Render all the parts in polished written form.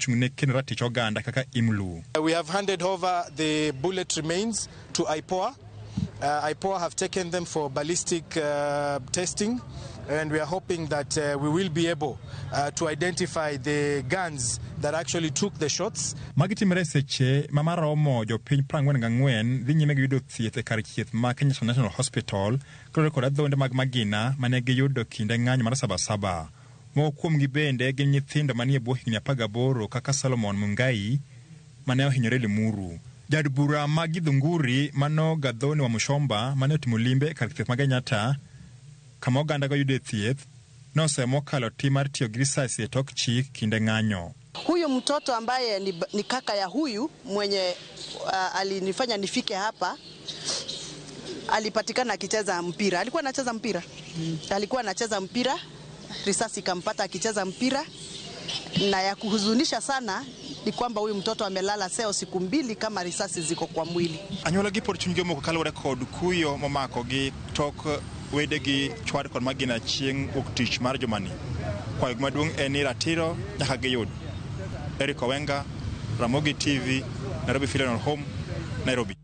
mochung' ne kendo ratich oganda kaka IMLU. We have handed over the bullet remains to IPOA. IPOA have taken them for ballistic testing, and we are hoping that we will be able to identify the guns that actually took the shots. Magi timore seche ma maromo jopiny 44 dhi nyime gi yudo thieth e kar thieth ma Kenyatta National Hospital kaluwore kod adhonde mag magina mane giyudo kinde ng'anyo mar Sabasaba. Moko kuomgi bende gin nyithindo manie bwo higni 18 kaka Solomon Mungai mane ohinyore Limuru. Jaod bura ma Githunguri mano Gathoni Wamuchomba mane otimo limbe e kar thieth ma Kenyatta kama oganda go yude thieth nosemo mokalo tim mar tiyo gi risasi e tok chik kinde ng'anyo. Huyu mtoto ambaye ni kaka ya huyu mwenye alinifanya nifike hapa alipatikana akicheza mpira. Alikuwa anacheza mpira. Alikuwa anacheza mpira, risasi ikampata akicheza mpira. Na ya kuhuzunisha sana ni kwamba huyu mtoto amelala seo siku 2 kama risasi ziko kwa mwili. Anyuola gi pod chunygi omoko kaluwore kod kuyo momako gi tok wedegi chwad kod magina chieng' wuok tich mar jumani. Kwayo maduong' en ni ratiro nyaka giyud. Eric Owenga, Ramogi TV, Nairobi Funeral Home, Nairobi.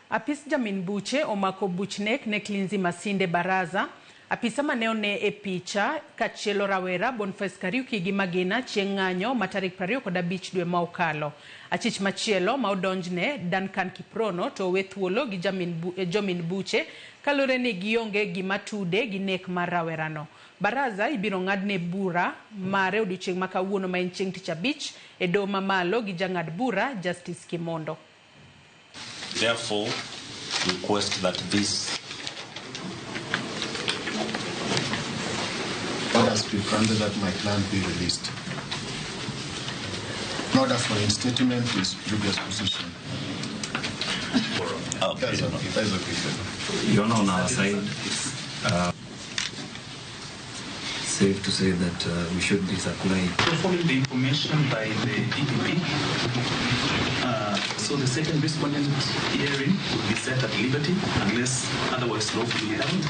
Apis jamin buche omako buch nek ne Klinzi Masinde Baraza. Apisa mane one e picha kachielo rawera Boniface Kariuki gi magina chieng' ng'anyo ma tarik 25 dwe ma okalo. Achich machielo ma odonjne Duncan Kiprono to owe thuolo gi jomin buche kaluwore ni gionge gima tude gi nek mar rawerano. Baraza ibiro ng'adne bura mare odiochieng' ma kawuono ma en chieng' tich abich e doho mamalo gi jang'ad bura Justice Kimondo. Therefore, request that this orders be granted that my client be released. An order for reinstatement is dubious position. Okay. That's okay. That's okay. You're not on our side. It's safe to say that we should be supplied. So following the information by the DPP, so the second respondent hearing would be set at liberty unless otherwise lawfully held.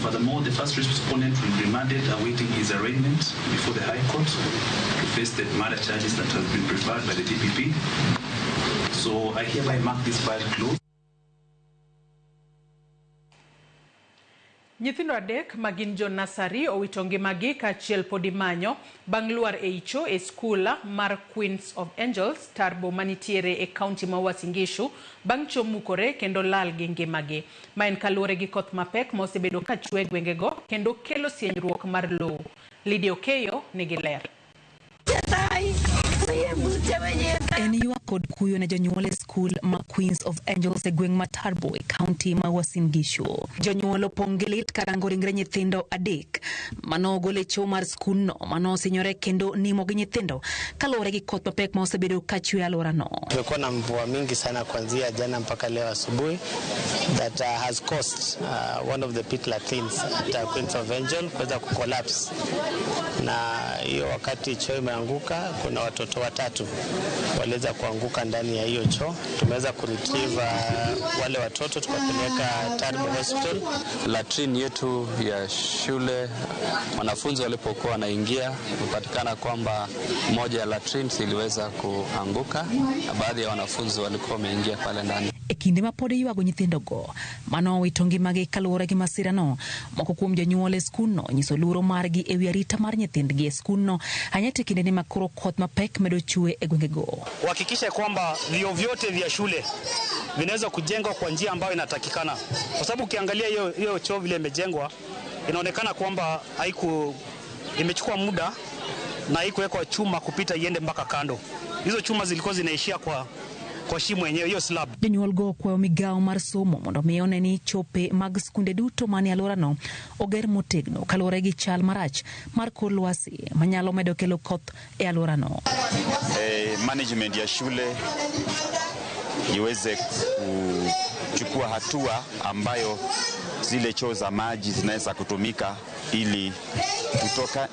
Furthermore, the first respondent will be remanded awaiting his arraignment before the High Court to face the murder charges that have been preferred by the DPP. So I hereby mark this file closed. Nyithindo adek ma gin jo nasari owito ngimagi kaachiel pod imanyo bang' lwar e icho e skul mar Queens of Angels Tarbo manitiere e kaunti ma Uasin Gishu bang' cho mukore kendo lal gi ngimagi. Ma en kaluwore gi koth mapek ma osebedo ka chwe e gwengego kendo kelo sienyruok mar lowo. Lydia Okeyo nigi ler. En ywak kod kuyo ne jonyuol e skul ma Queens of Angels e gweng' ma Tarbo e kaunti ma Uasin Gishu. Jonyuol opong' gi lit karango ringre nyithindo adek manogol e cho mar skundno manosinyore kendo nimo gi nyithindo kaluwore gi koth mapek ma osebedo ka chwe e alworano. Tumekuwa na mvua mingi sana kuanzia jana mpaka leo asubuhi that has caused one of the pit latrines at Queens of Angels kuweza kucollapse, na hiyo wakati choo imeanguka kuna watoto watatu waliweza kuanguka ndani ya hiyo choo. Tumeweza kuretrieve wale watoto tukapeleka Tarbo Hospital. Latrine yetu ya shule, wanafunzi walipokuwa wanaingia, kupatikana kwamba moja ya latrines iliweza kuanguka na baadhi ya wanafunzi walikuwa wameingia pale ndani. E kinde ma pod iywago nyithindogo mano owito ngimagi kaluwore gi masirano, moko kuom jonyuol e skundno nyiso luoro margi ewi arita mar nyithindgi e skundno ahinya e kindeni ma koro koth mapek medo chwe e gwengego. Uhakikishe kwamba vyoo vyote vya shule vinaweza kujengwa kwa njia ambayo inatakikana, kwa sababu ukiangalia hiyo choo vile imejengwa inaonekana kwamba imechukua muda na haikuwekwa chuma kupita iende mpaka kando. Hizo chuma zilikuwa zinaishia kwa shimo yenyewe, hiyo slab. Jonyuol go okwayo migawo mar somo mondo mi one ni chope mag skunde duto manie alworano oger motegno kaluwore gi chal marach mar kor lwasi manyalo medo kelo koth e alworano. Management ya shule iweze kuchukua hatua ambayo zile choo za maji zinaweza kutumika ili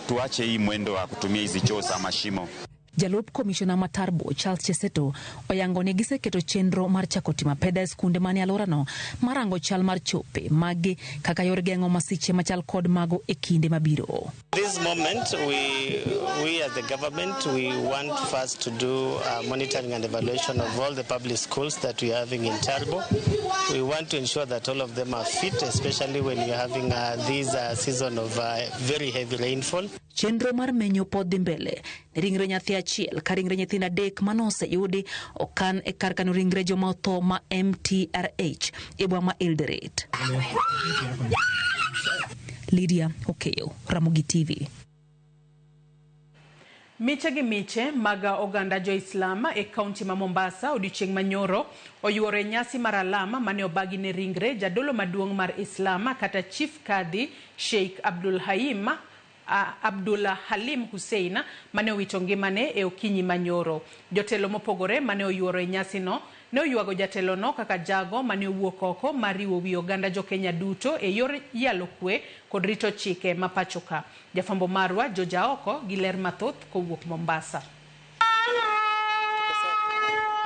tuache hii mwendo wa kutumia hizi choo za mashimo. Jalup komishona ma Tarbo Charles Cheseto oyango ni giseketo chenro mar chako timo apedha e skunde manie alworano marango chal mar chope magi kaka yor geng'o masiche machal kod mago e kinde mabiro. This moment, we as the government, we want first to do monitoring and evaluation of all the public schools that we are having in Turbo. We want to ensure that all of them are fit, especially when you're having this season of very heavy rainfall. Chenro mar menyo pod dhi mbele ne ringre nyathi achiel ka ringre nyithindo adek manoseyudi okan e kar kano ringre joma otho ma MTRH e boma ma Eldoret. Lydia Okeyo, Ramogi TV. Miche gi miche mag oganda jo-Islam e kaunti ma Mombasa odiochieng' manyoro oyuoro e nyasi mar alama mane obagi ne ringre jadolo maduong' mar Islam kata Chief Kadhi Sheikh Abdul Halim Hussein mane owito ngimane e okinyi manyoro. Jotelo mopogore mane oyuoro e nyasino ne oywago jatelono kaka jago mane owuok oko mar riwo wi oganda jo-Kenya duto e yor yalo kwe kod rito chike ma pacho ka. Jafwambo marwa Joja Oko gi ler mathoth kowuok Mombasa.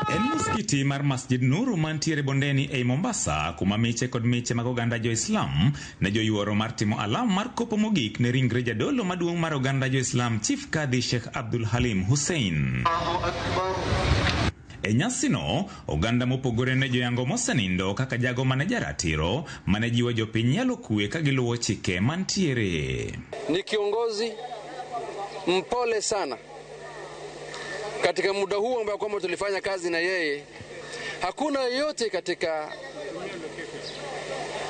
En muskiti mar Masjid Nuru mantiere bondeni ei Mombasa kuma miche kod miche mag oganda jo-Islam ne joyuoro mar timo alam mar kopo mogik ne ringre jadolo maduong' mar oganda jo-Islam Chief Kadhi Sheikh Abdul Halim Hussein. E nyasino, oganda mopogore ne joyango mosenindo kaka jago mane jaratiro mane jiwo jopiny yalo kwe ka giluwo chike mantiere. Ni kiongozi mpole sana. Katika muda huu ambao kwamba tulifanya kazi na yeye, hakuna yeyote katika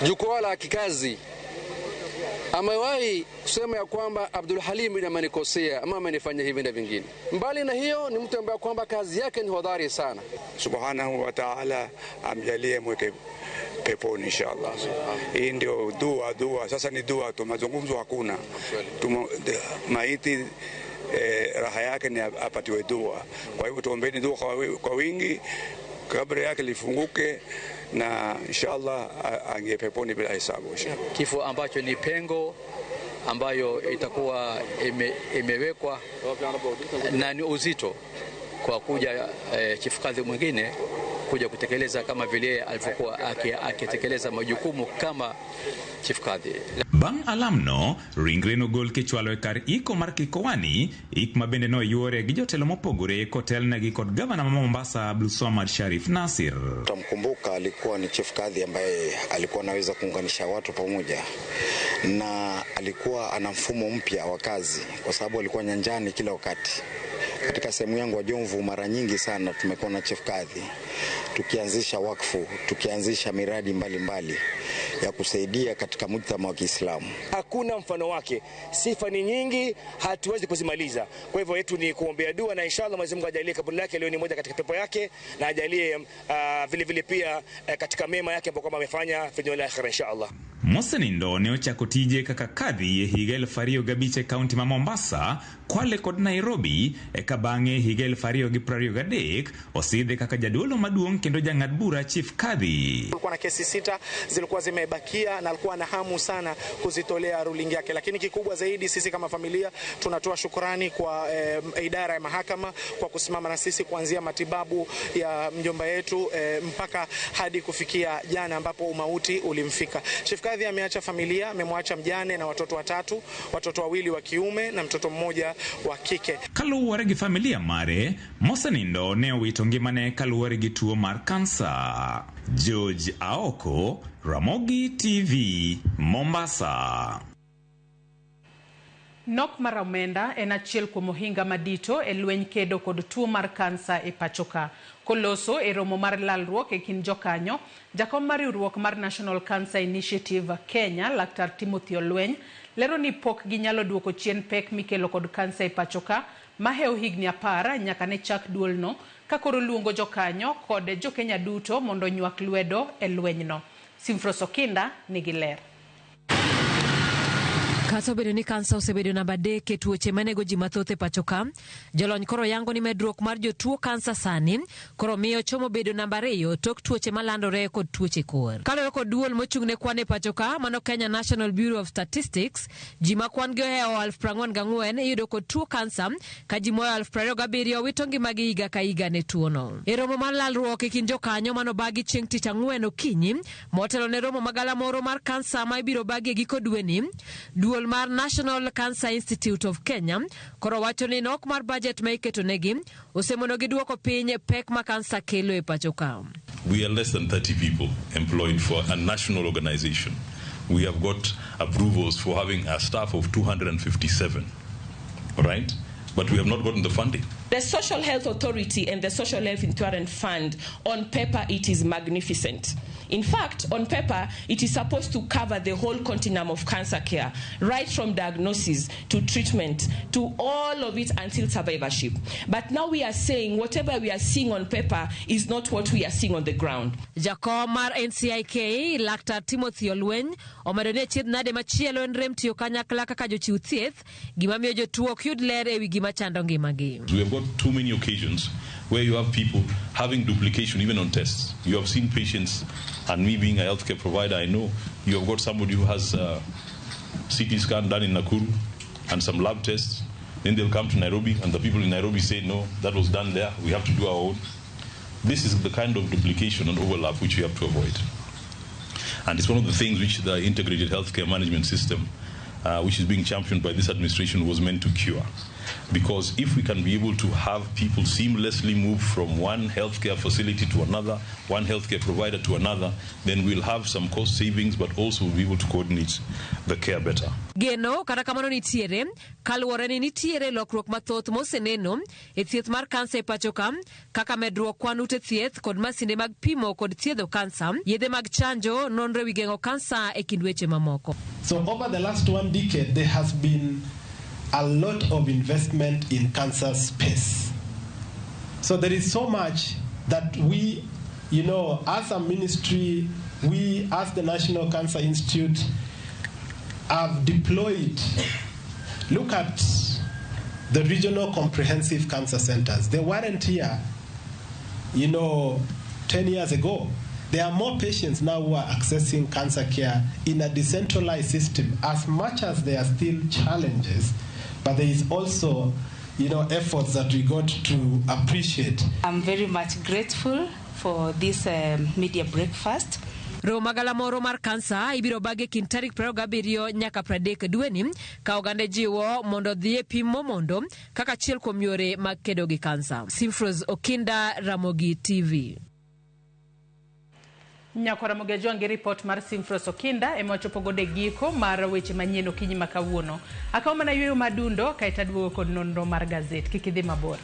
jukwaa la kikazi amewahi kusema ya kwamba Abdul Halim amenikosea ama amenifanya hivi na vingine. Mbali na hiyo, ni mtu ambaye kwamba kazi yake ni hodari sana. Subhanahu wa ta'ala amjalie mweke peponi inshallah. Hii ndio dua. Sasa ni dua tu, mazungumzo hakuna. Maiti raha yake ni apatiwe dua. Kwa hivyo tuombeni dua kwa wingi, kaburi yake lifunguke na inshallah aingie peponi bila hesabu. Kifo ambacho ni pengo ambayo itakuwa imewekwa na ni uzito kwa kuja chief kadhi mwingine kuja kutekeleza kama vile alivyokuwa akitekeleza majukumu kama chief kadhi. Bang' alamno, ringre nogol kichwalo e kar iko mar Kikowani, ik ma bende noyuore gi jotelo mopogore kotelnegi kod gavana ma Mombasa Abdulswamad Sharif Nasir. Tutamkumbuka alikuwa ni chief kadhi ambaye alikuwa anaweza kuunganisha watu pamoja, na alikuwa ana mfumo mpya wa kazi kwa sababu alikuwa nyanjani kila wakati. Katika sehemu yangu ya Jomvu mara nyingi sana tumekuwa na chief kadhi tukianzisha wakfu, tukianzisha miradi mbalimbali ya kusaidia katika mujtama wa Kiislamu. Hakuna mfano wake, sifa ni nyingi, hatuwezi kuzimaliza. Kwa hivyo yetu ni kuombea dua na inshallah Mwenyezi Mungu ajalie kaburi lake leo ni moja katika pepo yake, na ajalie vile vile pia katika mema yake ambayo kama amefanya fi dunia akhira inshallah. Mosenindo ne ochako tije kaka kadhi e higa 2005 e kaunti ma Mombasa, Kwale kod Nairobi, eka bang'e higa 2023 osidhe kaka jadolo maduong' kendo jang'ad bura chief kadhi. Kulikuwa na kesi 6 zilikuwa zimebakia na alikuwa na hamu sana kuzitolea ruling yake, lakini kikubwa zaidi sisi kama familia tunatoa shukrani kwa idara ya mahakama kwa kusimama na sisi kuanzia matibabu ya mjomba yetu mpaka hadi kufikia jana ambapo umauti ulimfika. Chief Kadhi ameacha familia, amemwacha mjane na watoto watatu, watoto wawili wa kiume na mtoto mmoja wa kike. Kaluwore gi familia mare, mosenindo ne owito ngimane kaluwore gi tuo mar kansa. George Aoko, Ramogi TV, Mombasa. Nok mar omenda en achiel kuom ohinga madito e lweny kedo kod tuo mar kansa e pachoka. Koloso e romo mar lalruok e kind jokanyo, jakom mar riwruok mar National Cancer Initiative Kenya, Laktar Timothy Olweny, lero ni pok ginyalo duoko chien pek mikelo kod kansa e pachoka mahewo higni 10 nyaka ne chak duolno, ka koro luongo jokanyo kod jokenya duto mondo onywak lwedo e lwenyno. Simfros Okinda nigi ler. Kata obedo ni kansa osebedo namba 3 e tuoche manego ji mathoth e pacho ka, jolony koro yango ni medruok mar jotuo kansa sani koro miyo chomo bedo namba 2 tok tuoche malandore kod tuoche kor. Kaluwore kod duol mochung' ne kwan e pacho ka, mano Kenya National Bureau of Statistics, ji ma kwan gi ohewo 44,000 iyudo kod tuo kansa ka ji moyo 27,000 wito ngimagi higa ka higa ne tuono. E romo mar lalruok e kind jokanyo manobagi chieng' tich ang'wen okinyi motelo ne romo magalamoro mar kansa ma ibiro bagi e giko dweni, duol Duol mar National Cancer Institute of Kenya koro wacho ni nok mar bajet ma iketo negi osemono gi duoko piny pek ma kansa kelo e pacho ka. We are less than 30 people employed for a national organization. We have got approvals for having a staff of 257, right? But we have not gotten the funding. The Social Health Authority and the Social Health Insurance Fund, on paper, it is magnificent. In fact, on paper, it is supposed to cover the whole continuum of cancer care, right from diagnosis to treatment to all of it until survivorship. But now we are saying whatever we are seeing on paper is not what we are seeing on the ground. Jakom mar NCIK Laktar Timothy Olweny omedo ni achiedh nade machielo en rem tiyo kanyakla kaka jochiw thieth, gima miyo jotuo ok yud ler ewi gima chando ngimagi. We have got too many occasions where you have people having duplication even on tests. You have seen patients, and me being a healthcare provider, I know you have got somebody who has a CT scan done in Nakuru and some lab tests. Then they'll come to Nairobi, and the people in Nairobi say, no, that was done there. We have to do our own. This is the kind of duplication and overlap which we have to avoid. And it's one of the things which the integrated healthcare management system, which is being championed by this administration, was meant to cure. Because if we can be able to have people seamlessly move from one healthcare facility to another, one healthcare provider to another, then we'll have some cost savings, but also we'll be able to coordinate the care better. Geno kata kamano nitiere kaluwore ni nitiere lokruok mathoth moseneno e thieth mar kansa e pacho ka, kaka medruok kwan ute thieth kod masinde mag pimo kod thiedho kansa, yedhe mag chanjo, nonro ewi geng'o kansa e kind weche mamoko. So over the last 1 decade, there has been a lot of investment in cancer space. So there is so much that we, you know, as a ministry, we as the National Cancer Institute have deployed. Look at the regional comprehensive cancer centers. They weren't here, you know, 10 years ago. There are more patients now who are accessing cancer care in a decentralized system. As much as there are still challenges, but there is also, you know, efforts that we got to appreciate. I'm very much grateful for this media breakfast. Romo magalamoro mar kansa ibiro bage kind tarik 27 nyaka 30 dweni ka oganda jiwo mondo odhi e pim momondo kaka achiel kuom yore mag kedo gi kansa. Simfros Okinda, Ramogi TV. Nyakwara Ramogi Ajwang' gi ripot mar Simfros Okinda ema wachopo godo e giko mar weche manyien okinyi ma kawuono. Akawo mana yueyo madundo kaeto aduogo kod nonro mar gazet. Kik idhi mabor.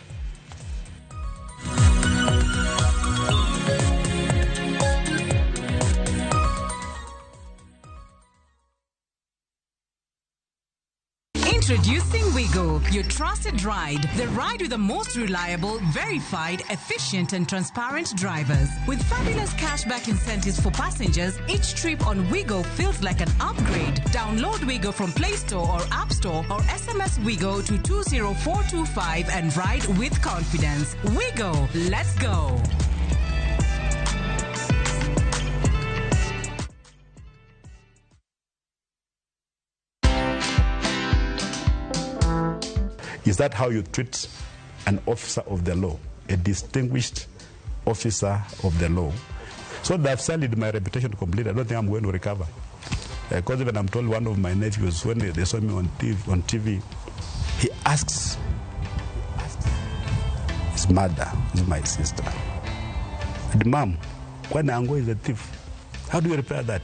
Introducing Wigo, your trusted ride. The ride with the most reliable, verified, efficient, and transparent drivers. With fabulous cashback incentives for passengers, each trip on Wigo feels like an upgrade. Download Wigo from Play Store or App Store or SMS Wigo to 20425 and ride with confidence. Wigo, let's go. Is that how you treat an officer of the law, a distinguished officer of the law? So they've sullied my reputation completely. I don't think I'm going to recover. Because even I'm told one of my nephews, when they saw me on TV, he asks his mother, is my sister, and Mom, when Ango is a thief, how do you repair that?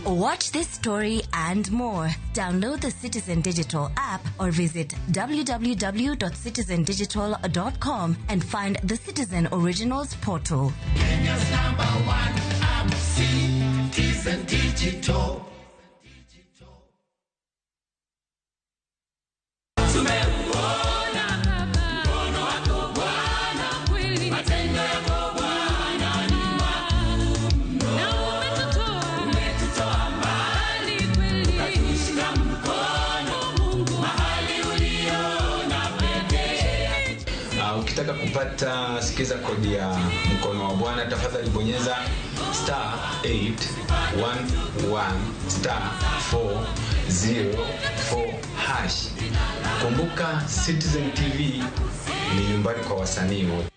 Watch this story and more. Download the Citizen Digital app or visit www.citizendigital.com and find the Citizen Originals portal. Kenya's number one app, Citizen Digital. Ukitaka kupata sikiza kodi ya mkono wa Bwana, tafadhali bonyeza star 811 star 404 hash. Kumbuka Citizen TV ni nyumbani kwa wasanii wote.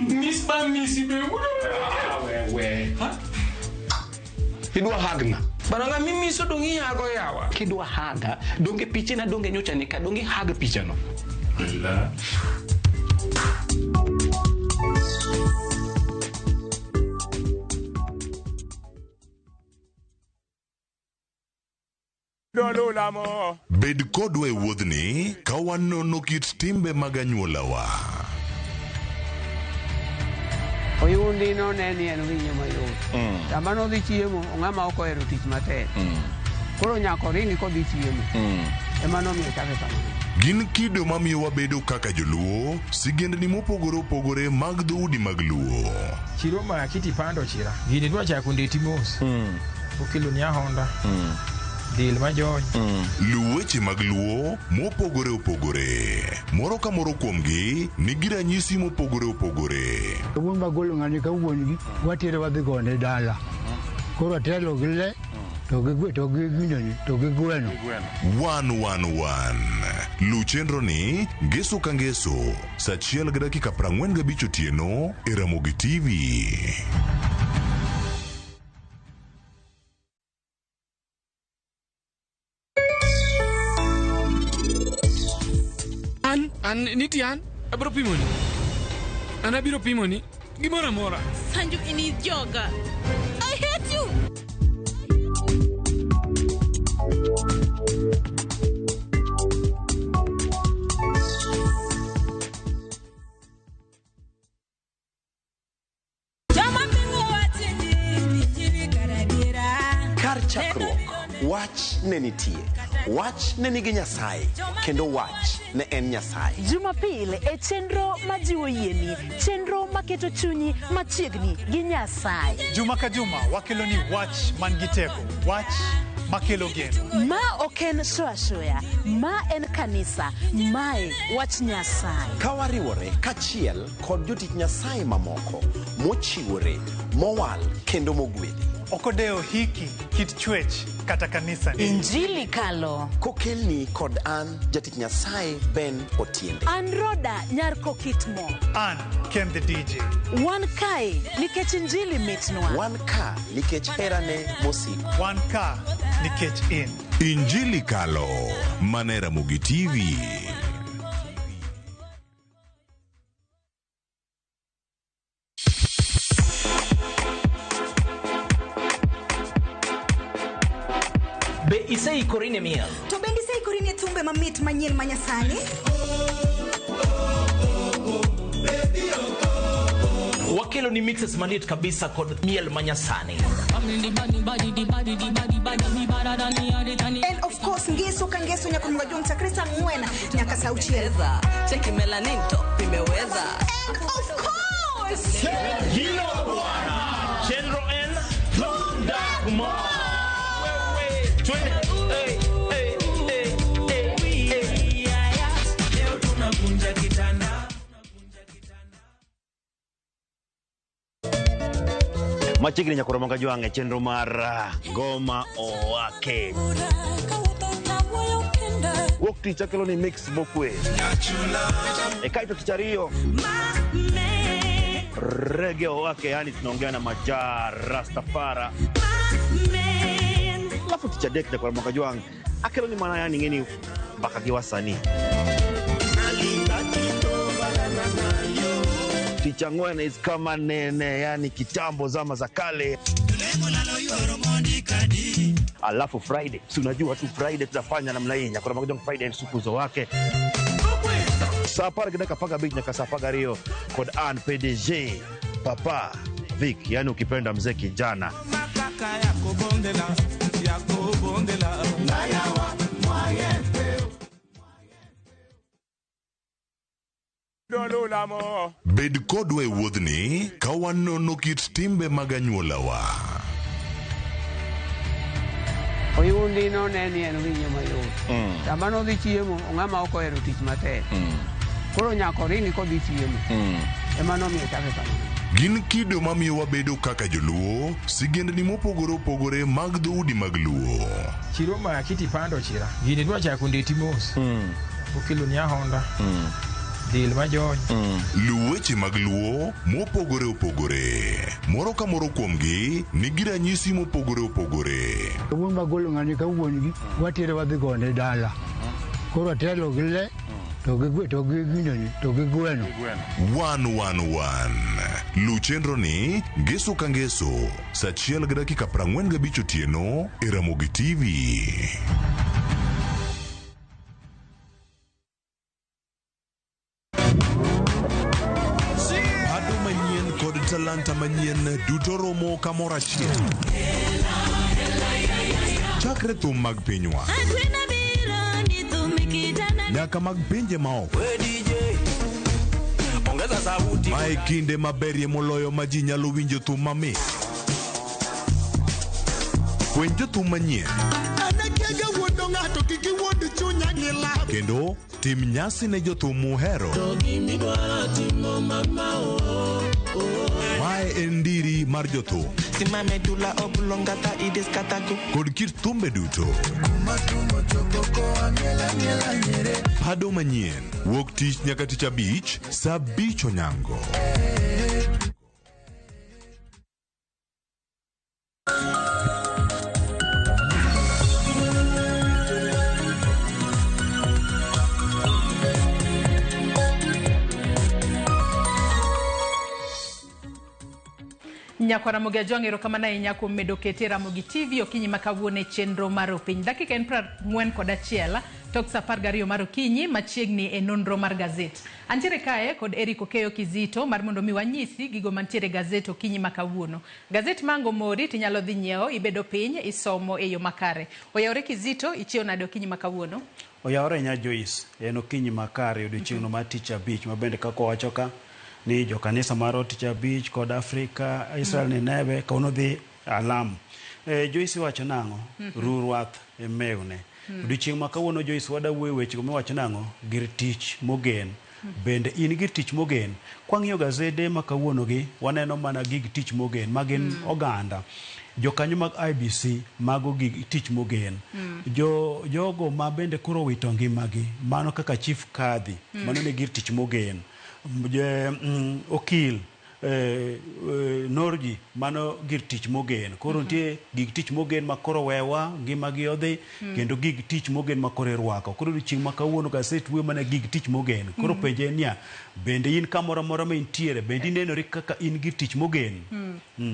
Miss Missy, Idwa hagna. Baranga mimi so dongi hago yawa. Kidwa haga, donge piche na donge nyocha nika, donge hag picha no. Bed kodwa e wuodhni ka wanono kit timbe mag anyuolawa. Oyundi no ne ni en winyo mayot. Sama nodhi chiemo, ng'ama ok ohero tich matek. Koro nyaka oringi kodhi chiemo. Ema nomiyo chake kamano. Gin kido mamiyo wabedo kaka joluo, sigendni mopogore opogore mag dhoudi mag luo. Chiro ma kiti pando chira. Gini dwa chako ndeti mos. Okelo ni ahonda. Dil majony. Luw weche mag luo mopogore opogore. Moro ka moro kuomgi nigi ranyisi mopogore opogore. Wuon bagolo ng'ani ka wuon gi watere wadhi gone dala. Koro atelo gi le to gi to gi gineni to gi gweno. 111. Luw chenro ni ngeso ka ngeso saa 1:45 otieno e Ramogi TV. An nitie an abiro pimoni. An abiro pimoni gimoro amora. Sanju ini joga. I hate you. Kar chakruok, wach ne nitie. Wach ne nigi Nyasaye, kendo wach ne en Nyasaye. Jumapil e chenro majiwo yieni, chenro maketo chunyi machiegni gi Nyasaye. Juma ka juma wakelo ni wach man gi teko, wach makelo geno. Ma ok en shoya shoya, ma en kanisa, mae wach Nyasaye. Ka wariwore kachiel kod jotich Nyasaye mamoko mochiwore, mowal kendo mogwedhi. Ok odewo hiki, kit chwech kata kanisa. Injili kalo. Kokelni kod an jatich Nyasaye Ben Otiende. An Roda nyar Kokitmo. An Ken the DJ. Wan kae nikech injili mitnwa. Wan ka nikech herane mosiko. Wan ka nikech in. Injili kalo mana e Ramogi TV. Be iseikori ne miel? To bende iseikori ne thumbe mamit manyien ma nyasani? Wakelo ni mixes maliet kabisa kod miel manyasani. And of course ngeso ka ngeso nyaka onego jong chakre saa 4 nyaka saa 6. Cheki melanin top imeweza. And of course Hilo bwana. Chenro en Thunder Kumar. Twende. Hey, hey, hey, hey, hey. Leo tunavunja kitanda. Machiegni nyakoro manga jwang' e chenro mar Ngoma Owake. Wuok tich akelo ni mix mokwe. E kaeto tich ariyo Reggae Owake, yani tunaongea na Maja Rastafara. Alafu tich adek nyakoro manga jwang' akelo ni mana yani ng'eni mbaka gi wasanii. Tich ang'wen is kama nene, yani kitambo zama za kale. Alafu Friday, si unajua tu Friday tutafanya namna hii, nyakoro manga jwang' Friday sukuzo wake. Saa 10:15 nyaka saa 12 kod an PDG Papa Vic, yani ukipenda mzee kijana. Bed kodwa e wuodhni ka wanono kit timbe mag anyuolawa. Oyundi no ne ni en winyo mayot. Sama nodhi chiemo, ng'ama ok ohero tich matek. Koro nyaka oringi kodhi chiemo. Ema nomiyo chake kamano. Gin kido mamiyo wabedo kaka joluo, sigendni mopogore opogore mag dhoudi mag luo. Chiro ma kiti pando chira. Gini dwa chako ndeti mos. Okelo ni ahonda. Del majony. Luw weche mag Luo mopogore opogore. Moro ka moro kuomgi nigi ranyisi mopogore opogore. Wuon magolo ng'ani ka wuon gi watere wadhi gone dala. Koro atelo gi le to gi gwe to gi ginene to gi gweno. 111 Luw chenro ni ngeso ka ngeso saa achiel gi dakika 45 otieno e Ramogi TV. Ado manyien kod talanta manyien duto romo kamoro achiel. Chakre thum mag pinywa nyaka mag pinje maoko. Mae kinde maberie moloyo ma ji nyalo winjo thum mamit. Fweny jothum manyien kendo tim nyasi ne jothum muhero. Mae en ndiri mar jothum kod kit thumbe duto. Pado manyien wuok tich nyaka tich abich saa abich onyango. Nyakwara Ramogi Ajwang', erokamano ahinya kuom medo kete Ramogi TV okinyi ma kawuono e chenro mar opiny. Dakika en 41 tok saa 12 mar okinyi machiegni e nonro mar gazet. Antiere kae kod Eric Okeyo Kizito mar mondo mi wanyisi gigo mantiere e gazet okinyi ma kawuono. Gazet mango mori tinyalo dhi nyiewo, ibedo piny isomo e yo makare. Oyawore Kizito, ichiewo nade okinyi ma kawuono? Oyawore nya Joyce, en okinyi makare odiochieng'no mar tich abich ma bende kaka wawacho ka ni jokanisa mar tich abich kod Afrika, Israel Nineve kawuono dhi alam. Joyce iwacho nang'o? Rurwath e mewne. Odiochieng' ma kawuono Joyce wada wuoyo wechego miwacho nang'o? Gir tich mogen. Bende in gir tich mogen? Kwang'iyo gazede ma kawuono gi, waneno mana gig tich mogen ma gin oganda. Jokanyo mag IBC mago gig tich mogen. Jogo ma bende koro owito ngimagi, mano kaka Chief Kadhi, mano ne gir tich mogen. Okil Norji, mano gir tich mogen. Koro nitie gig tich mogen ma koro wewa, ngimagi odhi, kendo gig tich mogen ma koro irwako. Koro odiochieng' ma kawuono gaset wuoyo mana gig tich mogen. Koro penje en niya, bende in kamoro amora ma intiere, bende inenori kaka in gir tich mogen?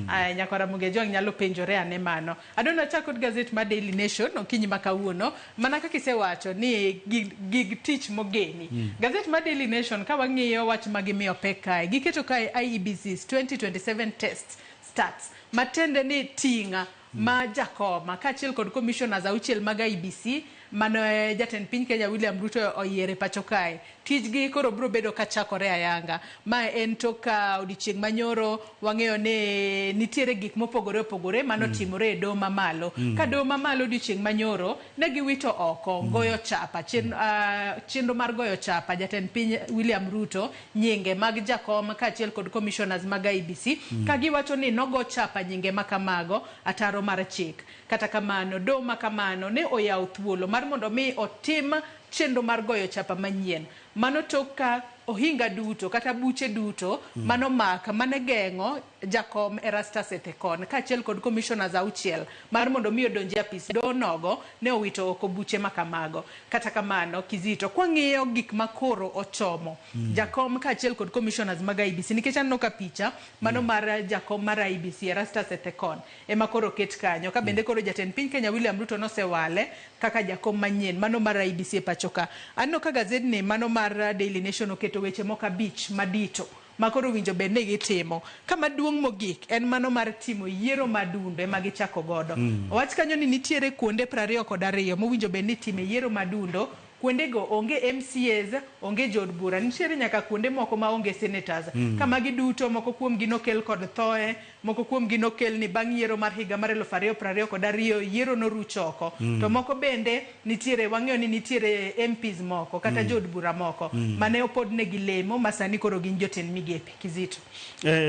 Aya, Nyakwara Ramogi Ajwang' nyalo penjore ane mano. Adwa achak kod gazet mar Daily Nation okinyi ma kawuono, mana kaka isewacho ni gig tich mogeni. Gazet mar Daily Nation ka wang'iyo wach ma gimiyo pek kae, giketo kae IEBC's 2027 test starts. Matiende ni tinga ma jakoma kaachiel kod commissioners auchiel mag IEBC mane jatend piny Kenya William Ruto oyiere pacho kae. Tijgi koro biro bedo kachakore ayanga. Ma en tok ka odiochieng' manyoro wang'eyo ni nitiere gik mopogore opogore manotimore e doho mamalo. Ka doho mamalo odiochieng' manyoro ne giwito oko goyo chapa, chenro mar goyo chapa jatend piny William Ruto nyinge mag jakom kaachiel kod commissioners mag IEBC ka giwacho ni nogo chapa nyinge makamago ataro mar chik. Kata kamano, doho makamano ne oyawo thuolo mar mondo mi otim chenro mar goyo chapa manyien. Mano tok ka ohinga duto kata buche duto mano mak mane geng'o jakom Erastus Ethekon kaachiel kod commissioners auchiel mar mondo mi odonji e apis doho nogo ne owito oko buche makamago. Kata kamano, Kizito, kwang'iyo gik makoro ochomo jakom kaachiel kod commissioners mag IEBC, nikech aneno ka picha mano mar jakom mar IEBC Erastus Ethekon ema koro oket kanyo, ka bende koro jatend piny Kenya William Ruto nosewale kaka jakom manyien mano mar IEBC e pacho ka. Aneno ka gazedni mano mar Daily Nation oketo weche moko abich madito ma koro owinjo bed ni gitimo. Kama duong' mogik en mano mar timo yiero madundo ema gichako godo. Owach kanyo ni nitiere kuonde 22 mowinjo bed ni itime yiero madundo. Kuondego onge MCAs, onge jood bura, nitiere nyaka kuonde moko ma onge senators. Ka magi duto moko kuomgi nokel kod thoe, moko kuomgi nokel ni bang' yiero mar higa mar 2022 yiero noruch oko. To moko bende nitiere, wang'eyo ni nitiere MPs moko kata jood bura moko mane opodnegi lemo ma sani koro gin jotend migepe. Kizito.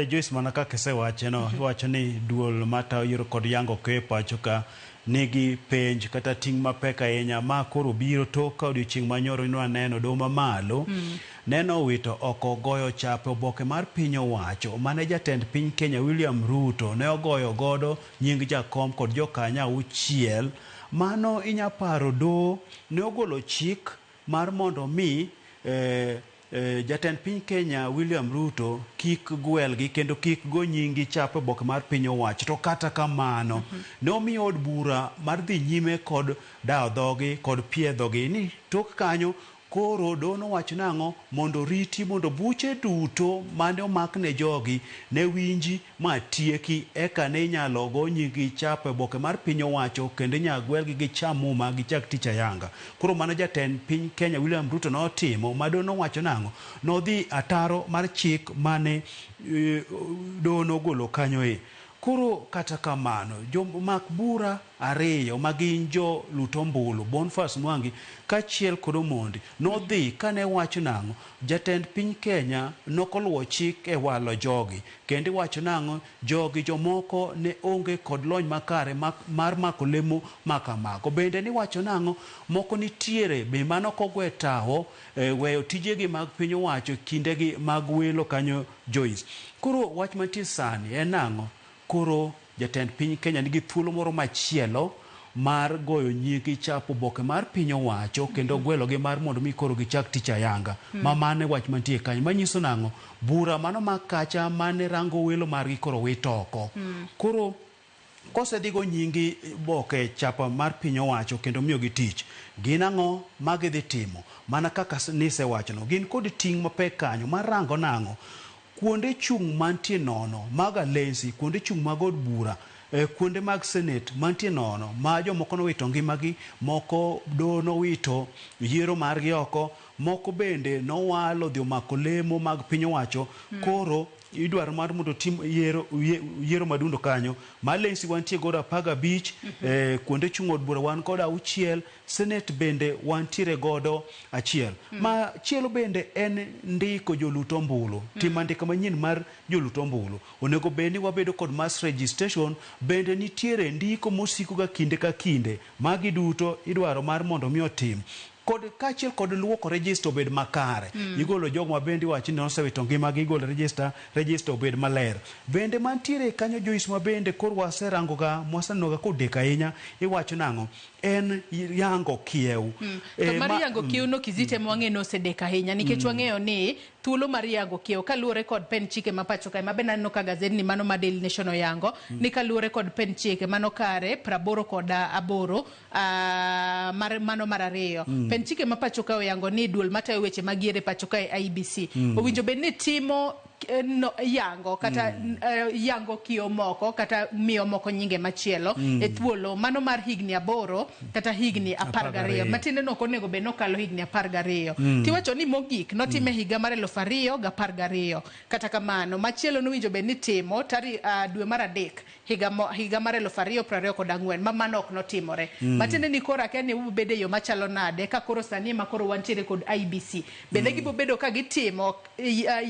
Joyce, mana kaka isewache no, iwacho ni duol matayo yiero kod yango keyo e pacho ka nigi penj kata ting' mapek ahinya ma koro biro tok ka odiochieng' manyoro nwaneno doho mamalo. Neno owito oko goyo chape oboke mar piny owacho mane jatend piny Kenya William Ruto ne ogoyo godo nying jakom kod jokanyo 6. Mano inyaparo doho ne ogolo chik mar mondo mi jatend piny Kenya William Ruto kik gwelgi kendo kik go nyingi chape oboke mar piny owacho. To kata kamano ne omiyo od bura mar dhi nyime kod dawo dhogi kod piedhogi ni tok kanyo koro doho nowacho nang'o mondo riti mondo buche duto mane omakne jogi ne winji ma tieki eka ne inyalo go nyingi chape oboke mar piny owacho kendo inyalo gwelgi gicham muma gichak tich ayanga. Koro mano jatend piny Kenya William Ruto notimo ma doho nowacho nang'o nodhi ataro mar chik mane doho nogolo kanyo e. Koro kata kamano jomak bura 2 ma gin jo lut ombulu Boniface Mwangi kaachiel kod Omondi nodhi kane wacho nang'o jatend piny Kenya nokoluwo chik e walo jogi kendo iwacho nang'o jogi jomoko ne onge kod lony makare mar mako lemo makamago. Bende niwacho nang'o moko nitiere be mano kogwe tawo weyo tijegi mag piny owacho kindegi mag welo kanyo Joyce. Koro wach mantie sani en nang'o? Koro jatend piny Kenya nigi thuolo moro machielo mar goyo nyingi chapo oboke mar piny owacho kendo gwelogi mar mondo mi koro gichak tich ayanga. Ma mane wach mantie kanyo manyiso nang'o bura mano makacha mane rango welo margi koro wito oko. Koro kosedhigo nyingi boke chapa mar piny owacho kendo miyogi tich, gin ang'o ma gidhi timo? Mana kaka nisewachono, gin kod ting' mapek kanyo mar rango nang'o kuonde chung' mantie nono mag alensi, kuonde chung' mag od bura, kuonde mag senate mantie nono ma jomoko nowito ngimagi, moko doho nowito yiero margi oko, moko bende nowalo dhi omako lemo mag piny owacho. Koro idwaro mar mondo tim yiero madundo kanyo. Malensi wantie godo 15, kuonde chung' od bura wan kod 6, senate bende wantiere godo 1. Machielo bende en ndiko jolut ombulu, timo andika manyien mar jolut ombulu. Onego bed ni wabedo kod mass registration, bende nitiere ndiko mosiko ga kinde ka kinde. Magi duto idwaro mar mondo mi otim kod kaachiel kod luoko register obed makare. Igolo jogo ma bende iwacho ni nosewito ngimagi, igolo register obed maler. Bende mantiere kanyo Joyce ma bende koro waserango ga mwaseneno ga kodek ahinya, iwacho nang'o? En yango kiew. To mar yango kiew no Kizito ema wang'eyo ni osedek ahinya nikech wang'eyo ni thuolo mar yango kiew kaluwore kod pen chike ma pacho kae, ma bende aneno ka gazedni mano ma Daily Nation oyango ni kaluwore kod pen chike mano kare 88 mar mano mar 2. Pen chike ma pacho kae oyango ni duol matayo weche mag yiero e pacho kae IEBC owinjo bed ni timo yango kata yango kiew moko kata miyo moko nyinge machielo e thuolo mano mar higni 8 kata higni 12. Matiende no ok onego bed nokalo higni 12. Tiwacho ni mogik notime higa mar 2012. Kata kamano machielo nowinjo bed ni timo tarik dwe mar 3 higa mar 2024 ma mano ok notimore. Matiende ni koro akia ni ubede yo machalo nade ka koro sani ema koro wantiere kod IEBC. Bende gibo bedo ka gitimo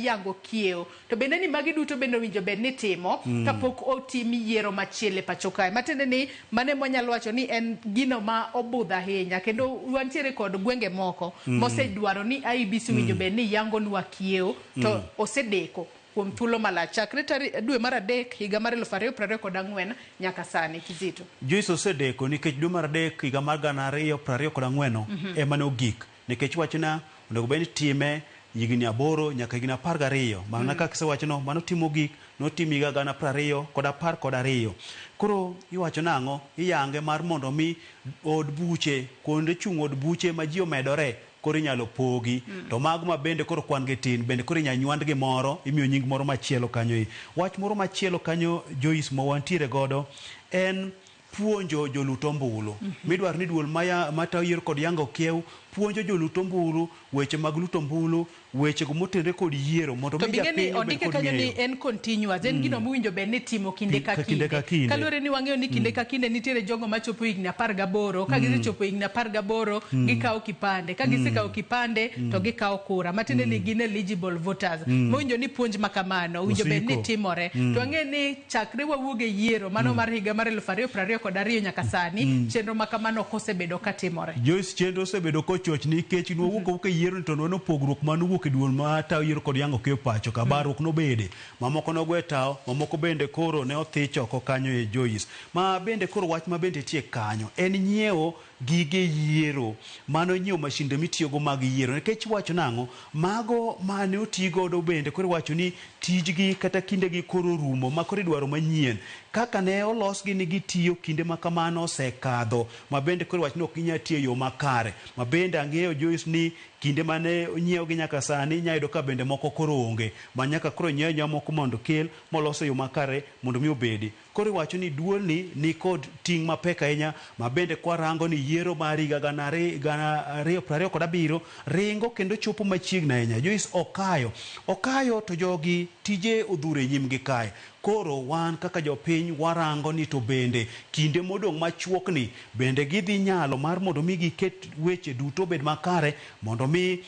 yango kiew. To bende ni magi duto bende owinjo bed ni timo kapok otim yiero machielo e pacho kae. Matiende ni mano ema wanyalo wacho ni en gino ma obudho ahinya kendo wantiere kod gwenge moko mosedwaro ni IEBC owinjo bed ni yangonwa kiew to osedeko kuom thuolo malach chakre dwe mar 3 higa mar 2024 nyaka sani. Kizito. Joyce osedeko nikech dwe mar 3 higa mar 2024 ema ne ogik nikech wachna onego bed ni time higni 8 nyaka higni 12. Mana kaka isewachono mano timo gik notim higa 2012. Koro iwacho nang'o iyange mar mondo mi od buche kuonde chung' od buche ma ji omedore koro inyalo pogi. To mago ma bende koro kwan gi tin bende koro inyalo nywand gi moro imiyo nying moro machielo kanyo. Wach moro machielo kanyo Joyce ma wantiere godo en puonjo jolut ombulu. Midwaro ni duol matayo yiero kod yango kiew puonjo jolut ombulu weche mag lut ombulu, weche go motenore kod yiero mondo mi japiny obed kod ng'eyo. Ni en continuous, en gino mowinjo bed ni timo kinde ka kinde. Kaluwore ni wang'eyo ni kinde ka kinde nitiere jogo machopo higni 18, ka gisechopo higni 18 gikawo kipande, ka gisekawo kipande to gikawo kura, matiende ni gin eligible voters. Mowinjo ni puonj ma kamano owinjo bed ni timore. To wang'eyo ni chakre wawuog e yiero mano mar higa mar 2024 22 nyaka sani chenro ma kamano ok osebedo katimore. Joyce, chenro osebedo kochoch nikech nwawuok awuoka e yiero ni to nwaneno pogruok manowuok e duol matayo yiero kod yango keyo pacho ka barruok nobede mamoko nogwe tawo mamoko bende koro ne othich oko kanyo e Joyce. Ma bende koro wach ma bende nitie kanyo en nyiewo gige yiero, mano nyiewo mashinde mitiyogo mag yiero nikech iwacho nang'o, mago mane oti godo bende koro iwacho ni tijgi kata kindegi koro orumo ma koro idwaro manyien. Kaka ne olosgi ni gitiyo kinde ma kamano osekadho ma bende koro iwacho ni ok ginyal tiyo e yo makare. Ma bende ang'eyo Joyce ni kinde mane onyiewgi nyaka sani inya yudo ka bende moko koro onge ma nyaka koro nyiew anyiewa moko mondo okel molos e yo makare mondo mi obedi. Koro iwacho ni duolni ni kod ting' mapek ahinya ma bende kwarango ni yiero mar higa 2027 ringo kendo chopo machiegni ahinya. Joyce okayo. Okayo to jogi tije odhuro e nyimgi kae. Koro wan kaka jopiny warango ni to bende kinde modong' machuokni bende gidhi nyalo mar mondo mi giket weche duto obed makare mondo mi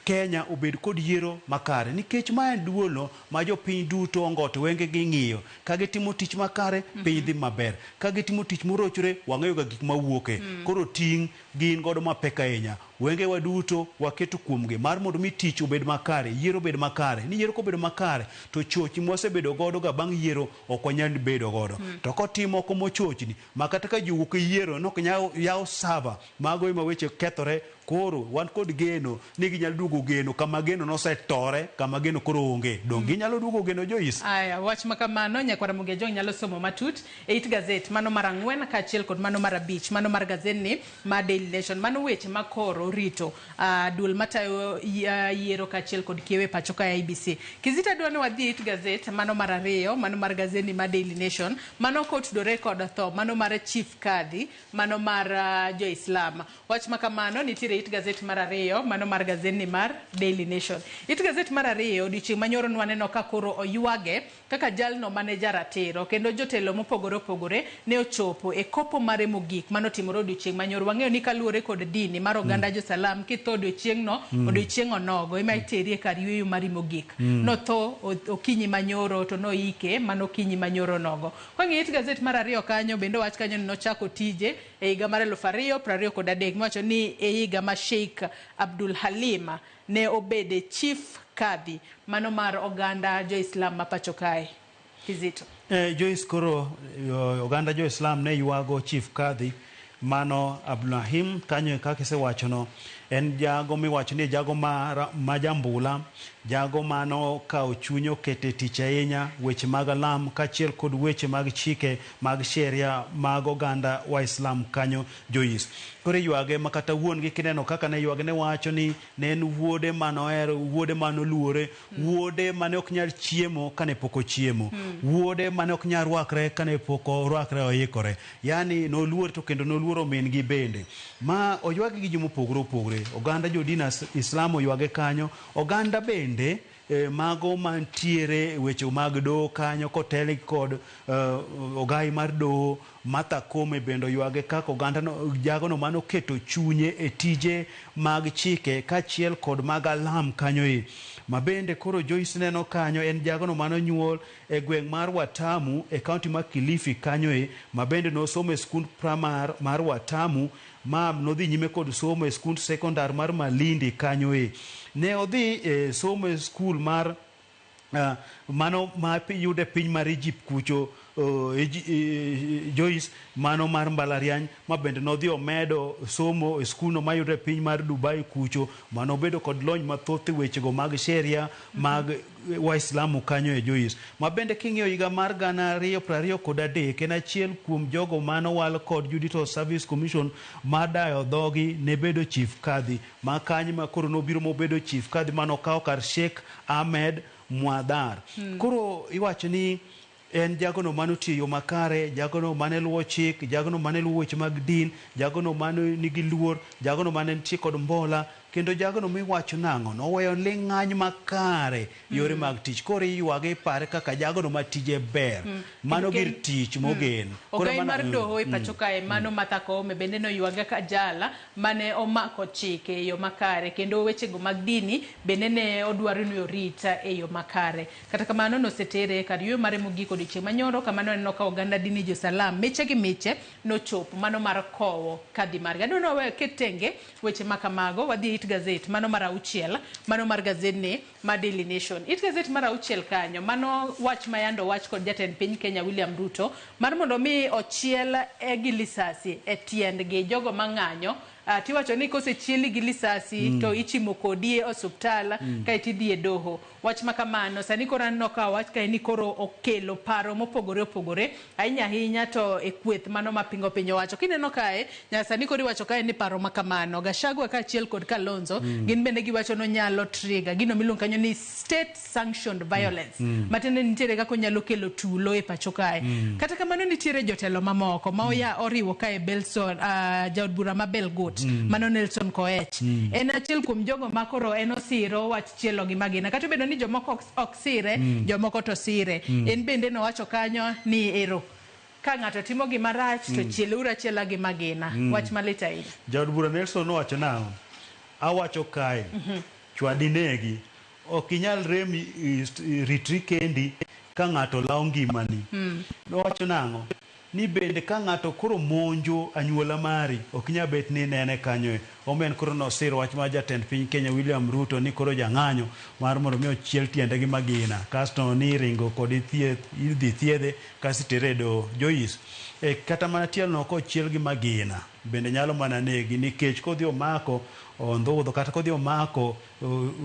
Kenya obed kod yiero makare nikech ma en duolno ma jopiny duto ongoto wengegi ng'iyo. Ka gitimo tich makare, piny dhi maber. Ka gitimo tich morochore, wang'eyo ga gik mawuoke. Koro ting' gin godo mapek ahinya. Wengewa duto waketo kuomgi mar mondo mi tich obed makare, yiero obed makare. Ni yiero kobedo makare to chochni mwasebedo godo ga bang' yiero ok wanyal bedo godo. To kotim moko mochochni ma kata ka ji owuok e yiero nok nyal yaw sava, mago ema weche kethore. Koro wan kod geno ni ginyalo duogo geno kama geno nosetore, kama geno koro onge. Donge ginyalo duogo geno Joyce? Aya, wach ma kamano nyakwar Ramogi Ajwang' nyalo somo matut e it gazet mano mar 4 kaachiel kod mano mar 5 mano mar gazetni mar Daily Nation. Mano weche ma koro rito duol matayo yiero kaachiel kod kiewe pacho ka IEBC. Kizito adwa ni wadhi e it gazet mano mar 2 mano mar gazetni mar Daily Nation mano kotudore kod tho mano mar Chief Kadhi mano mar Jo-Islam. Wach ma kamano nitiere it gazet mar 2 mano mar gazetni mar Daily Nation. It gazet mar 2 odiochieng' manyoro nwaneno ka koro oywage kaka jalno mane jaratiro kendo jotelo mopogore opogore ne ochopo e kopo mare mogik manotimore odiochieng' manyoro. Wang'eyo ni kaluwore kod dini mar oganda jo-Salam kitho odiochieng'no odiochieng' onogo ema iteri e kar yueyo mari mogik. Notho okinyi manyoro to noike mano okinyi manyoro nogo. Kwang'iyo it gazet mar 2 kanyo bende owach kanyo ni nochako tije e higa mar 2023 miwacho ni e higa ma Sheikh Abdul Halim ne obede Chief Kadhi mano mar oganda jo-Islam ma pacho kae. Kizito. Joyce koro oganda jo-Islam ne ywago Chief Kadhi mano Abdulrahim kanyo kaka isewachono en jago miwacho ni jago ma jambula, jago mano kawo chunye okete tich ahinya weche mag alam kaachiel kod weche mag chike mag sheria mag oganda Waislam kanyo Joyce. Koro iywage ma kata wuon gi kineno kaka ne ywage ne wacho ni ne en wuode manohero, wuode manoluore, wuode mane ok nyal chiemo kane pok ochiemo, wuode mane ok nyal rwakre kane pok orwakre oikore. Yani noluor to kendo noluoro min gi bende. Ma oywage gi ji mopogore opogore. Oganda jo din Islam oywage kanyo. Oganda bende mago mantiere weche mag doho kanyo kotelgi kod ogai mar doho Martha Koome bende oywage kaka oganda no, jagono manoketo chunye e tije mag chike kaachiel kod mag alam kanyo e. Ma bende koro Joyce neno kanyo en jagono manonyuol e gweng' mar Watamu e kaunti mar Kilifi kanyo e, ma bende nosomo e skund primar mar Watamu ma nodhi nyime kod somo e skund sekondar mar Malindi kanyo e. Ne odhi e somo e skul mar mano ma yude piny mar Egypt kucho Joyce mano mar mbalariany ma bende nodhi omedo somo e skulno mayudore e piny mar Dubai kucho mano obedo kod lony mathoth e wechego mag sheria mag Waislamu kanyo e Joyce. Ma bende king'iyo higa mar 2023 en achiel kuom jogo manowal kod Judicial Service Commission mar dayo dhogi ne bedo Chief Kadhi ma kanyo ma koro nobiro mobedo Chief Kadhi manokawo kar Sheikh Ahmed Mwadhar. Koro iwacho ni en jagono manotiyo yo makare, jagono mane luwo chik, jagono mane luwo weche mag din, jagono mane nigi luor, jagono mane nitie kod mbola. Kendo jagono miwacho nang'o noweyo ling'any makare yore mag tich. Koro iywage ipare kaka jagono ma tije ber. Mano gir tich mogen. Koro Ogai mar doho e pacho kae mano Martha Koome bende noywage ka jala mane omako chike e yo makare kendo wechego mag dini bende ne odwaro ni orit e yo makare. Kata kamano nosetere kar yueyo mare mogik odiochieng' manyoro kama noneno ka oganda dini jo-Salam miche gi miche nochopo mano mar kowo kadhi margi. Adwa ni wawe ket tenge weche ma kamago wadhi e it gazet mano mar auchiel mano mar gazedni mar Daily Nation. It gazet mar auchiel kanyo mano wach ma yande owach kod jatend piny Kenya William Ruto mar mondo mi ochiel gi lisasi e tiendgi jogo mang'anyo. Tiwacho ni kosechieli gi lisasi to ichimo kodi e osuptal kaeto idhi e doho. Wach ma kamano sani koro aneno ka wach kae ni koro okelo paro mopogore opogore ahinya ahinya to e kweth mano mapingo piny owacho. Kineno kae nyaka sani koro iwacho kae ni paro ma kamano Gachagua kaachiel kod Kalonzo gin bende giwacho ni onyalo trigger gino miluongo kanyo ni state sanctioned violence. Matiende ni nitiere kaka onyalo kelo tulo e pacho kae. Kata kamano nitiere jotelo mamoko ma oya oriwo kae Belson jaod bura ma Belgut mano Nelson Koech. En achiel kuom jogo ma koro en osiro wach chielo gi magina. Kata obedo ni jomoko ok sire, jomoko to sire. En bende nowacho kanyo ni ero ka ng'ato timo gima rach to chieleuru achiela gi magina. Wach malit ahinya. Jaod bura Nelson nowacho nang'o? Awacho kae, chwadi negi. Ok inyal rem ritri kendi ka ng'ato lawo ngimani. Nowacho nang'o? Ni bende ka ng'ato koro monjo anyuola mari, ok inyal bet ni inene kanyo e. Omiyo en koro nosiro wach mar jatend piny Kenya William Ruto ni koro jang'anyo mar mondo mi ochiel tiende gi magina. Kasto ni ringo kod thieth, idhi thiedhe kasto itere e doho. Joyce, kata mana tielo kochiel gi magina bende nyalo mana negi nikech kodhi omako ondhudho kata kodhi omako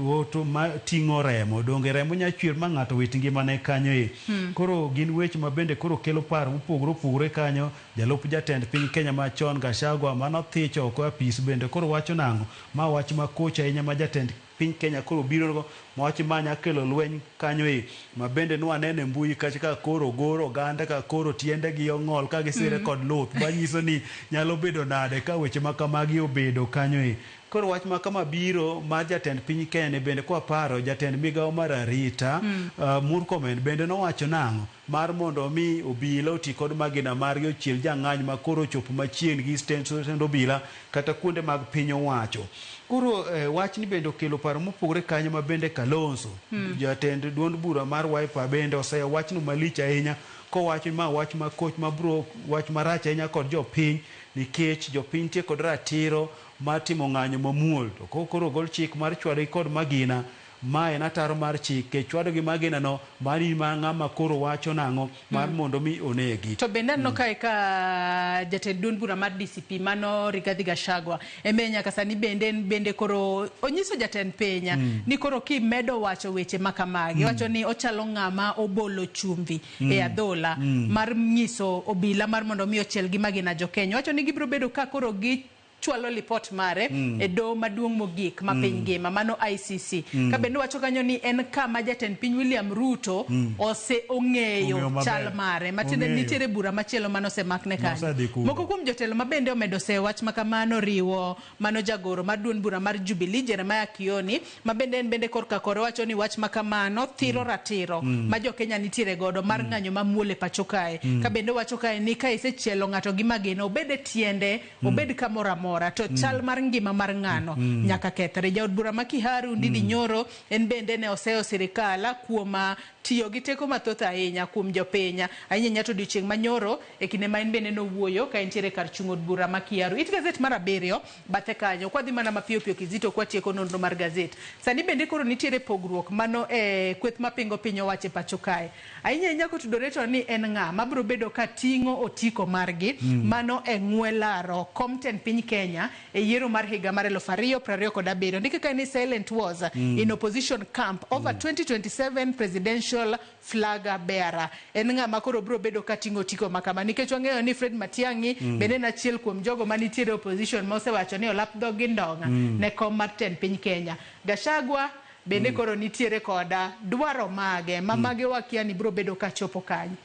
oto ma ting'o remo donge remo nya chwer ma ng'ato wit ngimane kanyo e. Koro gin weche ma bende koro kelo paro mopogore opogore kanyo. Jalup jatend piny Kenya machon Gachagua manothich oko e apis bende koro wacho nang'o? Ma wach makoch ahinya ma jatend piny Kenya koro biro go ma wach ma nya kelo lweny kanyo e ma bende nwaneno e mbui kacha ka koro ogor oganda ka koro tiendegi ong'ol ka gisire kod luth manyiso ni nyalo bedo nade ka weche ma kamagi obedo kanyo e. Koro wach ma kama biro mar jatend piny Kenya ni bende kwaparo jatend migawo mar arita Murkomen bende nowacho nang'o mar mondo mi obila oti kod magina margi ochiel jang'any ma koro ochopo machiegni gi stend obila kata kuonde mag piny owacho. Koro wachni bende okelo paro mopogore kanyo ma bende Kalonzo jatend duond bura mar Wiper bende oseyo wachno malich ahinya kowacho ma wach makoch mabro wach marach ahinya kod jopiny nikech jopiny nitie kod ratiro mar timo ng'anyo mamuol to koro ogol chik mar chwado gi kod magina ma en ataro mar chik ke chwado gi magina no mari ma ng'ama koro wacho nang'o mar mondo mi onegi. To bende aneno kae ka jatend duond bura mar DCP mano Rigathi Gachagua eme nyaka sani bende en bende koro onyiso jatend piny ni koro kimedo wacho weche ma kamagi wacho ni ochalo ng'ama obolo chumvi e adhola mar nyiso obila mar mondo mi ochiel gi magina jo Kenya. Wacho ni gibiro bedo ka koro gi chwalo lipot mare e doho maduong' mogik ma piny ngima mano ICC. Ka bende wacho kanyo ni en kama jatend piny William Ruto ose ong'eyo chal mare matiende nitiere bura machielo mane osemakne kanyo. Moko kuom jotelo ma bende omedo seyo wach ma kamano riwo mano jagoro mar duond bura mar Jubilee Jeremiah Kioni ma bende en bende korka kore wacho ni wach ma kamano thiro ratiro ma jo Kenya nitiere godo mar ng'anyo mamuol e pacho kae. Ka bende wacho kae ni ka isechielo ng'ato gi magina obed e tiende obed kamoro amora to chal mar ngima mar ng'ano nyaka kethre. Jaod bura ma Kiharu Ndindi Nyoro en bende ne oseyo sirikal kuom tiyo gi teko mathoth ahinya kuom jopiny ahinya ahinya to odiochieng' manyoro e kinde ma en bende nowuoyo ka entiere kar chung' od bura ma Kiharu. It gazet mar 7 bathe kanyo kwadhi mana mapiyo piyo Kizito kwatieko nonro mar gazet. Sani bende koro nitiere pogruok mano e kweth mapingo piny owacho e pacho kae. Ahinya ahinya kotudore to ni en ng'a mabiro bedo ka ting'o otiko margi mano e ng'we laro kom tend piny Kenya e yiero mar higa mar 2027. Ndike kae ni silent wars in opposition camp over 2027 presidential flag bearer. En ng'ama koro biro bedo ka ting'o otiko makama nikech wang'eyo ni Fred Matiang'i bende en achiel kuom jogo manitiere opposition ma osewacho ni olap dhog gi ndong'a ne kom mar tend piny Kenya. Gachagua bende koro nitiere koda dwaro mage ma mage wakia ni biro bedo ka chopo kanyo.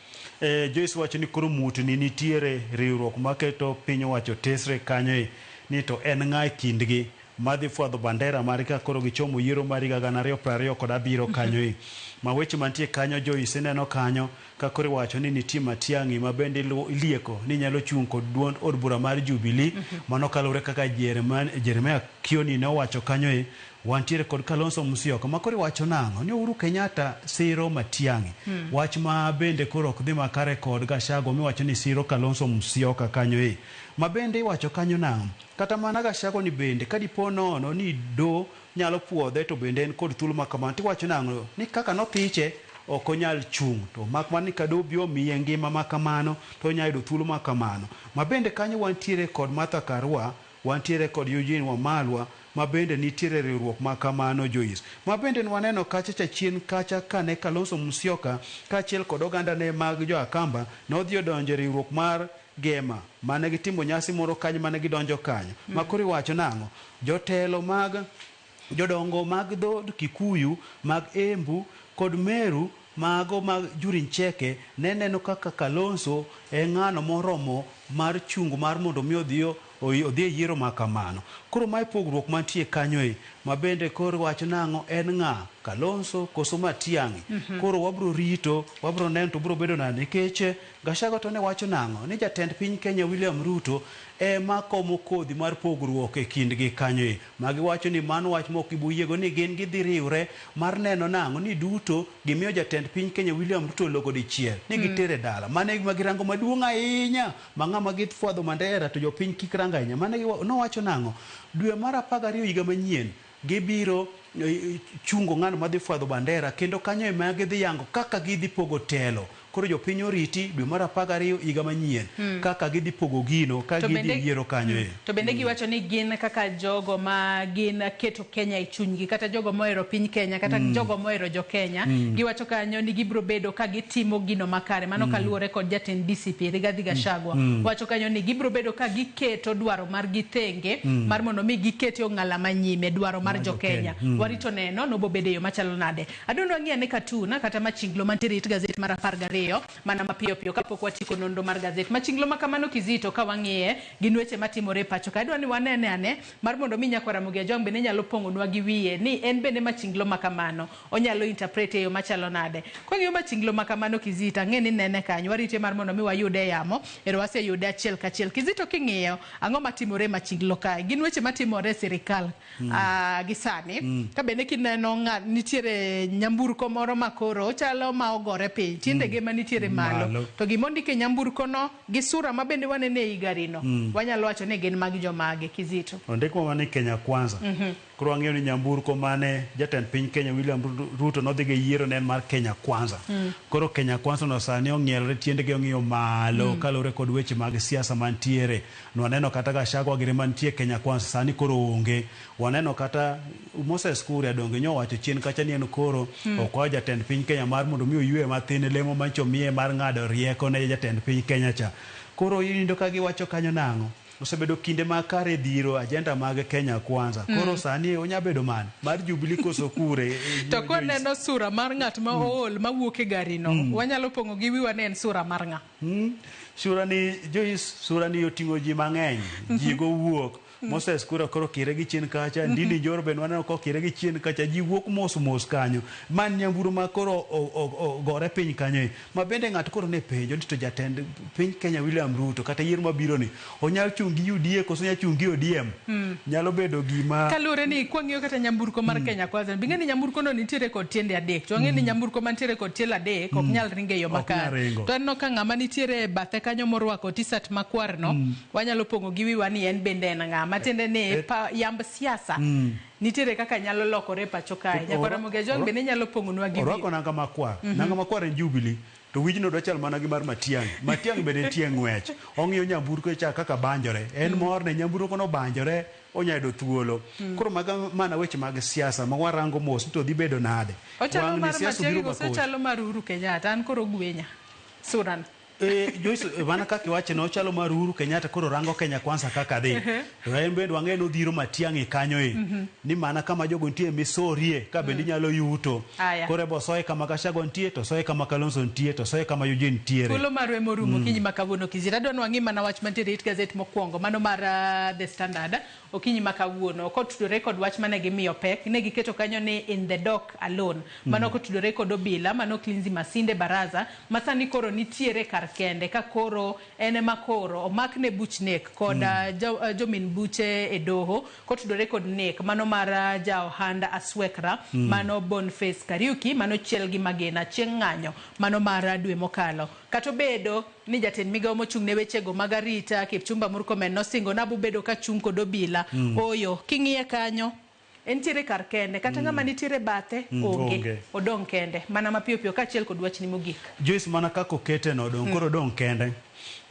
Joyce wacho ni koro mutni nitiere riwruok maketo piny owacho tesre kanyo ni to en ng'a e kindgi. madhi fwadho bandera margi ka koro gichomo yiero mar higa 2027 kanyo e. Ma weche mantie kanyo Joyce ineno kanyo ka koro iwacho ni nitie Matiang'i ma bende ilieko ni nyalo chung' kod duond od bura mar Jubilee. Mano kaluwore kaka Jeremiah Kioni ne owacho kanyo e. Wantiere kod Kalonzo Musyoka ma koro iwacho nang'o ni Uhuru Kenyatta siro Matiang'i. Wach ma bende koro ok dhi makare kod Gachagua miwacho ni siro Kalonzo Musyoka kanyo e. Ma bende iwacho kanyo nang'o? Kata mana Gachagua ni bende ka dipo nono ni do nyalo puodhe to bende en kod thuolo ma kamano tiwacho nang'o ni kaka nothiche ok onyal chung' to mak mana ni ka dobi omiye ngima ma kamano to onyalo yudo thuolo ma kamano. Ma bende kanyo wantiere kod Martha Karua, wantiere kod Eugene Wamalwa ma bende nitiere riwruok ma kamano Joyce. Ma bende nwaneno kacha cha chien kacha kane Kalonzo Musyoka kaachiel kod oganda ne mag jo Akamba nodhi odonjo e riwruok mar Gema mane gitimo nyasi moro kanyo mane gidonjo kanyo. Ma koro iwacho nang'o? Jotelo mag jodongo mag dhood Kikuyu, mag Embu kod Meru mago mag Njuri Ncheke ne neno kaka Kalonzo e ng'ano moromo mar chung' mar mondo mi odhi e yiero ma kamano. Koro mae pogruok mantie kanyo e, ma bende koro iwacho nang'o en ng'a? Kalonzo koso Matiang'i? Koro wabro rito, wabro neno to bro bedo nade nikech Gachagua to ne wacho nang'o? Ni jatend piny Kenya William Ruto ema komo kodhi mar pogruok e kindgi kanyo e. Ma giwacho ni mano wach ma ok giboyiego ni gin gidhi riwre mar neno nang'o ni duto gimiyo jatend piny Kenya William Ruto logo dichiel ni gitere dala. Mano e gima girango maduong' ahinya ma ng'ama gifwadho Mandera to jopiny kik rang ahinya. Mano nowacho nang'o? Dwe mar 12 higa manyien gibiro chungo ng'ano madhi fwadho bandera kendo kanyo ema gidhi yango kaka gidhi pogo telo. Koro jopiny oriti dwe mar 12 higa manyien kaka gidhi pogo gino ka gidhi yiero kanyo e. To bende giwacho ni gin kaka jogo ma gin keto Kenya e chunygi kata jogo mohero piny Kenya kata jogo mohero jo Kenya giwacho kanyo ni gibiro bedo ka gitimo gino makare. Mano kaluwore kod jatend DCP Rigathi Gachagua. Wacho kanyo ni gibiro bedo ka giketo dwaro margi thenge mar mondo mi gikete ong'ala manyime dwaro mar jo Kenya. Warito neno nobo bede yo machalo nade. Adundo ang'iya ne katuna kata machinglo mantiere it gazet mar 12 mana mapiyo piyo kapok watieko nonro mar gazet. Machinglo ma kamano Kizito ka wang'iye gin weche matimore pacho ka. Adwa ni wanene ane mar mondo mi nyakwar Ramogi Ajwang' bende nyalo pong'onwa gi wiye ni en bende machinglo ma kamano onyalo interpret e yo machalo nade. Kwang'iyo machinglo ma kamano Kizito ang'e ni nene kanyo warite mar mondo mi wayude e yamo ero waseyude achiel kachiel. Kizito king'iyo ang'o matimore machinglo kae? Gin weche matimore e sirikal gi sani. Ka bende kineno nitiere nyamburko moro makoro ochalo ma ogore piny tiendege manitiere malo to gimondike nyamburko no gi sura ma bende wanene ei garino wanyalo wacho ni gin mag jomage. Kizito ondik mana ni Kenya Kwanza. Koro wang'eyo ni nyamburko mane jatend piny Kenya William Ruto nodhi gi yiero ne en mar Kenya Kwanza. Koro Kenya Kwanza no sani ong'ielore tiendege ong'iyo malo kaluwore kod weche mag siasa mantiere. Nwaneno kata Gachagua giri mantie Kenya Kwanza sani koro onge. Waneno kata Moses Kuria donge nyowacho chien kacha ni en koro okwayo jatend piny Kenya mar mondo mi oywe mathin lemo mancho miye mar ng'ado rieko ne jatend piny Kenya cha. Koro iyudo ka giwacho kanyo nang'o? Osebedo kinde makare dhiro agenda mag Kenya Kwanza. Koro sani onya bedo man mar Jubilee koso Kure. To koneno sura mar ng'at ma ool mawuok e gari no, wanyalo pong'o gi wiwa ni en sura mar ng'a? Sura ni Joyce, sura ni oting'o ji mang'eny, ji go wuok. Moses Kuria koro kire gi chien kacha, Ndindi Nyoro bende waneno ka okire gi chien kacha, ji wuok mos mos kanyo. Man nyamburo ma koro ogore piny kanyo. Ma bende ng'ato koro ne penjo ni to jatend piny Kenya William Ruto kata yiero mabiro ni onyal chung' gi UDA koso onyal chung' gi ODM? Nyalo bedo gima kaluwore ni kwang'iyo kata nyamburko mar Kenya Kwanza, bing'e ni nyamburko no nitiere kod tiende adek, to wang'e ni nyamburko mantiere kod tielo adek ok nyal ringo e yo makare. To aneno ka ng'ama nitiere e bathe kanyo morwako t-shirt makwar no, wanyalo pong'o gi wiwa ni en bende en ng'a. Matiende ni yamb siasa nitiere kaka nyalo lokore pacho kae. Nyakwar Ramogi Ajwang' bende nyalo pong'onwa gi wiye. Orwako nanga makwar. Nanga makwar en Jubilee. To wijno dwa chal mana gi mar Matiang'i. Matiang'i bende nitie ng'wech. Ong'iyo nyamburko cha kaka banjore. En mor ne nyamburko no banjore onya yudo thuolo. Koro maga mana weche mag siasa ma warango mos to dhi bedo nade. Ochalo mar Matiang'i koso ochalo mar Uhuru Kenyatta? An koro gwenya. Suran. Joyce, mana kaka iwache no chalo mar Uhuru Kenyatta koro rango Kenya Kwanza kaka dhi. To en bende wang'e ni odhiro Matiang'i kanyo e. Ni mana kama jogo nitie misorie ka bende inyalo yuto. Koro ebo soye kama Gachagua nitie to soye kama Kalonzo nitie to soye kama Eugene nitiere. Thuolo marwa emorumo okinyi ma kawuono Kizito. Adwa ni wang'i mana wach mantiere it gazet mokwongo mano mar The Standard okinyi ma kawuono kotudore kod wach mane gimiyo pek ne giketo kanyo ni in the dock alone. Mano kotudore kod obila mano Klinzy Masinde Baraza ma sani koro nitiere kar kende ka koro en ema koro omakne buch nek kod jomin buche e doho kotudore kod nek mano mar ja ohanda Aswekra mano Boniface Kariuki mano chiel gi magina chieng' ng'anyo mano mar dwe mokalo. Kata obedo ni jatend migawo mochung' ne wechego mag arita Kipchumba Murkomen nosingo ni abobedo ka chung' kod obila. Oyo king'iye kanyo entiere kar kende kata ng'ama nitiere bathe onge odong' kende mana mapiyo piyo kaachiel kod wachni mogik. Joyce mana kaka okete no odong' koro odong' kende.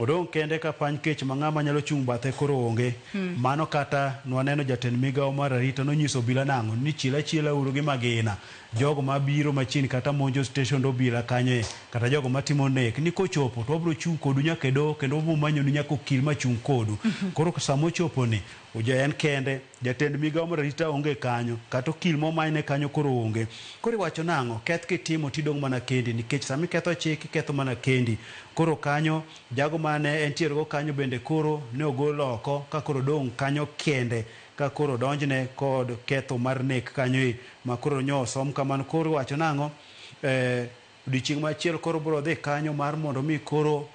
Odong' kende ka pany kech ma ng'ama nyalo chung' bathe koro onge. Mano kata nwaneno jatend migawo mar arita nonyiso obila nang'o ni chiel achiela uru gi magina. Jogo mabiro machiegni kata monjo station obila kanyo e kata jogo matimo nek ni kochopo to wabiro chung' kodu nyaka e doho kendo wabiro manyonu nyaka okil machung' kodu. Koro sama ochopo ni oja en kende jatend migawo mar arita onge kanyo kata okil momanyne kanyo koro onge. Koro iwacho nang'o keth kitimo tidong' mana kendi nikech sama iketho chik iketho mana kendi. Koro kanyo jago mane entiere go kanyo bende koro ne ogol oko ka koro odong' kanyo kende ka koro donjne kod ketho mar nek kanyo e ma koro nyo osom kamano. Koro iwacho nang'o odiochieng' machielo koro biro dhi kanyo mar mondo mi koro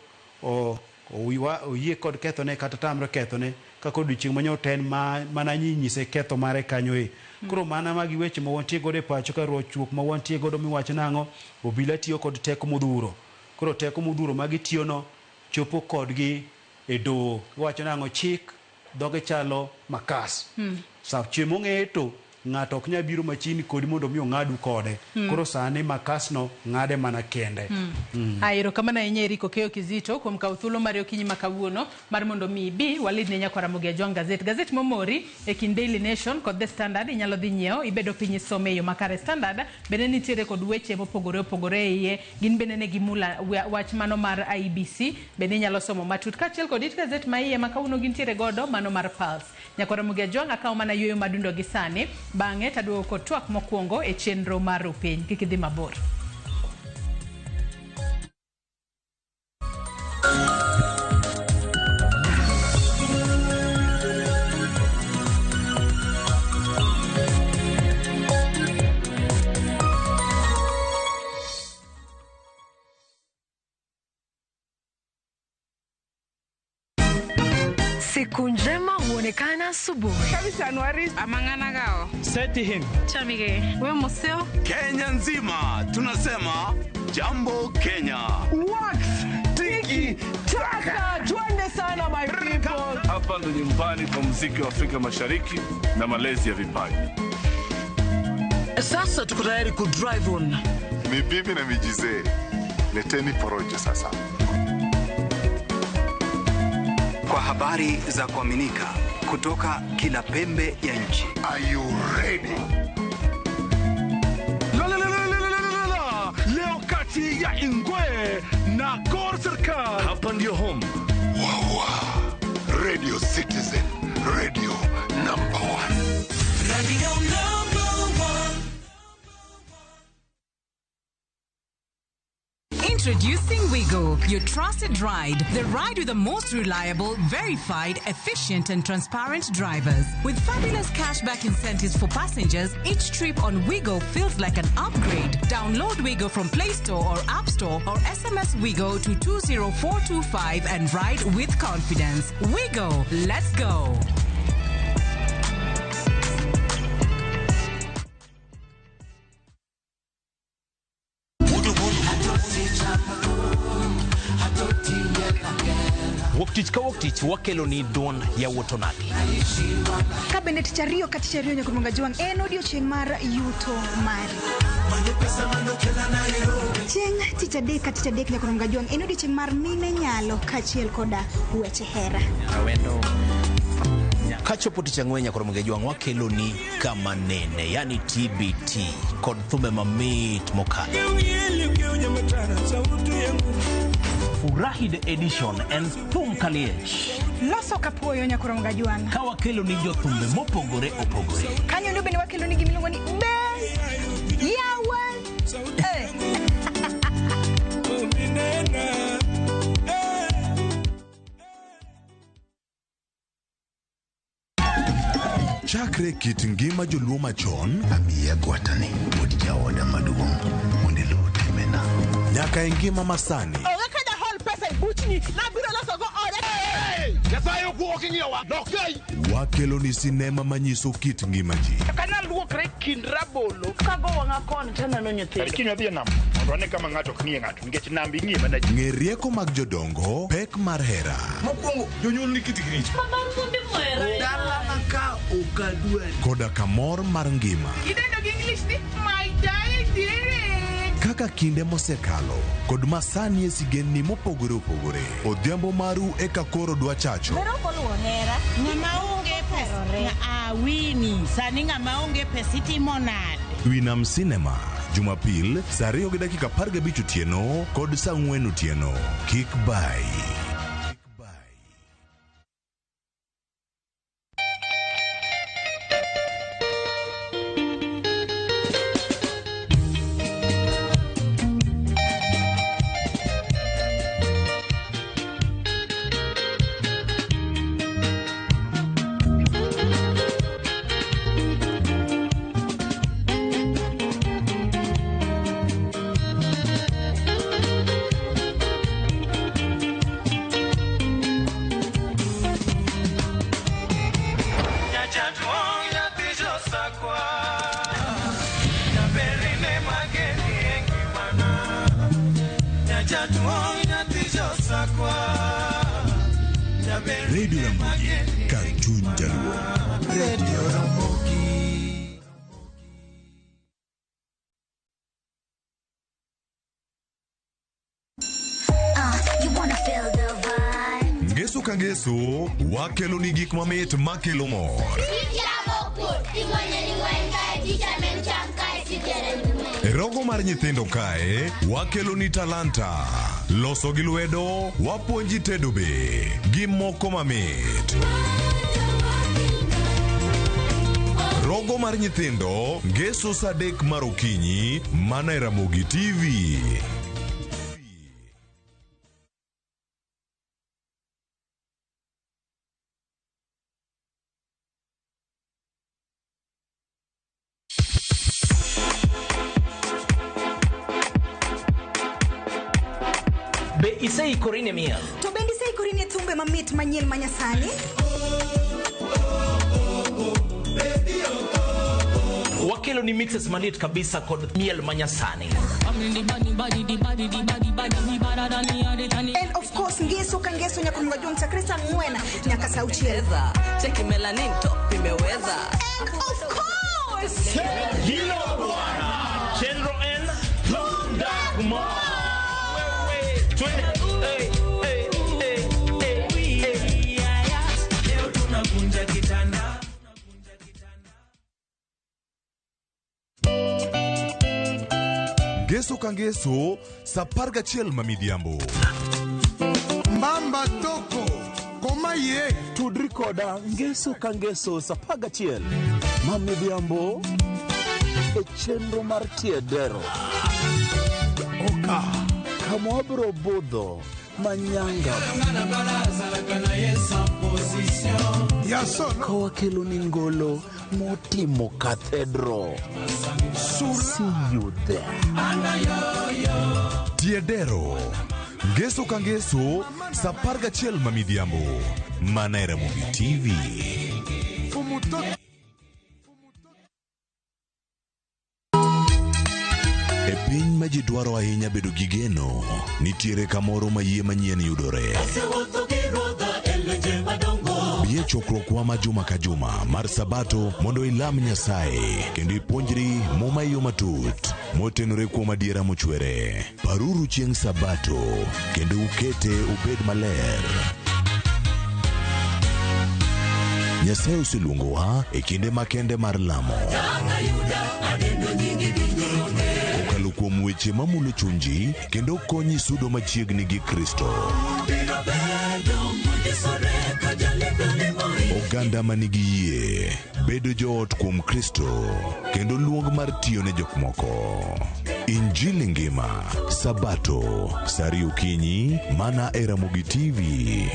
oyie kod kethone kata tamre kethone ka koro odiochieng' manyo ten mana nyinyise ketho mare kanyo e. Koro mana magi weche ma wantie godo e pacho ka rochruok ma wantie godo miwacho nang'o obila tiyo kod teko modhuro. Koro teko modhuro ma gitiyo no chopo kodgi e doho. Iwacho nang'o chik dhoge chalo makas. Sa chieng' mong'eto ng'ato ok nyal biro machiegni kodi mondo mi ong'adu kode. Koro sani makas no ng'ade mana kende. Erokamano ahinya Eric Okeyo Kizito kuom kawo thuolo mari okinyi ma kawuono mar mondo mi ibi walid ne nyakwara Ramogi Ajwang' gazet. Gazet momori e kind Daily Nation kod The Standard inyalo dhi nyiewo ibedo piny isome e yo makare. Standard bende nitiere kod weche mopogore opogore e iye gin bende ne gimula wach mano mar IEBC bende inyalo somo matut kaachiel kod it gazet ma iye ma kawuono gintiere godo mano mar Pulse. Nyakwara Ramogi Ajwang' akawo mana yueyo madundo gi sani bang'e taduogo kod twak mokwongo e chenro mar Rupiny. Kik idhi mabor. Siku njema huonekana asubuhi. Kenya nzima tunasema jambo Kenya. Wax tiki taka twende sana my people. Hapa ndo nyumbani kwa muziki wa Afrika Mashariki na malezi ya vipaji. Sasa tuko tayari ku drive on. Ni bibi na mijizee. Leteni porojo sasa. Kwa habari za kuaminika kutoka kila pembe ya nchi. Are you ready? La la la la la la la. Leo kati ya Ingwe na Gor Serikal. Hapa ndio home. Wow. Radio Citizen, radio number 1. Radio number 1. Introducing Wigo, your trusted ride. The ride with the most reliable, verified, efficient and transparent drivers. With fabulous cashback incentives for passengers, each trip on Wigo feels like an upgrade. Download Wigo from Play Store or App Store or SMS Wigo to 20425 and ride with confidence. Wigo, let's go. Wuok tich ka wuok tich wakelo ni duond yawuot onagi. Ka bende tich ariyo ka tich ariyo nyaka Ramogi Ajwang' en odiochieng' mar yuto mari. Chieng' tich adek ka tich adek nyaka Ramogi Ajwang' en odiochieng' mar mine nyalo kaachiel koda weche hera. Kachopo tich ang'wen nyaka Ramogi Ajwang' wakelo ni kama nene, yani TBT kod thumbe mamit mokalo. Furahi the edition en thum kaliech. Loso kapuoyo nyakoro Gajwang'. Ka wakelo ni jothumbe mopogore opogore. Kanyo ndo bende wakelo ni gimiluongo ni be yawa. Eh. Chakre kit ngima joluo machon amiye agwatani wuod jaoda maduong' mondo iluw timena nyaka e ngima masani. Onge ka jahol pesa e buchni, nabiro loso go ode. Nyasaye okuo king'iyowa, dok kai. Wakelo ni sinema manyiso kit ngima ji. Ok anyal luokre kind rabolo kago wang'a koni taneno nyithindo. Kiny wadhi e nam mondo wane kama ng'ato ok ng'iye ng'ato nikech nam ing'iye mana ji. Ng'e rieko mag jodongo, pek mar hera. Mokwongo jonyuol ni kitgi richo. Dala ka ok adwari. Koda kamor mar ngima. Idendo gi English ni my daddy. Kaka kinde mosekalo kod masani e sigendni mopogore opogore. Odhiambo maru eka koro dwa chacho. Ng'ama onge pesa awini sani ng'ama onge pesa itimo nade? Winam Cinema Jumapil saa 2:15 otieno kod saa 4 otieno. Kik bai. Radio Ramogi, kar chuny jaluo. Radio Ramogi. You wanna feel the vibe. Ngeso ka ngeso wakelo ni gik mamit makelo mor. E rogo mar nyithindo kae wakelo ni talanta, loso gi lwedo, wapuonji tedo be gi moko mamit. Rogo mar nyithindo ngeso saa 3 mar okinyi mana e Ramogi TV. Be iseikori ne miel? To bende iseikori ne thumbe mamit manyien manyasani? Wakelo ni mixes maliet kabisa kod miel manyasani. And of course ngeso ka ngeso nyaka Gajwang' chakre saa 4 nyaka saa 6. Cheki melanin top imeweza. And of course Hilo bwana. Chenro en Thundagmo. Twende. Hey, hey, hey, hey, hey. Leo tunavunja kitanda. Ngeso ka ngeso saa 11 ma midhiambo. Mbamba toko koma ye. Tudri koda ngeso ka ngeso saa 11 ma midhiambo e chenro mar tiedero. Oka kama wabiro budho manyanga ka wakelo ni ngolo motimo cathedral. See you there. Tiedero ngeso ka ngeso saa 11 ma midhiambo mana e Ramogi TV. E piny ma ji dwaro ahinya bedo gi geno, nitiere kamoro ma yie manyien yudore. Bi e chokruokwa ma juma ka juma mar Sabato mondo ilam Nyasaye kendo ipuonjri Muma e yo matut motenore kuom adiera mochwere. Paruru chieng' Sabato kendo ukete obed maler. Nyasaye oseluongowa e kinde makende mar lamo. Kokalo kuom weche mamulo chunji kendo konyi sudo machiegni gi Kristo. Oganda ma nigi yie bedo joot kuom Kristo kendo luong mar tiyo ne jok moko. Injili ngima, Sabato, saa ariyo okinyi, mana e Ramogi TV.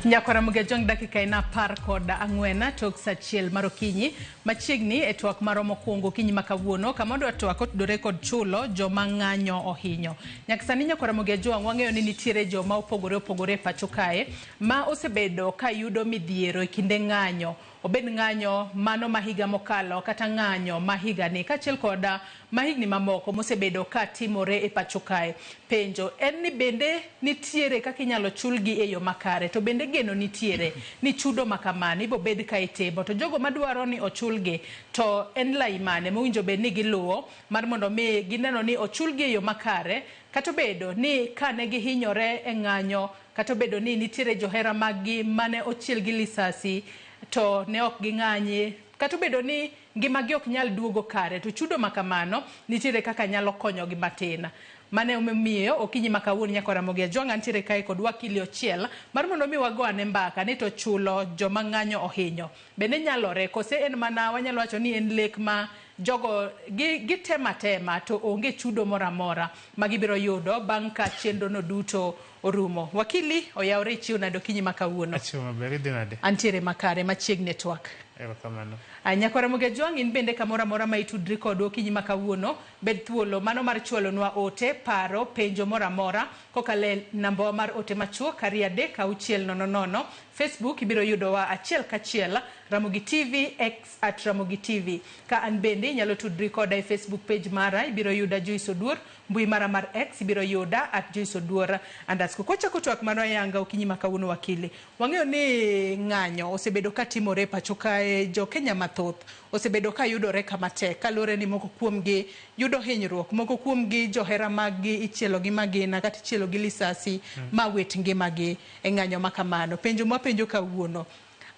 Nyakwara Mugejong dakika en 14 tok saa 1 mar okinyi machiegni e twak marwa mokwongo okinyi ma kawuono kama wadwa twak otudore kod chulo joma ng'anyo ohinyo. Nyaka sani Nyakwara Mugejong wang'eyo ni nitiere joma opogore opogore e pacho kae ma osebedo ka yudo midhiero e kinde ng'anyo obed ng'anyo mano ma higa mokalo kata ng'anyo ma higani kaachiel kod ma higni mamoko mosebedo ka timore e pacho kae. Penjo en ni bende nitiere kaka inyalo chulgi e yo makare to bende geno nitiere ni chudo ma kamano ibo bed ka itimo to jogo madwaro ni ochulgi to en lai mane mowinjo bed ni giluwo mar mondo mi gineno ni ochulgi e yo makare kata obedo ni kane gihinyore e ng'anyo kata obedo ni nitiere johera maggi mane ochiel gi lisasi to ne ok ging'anyi kata obedo ni ngimagi ok nyal duogo kare to chudo ma kamano nitiere kaka nyalo konyogi matin. Mane omiyo okinyi ma kawuono nyaka Ramogi Ajwang' antiere kae kod wakili Ochiel mar mondo mi wago ane mbaka ni to chulo joma ng'anyo ohinyo bende nyalore kose en mana wanyalo wacho ni en lek ma jogo gitemo atema to onge chudo moro amora ma gibiro yudo bang' ka chenro no duto orumo. Wakili oyawore ichiew nade okinyi ma kawuono? Achiew maber, idhi nade? Antiere makare machiegni e twak. Erokamano. Nyakwara Ramogi Ajwang' in bende kamoro amora ma itudri kodwa okinyi ma kawuono bed thuolo mano mar chwalonwa ote, paro, penjo moro amora kokalo e nambawa mar ote machuok 2 3 6 0 0. Facebook ibiro yudowa achiel kachiel Ramogi TV, X at Ramogi TV. Ka an bende inyalo tudri koda e Facebook page mara ibiro yuda Joyce Oduor, mbui mara mar X ibiro yuda at Joyce Oduor underscore. Kwachako twak marwa yanga okinyi ma kawuono wakili, wang'eyo ni ng'anyo osebedo ka timore e pacho kae, jo Kenya mathoth osebedo ka yudore kama tek kaluwore ni moko kuomgi yudo hinyruok, moko kuomgi johera maggi ichielo gi magina kata ichielo gi lisasi ma wit ngimagi e ng'anyo ma kamano. Penjo mwapenjo kawuono,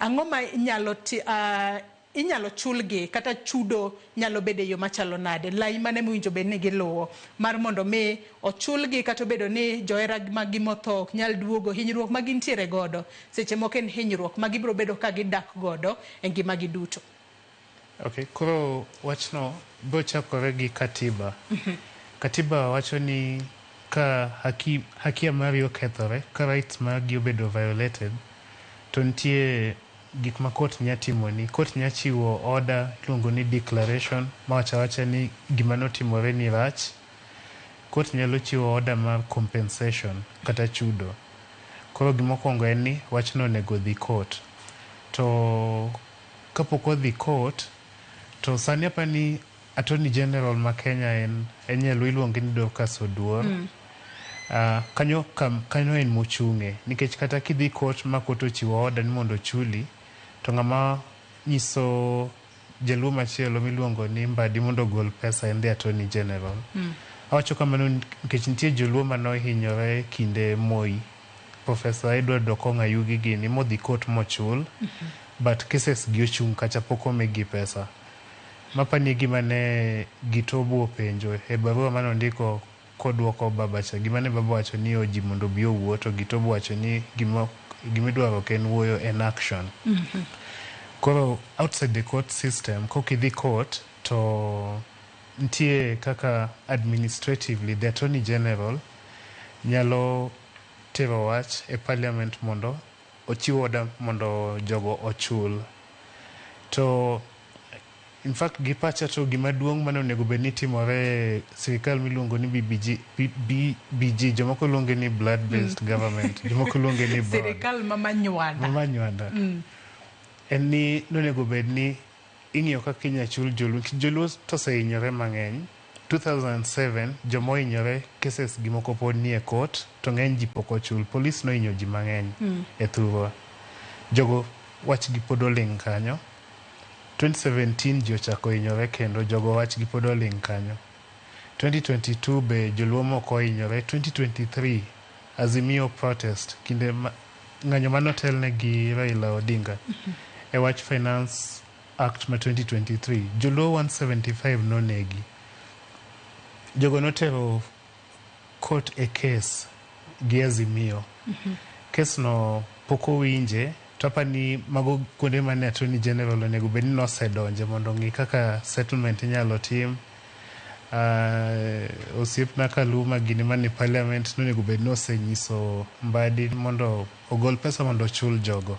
ang'o ma inyalo inyalo chulgi kata chudo nyalo bedo e yo machalo nade? Lai mane mowinjo bed ni giluwo mar mondo mi ochulgi kata obedo ni johera maggi motho ok nyal duogo, hinyruok ma gintiere godo seche moko en hinyruok ma gibiro bedo ka gidak godo e ngimagi duto. Okay, koro wachno biro chakore gi katiba. Katiba wacho ni ka haki mari okethore, ka rights magi obedo violated, to nitie gik ma court nya timoni. Court nya chiwo order iluongo ni declaration mawacho awacha ni gima notimore ni rach. Court nyalo chiwo order mar compensation kata chudo. Koro gimokwongo en ni wachno onego dhi court. To kapok odhi court, to sani apani Attorney General ma Kenya en nyaluo iluonge ni Dorcas Oduor. Kanyo en mochung'e nikech kata kidhi court ma court ochiwo order ni mondo ochuli to ng'ama nyiso jaluo machielo miluongo ni Mbadi mondo ogol pesa en the Attorney General. Awacho kamano nikech nitie joluo manohinyore kinde Moi. Professor Edward Okong'o Ayugi gini modhi court mochul but cases gi ochung' kacha pok omigi pesa. Mapani gima ne Gitobu openjo e barua manondiko koduoko baba cha, gima ne baba wacho ni oji mondo obi owuo to Gitobu wacho ni gimidwaro ok en wuoyo en action. Koro outside the court system, kok idhi court to nitie kaka administratively the Attorney General nyalo tero wach e parliament mondo ochiw order mondo jogo ochul. To in fact gi pacha to gima duong' mane onego bed ni timore e sirikal miluongo ni BBG, BBG jomoko luonge ni blood based government, jomoko luonge ni broad. Sirikal ma manywanda. Ma manywanda. En ni nonego bed ni ing'iyo kaka inya chul joluo. Joluo to osehinyore mang'eny. 2007 joma ohinyore cases gi moko pod nie court to ng'eny ji pok ochul. Police nohinyo ji mang'eny e thurwa. Jogo wachgi pod oling' kanyo. 2017 ji ochako hinyore kendo jogo wachgi pod oling' kanyo. 2022 be joluo moko ohinyore. 2023 Azimio protest kinde ma, ng'anyo manotelne gi Raila Odinga e wach Finance Act ma 2023 joluo 175 nonegi. Jogo notero court e case gi Azimio. Kes no pok owinje to apani mago kuonde mane Attorney General onego bed ni nosedonje mondo ong'i kaka settlement inyalo tim. Osiepna Kaluma gini mane parliament nonego bed ni osenyiso Mbadi mondo ogol pesa mondo ochul jogo.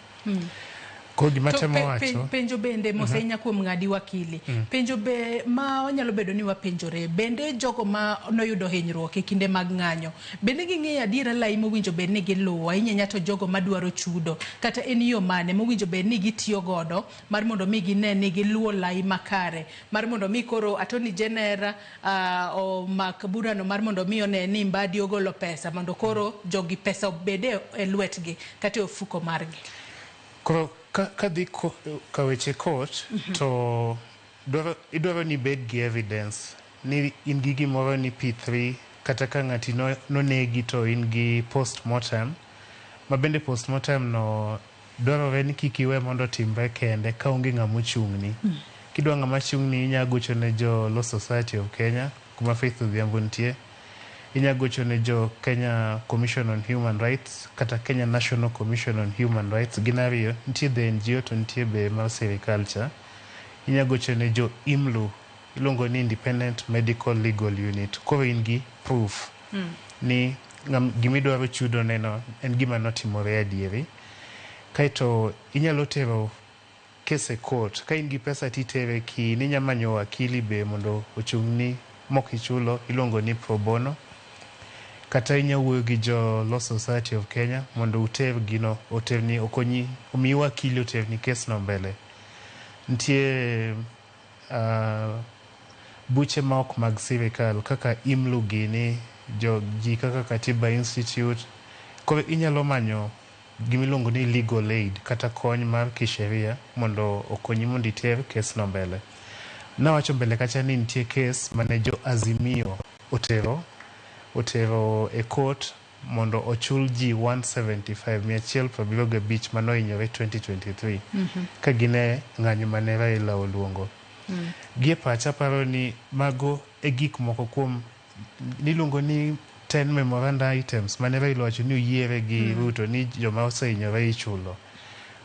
Koro gima To temo wacho penjo bende mos ahinya kuom ng'adi wakili. Penjo be ma wanyalo bedo ni wapenjore, bende jogo ma noyudo hinyruok e kinde mag ng'anyo, bende ging'eyo adiera lai mowinjo bed ni giluwo, ahinya ahinya to jogo madwaro chudo, kata en yo mane mowinjo bed ni gitiyo godo mar mondo mi gine ni giluwo lai makare, mar mondo mi koro Attorney General omak burano mar mondo mi one ni Mbadi ogolo pesa mondo koro jogi pesa obed e lwetgi kata e ofuko margi. Koro ka dhi ka weche court to idwaro ni ibed gi evidence ni in gi gimoro ni P3 kata ka ng'ati nonegi to in gi postmortem ma bende postmortem no dwarore ni kik iwe mondo otimre kende ka onge ng'ama ochung'ni. Kidwa ng'ama chung'ni inya gocho ne jo Law Society of Kenya kuma Faith Odhiambo nitie. Inya gocho ne jo Kenya Commission on Human Rights kata Kenya National Commission on Human Rights gin ariyo nitie the NGO to nitie be mar sirikal cha. Inya gocho ne jo IMLU iluongo ni Independent Medical Legal Unit. Koro in gi proof ni gimidwaro chudo neno en gima notimore adieri. Kaeto inyalo tero kes e court ka in gi pesa titere kin inya manyo wakili be mondo ochung'ni mok ichulo iluongo ni pro bono. Kata inya wuoyo gi jo Law Society of Kenya mondo uter gino oterni okonyi omiyi wakili oterni kes no mbele. Nitie buche ma ok mag sirikal kaka IMLU gini, jo ji kaka Katiba Institute. Koro inyalo manyo gimiluongo ni legal aid kata kony mar kisheria mondo okonyi mondo iter kes no mbele. Nawacho mbele kacha ni nitie kes mane jo Azimio otero e court mondo ochul ji 175 175 manohinyore 2023 ka gin e ng'anyo mane Raila oluongo. Gi e pacha aparo ni mago e gik moko kuom niluongo ni 10 memoranda items mane Raila owacho ni oyiere gi Ruto ni joma osehinyore ichulo.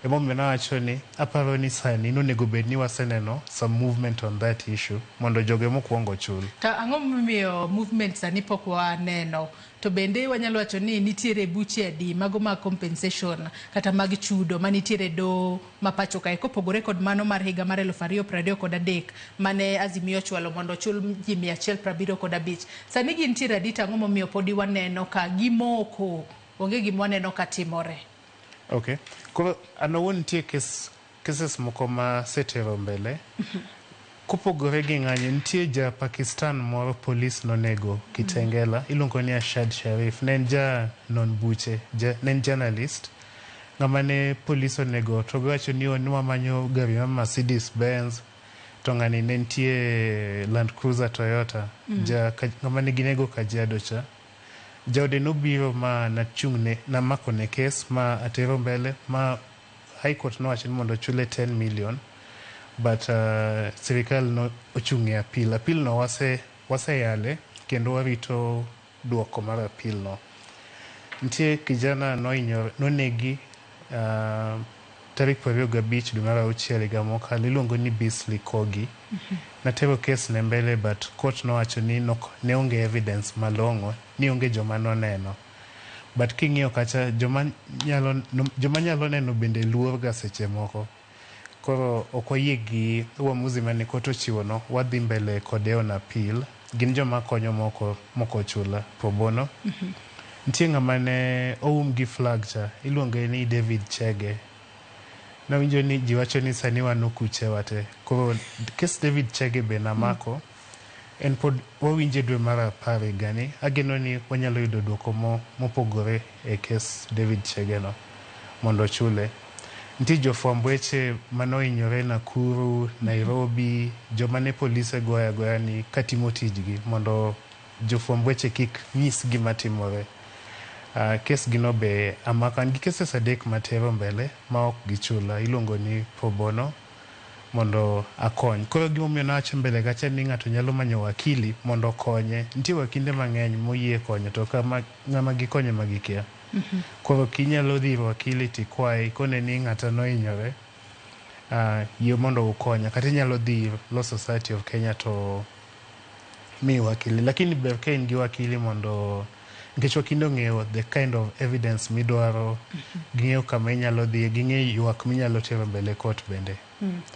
Emomiyo nawacho ni aparo ni sani nonego bed ni waseneno some movement on that issue mondo joge mokwongo ochul. To ang'o momiyo movement sani pok waneno? To bende wanyalo wacho ni nitiere buche adi mago mag compensation kata mag chudo manitiere doho ma pacho kae kopogore kod mano mar higa mar 2023 mane Azimio ochwalo mondo ochul ji 175. Sani gintiere adi to ang'o momiyo podi waneno ka gimoko, onge gima waneno ka timore? Okay. Koro an awuon nitie cases moko ma asetero mbele. Kopogore gi ng'anyo, nitie ja Pakistan moro polis nonego Kitengela, iluongo ni Ashad Sharif. Ne en ja non buche, ne en journalist. Ng'ama ne polis onego to giwacho ni nwamanyo gari mar Mercedes Benz to ng'ani ne nitie Land Cruiser Toyota. Ng'ama ne ginego Kajiado cha. Jaode nobiro ma nachung'ne, namakone kes ma atero mbele ma High Court nowacho ni mondo ochule 10 million but sirikal no ochung' e appeal. Appeal no waseyale kendo warito duoko mar appeal no. Nitie kijana nohinyore, nonegi tarik 25 dwe mar auchiel higa mokalo iluongo ni Beasley Kogi. Natero kes ne mbele but court nowacho ni ne onge evidence malong'o ni onge joma noneno. But king'iyo kacha joma nyalo neno bende luor ga seche moko. Koro ok wayie gi uamuzi mane court ochiwo no, wadhi mbele kode on appeal. Gin joma konyo moko ochula pro bono. Nitie ng'ama ne oum gi flag cha, iluonge ni David Chege. Nawinjo ni ji wacho ni sani wan okuche te. Koro kes David Chege be namako. En pod wawinje dwe mar 10 higani. Ageno ni wanyalo yudo duoko mopogore e kes David Chege no mondo ochule. Nitie jofwamb weche manohinyore Nakuru, Nairobi, joma ne polise goyo agoya ni katimo tijgi mondo jofwamb weche kik nyis gima timore. Kes gino be amako, an gi cases 3 matero mbele ma ok gichula, iluongo ni pro bono mondo akony. Koro gimomiyo nawacho mbele kacha ni ng'ato nyalo manyo wakili mondo okonye. Nitie wakinde mang'eny moyie konyo to kama ng'ama gikonyo ema gikia. Koro kinyalo dhi ir wakili tikwaye ikone ni ng'ata nohinyore, yie mondo ukonya. Kata inyalo dhi ir Law Society of Kenya to miyi wakili. Lakini ber ka in gi wakili mondo nikech wakinde ong'eyo the kind of evidence midwaro, ging'eyo kama inyalo dhiye, ging'eyo ywak minyalo tero mbele court bende.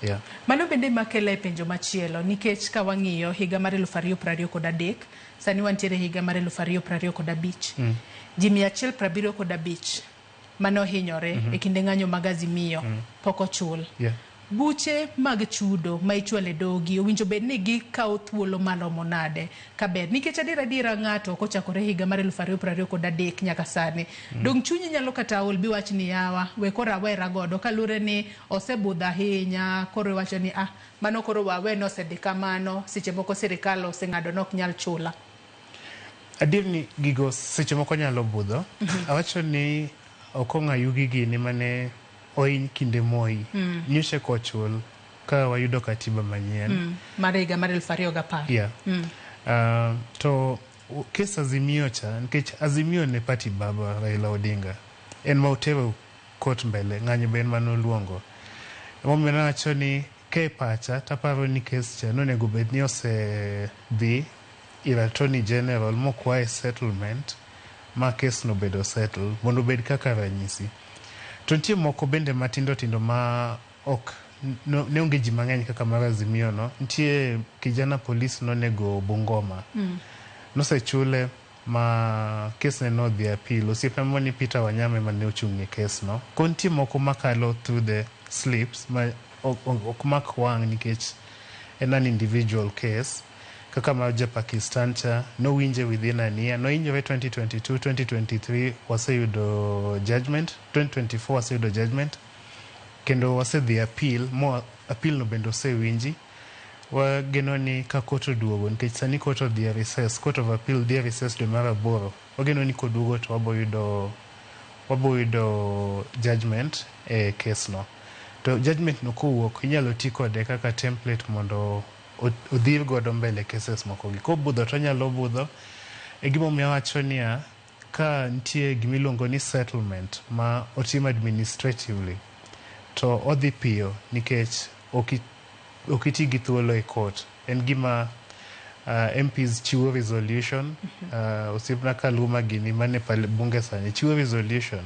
Yeah. Mano bende makela e penjo machielo nikech ka wang'iyo higa mar 2023, sani wantiere higa mar 2025. Ji 175 mane ohinyore e kinde ng'anyo mag Azimio pok ochul. Buche mag chudo ma ichwalo e dogi owinjo bed ni gikawo thuolo maromo nade kaber? Nikech adier adiera ng'ato kochakore higa mar 2023 nyaka sani, dong' chunyi nyalo kata ol biwach ni yawa we koro awera godo kaluwore ni osebudho ahinya, koro iwacho ni ah, mano koro wawe nosedhi kamano, seche moko sirikal oseng'ado ni ok nyal chula. Adier ni gigo seche moko nyalo budho. Awacho ni Okong'o Ayugi gini mane ohiny kinde Moi, nyocha kochul ka wayudo katiba manyien. Mar higa mar 2010. Yeah. To kes Azimio cha, nikech Azimio ne party baba Raila Odinga, en ma otero court mbele, ng'anyo be en mane oluongo. Emomiyo nawacho ni ka e pacha taparo ni kes cha nonego bed ni osedhi ir Attorney General mokwaye settlement ma kes no obedo settle mondo obed kaka ranyisi. To nitie moko bende matindo tindo ma ok no, ne onge ji mang'eny kaka mar Azimio no. Nitie kijana polis nonego Bungoma. Nosechule ma kes ne nodhi appeal. Osiepna moro ni Peter Wanyama ema ne ochung' e kes no. Koro nitie moko makalo through the slips ma ok mak wang' nikech en an individual case. Kaka mar ja Pakistan cha nowinje within an year. Nohinyore 2022, 2023 waseyudo judgment, 2024 waseyudo judgment kendo wasedhi appeal mo appeal no bende osewinji. Wageno ni ka court oduogo nikech sani court odhi e recess, court of appeal dhi e recess dwe mar 8. Wageno ni koduogo to wabo yudo judgment e case no. To judgment no kowuok inyalo ti kode kaka template mondo odhir godo mbele cases moko gi. Kobudho to onyalo budho. E gimomiyo awacho niya, ka nitie gimiluongo ni settlement ma otim administratively to odhi piyo nikech ok iti gi thuolo e court. En gima MPs chiwo resolution. Osiepna Kaluma gini mane bunge sani chiwo resolution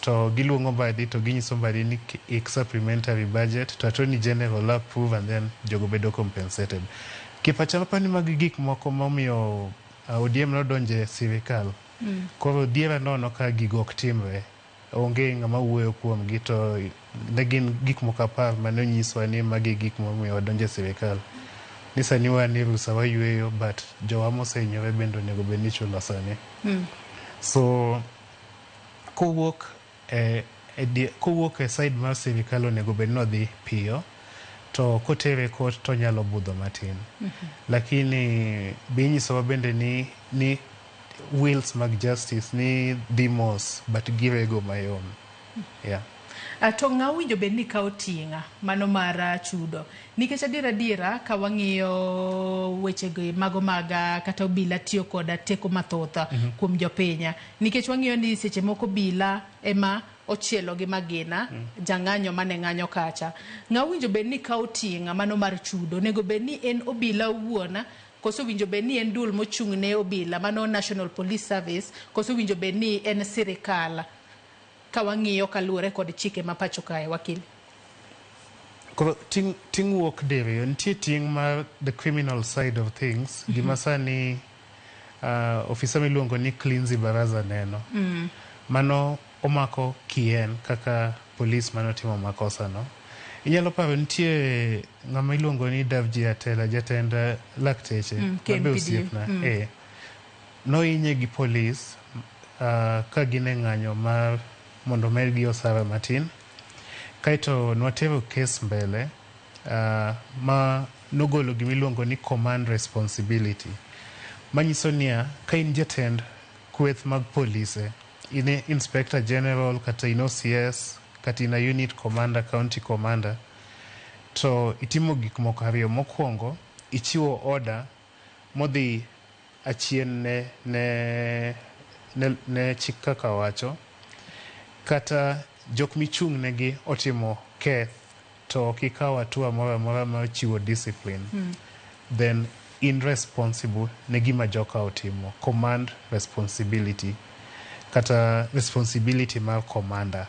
to giluongo Mbadi to ginyiso Mbadi ni ik supplementary budget to Attorney General approve and then jogo bedo compensated. Kipacha mapani mag gik moko momiyo ODM nodonje sirikal. Koro dhiera nono ka gigo ok timre. Onge ng'ama wuoyo kuomgi to ne gin gik moko 10 mane onyiswa ni magi gik momiyo wadonjo e sirikal. Ni sani wan e rusa wayueyo but jowa mosehinyore bende onego bed ni ichulo sani. So kowuok e side mar sirikal onego bed ni odhi piyo to kotere court to onyalo budho matin. Lakini be inyisowa bende ni wheels mag justice ni dhi mos but girego mayom. Yeah. To ng'a owinjo bed ni kawo ting'a mano mar chudo? Nikech adiera adiera ka wang'iyo wechegi mago mag kata obila tiyo koda teko mathoth kuom jopiny. Nikech wang'iyo ni seche moko obila ema ochielo gi magina, jang'anyo mane ng'anyo kacha. Ng'a owinjo bed ni kawo ting'a mano mar chudo? Onego bed ni en obila owuon, koso owinjo bed ni en duol mochung' ne obila mano National Police Service, koso owinjo bed ni en sirikal? Ka wang'iyo kaluwore kod chike ma pacho kae, wakili. Koro ting' wuok diriyo. Nitie ting' mar the criminal side of things. Gima sani ofisa miluongo ni Cleansy Baraza neno. Mano omako kien kaka polis manotimo makosa no. Inyalo paro nitie ng'ama iluongo ni Davji Atela, jatend lakteche, mabe osiepna. Nohinye gi polis ka gin e ng'anyo mar mondo omedgi osara matin. Kaeto nwatero kes mbele ma nogolo gimiluongo ni command responsibility. Manyiso niya, ka in jatend kweth mag polise, in inspector general kata in OCS kata in a unit commander, county commander, to itimo gik moko ariyo. Mokwongo, ichiwo order modhi achien ne chik kaka wacho, kata jok michung' negi otimo keth to ok ikawo hatua moro amora mar chiwo discipline, then in responsible ne gima joka otimo. Command responsibility kata responsibility mar commander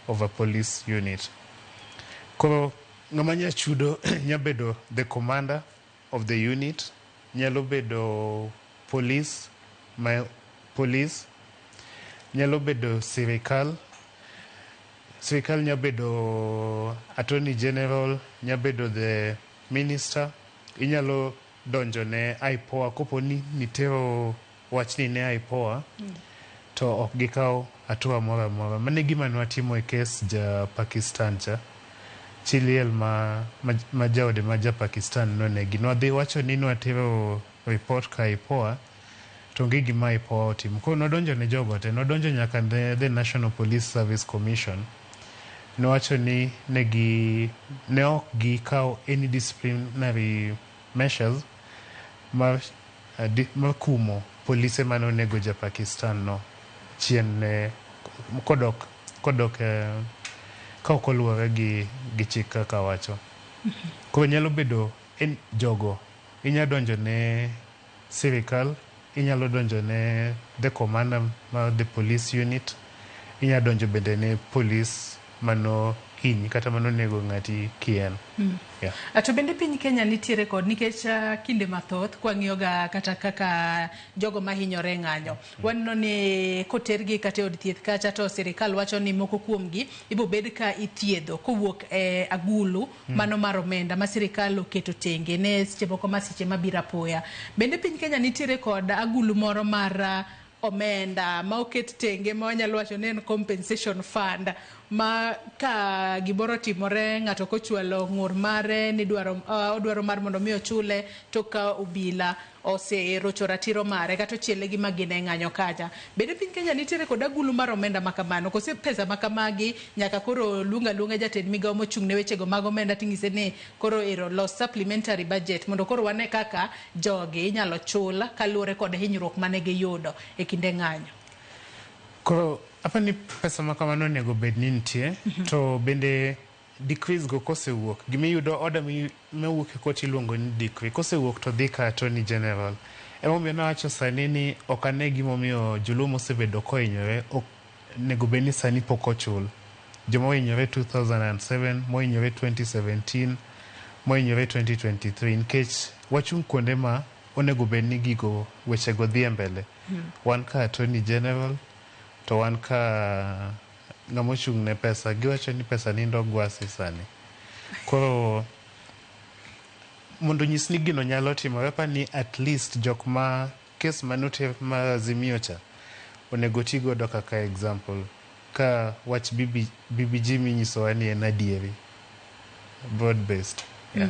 of a police unit. Koro ng'ama nya chudo nya bedo the commander of the unit, nyalo bedo police, ma police nyalo bedo sirikal, sirikal nya bedo attorney general, nya bedo the minister. Inyalo donjo ne IPOA kopo ni nitero wachni ne IPOA to ok gikaw hatua moro amora. Mano e gima nwatimo e kes ja Pakistan cha. Chi liel ma jaode ma ja Pakistan nonegi. Nwadhi wacho ni nwatero report ka IPOA to onge gima IPOA otimo. Koro nwadonjo ne jogo te, nwadonjo nyaka ne the National Police Service Commission. Nowacho ni ne ok gikaw any disciplinary measures mar kumo polise mane onego ja Pakistan no chien ne kodok ka ok oluwore gi chik kaka wacho. Koro nyalo bedo en jogo, inyalo donjo ne sirikal, inyalo donjo ne the commander mar the police unit, inyalo donjo bende ne police mano hinyi kata mano nego ng'ati kien. Yeah. To bende piny Kenya nitiere kod nikech kinde mathoth kwang'iyo ga kata kaka jogo mahinyore ng'anyo, waneno ni kotergi kata e od thieth kacha to sirikal wacho ni moko kuomgi ibo bed ka ithiedho kowuok e agulu mano mar omenda ma sirikal oketo tenge ne seche moko masiche mabiro apoya. Bende piny Kenya nitiere kod agulu moro mar omenda ma oket tenge ma wanyalo wacho ni en compensation fund ma ka gimoro otimore ng'ato kochwalo ng'ur mare ni dwaro odwaro mar mondo mi ochule to ka obila oserocho ratiro mare kata ochiele gi magina e ng'anyo kacha. Bende piny Kenya nitiere kod agulu mar omenda ma kamano kose pesa ma kamagi nyaka koro luong aluonga jatend migawo mochung' ne wechego mag omenda ting'ise ni koro ero los supplementary budget mondo koro wane kaka jogi inyalo chul kaluwore kod hinyruok mane giyudo e kinde ng'anyo. Koro apani pesa ma kamano onego bed ni nitie, to bende decrees go kosewuok, gimiyudo order mawuok e court iluongo ni decree, kosewuok to dhi ka attorney general. Emomiyo nawacho sani ni ok ane gimomiyo joluo mosebedo kohinyore ok onego bed ni sani pok ochul. Joma ohinyore 2007, mohinyore 2017, mohinyore 2023 nikech wachung' kuonde ma onego bed ni gigo wechego dhi e mbele. Wan ka attorney general to wan ka ng'ama ochung' ne pesa, giwacho ni pesa nindo gwasi sani. Koro mondo nyis ni gino nyalo timore, apa ni at least jok ma kes manoter mar Azimio cha onego ti godo kaka example ka wach BBG minyisowa ni en adieri, broad based. Yeah.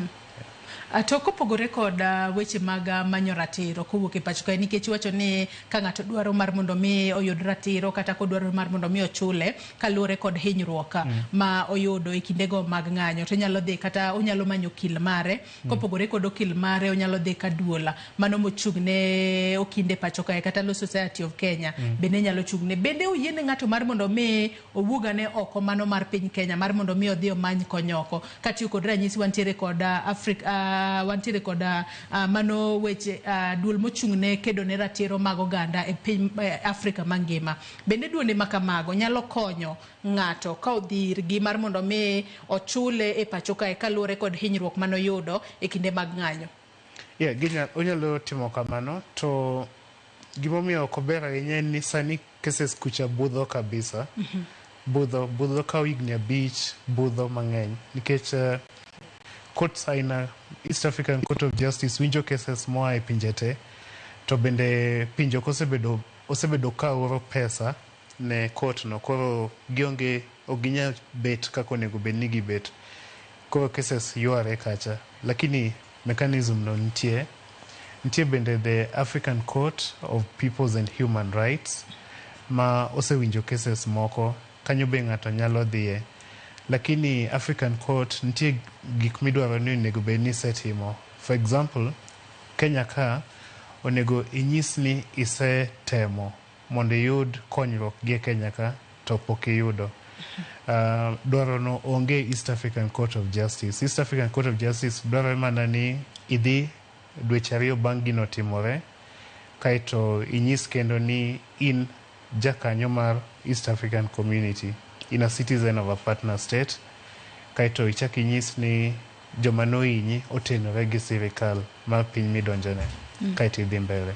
To kopogore kod weche mag manyo ratiro kowuok e pacho kae, nikech iwacho ni ka ng'ato dwaro mar mondo mi oyud ratiro kata kodwaro mar mondo mi ochule kaluwore kod hinyruok ma oyudo e kindego mag ng'anyo, to onyalo dhi kata onyalo manyo okil mare. Kopogore kod okil mare, onyalo dhi ka duol mano mochung' ne okinde pacho kae kata Law Society of Kenya bende nyalo chung' ne. Bende oyiene ng'ato mar mondo mi owuog ane oko mano mar piny Kenya mar mondo mi odhi omany kony oko. Katiyo kod ranyisi, wantiere kod Africa, wantiere kod mano weche duol mochung' ne kedo ne ratiro mag oganda e piny Afrika mangima. Bende duonde ma kamago nyalo konyo ng'ato ka odhi irgi mar mondo mi ochule e pacho kae kaluwore kod hinyruok manoyudo e kinde mag ng'anyo? Yeah, onyalo timo kamano, to gimomiyo ok ober ahinya en ni sani cases kucha budho kabisa. Budho kawo higni 5, budho mang'eny nikech courts aina East African Court of Justice winjo cases moa e pinje te, to bende pinje ok osebedo ka oro pesa ne court no, koro gionge Ok ginyal bet kaka onego bed ni gibet. Koro cases yware kacha. Lakini mechanism no nitie. Nitie bende the African Court of Peoples and Human Rights ma osewinjo cases moko. Kanyo be ng'ato nyalo dhiye. Lakini African Court nitie gik midwaro ni onego bed ni isetimo. For example, Kenya ka onego inyis ni isetemo mondo iyud konyruok gi e Kenya ka to pok iyudo. Dwaro no onge East African Court of Justice. East African Court of Justice dwarore mana ni idhi dweche ariyo bang' gino timore kaeto inyis kendo ni in jakanyo mar East African Community, in a citizen of a partner state, kaeto ichak inyis ni joma nohinyi otenore gi sirikal mar piny midonjone kaeto idhi mbele.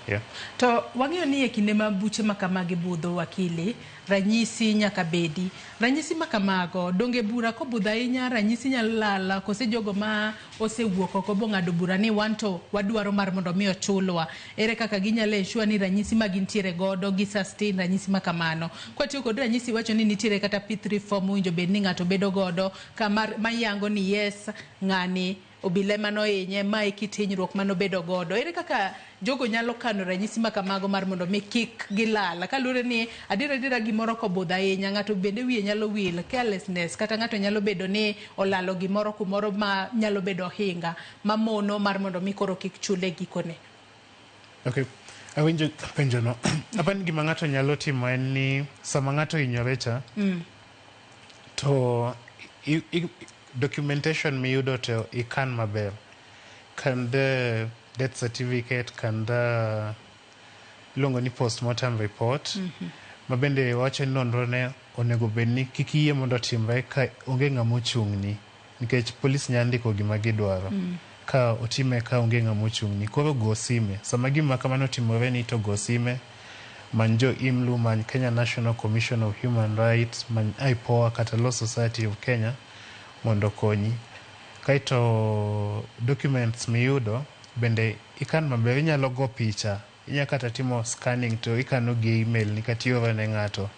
Yeah. To wang'eyo ni e kinde ma buche ma kamagi budho wakili, ranyisi nyaka bedi. Ranyisi ma kamago, donge bura kobudho ahinya ranyisi nyalo lal kose jogo ma osewuok oko bong'ado bura ni wan to wadwaro mar mondo mi ochulwa. Ere kaka ginyalo ensure ni ranyisi ma gintiere godo gi sustain ranyisi ma kamano. Kwatiyo kod ranyisi wacho ni nitiere kata P3 form mowinjo bed ni ng'ato bedo godo kama mayango ni yes ng'ani obila ema nohinye, mae kit hinyruok manobedo godo. Ere kaka jogo nyalo kano ranyisi ma kamago mar mondo mi kik gilal? Kaluwore ni adiera adiera gimoro kobudho ahinya, ng'ato bende wiye nyalo wil, carelessness, kata ng'ato nyalo bedo ni olalo gimoro kumoro ma nyalo bedo ohinga mamono mar mondo mi koro kik chule gikone. Okay. Awinjo penjono. Apani gima ng'ato nyalo timo en ni sama ng'ato ohinyore cha, to documentation miyudo to ikan maber. Kan the death certificate, kan the iluongo ni postmortem report, ma bende wacho ni nonro ne onego bed ni kik iyie mondo otimre ka onge ng'ama ochung'ni nikech polis nyalo ndiko gima gidwaro. Ka otime ka onge ng'ama ochung'ni. Koro go sime. Sama gima kamano otimore ni to go sime, many jo IMLU, many Kenya National Commission of Human Rights, many IPOA kata Law Society of Kenya mondo okonyi. Kaeto documents miyudo bende ikan maber. Inyalo go picha, inyalo kata timo scanning to ikano gi e email ni kata ioro ne ng'ato.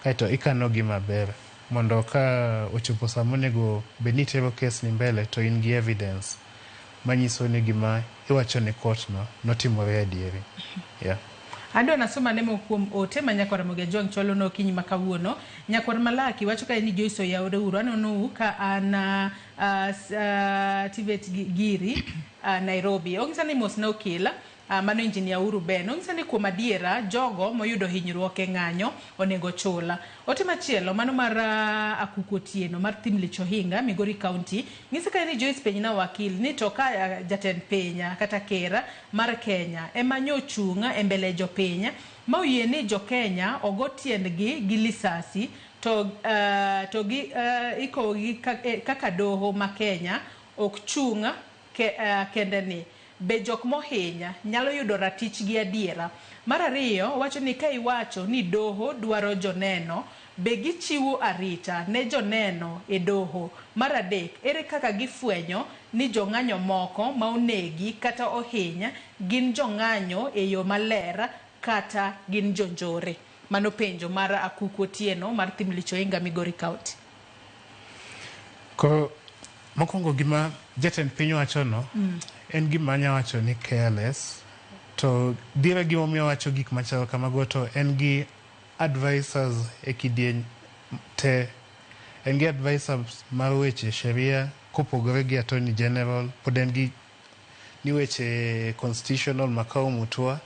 Kaeto ikano gi maber mondo ka ochopo sama onego bed ni itero kes ni mbele to in gi evidence manyiso ni gima iwacho ne court no notimore adieri. Yeah. Adwa nasoma ne moko kuom ote ma nyakwar Ramogi Ajwang' chwalo no okinyi ma kawuono. Nyakwar Malaki wacho ka ni Joyce oyawre uru anonou ka an Tivet Giri Nairobi. Onyisa ni mos na okil mano engineer Uru Ben. Onyisa ni kuom adiera jogo moyudo hinyruok e ng'anyo onego chula. Ote machielo mano mar Akuku Otieno mar Thimlich Ohinga Migori County nyisa ka ni Joyce penjna wakil ni to ka jatend piny kata ker mar Kenya ema nyochung' e mbele jopiny ma oyie ni jo Kenya ogo tiendgi gi lisasi to to gi ikowogi kaka doho ma Kenya ok chung' kende ni be jok mohiny nyalo yudo ratichgi adiera. Mar ariyo wacho ni ka iwacho ni doho dwaro joneno be gichiwo arita ne joneno e doho. Mar adek ere kaka gifwenyo ni jong'anyo moko ma onegi kata ohiny gin jong'anyo e yo maler kata gin jonjore. Mano penjo mar Akuku Otieno mar Thimlich Ohinga Migori County. Koro mokwongo gima jatend piny wacho no en gima anya wacho ni careless to dire gimomiyo owacho gik machalo kamago to en gi advisors e kidieny te. En gi advisors mar weche sheria kopogore gi attorney general pod en gi ni weche constitutional Makau Mutua.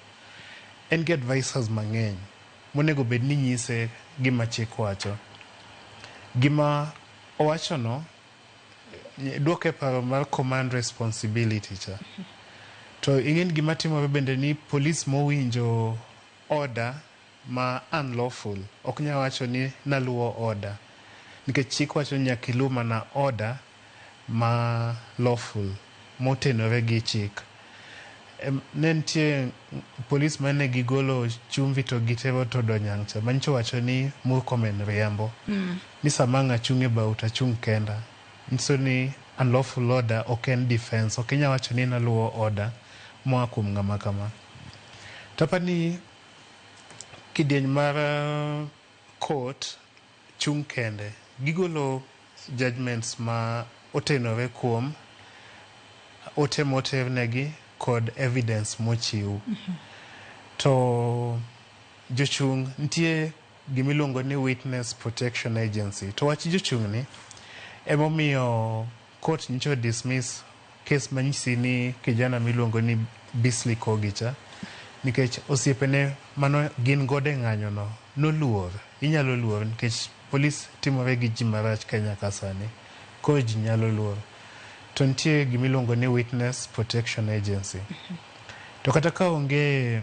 En gi advisors mang'eny monego bed ni nyise gima chik wacho. Gima owacho no duoke paro mar command responsibility cha. To ing'e ni gima timore bende ni polis mowinjo order ma unlawful ok nyal wacho ni naluwo order nikech chik wacho ni nyaka iluw mana order ma lawful motenore gi chik. Ne nitie polis mane gigolo chumvi to gitero Todo Nyang' cha manyicho wacho ni Murkomen riambo. Ni sama ang' achung' e bau to achung' kenda. Nyiso ni unlawful order ok en defense. Ok inyal wacho ni naluwo order moa kuom ng'ama kama. To apani kidieny mar court chung' kende. Gigolo judgments ma otenore kuom ote moternegi kod evidence mochiw. To jochung' nitie gimiluongo ni Witness Protection Agency. To wach jochung' ni emomiyo court nyocha dismiss case manyisi ni kijana miluongo ni Beasley Kogi cha nikech osiepene mano gin godo e ng'anyo no noluor. Inyalo luor nikech polis timore gi ji marach Kenya ka sani. Koro ji nyalo luor. To nitie gimiluongo ni Witness Protection Agency. To kata ka onge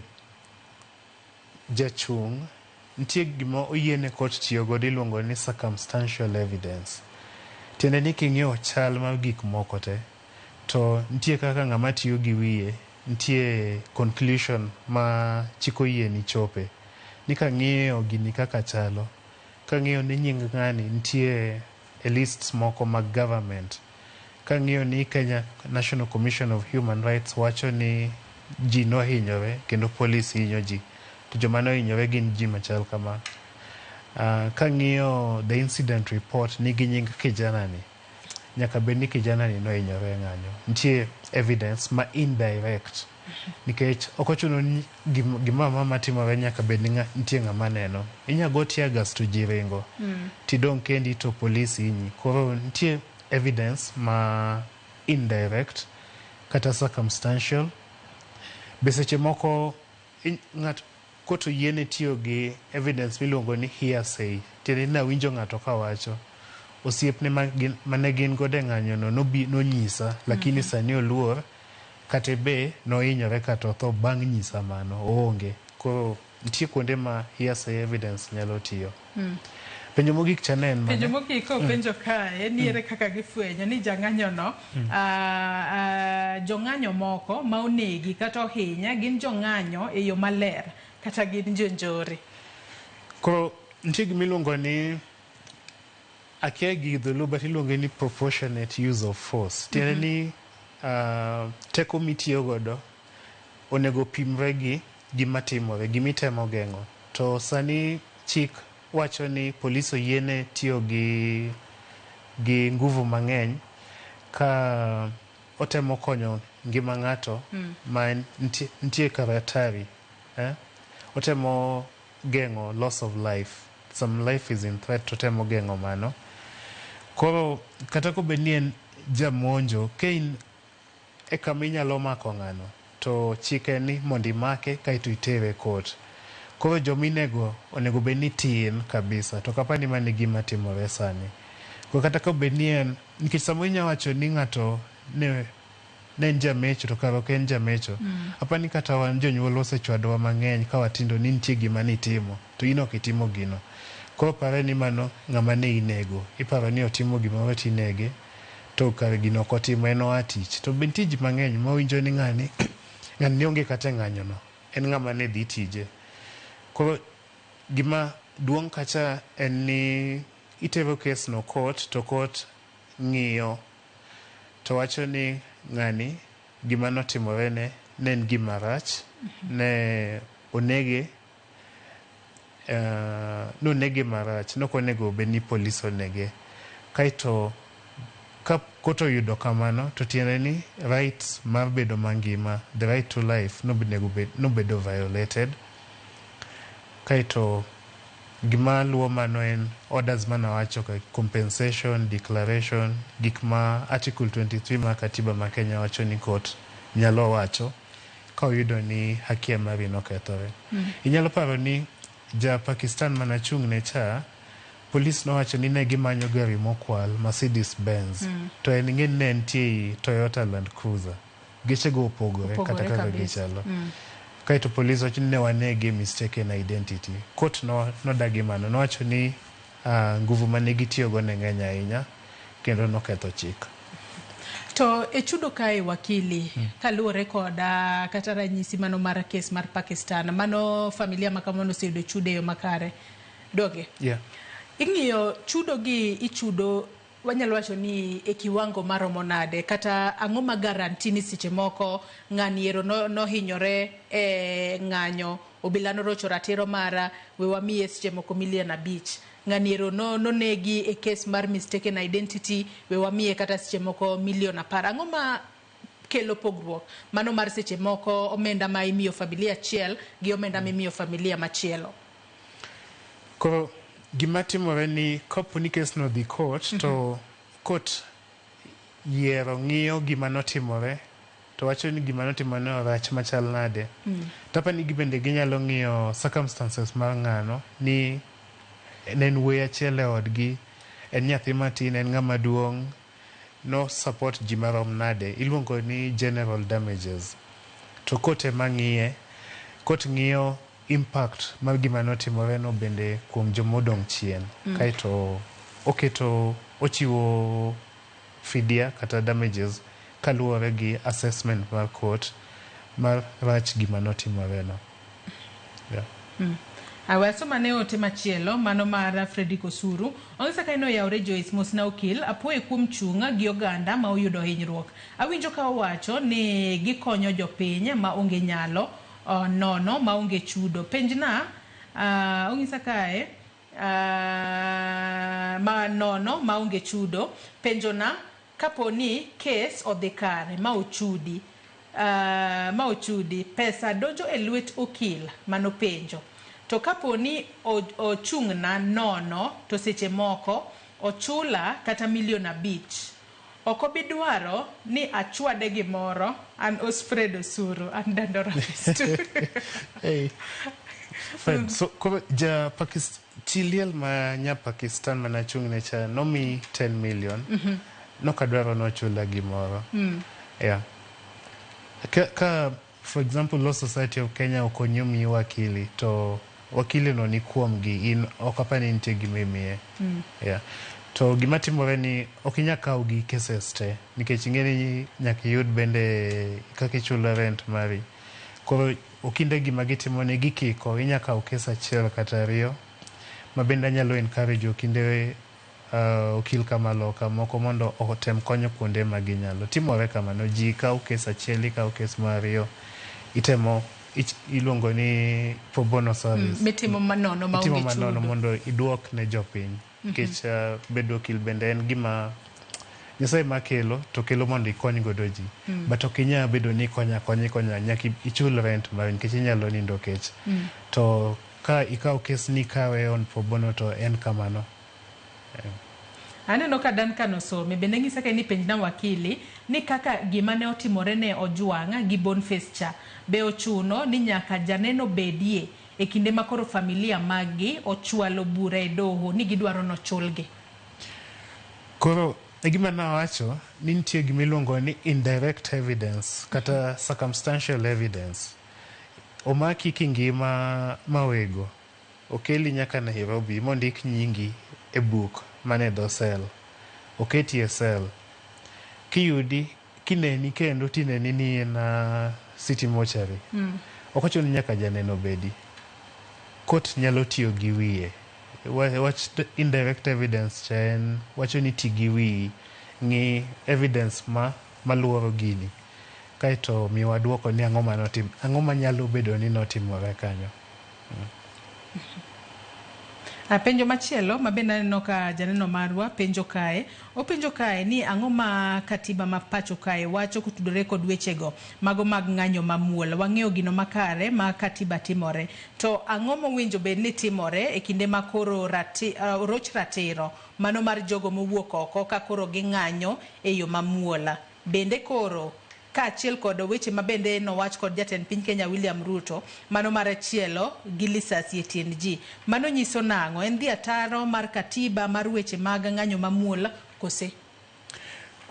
jachung', nitie gima oyiene court tiyo godo iluongo ni circumstantial evidence. Tiende ni king'iyo chal mar gik moko te, to nitie kaka ng'ama tiyo gi wiye, nitie conclusion ma chik oyieni chope. Ni kang'iyo gini kaka chalo, kang'iyo ni nying ng'ani nitie e lists moko mag government, kang'iyo ni Kenya National Commission of Human Rights wacho ni ji nohinyore kendo polis hinyo ji, to joma nohinyore gin ji machal kama. Kang'iyo the incident report nigi nying kijana ni, nyaka bed ni kijana ni nohinyore e ng'anyo. Nitie evidence ma indirect nikech ok ochuno ni gimoro amora matimore nyaka bed ni nitie ng'ama neno. Inya go tear gas to ji ringo. Tidong' kendi to polis hinyi. Koro nitie evidence ma indirect kata circumstantial. Be seche moko ng'at court oyiene tiyo gi evidence miluongo ni hearsay. Tiende ni nawinjo ng'ato kawacho. Osiepne mane gin godo e ng'anyo no nonyisa, lakini sani oluor kata be nohinyore kata otho bang' nyisa mano, oonge. Koro nitie kuonde ma hearsay evidence nyalo tiyo. Penjo mogik cha ne en mane? Penjo mogik kopenjo kae ni ere kaka gifwenyo ni jang'anyo no, jong'anyo moko ma onegi kata ohinya gin jong'anyo e yo maler kata gin jonjore. Koro nitie gimiluongo ni akia gi dholuo but iluonge ni proportionate use of force. Tiende ni teko mitiyo godo onego pimre gi gima timore, gimitemo geng'o. To sani chik wacho ni polis oyiene tiyo gi nguvu mang'eny ka otemo konyo ngima ng'ato ma nitie kar hatari. Otemo geng'o loss of life. Some life is in threat to temo geng'o mano. Koro kata kobed ni en jamonjo, ka in e kama inyalo mako ng'ano, to chik en ni mondo imake kaeto itere e court. Koro jominego onego bed ni tin kabisa, to ok apar ni mano e gima timore sani. Koro kata kobed ni en, nikech samoro inyalo wacho ni ng'ato ne en jamecho to kara ok en jamecho. Apar ni kata wan jonyuol osechwadowa mang'eny ka watindo ni nitie gima nitimo to in ok itimo gino. Koro pare ni mano ng'ama ne inego. Iparo ni otimo gimoro tinege to kare gino ok otimo, en oa tich. To be nitie ji mang'eny mawinjo ni ng'ani ne onge kata e ng'anyo no. En ng'ama ne dhi tije. Koro gima duong' kacha en ni itero kes no court to court ng'iyo to wacho ni ng'ani gima notimore ne ne en gima rach, ne onege, nonege marach, nok onego bed ni polis onege. Kaeto ka court oyudo kamano to tiende ni rights mar bedo mangima, the right to life nobedo violated. Kaeto gima luwo mano en orders manawacho ka compensation, declaration, gik ma Article 23 mar katiba ma Kenya wacho ni court nyalo wacho ka oyudo ni haki mari nokethore. Inyalo paro ni ja Pakistan manachung' ne cha, polis nowacho ni ne gimanyo gari mokwal Mercedes Benz. To en ing'e ni ne entie ei Toyota Land Cruiser. Geche go opogore kata kaka gichalo. Kaeto polis wacho ni ne wanege mistaken identity. Court nodagi mano, nowacho ni nguvu mane gitiyogo ne ng'eny ahinya kendo noketho chik. To e chudo kae wakili, kaluwore kod kata ranyisi mano mar kes mar Pakistan, mano familia ma kamano oseyudo chudo e yo makare. Doge? Yeah. Ing'iyo chudo gi ichudo wanyalo wacho ni e kiwango maromo nade, kata ang'o ma guarantee ni seche moko ng'ani ero nohinyore e ng'anyo, obila norocho ratiro mara, we wamiye seche moko milion 5. Ng'ani ero no, nonegi e kes mar mistaken identity, we wamiye kata seche moko milion 10. Ang'o ma kelo pogruok mano mar seche moko omenda ma imiyo familia achiel gi omenda ma imiyo familia machielo? Koro gima timore ni kapo ni kes no dhi court, to court yiero ng'iyo gima notimore to wacho ni gima notimore no rach machal nade. Tapani gi bende ginyalo ng'iyo circumstances mar ng'ano, ni ne en wuoyi achiel e odgi, en nyathi matin, en ng'ama duong', no support ji marom nade, iluongo ni general damages. To court ema ng'iye, court ng'iyo impact mar gima notimore no bende kuom jomodong' chien. Kaeto oketo ochiwo fidia kata damages kaluwore gi assessment mar court mar rach gima notimore no. Yeah. Awe asoma ne ote machielo, mano mar Fredrick Osuru. Ong'isa ka en oyawre Joyce mosna okil, apuoye kuom chung' gi oganda ma oyudo hinyruok. Awinjo ka owacho ni gikonyo jopiny ma onge nyalo nono maonge chudo. Penjna ong'isa kae ma nono maonge chudo. Penjona kapo ni kes odhi kare ma ochudi pesa donjo e lwet okil manopenjo. To kapo ni ochung'na nono to seche moko ochula kata milion 5. Ok obi dwaro ni achwade gimoro. An Osfred Osuru, an Dandora Studio. Hey. Fine. So koro ja Pakistan, chi liel ma nya Pakistan manachung' ne cha nomi 10 million. Nokadwaro nochula gimoro. Yeah. Ka for example Law Society of Kenya okonyi omiyi wakili, to wakili no ni kuomgi, in ok apar ni nitie gima imiye. Yeah. To gima timore ni ok inyal kawo gi cases te nikech ing'e ni nyaka iyud bende kaka ichulo rent mari. Koro okinde gima gitimo ni gikiko, inya kawo kes achiel kata ariyo, ma bende anyalo encourage okinde, okil kamaloka moko mondo otem konyo kuonde ma ginyalo. Timore kamano, ji kawo kes achiel, ikawo kes mar ariyo, itemo iluongo ni pro bono service. Mitimo manono maonge Itimo manono chudo. Mondo iduok ne jopiny. Nikech bedo okil bende en gima Nyasaye makelo to kelo mondo ikony godo ji. But ok inyal bedo ni ikonya akonya ikonya, nyaka ichul rent mari nikech inyalo nindo kech. To ka ikawo kes ni ikawe on pro bono to en kamano. Aneno ka Duncan osome bende ng'isa ka ni penjna wakili ni kaka gima ne otimore ne Ojwang' gi Boniface cha be ochuno ni nyaka janeno bedie e kinde ma koro familia maggi ochwalo bura e doho ni gidwaro nochulgi. Koro e gima nawacho ni nitie gima iluongo ni indirect evidence kata circumstantial evidence. Omaki kingima mawego, okeli nyaka Nairobi mondik nyingi e buk mane dho cell, oketi e cell. Kiyudi kineni kendo tineni ni in city mortuary. Ok ochuno ni nyaka janeno bedi. Court nyalo tiyo gi wiye. Wach indirect evidence cha en wacho ni ti gi wiyi, ng'i evidence ma maluoro gini. Kaeto miwa duoko ni ang'o manotim, ang'o manyalo bedo ni notimore kanyo. Penjo machielo ma bende aneno ka janeno marwa penjo kae, openjo kae ni ang'o ma katiba ma pacho kae wacho kotudore kod wechego mago mag ng'anyo mamuol. Wang'eyo gino makare ma katiba timore. To ang'o mowinjo bed ni timore e kinde ma koro oroch ratiro mano mar jogo mowuok oko ka koro ging'anyo e yo mamuol. Bende koro kaachiel kod weche ma bende nowach kod jatend piny Kenya William Ruto mano mar achielo gi lisasi e tiend ji. Mano nyiso nang'o? En dhi ataro mar katiba mar weche mag ng'anyo mamuol kose?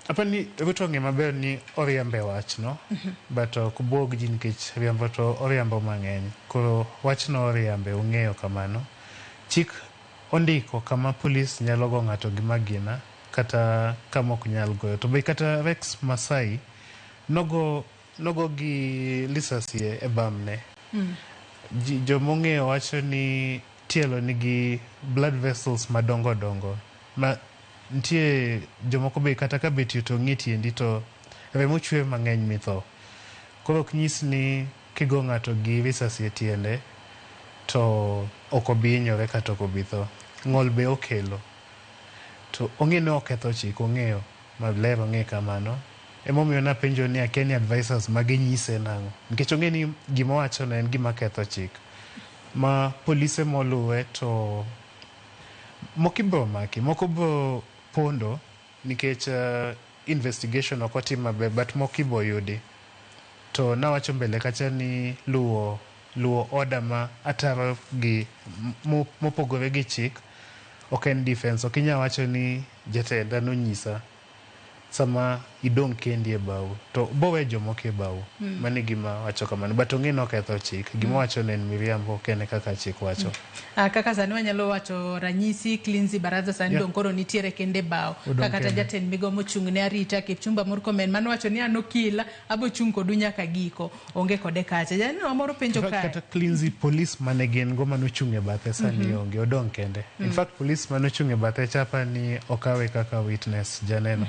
Apani Ruto ong'e maber ni oriembe wachno, but ok buog ji nikech riambo to oriambo mang'eny. Koro wachno oriambe, ong'eyo kamano. Chik ondiko kama polis nyalo go ng'ato gi magina kata kama ok nyal goyo. To be kata Rex Masai nogo gi lisasi e bamne. Jomong'eyo wacho ni tielo nigi blood vessels madongo dongo ma nitie jomoko be kata ka betie to ng'i tiendi to remo chwer mang'eny mitho. Koro ok nyis ni kigo ng'ato gi risasi e tiende to ok obi hinyore kata ok obi tho. Ng'ol be okelo. To ong'e ni oketho chik, ong'eyo maler ong'e kamano. Emomiyo napenjo ni akia ni advisors mage nyise nang'o. Nikech ong'e ni gima owachono en gima ketho chik. Ma polise moluwe to moko ibro maki, moko bro pondo nikech investigation ok otim maber but moko ibo yudi. To nawacho mbele kacha ni luwo luwo order ma ataro gi mopogore gi chik ok en defense. Ok inyal wacho ni jatenda nonyisa sama idong' kendi e bau to bowe jomoko e bau. Mano e gima wacho kamano. But ong'e ni oketho chik. Gima owacho no en miriambo ok en kaka chik wacho. Kaka sani wanyalo wacho ranyisi Klinzy Baraza sani dong' koro nitiere kende bao. Odong' Kata kende. Jatend migao mochung' ne arita Kipchumba Murkomen mano wacho ni an okil abo chung' kodu nyaka giko. Onge kode kacha. Janeno moro penjo In fact, kae. kata Klinzy police mane gin go manochung' e bathe sani onge, odong' kende. In fact, police manochung' e bathe cha ni okawe kaka witness janeno.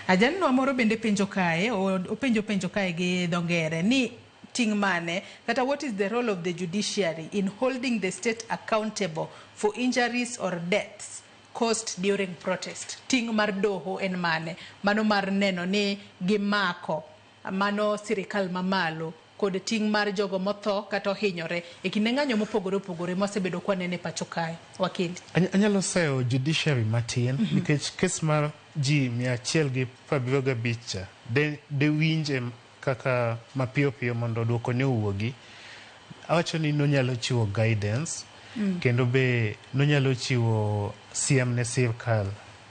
Ajaneno moro bende penjo kae, openjo penjo kae gi dho ngere ni ting' mane kata what is the role of the judiciary in holding the state accountable for injuries or deaths caused during protest. Ting' mar doho en mane? Mano mar neno ni gimako mano sirikal mamalo kod ting' mar jogo motho kata ohinyore e kinde ng'anyo mopogore opogore mwasebedo kwanene e pacho kae. Wakili. Anyalo seyo judiciary matin nikech kes mar ji 175 cha de winje kaka mapiyo piyo mondo duoko ne owuogi. Awacho ni nonyalo chiwo guidance kendo be nonyalo chiwo siem ne sirkal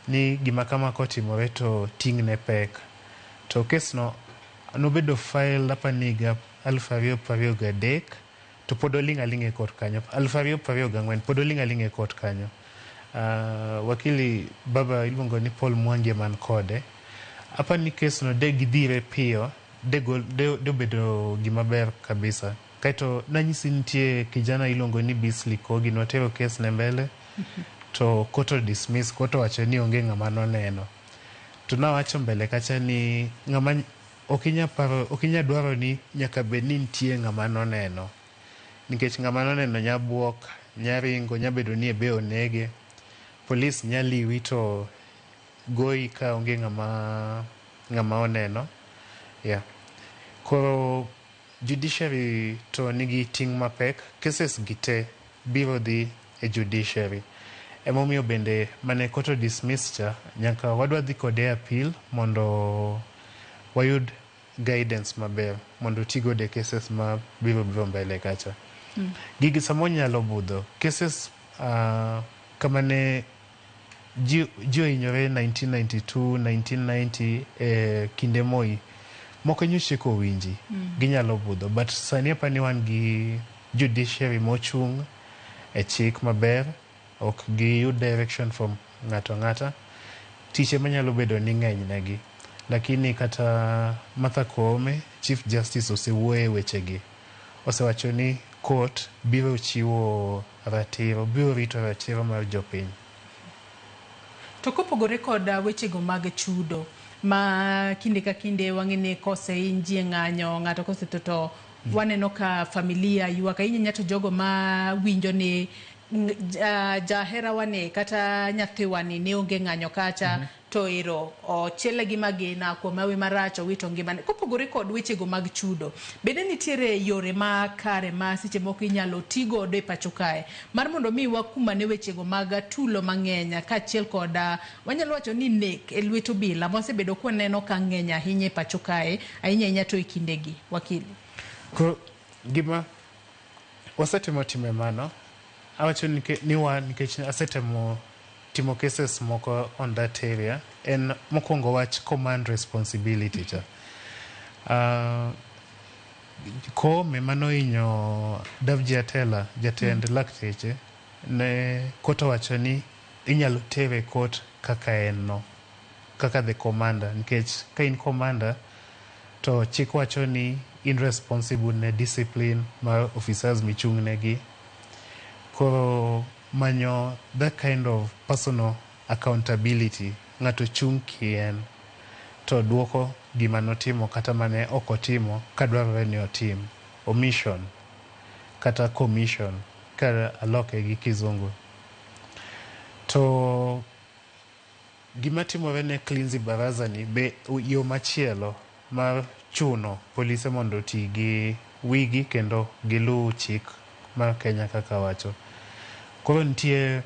ni gima kama kotimore to ting'ne pek. To kes no nobedo filed apani higa 2023 to pod oling' aling'a e court kanyo. 2024 pod oling' aling'a e court kanyo. Wakili baba iluongo ni Paul Mwangi man kode. Apani kes no de gidhire piyo de, gol, de, de obedo gima ber kabisa. Kaeto nanyisi nitie kijana iluongo ni Beasley Kogi notero kes ne mbele to court o dismiss, court owacho ni onge ng'ama noneno. To nawacho mbele kacha ni ng'ama ok inya paro ok inya dwaro ni nyaka bed ni nitie ng'ama noneno. Nikech ng'ama noneno nya buok, nya ringo, nya bedo ni ebe onege. Polis nya liwi to goyi ka onge ng'ama oneno. Yeah. Koro judiciary to nigi ting' mapek. Cases gi te biro dhi e judiciary. Emomiyo bende mane court o dismiss cha, nyaka wadwa dhi kode e appeal mondo wayud guidance maber mondo oti godo e cases ma biro biro mbele kacha. Gigi samoro nyalo budho. Cases kama ne ji ohinyore 1992, 1990 e kinde Moi, moko nyocha eka owinji, ginyalo budho. But sani apani wan gi judiciary mochung' e chik maber, ok giyud direction from ng'ato ang'ata. Tich ema nyalo bedo ni ng'eny negi. Lakini kata Martha Koome, Chief Justice osewuoyo e wechegi. Osewacho ni court biro chiwo ratiro, biro rito ratiro mar jopiny. To kopogore kod wechego mag chudo ma kinde ka kinde wang'e ni kosehiny ji e ng'anyo, ng'ato kosetho to waneno ka familia ywak ahinya ahinya to jogo ma winjo ni jaherawa ni kata nyathiwa ni ne onge ng'anyo kacha to ero ochiele gi magina kuom hawi marach owito ngimane. Kopogore kod wechego mag chudo, bende nitiere yore makare ma seche moko inyalo ti godo e pacho kae mar mondo mi wakumane wechego mag tulo mang'eny kaachiel kod wanyalo wacho ni nek e lwet obila mwasebedo kwaneno ka ng'eny ahinya e pacho kae ahinya ahinya to e kindegi. Wakili. Koro gima wasetemo timo e mano, awacho ni wan nikech asetemo timo cases moko on that area, en mokwongo wach command responsibility cha. Koome manohinyo Davji Atela, jatend lakteche, ne court owacho ni inyalo tere court kaka en no, kaka the commander, nikech ka in commander to chik wacho ni in responsible ne discipline mar officers michung' negi. Koro manyo that kind of personal accountability, ng'ato chung' kien to duoko gima notimo kata mane ok otimo kadwarore ni otim. Omission kata commission ka aloke gi kizungu. To gima timore ne Klinzi Baraza ni be yo machielo mar chuno polise mondo oti gi wigi kendo giluw chik mar Kenya kaka wacho. Koro nitie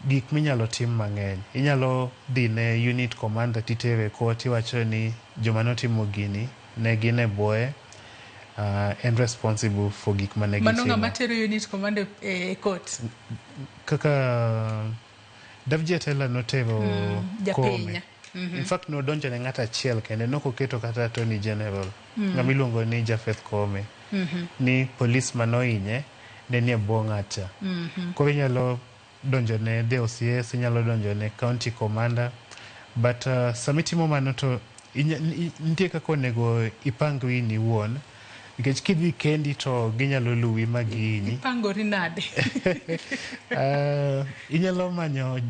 gik minyalo tim mang'eny. Inyalo dhi ne unit commander titere e court iwacho ni joma notimo gini ne gin e bwoye and responsible for gik mane Mano gitimo. ng'ama tero unit commander e court. Kaka Davji Atela notero Japiny. Koome. In fact nodonjo ne ng'ato achiel kende nokoketo kata Attorney General ng'ama iluongo ni Japheth Koome ni polis manohinye ne nie bwo ng'atcha. Koro inyalo donjo ne the OCS, inyalo donjo ne county commander but samitimo mano to nitie kaka onego ipangri in iwuon nikech kidhi kendi to ginyalo luwi ma gihinyi. Ipangori nade? Inyalo manyo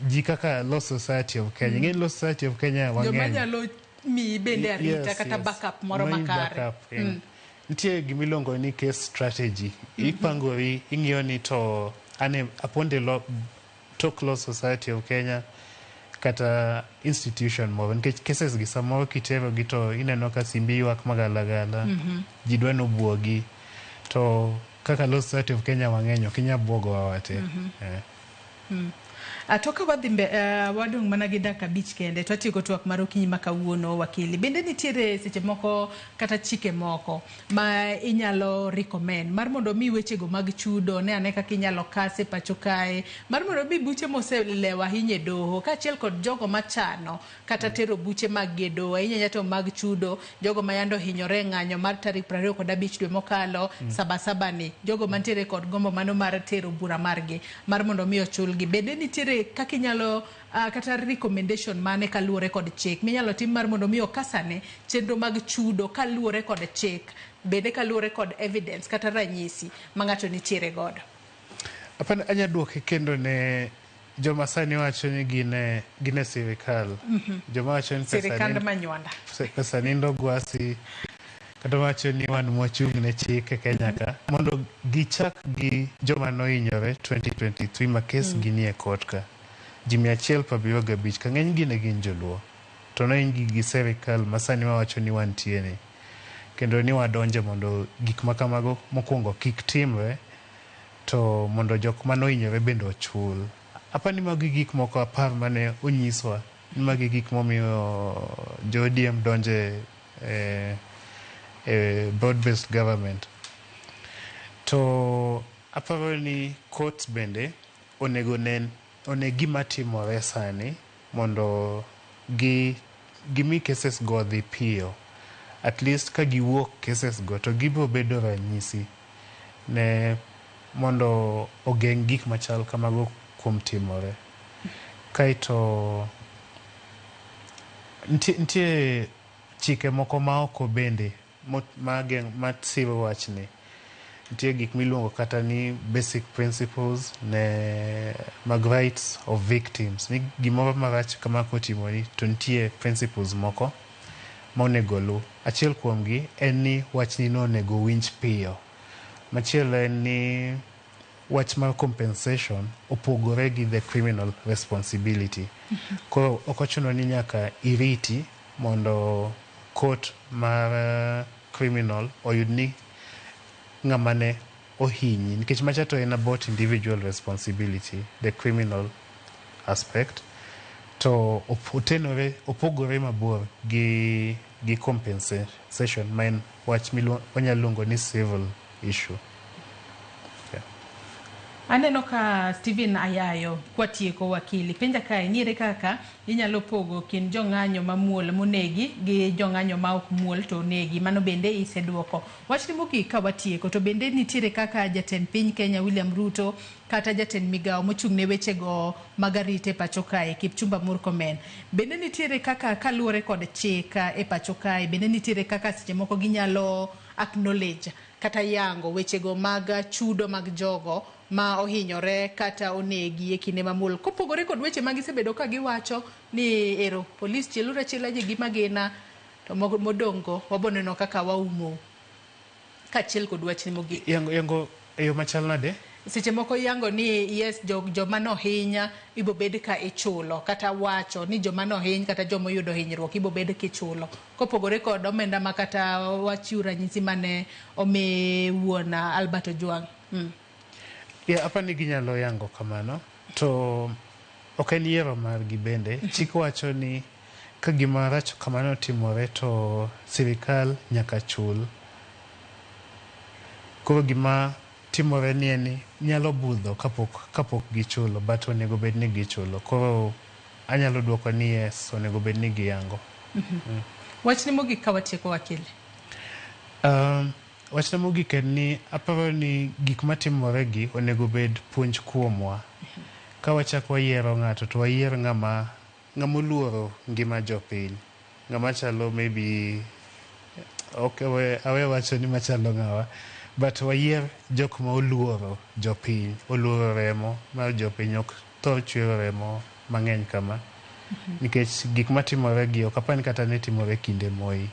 ji kaka Law Society of Kenya. Ing'e ni Law Society of Kenya Joma wang'eny. nyalo miyi bende arita kata backup moro Miyi makare. backup, Nitie gimiluongo ni case strategy. Ipangori, ing'iyo ni to ane aponde law, tok Law Society of Kenya kata institution moro nikech cases gi samoro kitero gi to ineno ka simbi ywak magalagala ji dwa nobuogi to kaka Law Society of Kenya wang'eny ok inyal buogowa wate. To ka wadhi wadong' mana gi dakika 5 kende to watieko twak mar okinyi ma kawuono wakili. Bende nitiere seche moko kata chike moko ma inyalo recommend mar mondo mi wechego mag chudo ne ane kaka inyalo kase pacho kae, mar mondo mi buche moselewo ahinya e doho kaachiel kod jogo machano kata tero buche mag gi e doho ahinya ahinya to mag chudo, jogo ma yande ohinyore e ng'anyo mar tarik 25 dwe mokalo sabasaba ni, jogo mantiere kod gombo mano mar tero bura margi mar mondo mi ochulgi. Bende nitiere kaka inyalo kata recommendation mane kaluwore kod chik minyalo tim mar mondo mi okasane chenro mag chudo kaluwore kod chik, bende kaluwore kod evidence kata ranyisi ma ng'ato nitiere godo? Apani anya duoke kendo ne joma sani wacho ni gin e sirikal. Joma wacho ni Sirikand manywanda. pesa nindo gwasi kata wacho ni wan mwachung' ne chik e Kenya ka mondo gichak gi joma nohinyore 2023 ma kes gi nie court ka. Ji 175 ka ng'eny gi ne gin joluo to nohinygi gi sirikal ma sani wawacho ni wantie ni kendo ni wadonje mondo gik ma kamago mokwongo kik timre to mondo jok manohinyore bende ochul. Apani magi gik moko 10 mane onyiswa ni magi gik momiyo jo ODM donje e broad based government. To aparo ni courts bende onego nen one gima timore sani mondo gimi cases go dhi piyo. At least ka giwuok cases go to gibiro bedo ranyisi ne mondo ogeng' gik machal kamago kuom timore. Kaeto nitie chike moko ma oko bende ma siro wachni. Nitie gik miluongo kata ni basic principles ne mag rights of victims. Ni gimoro marach kama kotimori to nitie principles moko ma onego luw. Achiel kuomgi en ni wachni no onego winj piyo. Machielo en ni wach mar compensation opogore gi the criminal responsibility. Koro ok ochuno ni nyaka iriti mondo court mar criminal oyud ni ng'ama ne ohinyi nikech macha to en about individual responsibility, the criminal aspect to otenore opogore mabor gi compensation ma en wach wanyalo luongo ni civil issue. Aneno ka Stephen Ayayo kwatieko wakili penja kae niere kaka inyalo pogo kind jong'anyo mamuol monegi gi jong'anyo ma ok muol to onegi. Mano bende iseduoko. Wachni mogik ka watieko to bende nitiere kaka jatend piny Kenya William Ruto kata jatend migawo mochung' ne wechego mag arita e pacho kae Kipchumba Murkomen. Bende nitiere kaka kaluwore kod chik e pacho kae, bende nitiere kaka seche moko ginyalo acknowledge kata yango wechego mag chudo mag jogo ma ohinyore kata onegi e kinde mamuol. Kopogore kod weche ma gisebedo ka giwacho ni ero polis chielore achiela ji gi magina to modong' go waboneno kaka waumo kaachiel kod wachni mogik. Yango e yo machal nade? Seche moko yango ni yes, joma nohinya ibo bed ka ichulo, kata wacho ni joma nohiny kata joma oyudo hinyruok ibo bed kichulo. Kopogore kod omenda ma kata wachiw ranyisi mane omi wuon Albert Ojwang. Yeah, apani ginyalo yango kamano to ok en yiero margi bende. Chik wacho ni ka gima rach kamano otimore to sirikal nyaka chul. Koro gima timore ni en ni nyalo budho kapok gichulo, but onego bed ni gichulo. Koro anyalo duoko ni yes, onego bed ni giyango. Wachni mogik ka watieko, wakili. Wachna mogik en ni aparo ni gik matimore gi onego bed puonj kuomwa. Ka wachako wayiero ng'ato to wayier ng'ama oluoro ngima jopiny. Ng'ama chalo maybe ok awe wacho ni machalo ng'awa, but wayier jok ma oluoro jopiny, oluoro remo mar jopiny, ok thor chwero remo mang'eny kama. Nikech gik matimore gi ok apar ni kata ne timore kinde Moi.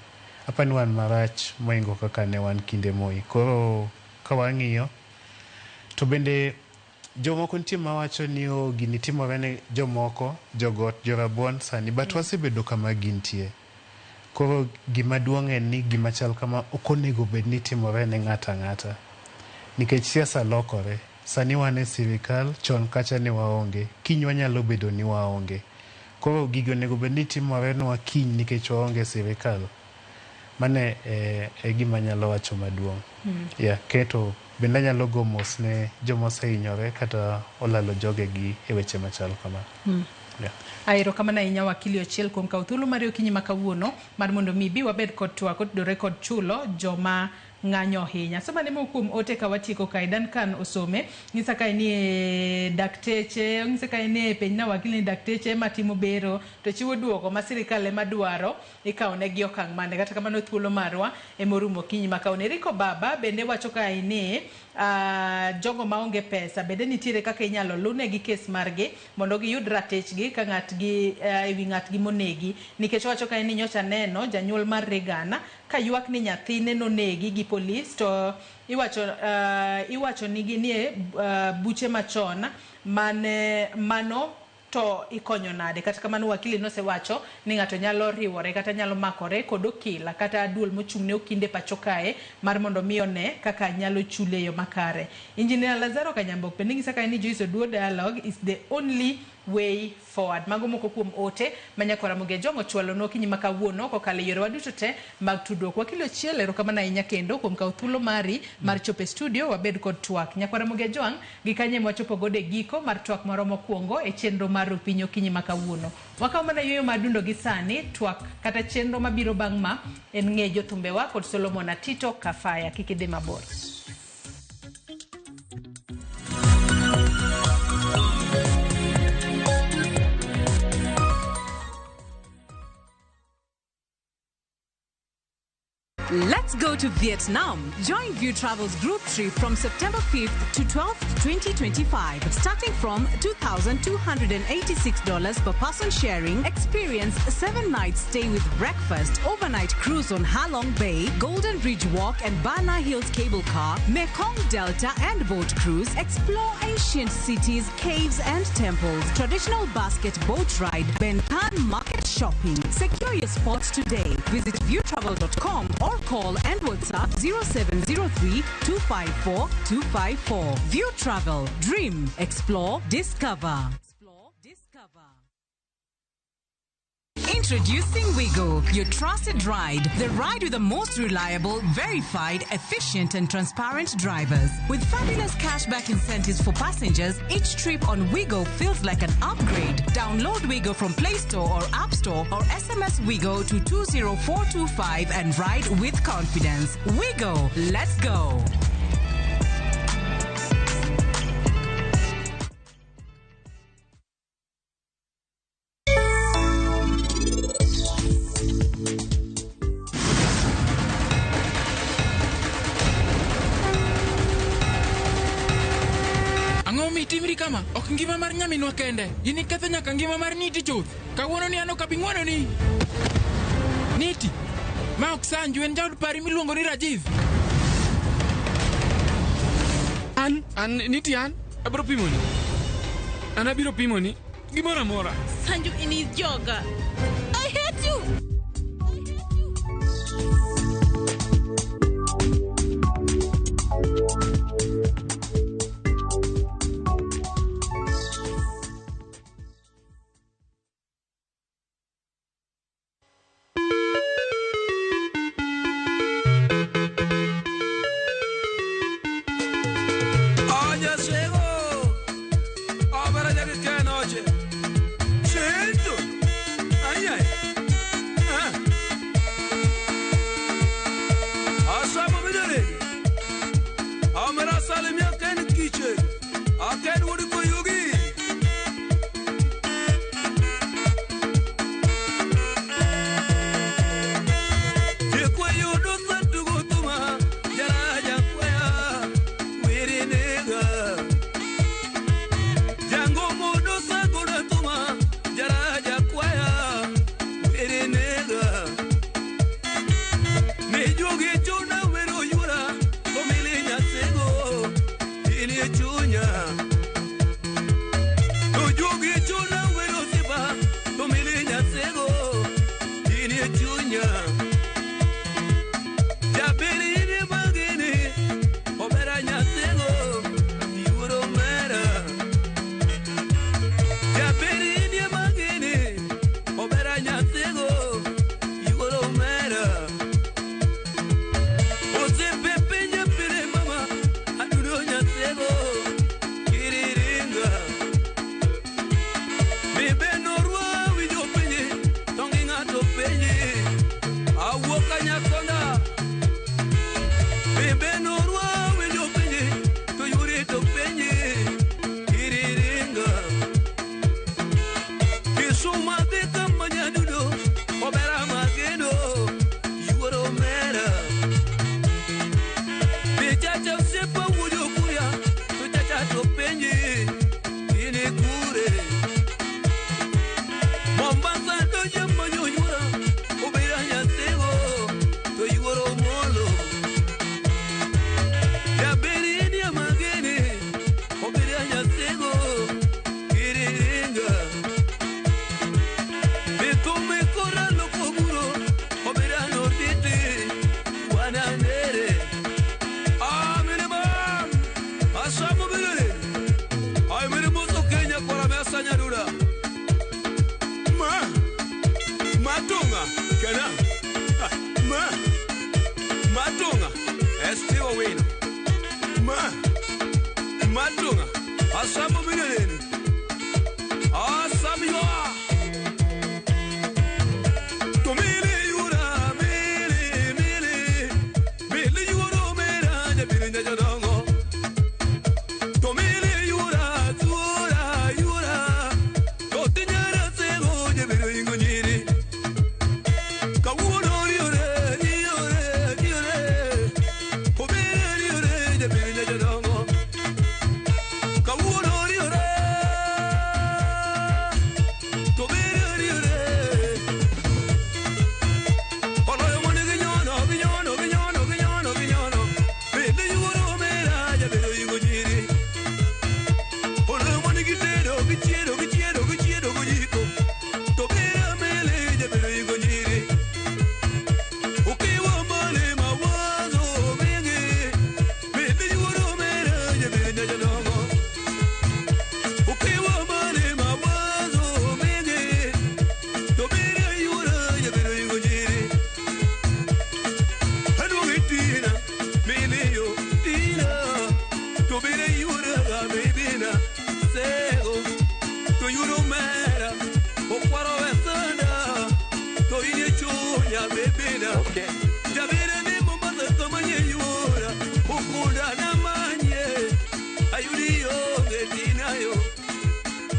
Apar ni wan marach mohingo kaka ne wan kinde Moi. Koro ka wang'iyo to bende jomoko nitie mawacho ni oh, gini timore ne jomoko, jogot, jorabuon sani, but wasebedo kama gintie. Koro gima duong' en ni gima chal kama ok onego bed ni timore ne ng'ato ang'ata. Nikech siasa lokore. Sani wan e sirikal, chon kacha ne waonge. Kiny wanyalo bedo ni waonge. Koro gigi onego bed ni timore nwa kiny nikech waonge e sirikal. Mano e gima anyalo wacho maduong'. Yeah, keto bende anyalo go mos ne joma osehinyore kata olalo jogegi e weche machal kama. Yeah. Erokamano ahinya wakili Ochiel kuom kawo thuolo mari okinyi ma kawuono mar mondo mi ibi wabed kod twak otudore kod chulo joma ng'anyo ahinya. Soma ne moko kuom ote ka watieko kae. Duncan Osome nyisa kae ni dakteche, onyisa kae ni penjna wakili ni dakteche matimo bero to chiwo duoko ma sirikal ema dwaro ikawo negi okang' mane. Kata kamano thuolo marwa ema orumo okinyi ma kawuono. Eriko Baba bende wacho kae ni jogo maonge pesa bende nitiere kaka inyalo lunegi kes margi mondo giyud ratichgi ka ng'atgi ewi ng'atgi monegi, nikech owacho kae ni nyocha neno janyuol mar Regan ka ywak ni nyathine nonegi gi polis to iwacho nigi ni buche machon mane mano to ikonyo nade. Kata kamano wakili nosewacho ni ng'ato nyalo riwore kata nyalo makore kod okila kata duol mochung' ne okinde pacho kae mar mondo mi one kaka nyalo chule e yo makare. Engineer Lazaro Kanyambok bende nyisa kae ni Joyce Oduor dialogue is the only way forward. Mago moko kuom ote ma nyakwara Ramogi Ajwang' ochwalonwa okinyi ma kawuono kokalo e yorewa duto te mag tudruok. Wakili Ochiel, erokamano ahinya kendo kuom kawo thuolo mari mar chopo e studio wabed kod twak. Nyakwara Ramogi Ajwang' gi kanye mwachopo godo e giko mar twak marwa mokwongo e chenro mar Rupiny okinyi ma kawuono. Wakawo mana yueyo mar dundo gi sani, twak kata chenro mabiro bang' ma en ng'e jothumbewa kod Solomon Atito Kafaya. Kik idhi mabor. Let's go to Vietnam. Join View Travel's group trip from September 5th to 12th, 2025. Starting from $2,286 per person sharing, experience 7 nights stay with breakfast, overnight cruise on Halong Bay, Golden Bridge Walk and Bana Hills Cable Car, Mekong Delta and boat cruise, explore ancient cities, caves and temples, traditional basket boat ride, Ben Thanh market shopping. Secure your spot today. Visit viewtravel.com or call and WhatsApp 0703 254 254. View Travel. Dream, explore, discover. Introducing Wigo, your trusted ride. The ride with the most reliable, verified, efficient and transparent drivers. With fabulous cashback incentives for passengers, each trip on Wigo feels like an upgrade. Download Wigo from Play Store or App Store or SMS Wigo to 20425 and ride with confidence. Wigo, let's go. Timri kama, ok ngima mar nyaminwa kende. In iketho nyaka ngima mar Niti chuth. Kawuono ni an ok abi ng'wononi. Niti, ma ok Sanju en jaod pari miluongo ni Rajiv. An an niti an abiro pimoni. An abiro pimoni gimoro amora. Sanju in ijoga. I hate you. Oye, ciego. Ahora ya que queda noche. Siento. Ay, ay. Ah. Asama midere. Amara salimia ken kiche. Aken wodi koyugi.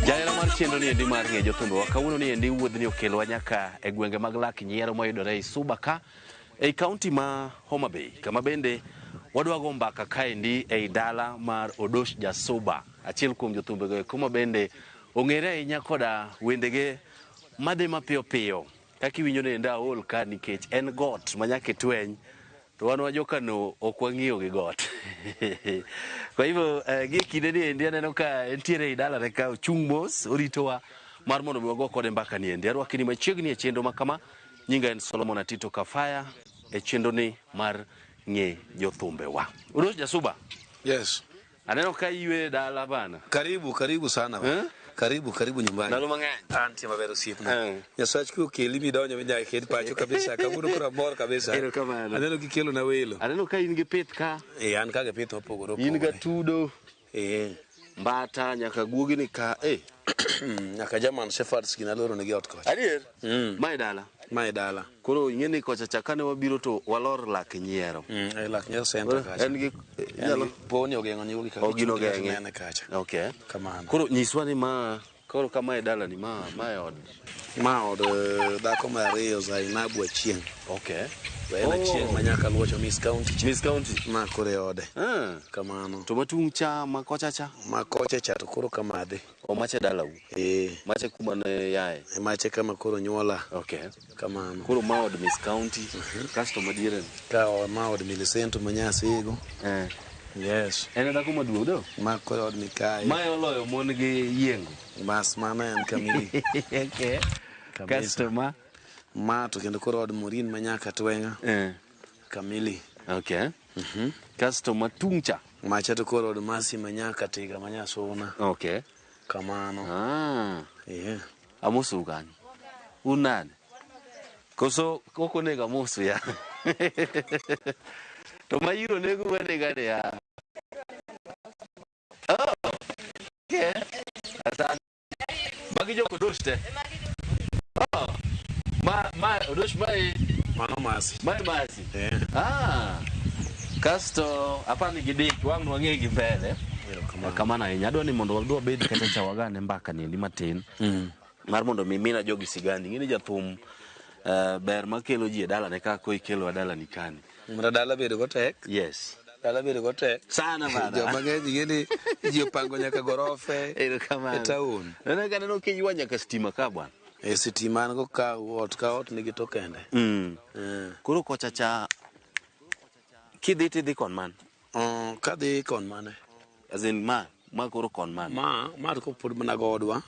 Jahera mar chenro ni endi mar ng'e jothumbewa kawuono ni endi wuodhni okelwa nyaka e gwenge mag lak nyiero mayudore ei Suba ka ei kaunti ma Homa Bay kama bende wadwa go mbaka kaendi ei dala mar Odosh Jasuba achiel kuom jothumbego eko ma bende ong'ere ahinya koda wendege madhi mapiyo piyo kaka iwinjo ni endi aol ka nikech en got ma nyaka itweny To wan wajokano ok wang'iyo gi got. Kwa hivyo gie kinde ni endi aneno ka entiere ei dalane ka ochung' mos oritowa mar mondo mi wago kode mbaka ni endi. Arwaki ni machiegni e chenro ma kama. Nyinga en Solomon Atito Kafaya e chenro ni mar ng'e jothumbewa. Udosh Jasuba. Yes. Aneno ka iywe dala bana. Karibu, karibu sana. Eh? Karibu, karibu nyumbani. Ndalo mang'eny. Antie maber osiepna. Nyasach kwe okeli midonjo minyaka ket pacho kabisa. Kawuono koro amor kabisa. Erokamano. Aneno kikelo na welo. Aneno ka in gi pith ka. Eh, an ka gi pith mopogore opogore. In gatudo. Eh. Mbata nyaka guogi ni ka. Eh. Nyaka German Shepherds gina loro negi ot kocha. Adier? Mae dala. Mae dala. Koro ing'e ni kocha cha kane wabiro to walor lak nyiero. E lak nyiero center kacha. En gi nyalo poni ogeng'o nyuogi kaka Oh, gino ogeng'e. nene kacha. Okay. Kamano. Koro nyiswa ni ma koro kama e dala ni ma e od. Ma od dhako mar ariyo Zainabu Achieng'. Okay. En Achieng' ma nyaka luocho Miss County. Miss County. Ma koro e ode. Kamano. To matung' cha ma kocha cha? Ma kocha cha to koro kamadhi. O mache dalau? Eh. Mache kuma ne yae? E mache kama koro nyuola. Okay. Kamano. Koro ma od Miss County. Kasto madiere ni? Ka ma od Millicent ma Nyasigo. Eh. Yes. En dhako maduong' do? Ma koro od Mikayi. Mae oloyo mon gi yiengo. Bas mano en kamili. Okay. Kasto ma? Ma to kendo koro od Morin ma nyaka Tweng'a. Eh. Kamili. Okay. Kasto matung' cha? Macha to koro od Masi ma nyaka Tiga ma Nyasuna. Okay. Kamano. Ah. Yeah. Amosu kanyo. Un nade? Koso ok onego amosu ya. To mayiro nego wanega ne ya. Oh. Okay. Asante. Magi jok odosh te? Oh. Ma odosh mae Mano Masi. Mae Masi. Yeah. Ah. Kasto apani gidich wang' wang'e gi mbele. Kamano ahinya. Adwa ni mondo wadwa bed kata cha wagane mbaka ni endi matin. Mar mondo mi mina jogi sigandi. Ing'e ni jathum ber makelo ji e dalane kaka ikelo e dalani kani. Mara dala bedo go tek. Yes. Dala bedo go tek. Sana bana. Joma ng'eny ing'e ni ji opango nyaka gorofe e town. Neno ka neno kiywa nyaka stima ka bwana. E sitima an go ka ot ka ot nigi tokende. Koro kocha cha kidhi tidhi kon man? Kadhi kon mane? As in ma koro kon man. Ma to pod mana godwa.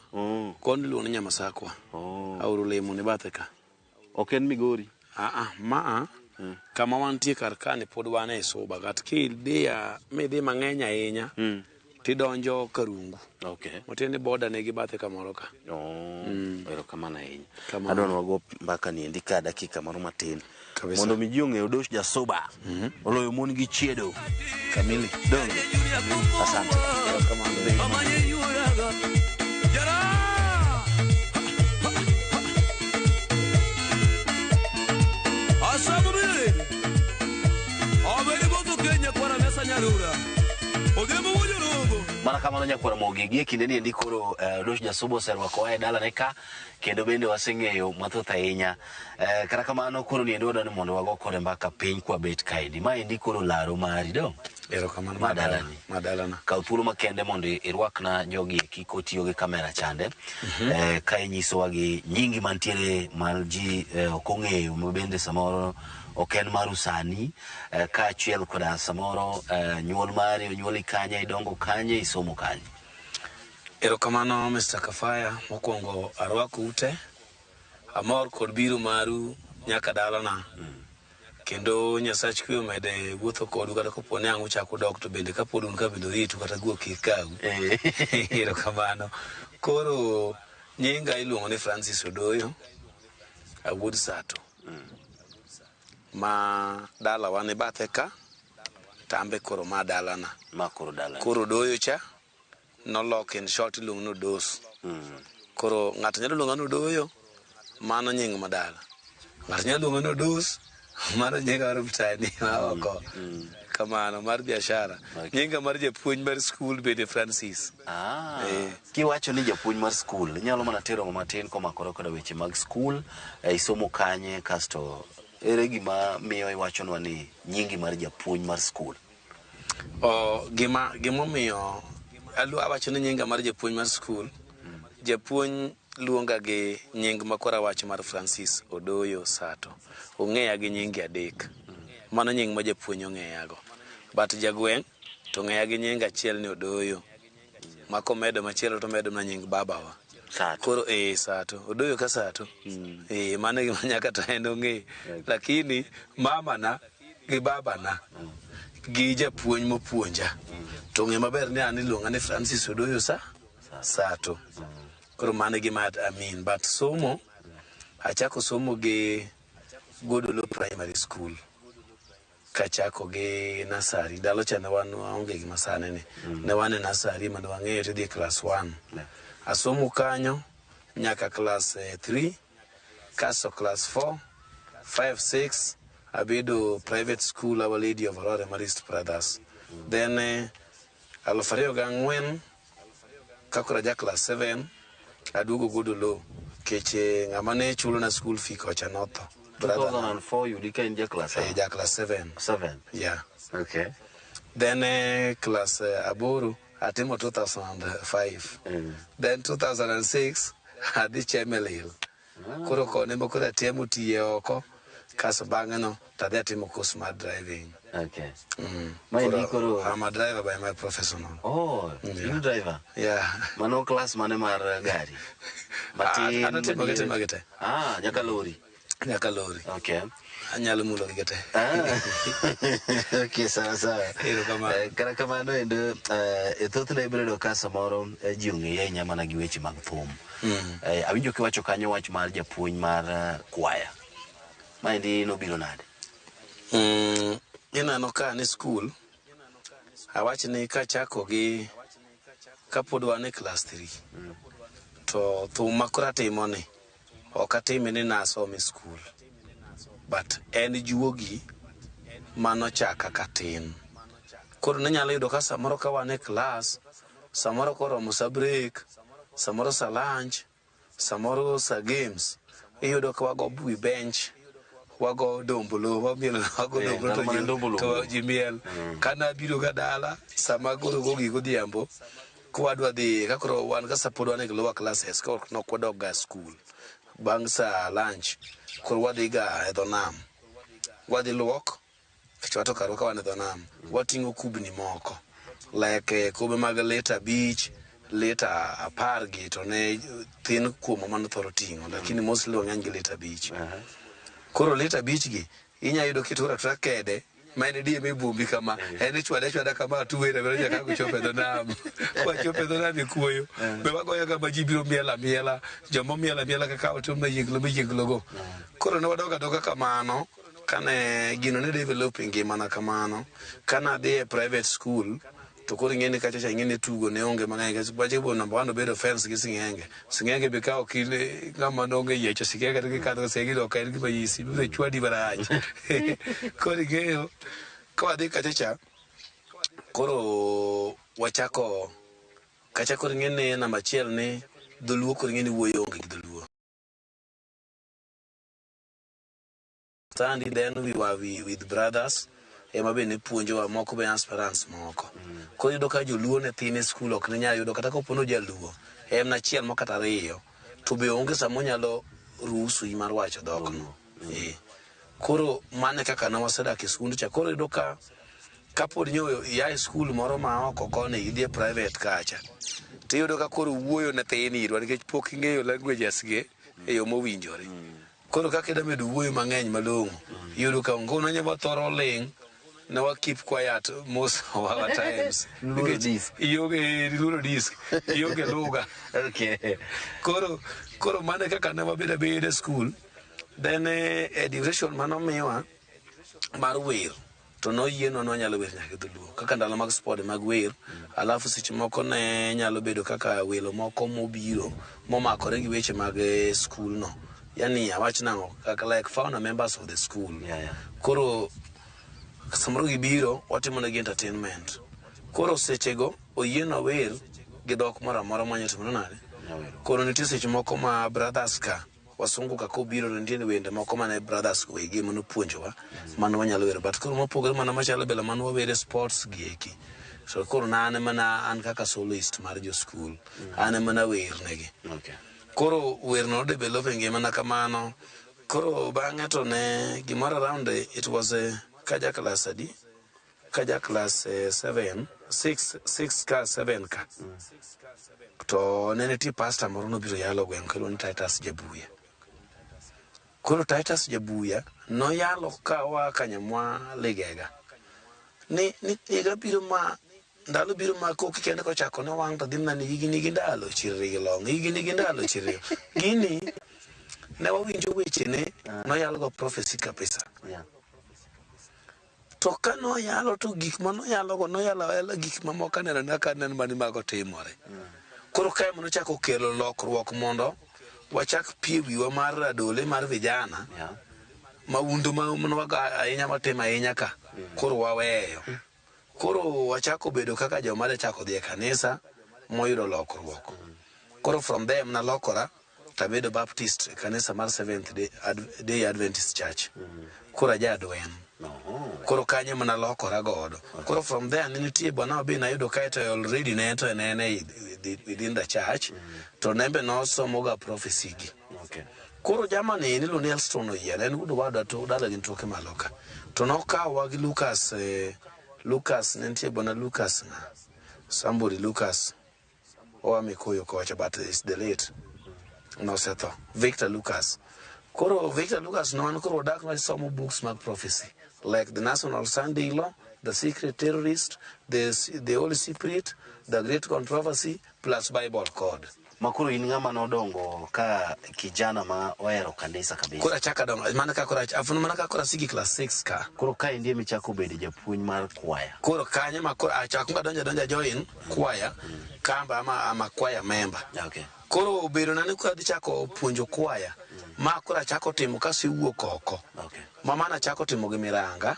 Kon iluongo ni Nyamasakwa. Aoro lemo ni bathe ka. Ok en Migori? Ma kama wantie kar kani pod wan e Suba. Kat kidhi midhi mang'eny ahinya tidonjo Karungu. Okay. Matiende ni boda nigi bathe kamoro ka. Erokamano ahinya. Adwa ni wago mbaka ni endi ka dakika moro matin. Kabisa. Mondo mi ji ong'e Odosh Jasuba. Oloyo mon gi chiedo. Kamili. Donge. Asante. Asamu bire. Obedi boto Kenya kwara mesa nyarura. Odhiambo wuoyo Mana kamano nyakwar Mogi, gie kinde ni endi koro Odosh Jasuba oserwakowa e dalane ka kendo bende waseng'eyo mathoth ahinya. Kata kamano koro ni endi wadwa ni mondo wago kode mbaka piny kwabet kaendi. Ma endi koro laro mari dong. Erokamano Ma dalani. Ma dalana. Kaw thuolo makende mondo irwakna jogi eki kotiyo gi kamera chande. Ka inyisowa gi nyingi mantiere mar ji ok ong'eyo ma bende samoro ok en maru sani, kaachiel koda samoro nyuol mari, onyuoli kanye, idongo kanye, isomo kanye. Erokamano Mr. Kafaya, mokwongo arwako ute. Amor kod biro maru nyaka dalana. Kendo Nyasach kwe omede wuotho kodu kata kopo ni ang' uchako dok to bende kapod un ka bende oritu kata guok kik kau. Erokamano. Koro nyinga iluongo ni Francis Odoyo, awuod Sato. Ma dalawa ni bathe ka, tambe koro ma dalana. Ma koro dalana. Koro Odoyo cha nolok in short iluongo ni Odos. Koro ng'ato nyalo luonga ni Odoyo, mano nying ma dala. Ng'ato nyalo luonga ni Odos, mano nyinga mar mtaani ma oko. Kamano mar biashara. Nyinga mar japuonj mar skul bende Francis. Kiwacho ni japuonj mar skul, inyalo mana tero matin komakore koda weche mag skul, isomo kanye kasto ere gima miyo iwachonwa ni nyingi mar japuonj mar skul? Gimomiyo awacho ni nyinga mar japuonj mar skul, japuonj luonga gi nying ma koro awacho mar Francis Odoyo Sato. Ong'eya gi nyinge adek. Mano nying ma japuonj ong'eyago. But jagweng' to ong'eya gi nying achiel ni Odoyo. Ma komedo machielo to omedo mana nying babawa. Sato. Koro eh Sato. Odoyo ka Sato. Eh mano e gima nyaka to en ong'e. Lakini mamana gi babana gi japuonj mopuonja to ong'e maber ni an iluonga ni Francis Odoyo sa Sato. Koro mano e gima I mean. But somo achako somo gi Godolo Primary School kachako gi nasari ndalo cha ne wan waonge gi masani ni ne wan e nasari mane wang'eyo tidhi e class 1 asomo kanyo nyaka class 3 kasto class 4 5 6 abedo private school Our Lady of Aurora Marist Brothers then 2004 kakoro aja class 7 aduogo Godolo kech ng'ama ne chulona school fee kocha notho. Brother na. 2004 yudi ka in ja class Ja class 7. 7. Yeah. Okay. Then class aboro atimo 2005. Then 2006 adhi Chemelil. Koro kone ma koro atemo tiye oko kaso bang'e no to adhi atimo course mar driving. Okay. Maendi koro I'm a driver by my professional. Oh, in driver? Yeah. Mano class mane mar gari? Matin. Ah, anatimo madiere? gitimo gite. Ah, nyaka lori. Nyaka lori. Okay. Anyalo mulo gi te. Ah. Okay, sawa sawa. Kata kamano endo e thothne ibiro yudo ka samoro ji ong'eyi ahinya mana gi weche mag thum. Awinjo kiwacho kanyo wach mar japuonj mar kwaya. Maendi nobiro nade? Ineno ka an e skul, awach ni kachako gi kapod wan e class 3 to thum ma koro atimo ni ok atime ni nasome e skul but en juogi manochaka katin. Koro ninyalo yudo ka samoro ka wan e class, samoro koromo sa break, samoro sa lunch, samoro sa games, iyudo ka wago wi bench, wago dombolo, wamielo, wago dombolo ndalo mane ndombolo to wuok. ji miel. Kana biro ga dala, sama koro go gi godhiambo, kwadwa dhi, ka koro wan ka sapod wan e lower classes, koro nok wadok ga school. Bang' sa lunch, koro wadhi ga e dho nam. Wadhi luok, nikech wato karwa ka wan e dho nam. Wating'o kubni moko. Like kube mag lita 5, lita 10 gi to ne thin kuomwa mane thoro ting'o, lakini mostly wang'eny gi lita 5. Koro lita 5 gi, inya yudo kituro atura kede, ma en DM e buombi kama, en ichwade achwada kama tuwere wera nyaka kuchopo e dho nam. Kwachopo e dho nam e kuoyo, be wagoyo kama ji biro miel amiela, joma miel amiela kaka watimo mayienglo mayienglo go. Koro ne wadok adoka kamano, kane gino ne develop e ngimana kamano, kane adhi e private school, to koro ing'e ni kacha cha ing'e ni tugo ne onge mang'eny nikech wach bo number one obedo fence gi sing'enge. Sing'enge be ka ok in ng'ama nonge yiecho sing'enge to kikadho sing'enge ok en gima yisi, ibiro chwadi marach. Koro ing'eyo, ka wadhi kacha cha, koro wachako, kacha koro ing'e ni namba achiel ni dholuo koro ing'e ni wuoyo onge gi dholuo. Sunday then we were with brothers ema be ne puonjowa moko be aspirants moko. Koro iyudo ka joluo ne thin e skul ok ne nyal yudo kata kopo ni jaluo en achiel moko kata ariyo to be onge sama onyalo ruhusu mar wacho dhokno. Koro mano e kaka ne wasedak e skund cha. Koro iyudo ka kapod nyo ia e skul moro ma oko koni idhi e private kacha tiyudo ka koro wuoyo ne thin irwa nikech pok ing'eyo languages gi e yo mowinjore. Koro kaka ida medo wuoyo mang'eny malong'o, iyudo ka onge ne wathoro ling', ne wa keep quiet most of our times. Nikech ionge iluoro disk, ionge lugha. Okay. Koro mano e kaka ne wabedo abeda e school. Then e duration manomiwa mar wer, to noyienwa ni wanyalo wer nyaka gi dholuo. Kaka ndalo mag sport mag wer, alafu seche moko ne nyalo bedo kaka welo moko mobiro momakore gi weche mag school no. Yani awach nang'o, kaka like founder members of the school. Koro samoro gibiro, watimo negi entertainment. Koro sechego oyienwa wer gi dhok moro amora mwanyalo timo nade. Koro nitie seche moko ma brothers ka, wasungu ka kobiro to nitie wende moko mane brothers wegi ema nopuonjowa mano wanyalo wero, but koro mopogore mana machalo bela mano wawere sports gi eki. So koro na an mana an kaka soloist mar jo school, an ema nawer negi. Okay. Koro wer no develop e ngimana kamano. Koro bang'e to ne gimoro around it was a Kaja klas adi? Kaja klas 7, 6, 6 ka 7 ka. To ne nitie pastor moro nobiro yalo gweng' kiluongo ni Titus Jabuya. Koro Titus Jabuya noyalo ka oa Kanyamwa Ligega. Ni ni higa biro ma ndalo biro ma koki kende kochako ne wang' to dhi mana ni higni gi ndalo chirri gi long, higni gi ndalo chirri. Gini ne wawinjo wechene noyalo go prophecy kabisa. To ka noyalo to gik ma noyalo go noyalo ayala gik mamoko aneno na ka aneno mani mago timore. Koro kae ema nochako kelo lokruok mondo wachak pie wiwa mar adole mar vijana maundo ma nwago ahinya matimo ahinya ka koro waweyo. Koro wachako bedo kaka joma ne chako dhi e kanisa moyudo lokruok. Koro from there nalokora tabedo Baptist e kanisa mar Seventh Day, Day Adventist Church. Koro aja adwen. Koro kanyo ema nalokora godo. Koro from there ne nitie bwana be nayudo kae to already ne to ne en ei within the church to nembe nosomoga prophecy gi. Koro jamani ni Luo Elston oyier en wuod owadwa to dala gin toke malo ka. To nokawowa gi Lucas Lucas ne nitie bwana Lucas ng'a? Somebody Lucas oa Mikuyu kocha but is the late nosetho Victor Lucas. Koro Victor Lucas no an koro wadak wasomo books mag prophecy like the National Sunday Law, the Secret Terrorist, the Holy Spirit, the Great Controversy plus Bible Code. Ma koro in ng'ama nodongo ka kijana ma ohero kanisa kabisa. Koro achako dongo mana ka koro afuno mana ka koro asigi class 6 ka. Koro ka indie michako bedo japuonj mar kwaya. Koro kanyo ma koro achako ga donjo donja join kwaya kamba ama kwaya member. Koro obedo na ni kadhi chako puonjo kwaya ma koro achako timo kasewuok oko. Ma mana achako timo gi Miranga.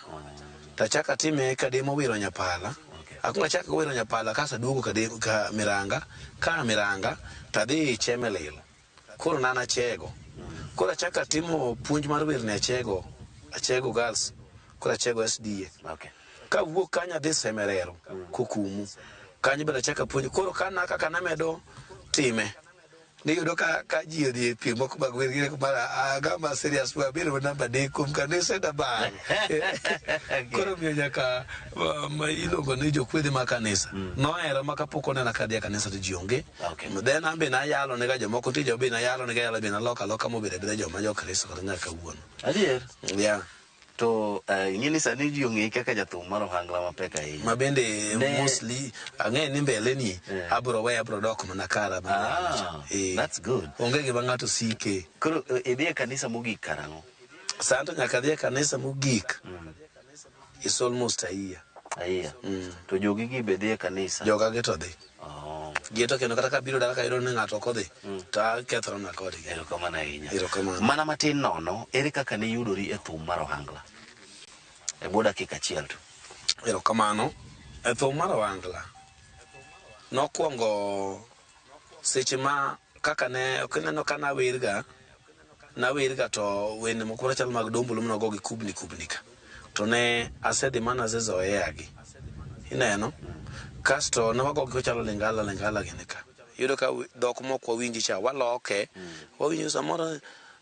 To achako atime Kademo wiro Nyapala. Akwongo achako wiro Nyapala kaseduogo Kademo ka Miranga, ka Miranga tadhi Chemelil. Koro nan Achego. Koro achako atimo puonj mar wer ne Achego, Achego Girls, koro Achego SDA. Kawuok kanyo adhi Semerero, Kokumu. Kanyo bende achako apuonjo. Koro kana kaka namedo time, niyudo ka ji odhi e piem moko mag wer gi mara agama serious wa abiro namba 3 kuom kanise namba. Koro miyo nyaka ma iluongo ni jokwedhe mag kanisa. Nohera ma kapok onena ka adhi e kanisa to ji onge. Then an be nayalo nega jomoko nitie joma be nayalo nega yalo be naloko aloka mobedo abeda joma jokristo kata nyaka kawuono. Adier? Yeah. To ing'e ni sani ji ong'eyi kaka jathum mar ohangla mapek ahinya. Ma bende mostly ang'e ni mbele ni abro weyo abro dok mana kara mana. That's good. Onge gima ng'ato sike. Koro idhi e kanisa mogik karang'o? Sani to nyaka adhi e kanisa mogik. It's almost a year. A year. To jogi gi be dhi e kanisa? Joga gi to dhi. Gi to kendo kata kabiro dala kayudo ni ng'ato ok odhi, to akethora kodgi. Erokamano ahinya. Erokamano. Mana matin nono, ere kaka ne iyudori e thum mar ohangla? E bwo dakika achiel to. Erokamano. E thum mar ohangla, nokwongo seche ma kaka ne ok ineno ka nawerga, nawerga to wende moko machalo mag dombolo manogo gi kubni kubni ka. To ne asedhi mana asezoea gi. Ineno? Kasto ne wago gik machalo lingala lingala gini ka. Iyudo ka dhok mok wawinji cha, waloke. Wawinjo samoro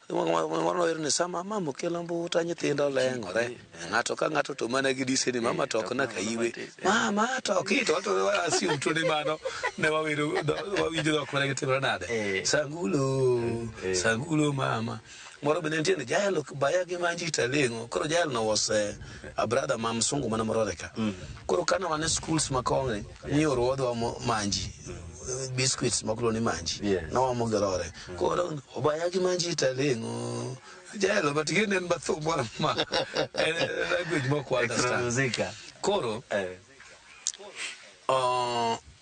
moro wer ni sama mama okelo mbuta nyithindo leng'ore. Ng'ato ka ng'ato to mana gi dise ni mama tok na ka iwe. Mama toki to to assume to ni mano ne wawero wawinjo dhok mana gitimore nade. Sangulo, sangulo mama. Moro bende nitie ni jael baya gi manji taleng'o. Koro jael no was a brother ma msungu mana morore ka. Koro kana wan e schools ma kong'e, ni oro wadwa manji. Biscuits moko ni manji. Nowamo gi rore. Koro obaya gi manji taleng'o. Jael but gin en bathum moro ma en language mok wa understand. Koro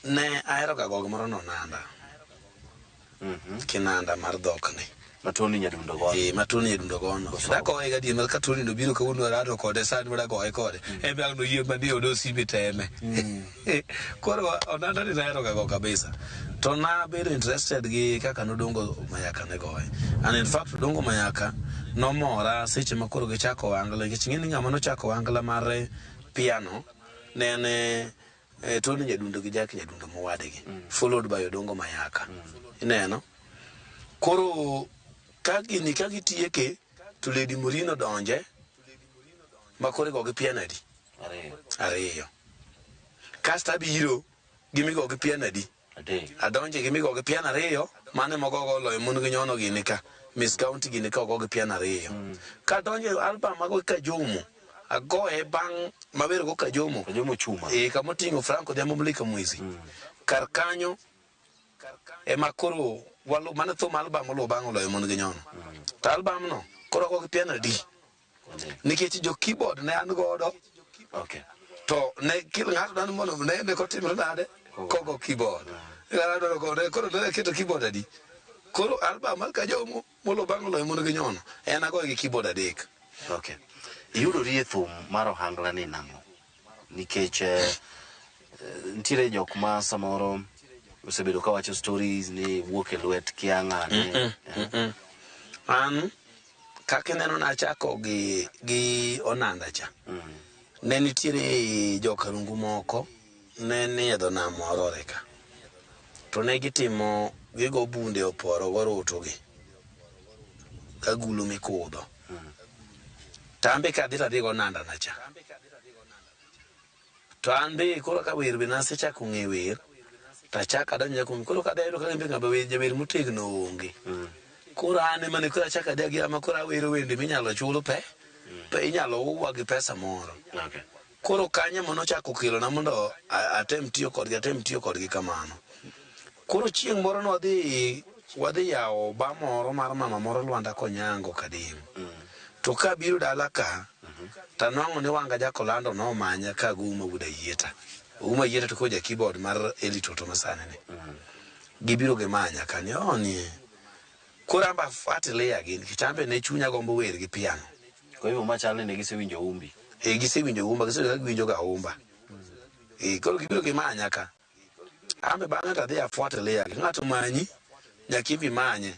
ne ahero ga go gimoro no nanda. Kinanda mar dhokni. Matoni Nyadundo gono. Matoni Nyadundo gono. Dagoye gadier mar ka Tony nobiro kawuono arado kode sani madagoye kode. En be ang' noyie manie od osime teme. Koro onanda ni nahero ga go kabisa. To nabedo interested gi kaka nodongo Mayaka ne goye. And in fact Odongo Mayaka nomora seche ma koro gichako ohangla nikech ing'e ni ng'ama nochako ohangla mar piano ne en Tony Nyadundo gi Jack Nyadundo mowadgi, followed by Odongo Mayaka. Ineno? Koro ka gini ka gitieke to Lady Morino donje Ma koro igo gi piano adi? Ariyo. Kasto abiro gi migo gi piano adi? Adonje gi migo gi piano ariyo, mano ema ogogo oloyo mon gi nyono gini ka. Miss County gini ka ogo gi piano ariyo. Kadonjo e album mago gi Kajomo, agoye bang' mawer go Kajomo. Kajomo chuma. Eh, kama oting'o Franco Odhiambo Mulika Mwizi. Kar kanyo ema koro walu mano thum album oluwo bang' oloyo mon gi nyono. To album no koro ogo gi piano adi? Nikech jo keyboard ne an godo. Okay. To ne kila ng'ato dwani mondo ne ne kotimre nade kogo keyboard. Ng'ato dwaro go ne koro ne keto keyboard adi? Koro album mar Kajomo molo bang' oloyo mon gi nyono en agoyo gi keyboard adek. Okay. Iyudori e thum mar ohangla ni nang'o? Nikech eh, eh, nitiere jok ma samoro osebedo ka wacho stories ni wuok e lwet kia ng'ane. An kaka ineno nachako gi gi onanda cha. Ne nitiere jokarungu moko ne ni e dho nam Orore ka. To ne gitimo gigo bunde oporo goruto gi. Kagulu mikudho. To an be kadhi to adhi go onanda na cha. To an be koro ka wer be nasechako ng'e wer to achako adonjo kuom koro kadhi ayudo ka gin be ng'ama wer jawer motegno onge. Koro an ema ne koro achako adhi agira ma koro awero wende minyalo chul pe pe inyalo uwa gi pesa moro. Okay. Koro kanyo ema nochako kelona mondo atem tiyo kodgi atem tiyo kodgi kamano. Koro chieng' moro nwadhi wadhi yawo ba moro mar mama moro Lwanda Konyango Kadim. To kabiro dala ka to anwang'o ni Wanga Jakolando nomanya ka Ouma wuod Ayieta. Ouma Ayieta to koro ja keyboard mar Eli Toto masani ni. Gibiro gimanya ka ni oh ni koro an be afuatilia gi nikech an be ne chunya gombo wer gi piano. Kwa hivyo machal ni ne gisewinjo umbi. Eh, gisewinjo umba, gisewinjo kaka giwinjo ga umba. Eh, koro gibiro gimanya ka. An be bang'e to adhi afuatilia gi. Ng'ato manyi, nyaka ibi manye.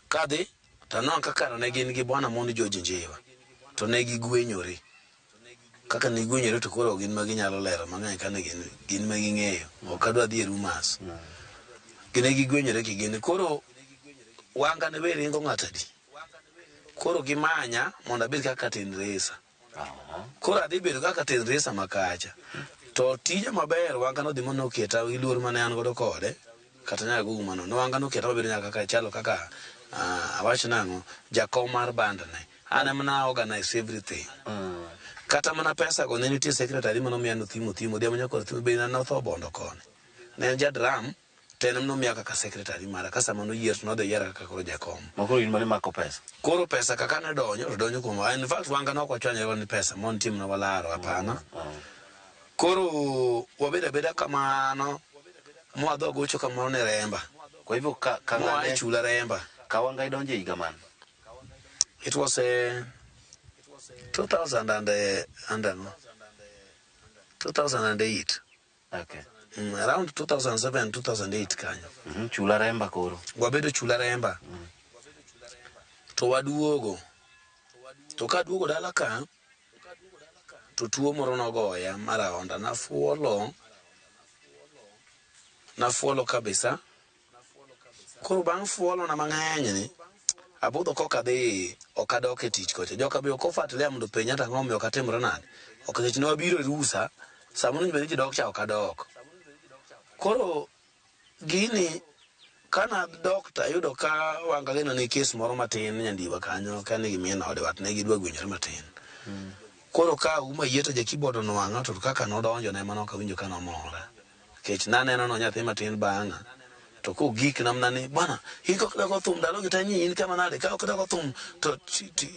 Kadhi to anwang'o ka kara ne gin gi bwana moro ni George Njiwa. To ne gigwenyore. Kaka ne gigwenyore to koro gin ma ginyalo lero mang'eny kane gin gin ma ging'eyo. Ok adwa dhi e rumors. Ne gigwenyore kigin. Koro Wanga ne be ringo ng'ato adi? Koro gimanya mondo abed kaka curtain raiser. Koro adhi bedo kaka curtain raiser ma kacha. To tija maber Wanga nodhi ma noketa gi luor mane an godo kode kata nyaka go mano. No Wanga noketa mabedo nyaka kaka chalo kaka awach nang'o jakom mar band ne. An ema na organize everything. Kata mana pesa go ne nitie secretary mane omiya nothimo thimo odhiambo nyaka othimo be notho bondo koni. Ne en ja drum to en ema nomiya kaka secretary mara ka sama noyier to nodhi oyiera kaka koro jakom. Ma koro in mane mako pesa? Koro pesa kaka ne donjo to donjo kuom in fact Wanga ne ok wachwanyore ni pesa mon nitie mana walaro hapana. Koro wabedo abeda kamano mwadho gocho kamoro ne Remba. Kwa hivyo ka, ka Moa e ng'ane chula Remba. ka Wanga idonjo e higa mane? It was 2000 and, and ang'o? 2008. Okay. Around 2007 2008 kanyo. Chula Remba koro. Wabedo chula Remba. To waduogo. To kaduogo dala ka to tuo moro nogoya mar ahonda nafuolo nafuolo kabisa. Koro bang' fuolo na mang'eny ni abudho kok adhi ok adok e tich kocha. Joka be ok ofuatilia mondo openja to ang'o omiyo ok atimra nade. Ok nikech ne wabiro e rusa sama onego bed ni ji dok cha ok adok. Koro gini kana dok to ayudo ka Wanga geno ni kes moro matin Nyandiwa kanyo ka ne gimiyo ode wat ne gidwa gwenyore matin. Koro ka Ouma Yieta ja keyboard onwang'a to kaka nodonjo ne mano ok awinjo ka nomora. Nikech naneno no nyathi matin bang'a to kogik na mana ni bwana in kok idok thum ndalo gi tanyi in kama nade ka ok idok thum to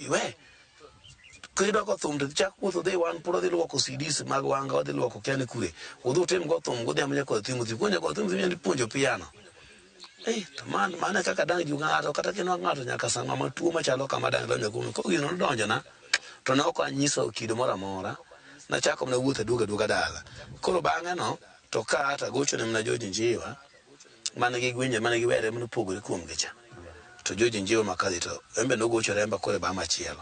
we kidok thum to chak wuotho dhi wan pod wadhi luoko CDs mag Wanga wadhi luoko kia ni kure udhi utim go thum godhiambo nyaka thim thim nyaka thim thim nyaka puonjo piano. To man mane kaka dang' ji ng'ato kata kinwa ng'ato nyaka sama matuo machalo kama dang' donjo kuome koro gino nodonjo na to ne ok anyiso kido moro amora nachako mana wuotho aduogo aduoga dala. Koro bang'e no to ka ata gocho ne mana George Njiwa mane gigwenyo mane giwere mane opogore kuom gi cha. To To George Njiwa makadhi to en be nogocho remba koro e ba machielo.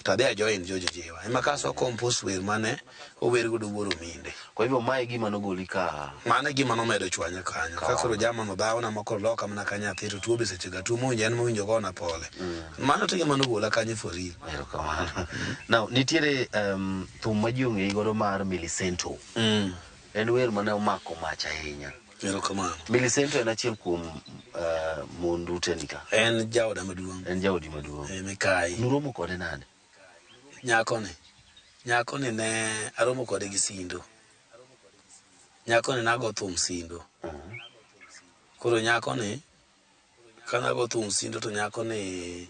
To adhi a join George Njiwa. Ema kaso compose wer mane ower godo wuoro minde. Kwa hivyo mae gima nogoli ka Mano e gima nomedo chwanya kanyo. Ka koro jama no dhawona ma koro loka mana ka nyathi to tuo be seche ga tuo mowinjo en mowinjo gona pole. Mano to gima nogola kanyo for real. Erokamano. Now, nitiere thum ma ji ong'eyi godo mar Millicento. En wer mane omako mach ahinya. Erokamano. Millicento en achiel kuom mond uteni ka. En jaoda maduong'. En jaodi maduong'. E Mikayi. Nuromo kode nade? Nyakoni. Nyakoni ne aromo kode gi Sindo. Nyakoni nago thum Sindo. Koro nyakoni, kanago thum Sindo to nyakoni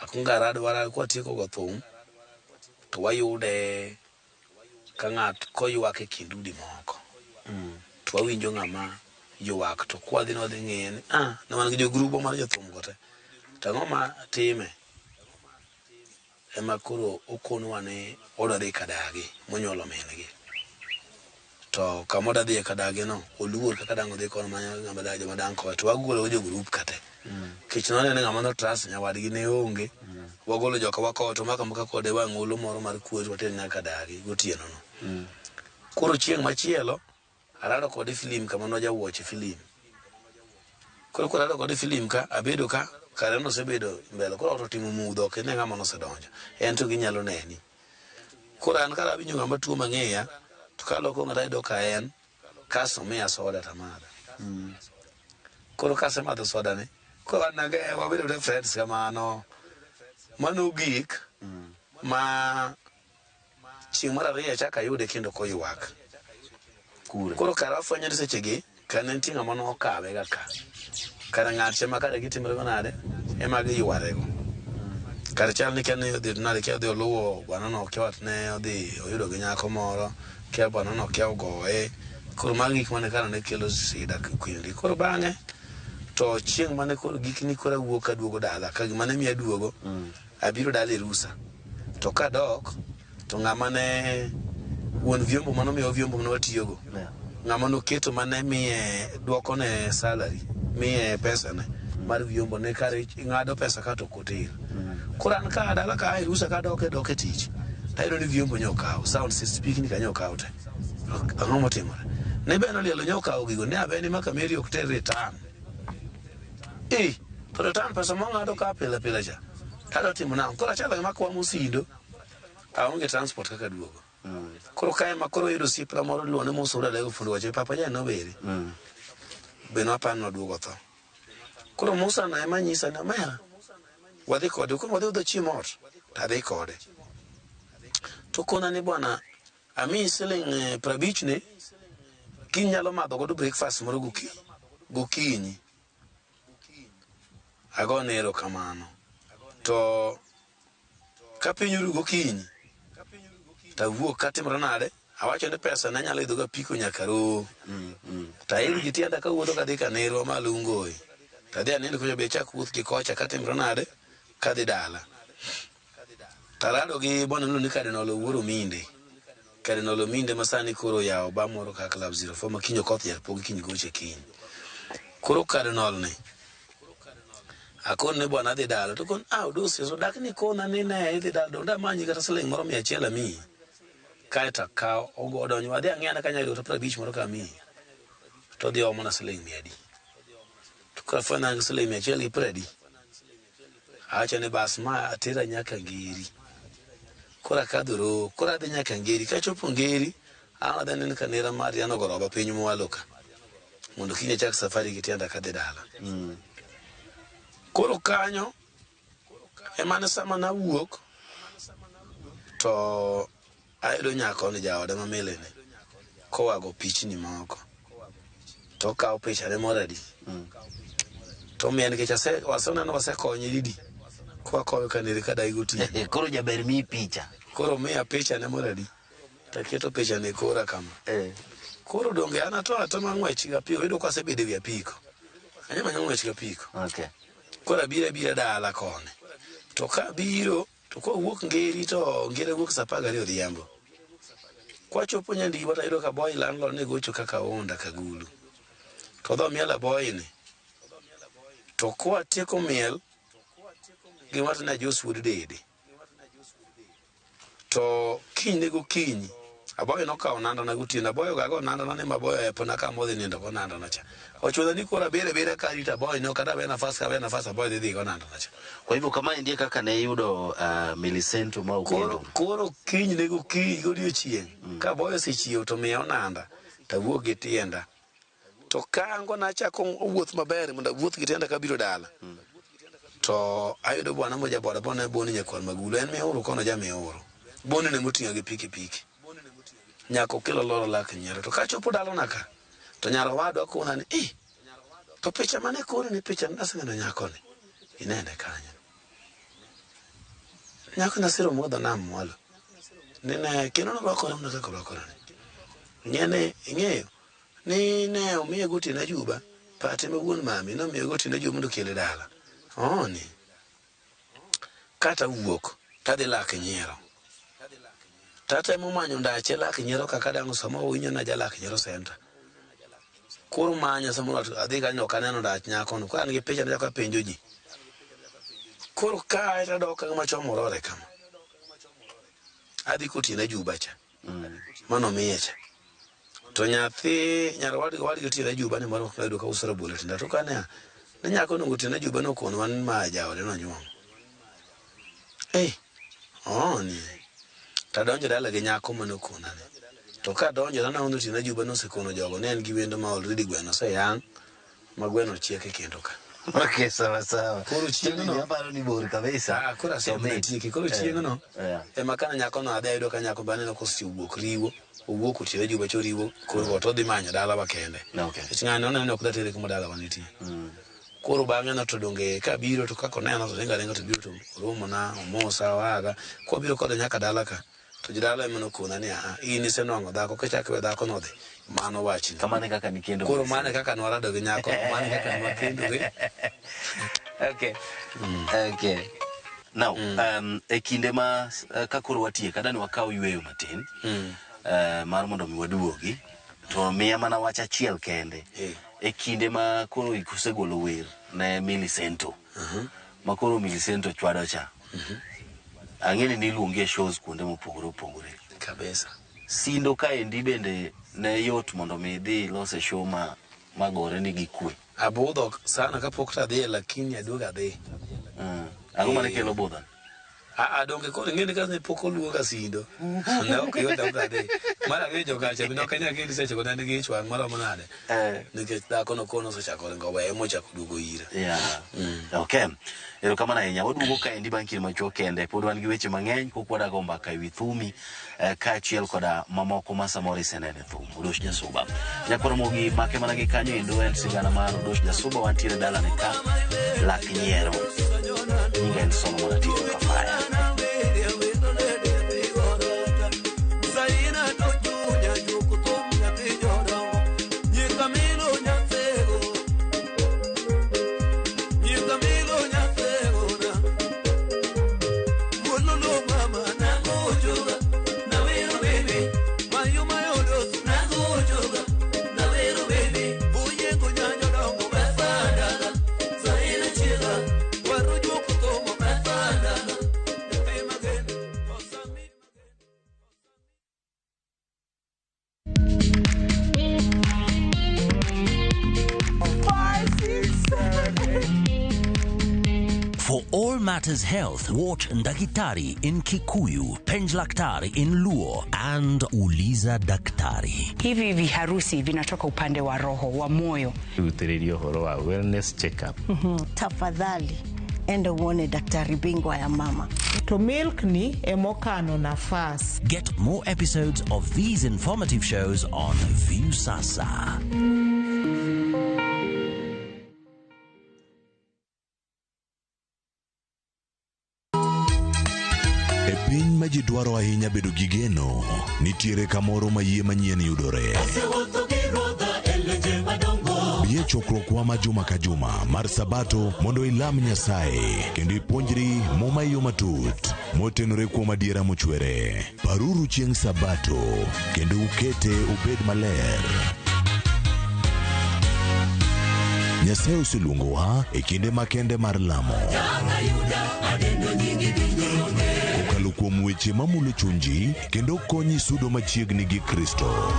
akunga aradwara kwatieko go thum to wayude ka ng'at koywak e kind udi moko. To wawinjo ng'ama ywak to kwadhi ne wadhi ng'iye ni ah, ne wan gi jogrubo mar jothum go te. To ang'o ma time? Ema koro okonwa ni odwa dhi kadagi monyuolo min gi. To kama odwa dhiye kadagi no, oluor kaka dang' odhi kono ma ng'ama dang' joma dang' kowe. To wagolo go jogrup ka te. Kech noneno ni ng'ama no trust nyawadgi ne onge. Wagolo joka wakowo to maka maka kode wang' olo moro mar kwe to watere nyaka kadagi gotieno no. Koro chieng' machielo, arado kode film kama nojawuoche film. Koro korado kode film ka, abedo ka, kare nosebedo mbele. Koro ot otimo mudho, ok ine ng'ama nosedonjo. En to ginyalo neni. Koro an kara awinjo ng'ama tuo mang'eya, to kaloko ng'ata ayudo ka en, kasto miya soda tamadho. Koro kasemadho soda ni, koro wan wabedo te friends kamano. Mano gik ma chieng' mar ariyo achako ayude kendo koywak. Koro kara wafwenyo ni sechegi, kare ne nitie ng'ama nokawe ga ka. Kare ng'at ema kare gitimre go nade, ema giyware go. Kare chal ni kia ni odhi nade, kia odhi oluwo bwana no, kia wat ne odhi oyudo gi nyako moro, kia bwana no kia ogoye. Koro mago gik mane kare ne kelo sida kindgi. Koro bang'e, to chieng' mane koro gikni koro awuok aduogo dala, ka gima ne miyo aduogo, abiro dala e rusa. To kadok, to ng'ama ne wuon vyombo mane omiyowa vyombo mane watiyogo, ng'ama noketo mane miye duoko ne salary, miye pesa ne mar vyombo ne kare ng'ado pesa ka to ok oter. Koro an ka dala ka e rusa kadok e dok e tich, tayudo ni vyombo nyo okaw, sound system pikni ka nyo okaw te. Ang'o motimore? Ne be nolielo nyo okawo gigo, ne abeni ma Kameri ok ter return. To return pesa mong'ado ka pile pile cha. Tadwa timo nang'o? Koro achalo gima kwamo sindo, aonge transport kaka duogo. Koro kae ma koro yudo osiepna moro iluongo ni Musa Wuod Alego fundi wacho papa ja nobere. Be nwaparo ni oduogo tho. Koro Musa no ema nyisa ni omera wadhi kode, koro wadhi udho chiemo ot, to adhi kode. To kona ni bwana amiyi siling 50 ni kinyalo madho godo breakfast moro gokinyi. Agone erokamano. To ka piny oru gokinyi, to awuok katimora nade, awacho ni pesa ne anyalo idho go apiko nyaka Roho. To aidh gi tienda kawuotho kadhi Kanerwa malo Ungoi. To adhi anind kocha be achak wuoth gi kocha katimora nade, kadhi dala. To arado gi bwana miluongo ni Cardinal Owuor Ominde. Cardinal Ominde ma sani koro oyawo bar moro ka Club 04 ma kiny okoth yar pogi kiny goche kiny. Koro Cardinal ni akon ni bwana adhi dala to kon ah odosi so dak ni kona ni ne idhi dala donda amanyi kata siling moro 100 amiyi. Kaeto akawo ogo odonjo adhi ang'iyana ka anyalo yudo kata 50 moro ka amiyi. To odhi omona siling mia adi. To koro afwenyo an gi siling 120. Awacho ni bas ma atera nyaka Ngeri. Koro akadho Roho, koro adhi nyaka Ngeri. Kachopo Ngeri, an adhi aneno ka nera Marian ogoroba piny mwalo ka. Mondo kiny achak safari gi tienda kadhi dala. Koro kanyo, ema ne sama nawuok, to ayudo nyakoni jaoda ma mile ni, kowago pichni moko. To okawo pichane moro adi. To omiya nikech waseneno wasekonye didi. Kwakowe ka nere ka dai gotieno. Koro jaber miyi picha. Koro miya pichane moro adi. Taketo pichane e kora kama. Koro donge an ato atoma ng'wech gi apiko, iyudo ka asebedo ewi apiko. Anyalo mana ng'wech gi apiko. Koro abiro abira dala koni. To ka abiro, to kawuok Ngeri to Ngeri wuok saa 12 odhiambo. Kwachopo Nyandiwa to ayudo ka boy landlord ne gocho kaka Onda Kagulu. To odho miel aboy ni. To kwatieko miel, Giwacho ni Ajos wuod Dede. To kinyne gokinyi, Aboyo nokawo nandana gotieno. Aboyo ga go nandana ni maboyo epona kama odhi nindo go nandana cha. Ochuno ni koro abiro abira ka arito Aboyo no kata awe nafas ka awe nafas Aboyo dhi dhi go nandana cha. Kwa hivyo kama ndiye kaka ne yudo Millicent ma okendo. Koro kinyne gokinyi godiochieng' ka Aboyo osechiewo to miya onanda to awuok gi tienda. To kango nachako wuoth maber mondo awuoth gi tienda kabiro dala. To ayudo bwana moja boda boda ne boni nyakwar Magulo en miuru kono ja miuru. Boni ne moting'o gi pikipiki. Nyaka okelo loro lak nyiero. To kachopo dalana ka to nyar owadwa kona ni eh to picha mane koni ni picha naseneno nyakoni. Inene kanyo. Nyako naseromo go dho nam mwalo. Nene kendo norwakore mana kaka orwakore ni. Ng'ene ing'eyo ni ne omiye gotieno ajuba pate ma wuon mami nomiye gotieno ajuba mondo okele dala. Oni. Kata wuok tadhi lak nyiero. Tatemo manyo ndache lak nyiero kaka dang' sama owinjo na jalak nyiero center. Koro manya samoro adhi kanyo ok aneno ndach nyakono. Ka an gi picha nachako apenjo ji. Koro kae tadok kama chomo Rore kama. Adhi kotieno ajuba cha. Mano miye cha. To nyathi nyar wadgi wadgi otieno ajuba ni moro ok ayudo ka uso rabolo e tinda. To kane ne nyako onego otieno ajuba nokonwa ni ma jaode nonyuomo. Eh, oni. Tadonjo dala gi nyako manokona ni. To kadonjo taneno ni otieno ajuba nosekono jogo ni en gi wendo ma already gweno oseyang' ma gweno ochiek e kendo ka. Okay, sawa sawa. Koro chieng'no aparo ni bor kabisa. Ah, koro asemana tieke. Koro chieng'no ema kane nyakono adhi ayudo ka nyako be aneno kosewuok riwo. Owuok otieno ajuba cha oriwo kor ot odhi manyo dalawa kende. Okay. Nikech ng'ani oneno ni ok datere kuma dalawa nitie. Koro bang'e no to donge kabiro to kaka oneno to ringo aringa to biro to oromona omosa oaga. Kwabiro kode nyaka dala ka to jodala ema nokona ni aa in isenwang'o dhako kichako iwe dhako no dhi mano wachni. Kamano e kaka nikendo. Koro mano e kaka nwarado gi nyako mano e kaka nwakendore. Okay. Okay. Now, e kinde ma ka koro watiek, adani wakaw yueyo matin mar mondo mi waduogi to miya mana wach achiel kende. E kinde ma koro isegolo wer ne Millicento, ma koro Millicento chwado cha, ang'e ni niluongi e shows kuonde mopogore opogore. Kabisa. Sindo kaendi bende ne yot mondo mi idhi ilos e show ma magore ni gi kwe. Abudho sana kapok tadhiye lakini aduogo adhi. Ang'o mane kelo budho? Aa donge koro ing'e ni ka ne pok oluonga sindo. Ne ok yot mondo adhi. Mar ariyo jokacha bende ok anyal kendo seche go ne nigi ich wang' maromo nade. Nikech dhako no kono osechako ringo weye mochako duogo ira. Yeah. Okay. Erokamano ahinya. Waduogo kaendi bang' kinde machuok kende. Pod wan gi weche mang'eny kok wadago mbaka ewi thumi kaachiel koda mamoko ma samoro iseneno e thum. Odosh Jasuba. Nyakwar Ramogi make mana gi kanyo endo en sigana mar Odosh Jasuba wantiere dalane ka lak nyiero. Nyinga en Solomon Atito Kafaya. For all matters health, watch Ndakitari in Kikuyu, Penjlaktari in Luo, and Uliza Daktari. Hivi viharusi vinatoka upande wa roho wa moyo. Rutĩrĩria ũhoro wa wellness check up. Tafadhali enda uone daktari bingwa ya mama. To milk ni emokano nafas. Get more episodes of these informative shows on Viusasa. E piny ma ji dwaro ahinya bedo gi geno, nitiere kamoro ma yie manyien yudore. Bi e chokruokwa ma juma ka juma mar Sabato mondo ilam Nyasaye kendo ipuonjri Muma e yo matut motenore kuom adiera mochwere. Paruru chieng' Sabato kendo ukete obed maler. Nyasaye oseluongowa e kinde makende mar lamo. kuom weche mamulo chunji kendo konyi sudo machiegni gi Kristo.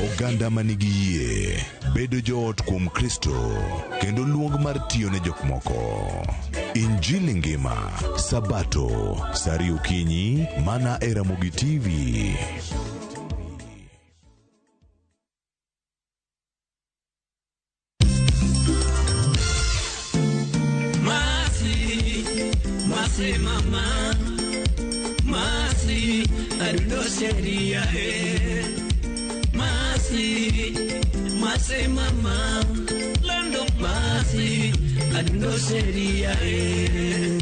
Oganda ma nigi yie bedo joot kuom Kristo kendo luong mar tiyo ne jok moko. Injili ngima, Sabato, saa ariyo okinyi, mana e Ramogi TV. Masi, masi mama, masi adundo sheria eh. Masi, masi mama, lando masi adundo sheria eh.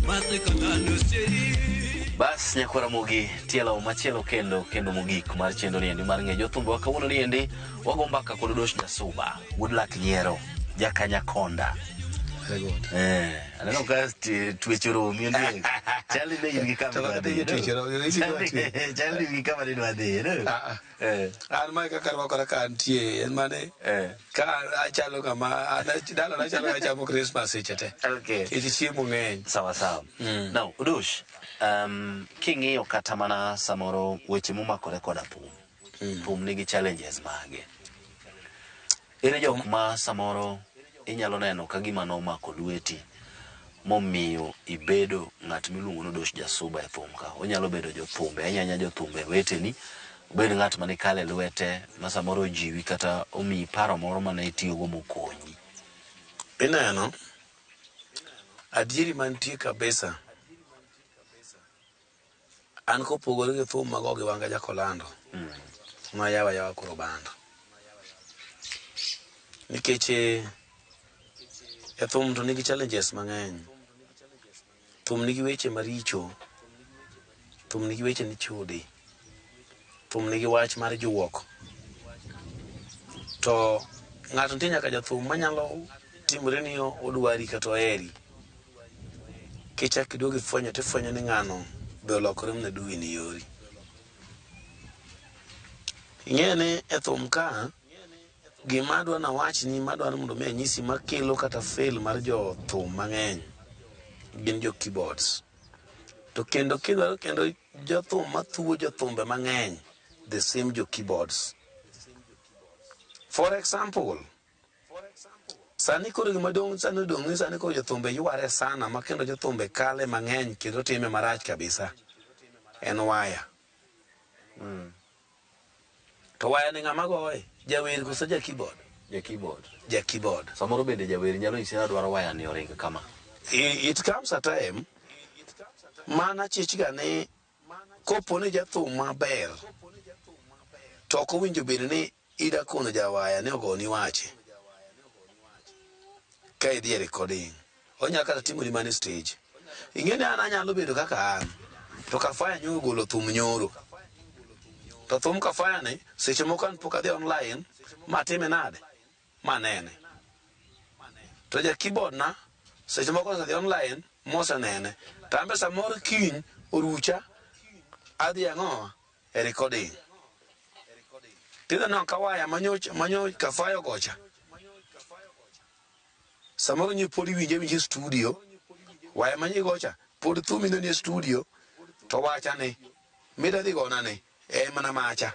Masi kalando sheria. Bas nyakwara Ramogi tielo machielo kendo kendo mogik mar chenro niendi mar ng'e jothumbe kawuono niendi wago mbaka kod Odosh Jasuba wuod lak nyiero jakanyakonda. Aneno ka tueche oromi ondiek. Chal ni ne in gi kama To idwa kata dhiye, tueche no? oromi, idwa Chal ni- Chal ni in gi kama idwa dhiye, no? An mae kaka arwakora ka antie en mane ka achalo kama an dalana achalo achamo Christmas seche te. Okay. Nikech chiemo ng'eny. Sawa sawa. Now, Odosh, king'iyo kata mana samoro weche momakore koda thum, thum nigi challenges mage. Ere jok ma samoro inyalo neno ka gima nomako lweti momiyo ibedo ng'at miluongo ni Odosh Jasuba e thum ka. Onyalo bedo jothumbe, ahinya ahinya jothumbe weteni, obed ng'at mane ikale lwete ma samoro ojiwi kata omiyi paro moro mane itiyogo mokonyi. Ineno, adieri mantie kabisa, an kopogore gi thum mago gi Wanga Jakolando, ma yawa yawa koro bando. Nikech e thum to nigi challenges mang'eny. Thum nigi weche maricho, thum nigi weche ni chode, thum nigi wach mar juok. To ng'ato nitie nyaka jathum manyalo timore ni odwari kata oheri. Kichako iduogo ifwenyo tifwenyo ni ng'ano be olokore mana adui ni yori. Ing'eyo ni e thum ka gima adwa nawachni madwa ni mondo mi anyisi makelo kata fail mar jothum mang'eny gin jo keyboards. To kendo kidwaro kendo jothum mathuo jothumbe mang'eny the same jo keyboards. For example, sani koro gima dong' sani odong' ni sani koro jothumbe yware sana ma kendo jothumbe kale mang'eny kendo time marach kabisa en waya. To waya ni ng'ama goye? Jawer koso ja keyboard? Ja keyboard. Ja keyboard. Samoro bende jawer nyalo nyisi ni adwaro waya ni oring kama. It comes a time mana chich ga ni kopo ni jathum maber to ok owinjo bed ni ida kono jawaya ni ogoni wache ka idhi e recording. Onyalo kata timoni mana e stage. Ing'e ni an anyalo bedo kaka an to Kafaya nyo ogolo thum nyoro. To thum Kafaya ni seche moko an pok adhi online matime nade manene. To ja keyboard na seche moko osedhi online mosenene. To an be samoro kiny orucha adhi ang'o e recording. Tidho no ka waya manyo Kafaya ogocha. Samoro nyi pod iwinje awinja e studio, waya manyi gocha pod thumi no nie studio to wacha ni mida dhi gona ni en mana macha.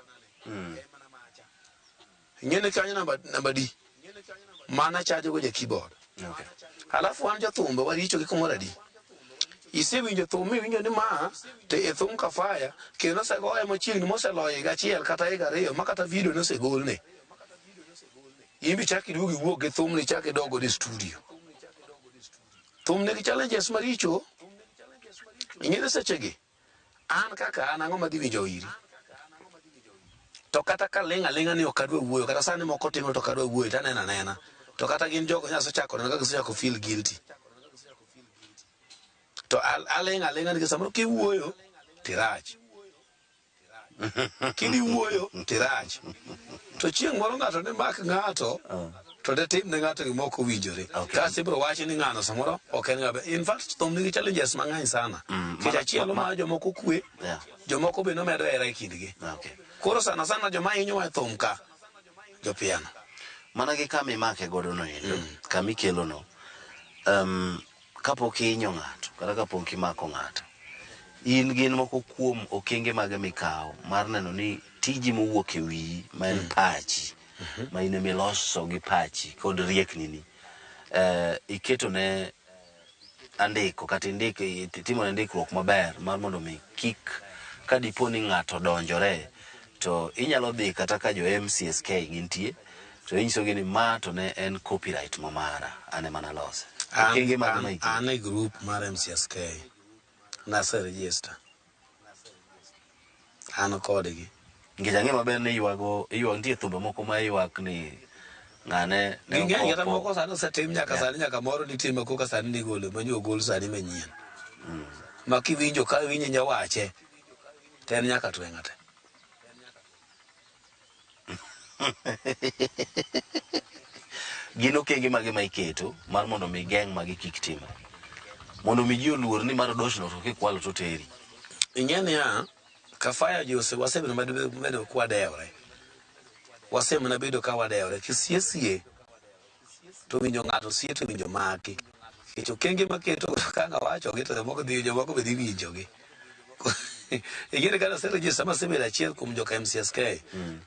Ing'e ni kanyo namba di mana chajo go ja keyboard. Okay. Alafu wan jothumbe waricho gi kumoro adi. Isewinjo thum miwinjo ni ma to e thum Kafaya kendo osegoye machiegni moseloyo higa achiel kata higa ariyo ma kata video nosegolne. In be ichak iduog iwuok gi thumni ichak idog godo e studio. Thum nigi challenges maricho. Ing'e ni sechegi an kaka an ang'o madhi winjo iri. To kata ka ling' aling'a ni ok adwa wuoyo kata sani moko timore to ok adwa wuoyo to aneno anena. To kata gin jogo nyalo chako neno kaka gisechako feel guilty. To aling' aling'a nikech samoro kiwuoyo tirach. Kidhi wuoyo tirach. To chieng' moro ng'ato ne mak ng'ato to de tim ne ng'ato gima ok owinjore. Kasto ibiro wachi ni ng'ano samoro ok en ng'abe. In fact thum nigi challenges mang'eny sana. Nikech achiel omayo jomoko kwe, jomoko be nomedo hera e kindgi. Koro sana sana joma hinyowa e thum ka, jopiano. Mana gi kama imake godo no endo, kama ikelo no. Kapok ihinyo ng'ato kata kapok imako ng'ato, in gin moko kuom okenge mage mikawo mar neno ni tiji mowuok e wiyi ma en pachi, ma in emiloso gi pachi kod riekni ni, iketo ne andiko kata indiko itimo ne ndikruok maber mar mondo mi kik ka dipo ni ng'ato odonjore to inyalo dhi kata ka jo MCSK gintie to inyisogi ni ma to ne en copyright ma mara an ema nalose. Okenge mage ma iketo? An e group mar MCSK nase register an kodgi. Nikech ang'e maber ni iywago iywa nitie thumbe moko ma iywak ni ng'ane ne Ging'eny kata okopo. moko sani osetim nyaka sani nyaka moro nitie ma koka sani nigolo ma nyo ogol sani manyien. Ma kiwinjo ka iwinjo nyawache to en nyaka tweng'a te. Gin okenge mage ma iketo mar mondo mi geng' magi kik timre? Mondo mi ji oluor ni mar odochno to kikwalo to teri. Ing'e niya, Kafaya Jose wasebedo mabedo kwadewre. Wasemana bedo ka wadewre. Kisie sie to winjo ng'ato sie to winjo maki. Nikech okenge maketo ka awachogi to jomoko dhi jomoko be dhi winjogi. Ing'e ni kata aseregister masebedo achiel kuom joka MCSK,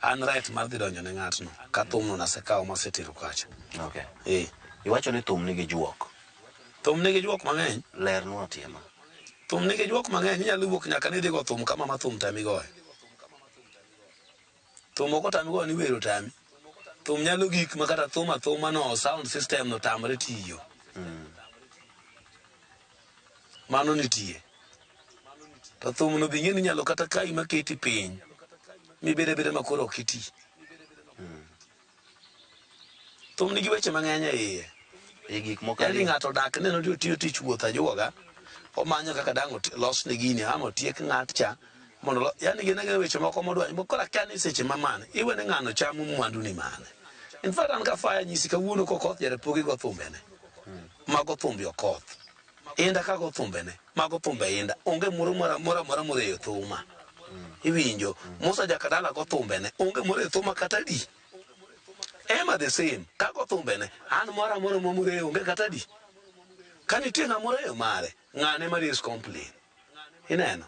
an right mar dhi donjo ne ng'atno ka thumno nasekawo masetero kacha. Okay. Iwacho ni thum nigi juok. Thum nigi juok mang'eny. Lernwa tie ma. Thum nigi juok mang'eny, inyalo wuok nyaka ni idhi go thum kama ma thum tami goyo. Thum ok otami goyo ni wer otami. Thum nyalo gik ma kata thum athuma no sound system no tamre tiyo. Mano nitie. To thum no be ing'e ni inyalo kata kayi maketi piny mibed abeda ma koro ok iti. Thum nigi weche mang'eny e iye. E gik moko Yaani ariyo. ng'ato odak neno ni otiyo tich wuoth ajuoga, omanyo kaka dang' losne gini ama otiek ng'at cha mondo yaani gin agina weche moko modwanyo. Koro akia ni seche ma mane iwe ni ng'ano chamo mwandu ni mane. In fact an ka faya nyisi kawuono kokoth jarapogi go thumbene. Mago thumbe okoth. Inda ka go thumbene, mago thumbe inda. Onge moro moro moro amora moreyo thuma. Iwinjo, Musa Jakadala go thumbene, onge moreyo thuma kata di. Emma the same, ka go thumbene, an moro amora moreyo onge kata di. Ka nitie ng'ama oreyo mare, ng'ane ma raise complain. Ineno?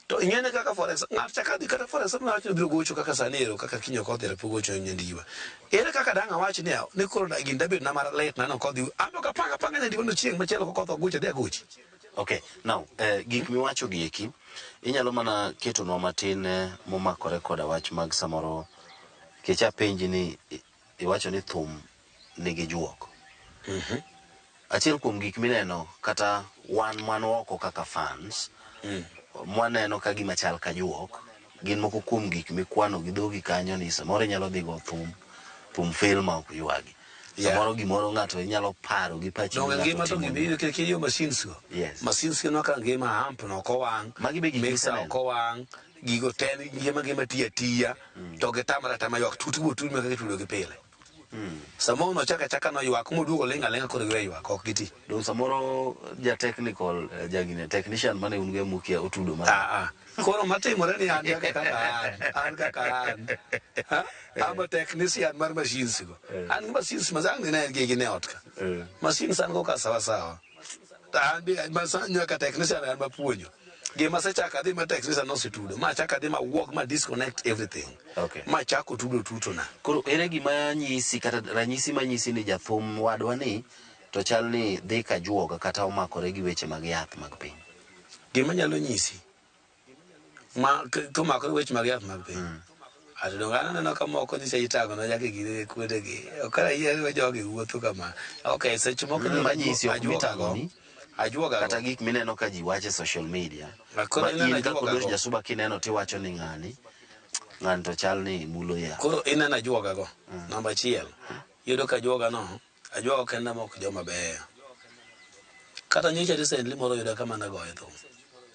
To ing'ene kaka for example, ng'at chaka dhi kata for example ng'at biro gocho kaka sani ero kaka kiny okodhi rapogo gocho nyandiwa. Ere kaka dang' awach niya, ni koro da gin dabed na mar late na kodhi. An ok apanga apanga nyandiwa no chieng' machielo kokoth ok gocho adhi agochi. Okay, now gik miwacho gi eki inyalo mana ketonwa matin momakore koda wach mag samoro kech apenji ni iwacho ni thum nigi juok. Achiel kuom gik mineno kata wan man oko kaka fans mwaneno ka gima chal ka juok gin moko kuom gik mikwano gi dhogi kanyo ni samoro inyalo dhi go thum, thum fail ma ok ywagi. Samoro gimoro ng'ato inyalo paro gi pachi ni Donge ng'ato ngima to timo gimi nikech iyo machines go. Yes. Machines go ka ngima amp no ok owang'. Magi be gik Mixer miseneno. ok owang'. Gigo te ngima ngima tiyo atiya to gitamre atama ywak tutu go tutu kaka itudo gi pile. Samoro nochako achaka noywak moduogo ling' aling'a koro giwe ywak ok giti. Dong samoro ja technical jagine technician mane un go e Mukia otudo ma. Koro matimore ni an kaka an, an kaka an. Ha? I'm a technician mar machines go. An gi machines ma ang' ne gi ne ot ka. Machines an go ka sawa sawa. To an be ma sa nyaka technician an mapuonjo. Gima asechako adhi ma technician nosetudo. Ma achako adhi ma wuok ma disconnect everything. Okay. Ma achako tudo tuto na. Koro ere gima nyisi kata ranyisi manyisi ni jathum wadwa ni to chal ni dhi ka juoga kata omakore gi weche mag yath mag piny. Gima nyalo nyisi ma komakore weche mag yath mag piny. Ato donge an aneno ka moko nyicha itago na nyaka gine kuonde gi. Ok ayie ni jogi wuotho kama. Okay, seche moko Manyisi ok ajuoga go. mitagoni. Ajuoga go. Kata gik mineno ka ji wacho e social media. Koro Ma ineno in kaka ajuoga Odosh go. Jasuba kineno tiwacho ni ng'ani, ng'ani to chal ni mulo yath. Koro ineno ajuoga go. Namba achiel. Iyudo ka ajuoga no, ajuoga ok en nama ok joma beyo. Kata nyocha recently moro oyuda kama nagoye thum.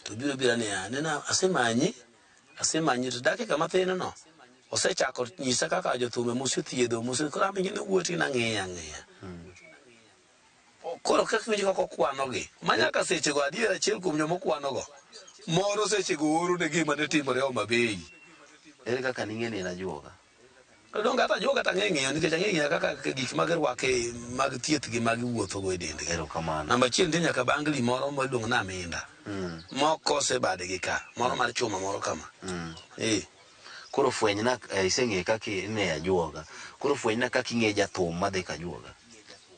To biro bira niya, nena asemanyi, asemanyi to dakika mathin no osechako nyisa kaka jothumbe mosethiedho, mose koro an be wuoti nang'iya ang'iya. Koro kaka iwinjo kaka okwanogi, ma nyaka sechego adier achiel kuom joma okwanogo, moro sechego oro ne gima ne timore Homa Bay. Ere kaka ning'e ni en ajuoga? Donge hata ajuoga to ang'e ng'iyo nikech ang'e ng'iyo kaka gik ma girwako mag thieth gi ma giwuothogo e dendgi. Erokamano. Namba achiel nitie nyaka bangli moro ma iluongo ni aminda. Mokos e badgi ka, moro mar chuma moro kama. Eh. Koro fwenyna iseng'e kaka ine ajuoga. Koro fwenyna kaka ing'e jathum madhi ka ajuoga.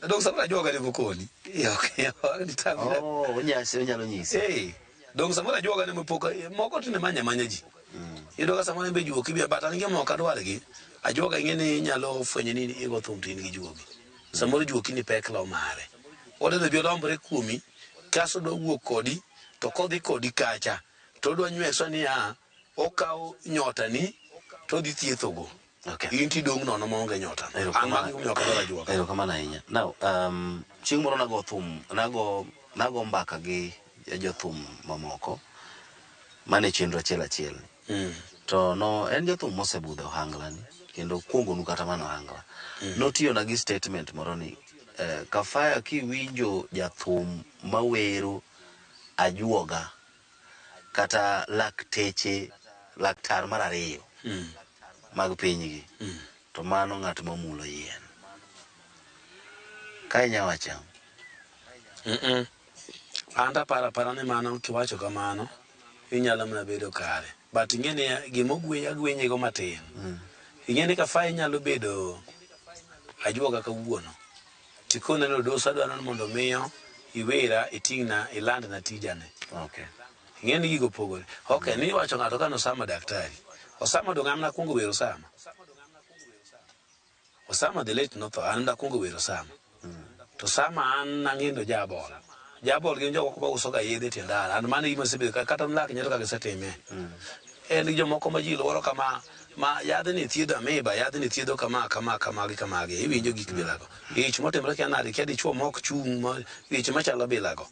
Donge samoro ajuoga ne mokoni. Ok, ok. Oh, onyalo nyisi. Eh. Donge samoro ajuoga ne mopok moko to ne manya manya ji. Iyudo ka samoro en be juok ibiro but an gima ok adwar gi. Ajuoga ing'e ni inyalo fwenyo ni igo thum to in gi juogi. Samoro juoki ni pek law mare. Odhi bi odombre kuomi, kasto odwa wuok kodi, to kodhi kodi kacha, to odwa nyweso niya, okawo nyotani to odhi thiethogo. Okay. In tidong' nono maonge nyota. An mago emomiyo ok adwar ajuoga. Erokamano ahinya. Now, chieng' moro nago thum, nago mbaka gi jothum mamoko mane chenro achiel achiel. To no en jathum mosebudho e ohangla ni kendo kuongonu kata mana ohangla. Notiyona gi statement moro ni Kafaya kiwinjo jathum mawero ajuoga kata lakteche laktar mar ariyo mag pinygi to mano ng'at mamulo yien. Ka inya wacho ang'o? An to aparo apara ni mano kiwacho kamano inyalo mana bedo kare. But ing'e ni gima agwenyego matin. Ing'e ni Kafaya inyalo bedo ajuoga kawuono. Tikone ni odosa adwaro ni mondo miyo iwera iting'na ilandna tijane. Okay. Ing'e ni gigo opogore. Okay, ni iwacho ng'ato ka Osama daktari. Osama dong' an nakuongo wero Osama. Osama the late notho, an nakuongo wero Osama. To Osama an nang'e ni ojabol. Jabol gin jok moko mauso ga yedhe e tie ndara. An mano e gima asebedo kata lak nyiero kaka gisetime. En gi jomoko ma ji luoro kama ma yadhni thiedho amiba, yadhni thiedho kama kama kama gi kamagi. Iwinjo gik bilago. Ich motimore kia nade, kia dichuo mok chung', ich machalo bilago.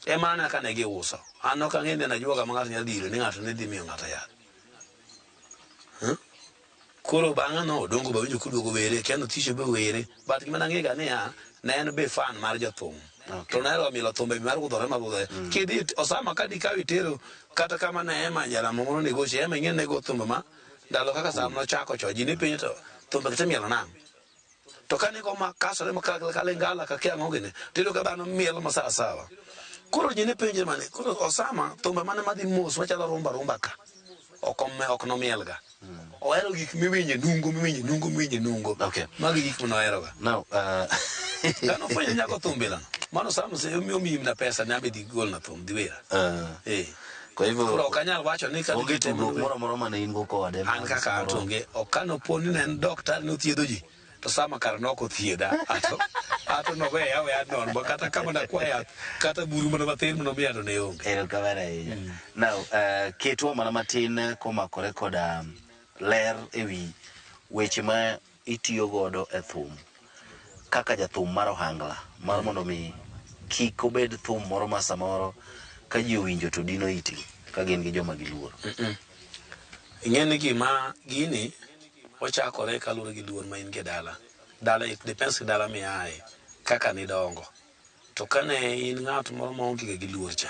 Ema aneno ka ne giuso. An ok ang'e ni en ajuoga ma ng'ato nyalo diro ni ng'ato ne dhi miyo ng'ato yath. Koro bang'e no odongo ba winjo koduogo were, kia nothicho be were. But gima nang'e ga niya, ne en be fan mar jothum. To nohero mielo thumbe mar budhore mar budhore. Kidhi Osama ka dikaw itero kata kama ne Emma Njaramo moro ne goche, Emma ing'e ne go thumbe ma ndalo kaka sama nochako cho ji ne penjo to thumbe kata mielo nang'o. To kane go ma kasore ma kalingala ka kia ang'o gini, tiyudo ka dhano mielo ma sawa sawa. Koro ji ne penjre mane, koro Osama thumbe mane madhi mos machalo rumba rumba ka, ok ok nomielga. Ohero gik miwinje nungo miwinje nungo miwinje nungo. Okay. Magi gik manoheroga. Now, Kano fwenyo nyako thum bilano. Mano Osama omiyi na pesa ni ambe dhi golna thum dhi wera. Kwa hivyo Koro ok anyal wacho ni ka onge tudruok moro amora mane in go kode. An kaka an to onge. Ok kano po ni ne en daktari nothiedho ji. To sama kar nok othiedha. Ato noweya aweya nono. Ma kata kama nakwa yath, kata buru mana mathin mano miya to ne onge. Erokamano ahinya. Now, ketwa mana matin komakore koda ler ewi weche ma itiyo godo e thum kaka jathum mar ohangla mar mondo mi kik obed thum moro ma samoro ka ji owinjo to dino itgi ka gin gi joma giluoro. Ing'e ni gima gini ochakore kaluwore gi luor ma in go e dala. Dala it depends gi dala miaye, kaka nidongo. To kane in ng'at moro maonge ga gi luor cha,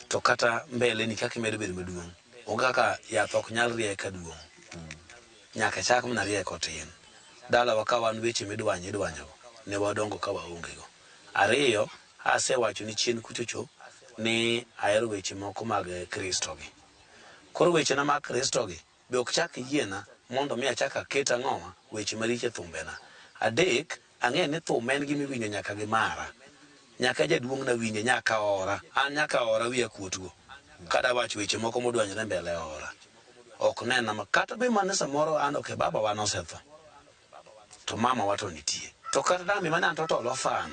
to kata mbele ni kaka imedo bedo maduong', onge kaka yath ok nyal rieye ka duong'. Nyaka chak mana rieye kotin. Dalawa ka wan weche midwanyo idwanyogo, ne wadongo ka waonge go. Ariyo, asewacho ni chien kuchocho ni ahero weche moko mag Kristo gi. Koro wechena mag Kristo gi be ok chak yiena mondo mi achak aket ang'owa weche maricho e thumbena. Adek, ang'e ni thum en gima iwinjo nyaka gi mara. Nyaka jaduong' na winje, nyaka ora. An nyaka ora wiya kuot go. Kada wach weche moko modwanyore mbele ora. Ok nena ma kata be mane samoro an ok baba wa nosetho. To mama wa to nitie. To kata dami mane an to fan.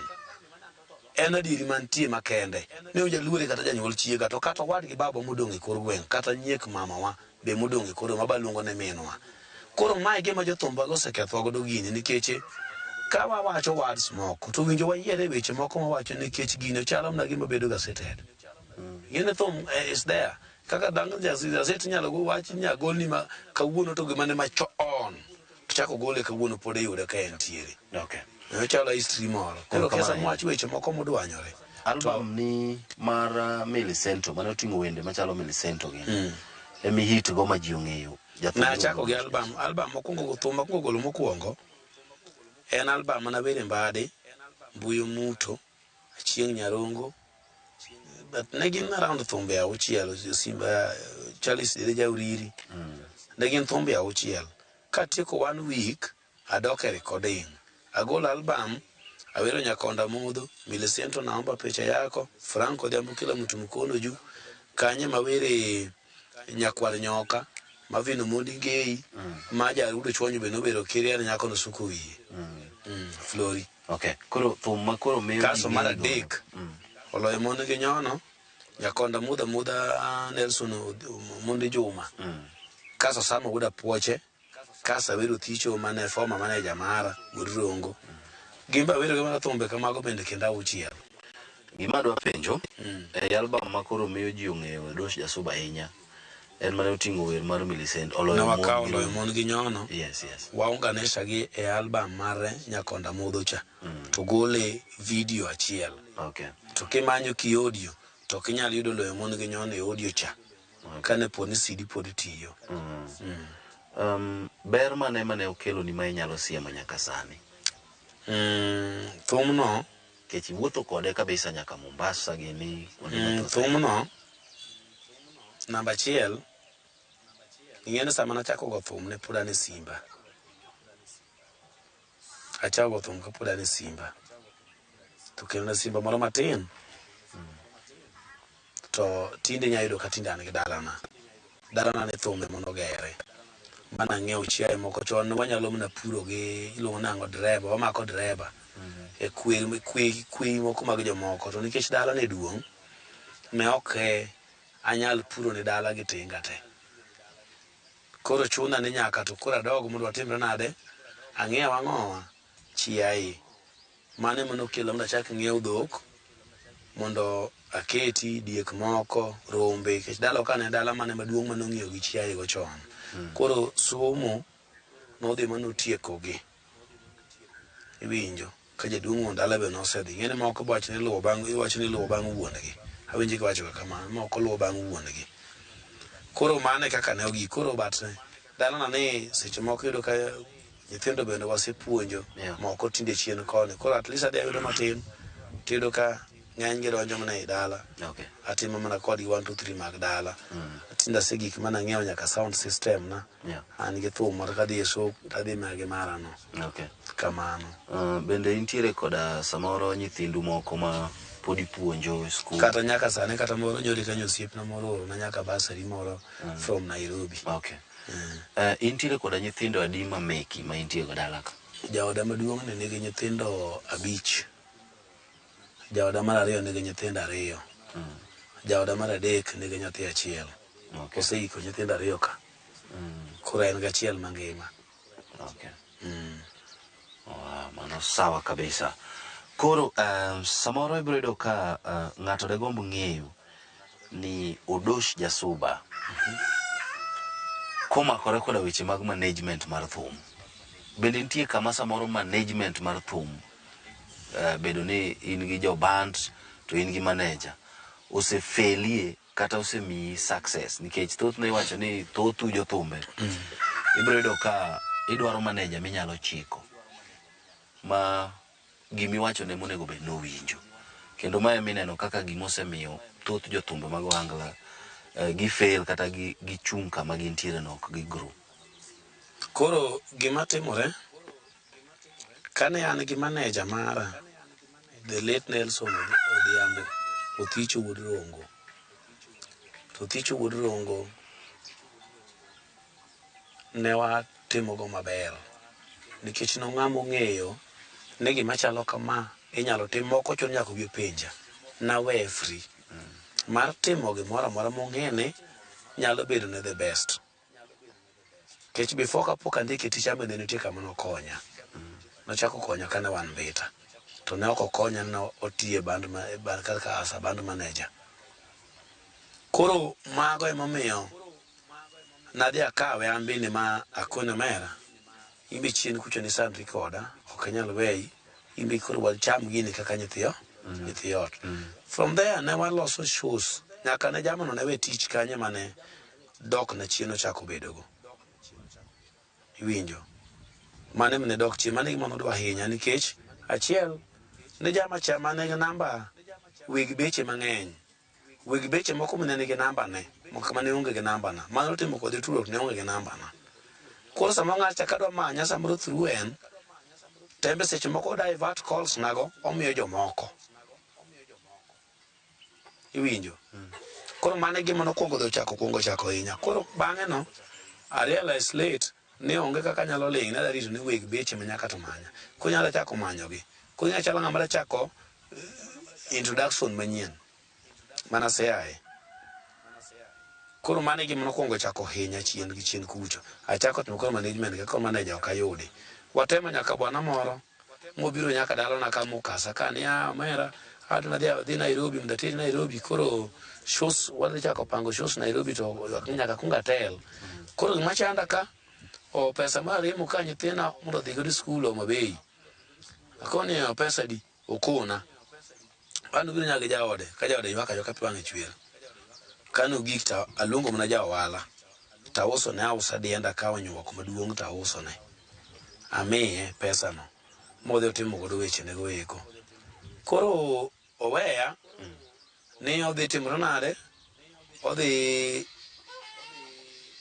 En adieri mantie makende. Ne ojaluore kata janyuol chiega to kata owadgi baba modong' e kor gweng' kata nyiek mamawa be modong' e kor ma baluongo ne minwa. Koro mae gima jothumba osekethwa godo gini nikech ka wawacho words moko to winjo wayiere weche moko mawacho nikech gini chalo mana gima bedo gazeted. Gini thum is there. Kaka dang' gazet inyalo go wach inyalo golni ma kawuono to gima ne machon to chako gole kawuono pod iyude ka entiere. Okay. Ochalo history moro. Koro kesa mwach weche moko modwanyore. Album ni mar Millicento mane oting'o wende machalo Millicento gi. Emi hit go ma ji ong'eyo. Jathum Nachako gi album, album mokwongo go thum mokwongo golo mokwongo en album mana were Mbadi, Mbuyu Muto, Achieng' Nyarongo. But ne gin around thumbe auchiel, Simba Charles Dede Jauriri. Ne gin thumbe auchiel. Katieko one week, adok e recording. Agolo album, awero Nyakonda Modho, Millicent Naomba Picha Yako, Franco Odhiambo Kila Mtu Mkono Juu, Kanye mawere Nyakwar Nyoka, Mavino Mondi Ngei, ma Jarudo Chuonyo be nowero Kirian Nyako Nosuko Wiye. Flori. Okay. Koro thum ma koro miyo Kaso ji mar ng'eyi godo. adek, oloyo mon gi nyono, Nyakonda Mudha Mudha Nelson Mondi Juma. Kaso Sama Wuod Apuoche, kaso awero Thicho mane former manager mara, Wuod Rongo. Gin be awero gi mana thumbe kamago bende kendo auchiel. Gima adwa penjo, e album ma koro miyo ji ong'eyo Odosh Jasuba ahinya, en mane oting'o wer mar Millicent oloyo Ne mon wakawo gi oloyo mon gi nyono. Yes. Waunganisha gi e album mare Nyakonda Modho cha. To gole video achiel. Okay. To kimanyo ki audio, to ok inyal yudo loyo mon gi nyono e audio cha. Kane po ni CD pod tiyo. Ber mane mane okeloni ma inyalo siemo nyaka sani? Thumno Nikech iwuotho kode kabisa nyaka Mombasa gini kuonde mathoth. Thumno namba achiel, ing'e ni sama nachako go thum ne pod an e Simba. Achako go thum kapod an e Simba. To kendo na Simba moro matin. To tinde inya yudo ka tinde an gi dalana. Dalana ne thum ema nogere. Mana ng'iewo chiaye moko chon ne wanyalo mana puro gi iluongo nang'o dereba, wamako dereba e kwer kwe kweyi moko mag jomoko. To nikech dala ne duong', ne ok anyal puro ne dala gi tinga te. Koro chuna ni nyaka to koro adog mondo watimre nade, ang'iew ang'owa chiaye. Mano ema nokelo mondo achak ng'iew dhok mondo aketi diek moko, rombe, nikech dala ka ne dala mane maduong' mane ong'iew gi chiaye go chon. Koro somo nodhi manotieko gi. Iwinjo ka jaduong' wuon dala be nosedhi. Ing'e ni moko be wacho ni luwo bang' iwacho ni luwo bang' wuon gi. Awinjo kiwacho ga kamano, moko luwo bang' wuon gi. Koro mano e kaka ne ogik. Koro but dalana ni seche moko iyudo ka nyithindo bende wasepuonjo moko tinde chien koni. Koro at least adhi ayudo matin tiyudo ka ng'eny gi donjo mana ei dala. Okay. Atimo mana kodgi 1 2 3 mag dala. Tinde asegik mana ng'iewo nyaka sound system na. An gi thum moro kadhi e show tadhi mana gi mara no. Okay. Kamano. Bende intiere koda samoro nyithindu moko ma pod ipuonjo e skul? Kata nyaka sani kata moro nyori kanyo osiepna moro oorona nyaka bursary moro from Nairobi. Okay. Intiere koda nyithindo adi ma meki ma intie go dala ka? Jaoda maduong' ni nigi nyithindo abich. Jaoda mar ariyo nigi nyithindo ariyo. Jaoda mar adek nigi nyathi achiel. Okay. Oseiko nyithindo ariyo ka. Koro en gachiel mangima. Okay. Wow, mano sawa kabisa. Koro samoro ibiro yudo ka ng'ato degomb ng'eyo ni Odosh Jasuba komakore koda weche mag management mar thum. Bende nitie kama samoro management mar thum bedo ni in gi jo band to in gi manager osefelie kata osemiyi success nikech thothne iwacho ni thothu jothumbe ibiro yudo ka idwaro manager minyalo chiko ma gimiwachone monego bed nowinjo kendo mae mineno kaka gimosemiyo thoth jothumbe mag ohangla gifail kata gichung' kama gintiere no ok gi grow. Koro gima timore kane an gi manager mara the late Nelson Odhiambo Othicho wuod Rongo. To Othicho wuod Rongo ne watimogo maber nikech nong'ama ong'eyo ni gima chalo kama inyalo tim moko ochuno nyaka obi openja. Naweye free mar timo gimoro amora mong'e ni nyalo bedo ne the best. Nikech before kapok andike tich an bende nitie kama nokonya. Nochako konya kane wan Mbita. To ne ok okonya ne otiye band, band kaka as a band manager. Koro mago emomiyo nadhi akawe an bende ma akone omera in be chien kucho nisandri koda ok anyal weyi in be koro wacham gini kaka nyithi nyithi ot. From there ne waloso shows nyaka ne jamano ne we tich kanyo mane dok na chien ochako bedogo. Iwinjo? Mano ema ne dok chien, mano e gima nodwa hinya nikech achiel ne jama cha mane nigi namba weg beche mang'eny. Weg beche moko mane nigi namba ne, moko mane onge gi namba na. Mane otimo kode tudruok ne onge gi namba na. Koro sama ng'acha kadwa manya samoro through en, tembe seche moko divert calls nago omiyo jomoko. Iwinjo? Koro mano e gima nokwongo dhi ochako kwongo chako hinya. Koro bang'e no, I realize late ni onge kaka anyalo ling' nadwa rito ni weg beche ma nyaka to manya. Koro nyalo chako manyogi. Koro inyalo chalo ng'ama dwa chako introduction manyien mana aseaye. Koro mano e gima nokwongo chako hinya chien gi chien kucho. Achako timo koro management gi koro manager ok ayudi. Watemo nyaka bwana moro mobiro nyaka dalana ka mokasa ka ni ah omera adwa dhi adhi Nairobi mondo ateri Nairobi koro shows wadhi chako pango shows Nairobi to ywak ni nyaka kuong atel. Koro gima chanda ka o pesa ma aremo ka nyithinda mondo odhi godo e skul Homa Bay. Akoni o pesa adi? Okona. Bang' nobiro nyaka gi jaode, ka jaode ywak aywaka pi wang'e chwer. Kane ogik to aluongo mana ja ohala to ausone ausa dienda akawo nyuok maduong' to ausone. Amiye pesano modhi otimo godo wechene go eko. Koro oweya ni odhi timore nade? Odhi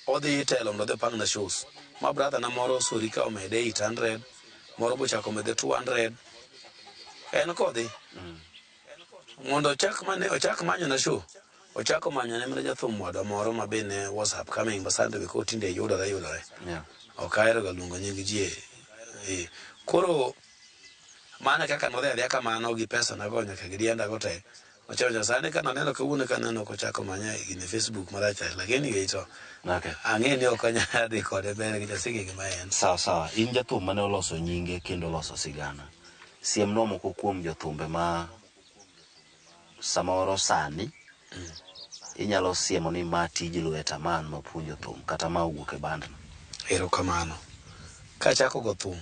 odhi telo mondo odhi opangna shows. Ma brother na moro Sorika omede 800, moro bochako omede 200. En kodhi. Mondo ochak mane ochak manyo na show. Ochako manyo ne mana jathum wadwa moro ma be ne was upcoming ma sani to be koro tinde yudore yudore. Yeah. Ok ahero ga luongo nying ji e. Koro mano e kaka nodhi adhiya kamano gi pesa nago nyaka gi dienda go te. Ochako chako sani ka naneno kawuono kaneno kochako manya e gine Facebook marach rach lakini gi to Okay. ang'e ni ok anyal dhi kode mbele nikech aseng'e gima en. Sawa sawa. In jathum mane oloso nyinge kendo oloso sigana. Siemnwa moko kuom jothumbe ma samoro sani inyalo siemo ni ma tij lweta, ma an mapuonjo thum kata ma owuok e bandna. Erokamano. Kachako go thum,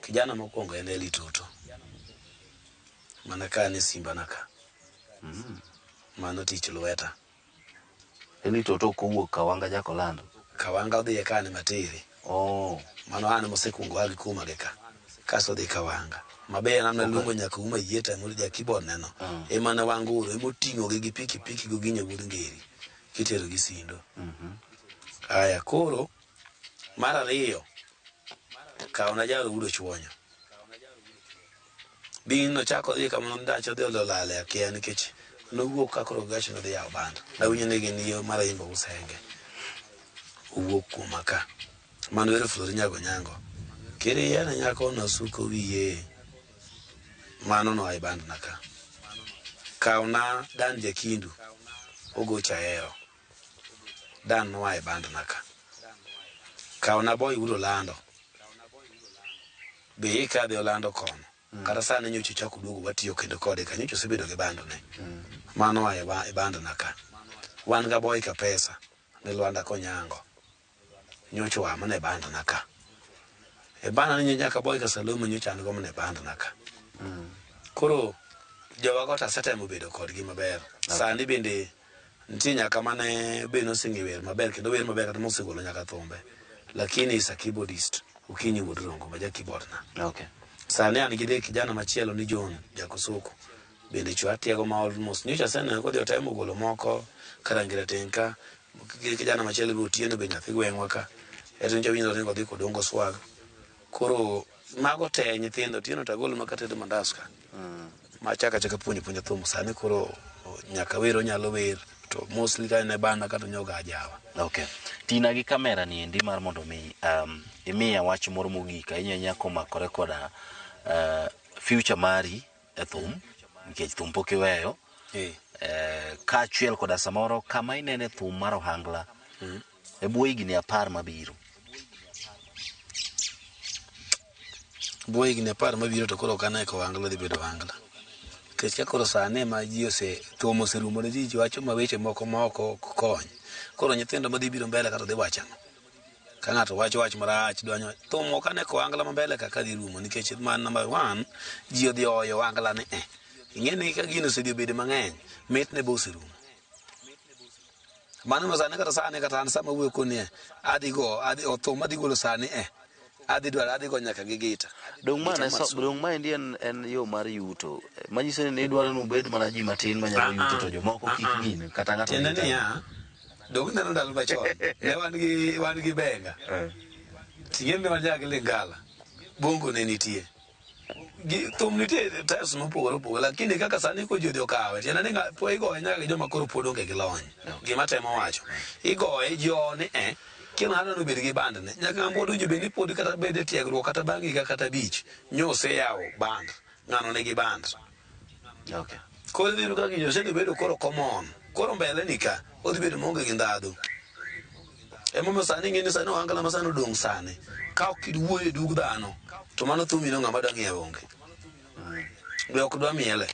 kijana mokwongo en Eli Toto. Mana ka an e simba na ka. Mano tich lweta. Eli Toto ok owuok Kawanga Jakolando? Kawanga odhiye ka an ema atere. Oh. Mano an mosekuongo a gi kuma gi ka. Kasto odhi Kawanga. Mabe an naluongo nyaka Uma Yieta moro ja keyboard neno. Ema ne wanguro, ema oting'o gi gi pikipiki go gi Wuod Ngeri. Kitero gi Sindo. Aya koro mar ariyo kawna jaro Wuod Ochuonyo. Bin nochako dhi kamano ndacho odhi olale akia nikech nowuok ka koro gach nodhi yawo band. Nawinjo ni gin yo mar Ayimba Usenge. Owuok kuoma ka. Mano wero Flori Nyago Nyango. Kiri yiene nyako nosuko wiye. Mano noa e band na ka. Kawna Dan Jakindu. Ogocho Ahero. Dan noa e band na ka. Kawna Boy Wuod Olando. Be ikadhe Olando kono. Kata sani nyocha ochako duogo watiyo kendo kode ka nyocha osebedo gi band ne. Mano oa e band na ka. Wan ga Boy Kapesa ne Lwanda Konyango. Nyocha oa mana e band na ka. E band ni nyaka Boy ka Salome nyocha an go mana e band na ka. Koro jowago to asetemo bedo kodgi maber. Sani bende nitie nyaka mane be noseng'e wer maber kendo wer maber kata mosegolo nyaka thumbe. Lakini is a keyboardist. Okinyi Wuod Rongo ma ja keyboard na. Okay. Sani an gi kijana machielo ni John Jakosoko. Bende chwo atiego ma almost nyocha aseneno kodhi otemo golo moko Karangira teng' ka gi kijana machielo be Otieno be nyathi gweng'wa ka. Eto nyocha winjo ni odhi kodongo swag. Koro mago te nyithindo Otieno to agolo ma katedo mandas ka. Ma chaka chaka puonjo puonja thum sani koro nyaka wer onyalo wer to mostly ka en e banda kata onyoga ajawa. Okay. Tina gi kamera ni endi mar mondo mi imiya wach moro mogik ahinya ahinya komakore koda future mari e thum nikech thum pok iweyo. Kaachiel koda samoro kama inene thum mar ohangla e bwo higni 10 mabiro. Bwo higni 10 mabiro to koro ok ane ka ohangla dhi bedo ohangla. Nikech ka koro sani ema ji ose thum oserumo ne ji wacho ma weche moko ma ok kony. Koro nyithindo madhi biro mbele kata dhi wacho ang'o? Ka ng'ato wacho wach marach dwanyo thum ok ane ka ohangla ma mbele kaka dhi rumo nikech man number 1 ji odhi oyo ohangla ni eh. Ing'e ni ka gino osedhi obedo mang'eny, mitne be oserumo. Mano ma sani kata sani kata an sama wuoyo koni e, adhi go adhi othum adhi golo sani e. Adhi dwaro adhi go nyaka gi gita. Dong' ma Gita ne mar so, dong' maendi en yo mar yuto. Manyiso ni idwaro ni ubed mana ji matin manyalo yuto to jomoko kik gin kata ng'ato Tiende nigi niya, dong' ineno ndalo machon, ne wan gi benga. Ting'e ne wan nyaka gi lingala. Bongo ne nitie. Thum nitie types mopogore opogore, lakini kaka sani ko ji odhi okawe, tiende ni po igoye nyaka gi joma koro pod onge gi lony. Gima temo wacho. Igoye joni e, kila ng'ato onego bed gi band ne. Nyaka ng'ama pod owinjo bed ni pod kata bed e tiegruok kata bang' higa kata abich, nyoseyawo band. Ng'ano nigi band. Okay. Koro idhi yudo ka gini osedhi bedo koro common. Koro mbele ni ka, odhi bedo maonge gi ndhadhu. Emomiyo sani ing'e ni sani ohangla ma sani odong' sani, ka ok iwuoyo e dug dhano, to mano thumi no ng'ama dwa ng'iewo onge. Be ok dwa miele.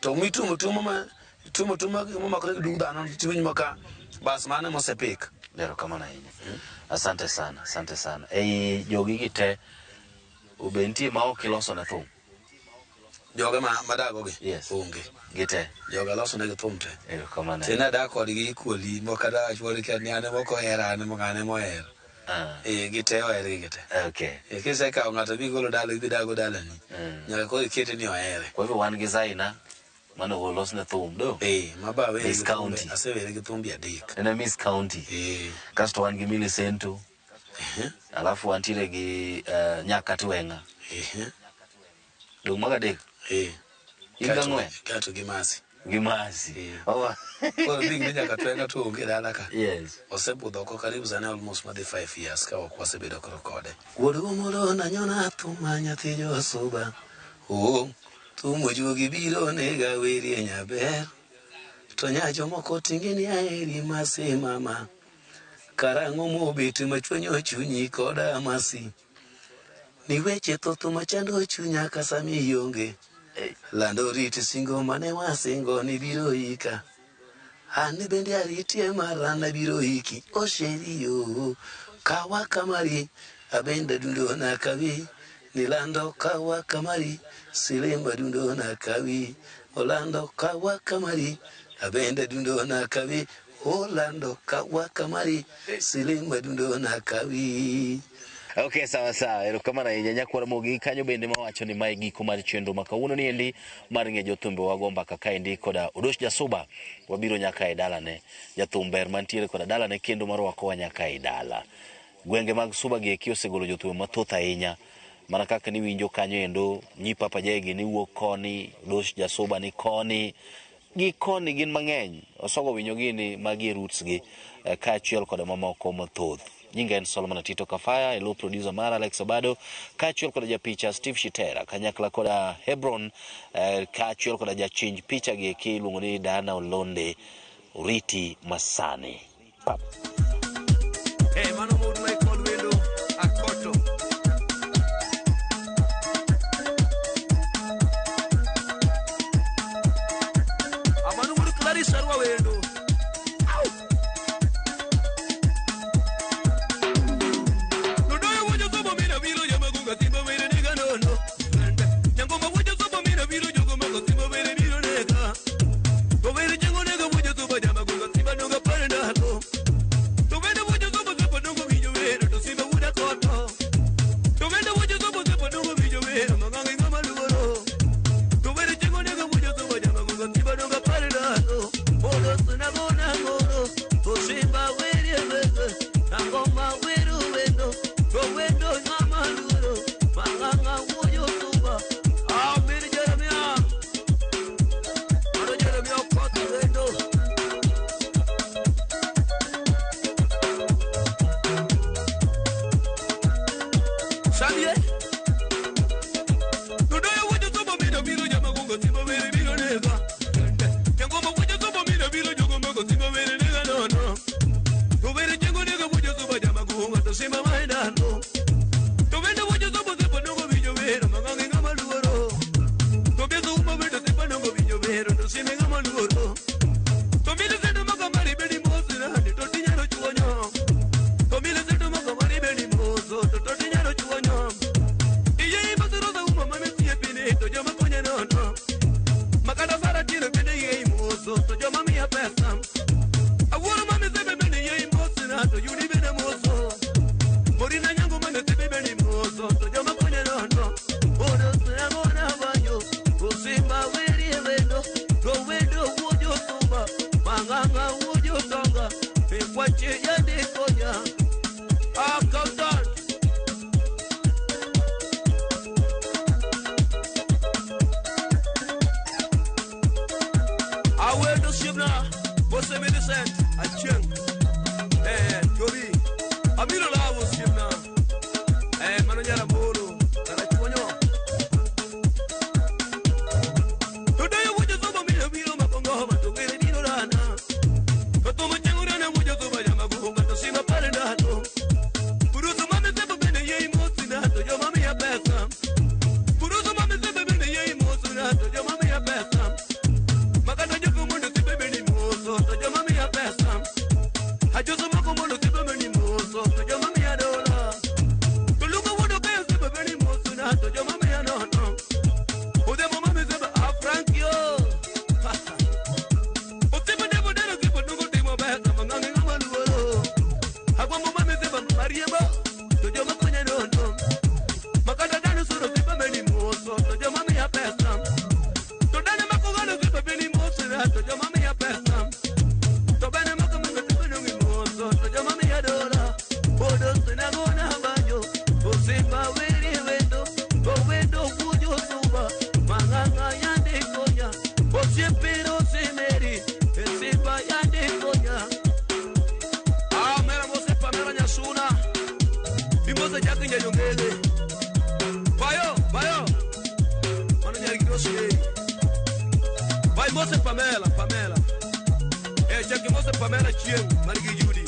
To mitumo tumo ma tumo tumo momakore gi dug dhano tiwinj ma ka bas mano emosepik. Erokamano ahinya. Asante sana, asante sana. Ei jogi gi te, be nitie ma ok iloso ne thum? Joge ma madago gi? Yes. Onge. Gite. Joga loso negi thum te. Erokamano. Tena adak kodgi equally, moko kata wach moro kia ni an ema ok ohera, an ema ng'ane mohero. Eh, gite ohergi gite. Okay. Eh, kisekawo ng'ato migolo dala idhi dago dalani. Nyaka koro ikete ni ohere. Kwa hivyo wan gi Zaina mane olos ne thum do. Eh, maba awere Miss gi thumbe, County. asewere gi thumbe adek. En e Miss County. Eh. Kasto wan gi Millicento. Alafu wantiere gi Nyaka Tweng'a. Dong' mago adek. Eh. In gang'wen. Kato gi Masi. Gi Masi. Oh. Koro big ni Nyaka Tweng'a to onge dala ka. Yes. Osebudho oko karibu sani almost madhi 5 years ka ok wasebedo koro kode. Wuod Gomolo nanyona thuma nyathi josuba. Oh, thum ojuogi biro nega werie nyaber. To nya jomoko tingi ni aheri Masi mama. Karang'o mobet machwenyo chunyi koda Masi. Ni weche thoth machando chunya ka sami ionge. Lando rit singo mane wasingo ni biro ika. An bende aritie mara na biro iki. Osheri yo kawa kamari abende dundo na kawi. Nilando kawa kamari silimba dundo na kawi. Olando kawa kamari abende dundo na kawi. Olando kawa kamari silimba dundo na kawi. Okay, sawa sawa. Erokamano ahinya nyakwar Mogi kanyo bende mawacho ni mae giko mar chenro ma kawuono ni endi mar ng'e jothumbe wago mbaka kaendi koda Odosh Jasuba. Wabiro nyaka e dalane. Jathum ber mantiere koda dalane kendo marwakowa nyaka e dala. Gwenge mag Suba gi eki osegolo jothumbe mathoth ahinya. Mana kaka niwinjo kanyo endo, nyi Papa Jay gi niwuok koni, Odosh Jasuba ni koni. Gi koni gin mang'eny. Osogo winyo gini magi e roots gi kaachiel koda mamoko mathoth. Nyinga en Solomon Atito Kafaya, elo producer mara Alex Obado, kaachiel koda japicha Steve Shitera, kanyakla koda Hebron, kaachiel koda jachinj picha gi eki iluongo ni Diana Olonde, Oriti Masani. Pap. Hey, mano modu Michael Wendo, Akoto. Amano modu Clarice Arwa Wendo. to yudi bende moso. Morina nyango mane tibe bende moso to joma konye nono. Odo sina banyo osimba weri wendo to wendo wuojo tumba manganga wuojo tonga mikwache yande konya. Accountant. Awendo Shibna, Bose Millicent, Acheng, Jobi, Amiro Lavo Shibna, Manonyara Molo, Tarachuanyo. Today, what is over me, Miro Makongo, to get it Rana. Katomo Changurana, Mujoba Yamago, but to see my parentado. Puruso Mamma Zebene, Ye Mosina, to your mammy a pesa. Puruso Mamma Zebene, Ye Mosina, to your mammy a pesa. Makata joko mondo tipe beni moso to joma miya pesa. Ajoso moko mondo tipe beni moso to joma miya dola. To luko wodo kayo tipe beni moso na to joma miya nono. Ode mama mi sebe a Frankio. Otipe debo dero tipe dugo timo pesa mangange ngama luoro. Agwa mama mi sebe mariembo to joma konye nono. Makata dano soro tipe beni moso to joma miya pesa. To dano mako gano tipe beni to joma miya pesa. To bana mako mako tipe nungi moso to joma miya dola. Odo sina gona banyo osimba weri wendo to wendo kujo suba manganga yande konya osiepero simeri esimba yande konya. Ah mera mose pamera nyasuna bimose jaki nyayongele. Bayo bayo mano nyarigiroshe. Vai Mose Pamela, Pamela. É, Jack Mose Pamela Chieng, Marigi Judy.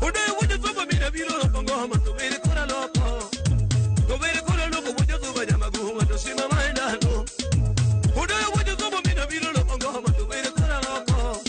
Ode wujo zuba mina biro no kongo to wele kora loko. To wele kora loko wujo zuba jamagu to sima maenda no. Ode wujo zuba mina biro no kongo to wele kora loko.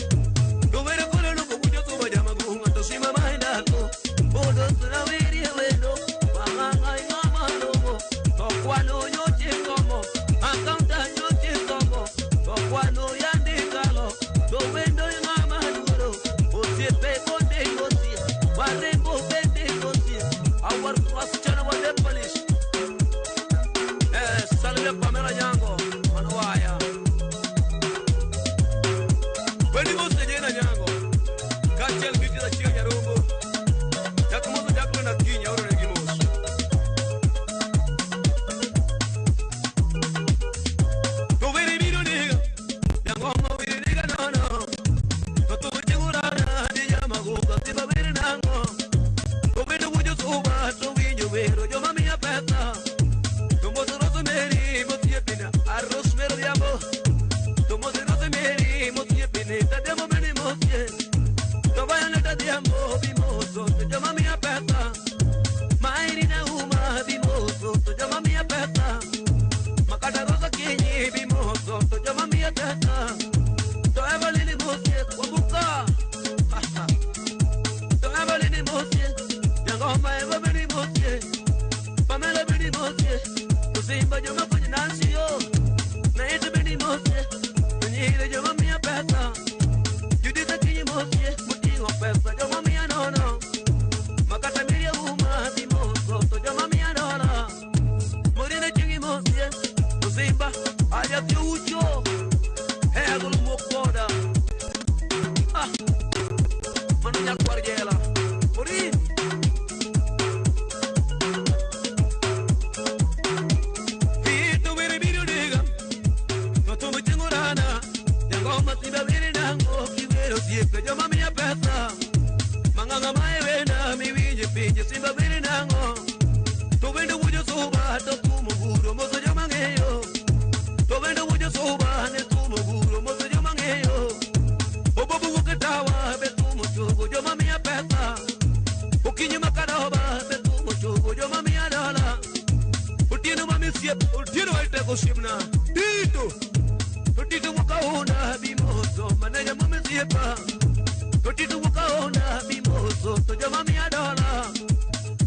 Tito wakaona bimoso to jama mi adola.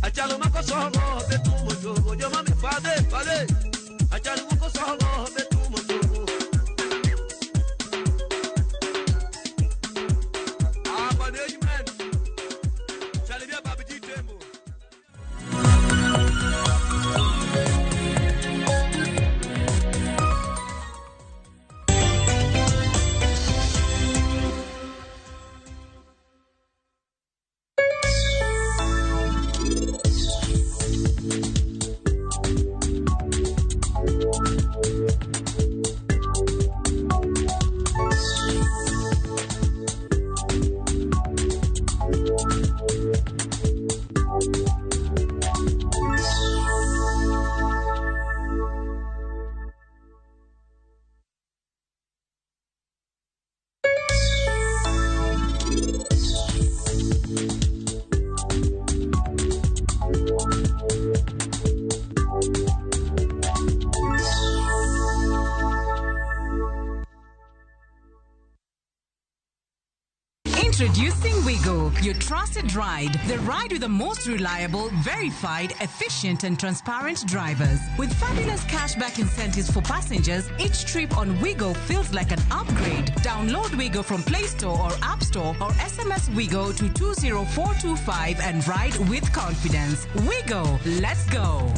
Achalo makosomo. Wigo, your trusted ride. The ride with the most reliable, verified, efficient, and transparent drivers. With fabulous cashback incentives for passengers, each trip on Wigo feels like an upgrade. Download Wigo from Play Store or App Store or SMS Wigo to 20425 and ride with confidence. Wigo, let's go.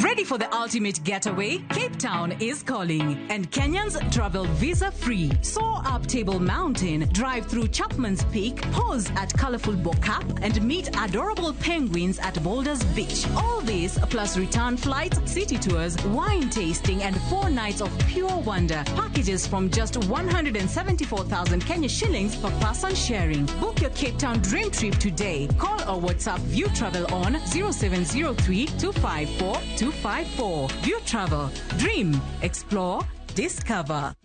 Ready for the ultimate getaway? Cape Town is calling, and Kenyans travel visa free. Soar up Table Mountain, drive through Chapman's Peak, pause at colorful Bo-Kaap, and meet adorable penguins at Boulders Beach. All this plus return flights, city tours, wine tasting, and 4 nights of pure wonder. Packages from just 174,000 Kenya shillings per person sharing. Book your Cape Town dream trip today. Call or WhatsApp View Travel on 0703 254 254. View Travel. Dream, explore, discover.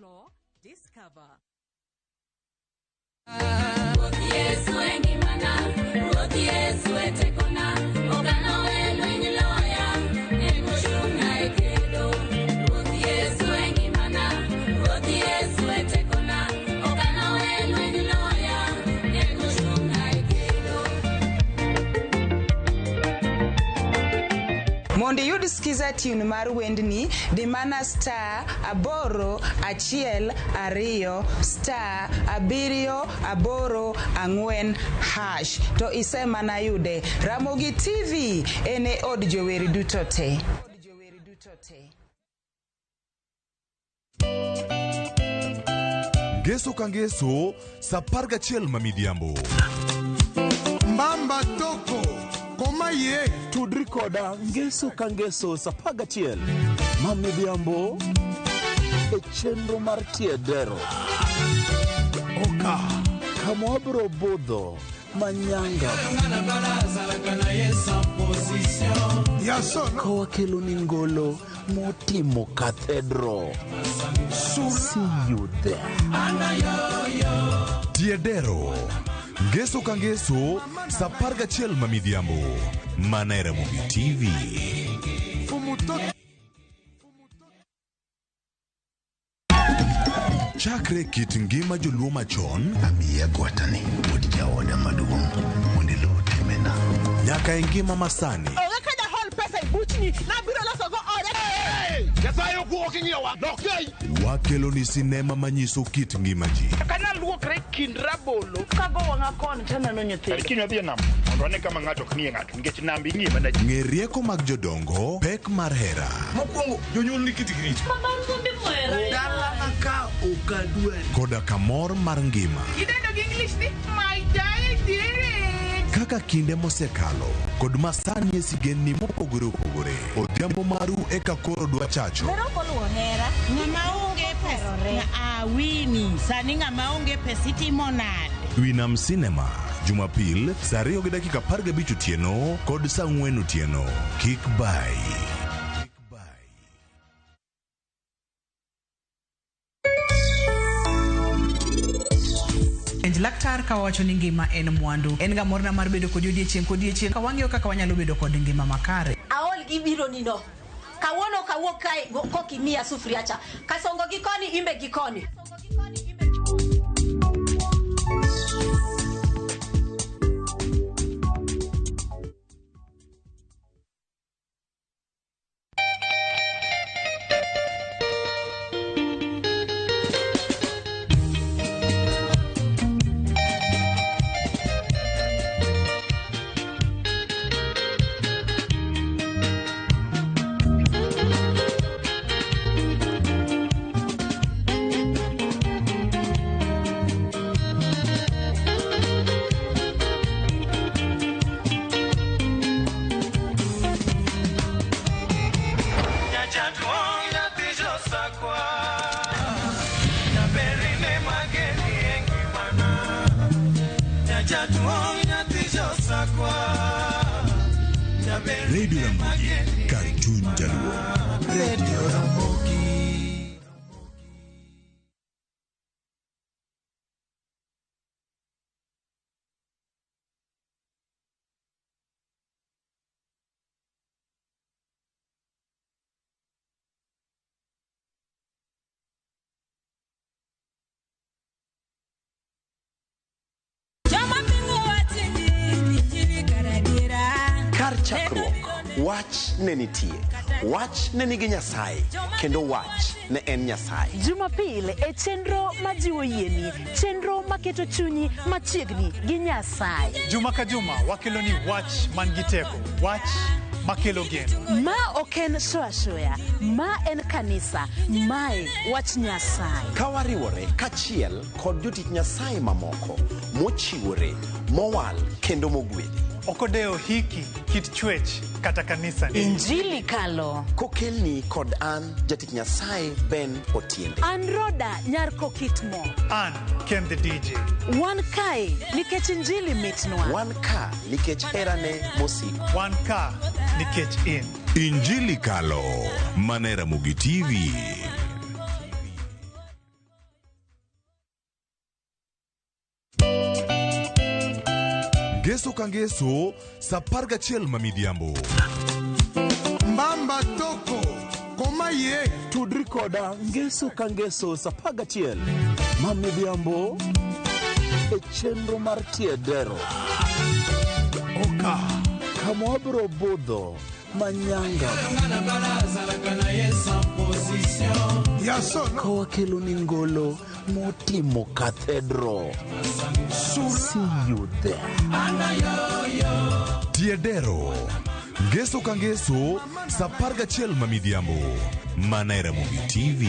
Mondo iyud skiza tune mar wendni, di mana *8 1 2 *7 8 4# to isemana yude. Ramogi TV en e od jower duto te. Ngeso ka ngeso sa 11 ma midhiambo. Mbamba toko koma ye tudri koda ngeso ka ngeso sa 11 ma midhiambo e chenro mar tiedero. Oka kama wabiro budho manyanga kawakelo ni ngolo motimo cathedral. See you there. Tiedero ngeso ka ngeso sa 11 ma midhiambo mana e Ramogi TV. Chakre kit ngima joluo machon, amiya gwatani wuod jaoda maduong' mondo iluw timena nyaka e ngima masani. Onge ka jahol pesa e buchni, nabiro losogo ode. Nyasaye ok ing'iyowa, lokei. Wakelo ni sinema manyiso kit ngima ji. Kana luokre kind rabolo, kago wang'a koni taneno nyithindo. Kiny wadhi e nam mondo wane kama ng'ato ok ng'iye ng'ato nikech nam ing'iye mana ji. Ng'e rieko mag jodongo, pek mar hera. Mokwongo jonyuol ni kitgi richo. Dalana ka ok adwar. Koda kamor mar ngima. Idendo gi English ni my daddy. Kaka kinde mosekalo kod masani e sigendni mopogore opogore. Odhiambo maru eka koro dwa chacho. Bero koluwo hera. Ng'ama onge pesa. Awini, sani ng'ama onge pesa itimo nade? Winam Cinema, Jumapil, saa 2:15 otieno kod saa 4 otieno. Kik bai. Laktar ka wawacho ni ngima en mwandu. En ga morna mar bedo kod odiechieng' kodiechieng' ka wang'iyo kaka wanyalo bedo kod ngima makare. Aol gi biro nino. Kawuono kawuok kae kokimiya sufuria cha. Kasongo gi koni imbe gi koni. Radio Ramogi, Cartoon Jaluo. Radio Ramogi. Chakruok, wach ne nitie. Wach ne nigi Nyasaye, kendo wach ne en Nyasaye. Jumapil e chenro majiwo yieni, chenro maketo chunyi machiegni gi Nyasaye. Juma ka juma wakeloni wach man gi teko, wach makelo geno. Ma ok en show ashoya, ma en kanisa, mae wach Nyasaye. Ka wariwore kachiel kod jotich Nyasaye mamoko mochiwore, mowal kendo mogwedhi. Ok odewo hiki, kit chwech kata kanisa ni. Injili kalo. Kokelni kod an jatich Nyasaye Ben Otiende. An Roda nyar Kokitmo. An Ken the DJ. Wan kae nikech injili mitnwa. Wan ka nikech herane mosiko. Wan ka nikech in. Injili Kalo, mana Ramogi TV. Ngeso ka ngeso, sa 11 ma midhiambo. Mbamba toko koma ye. Tudri koda ngeso ka ngeso sa 11 ma midhiambo e chenro mar Tiedero. Oka. Kama wabiro budho manyanga. Ka wakelo ni ngolo motimo cathedral. See you there. Tiedero. Ngeso ka ngeso, sa 11 ma midhiambo. Mana e Ramogi TV.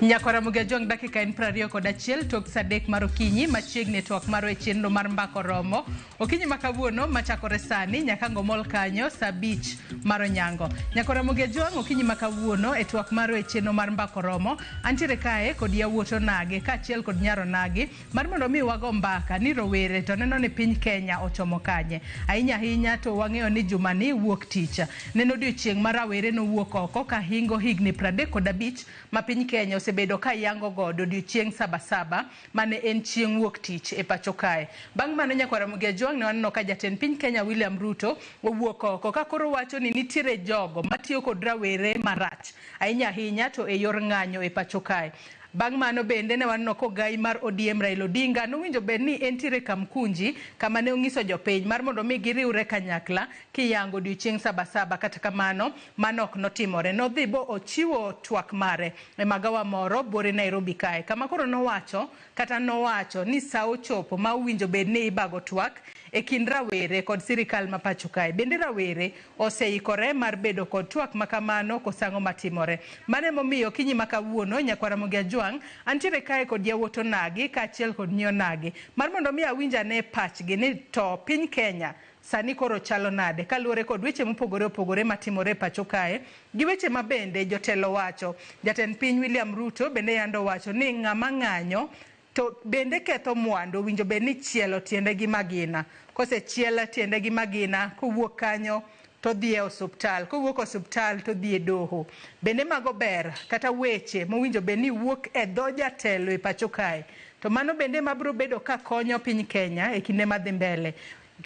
Nyakora Mugejwang' dakika en 21 tok saa 3 mar okinyi machiegni e twak marwa e chenro mar Mbaka Oromo. Okinyi ma kawuono machakore sani nyaka ngomol kanyo saa 5 mar onyango. Nyakora Mugejwang' okinyi ma kawuono e twak marwa e chenro mar Mbaka Oromo antiere kae kod yawuot onagi kaachiel kod nyar onagi mar mondo mi wago mbaka ni rowere to neno ni piny Kenya ochomo kanye. Ahinya ahinya to wang'eyo ni jumani wuok tich. Neno odiochieng' ma rawere nowuok oko ka hingo higni 35 ma piny Kenya osebedo ka yango godo odiochieng' Sabasaba mane en chieng' wuok tich e pacho kae. Bang' mano nyakwara Mugejwang' ne waneno ka jatend piny Kenya William Ruto owuok oko ka koro wacho ni nitiere jogo matiyo kod rawere marach ahinya ahinya to e yor ng'anyo e pacho kae. Bang' mano bende ne waneno kogai mar ODM Raila Odinga nowinjo bed ni entiere Kamkunji kama ne onyiso jopiny mar mondo mi giriwre kanyakla kiyango odiochieng' Sabasaba. Kata kamano mano ok notimore. Nodhi bo ochiwo twak mare e magawa moro buore Nairobi kae kama koro nowacho kata nowacho ni sa ochopo ma owinjo bed ni ibago twak e kind rawere kod sirikal ma pacho kae. Bende rawere oseikore mar bedo kod twak makamano kosang'o matimore. Mano emomiyo okinyi ma kawuono nyakwara Mugejwang' antiere kae kod yawuot onagi kaachiel kod nyi onagi mar mondo mi awinj ane pachgi ni to piny Kenya sani koro chalo nade kaluwore kod weche mopogore opogore matimore e pacho kae gi weche ma bende jotelo wacho. Jatend piny William Ruto bende yando wacho ni ng'ama ng'anyo to bende ketho mwandu owinjo bed ni chielo tiende gi magina. Kosechiel tiende gi magina kowuok kanyo to dhi e osuptal, kowuok osuptal to dhi e doho. Bende mago ber kata weche mowinjo bed ni wuok e dho jatelo e pacho kae. To mano bende mabiro bedo ka konyo piny Kenya e kinde madhi mbele.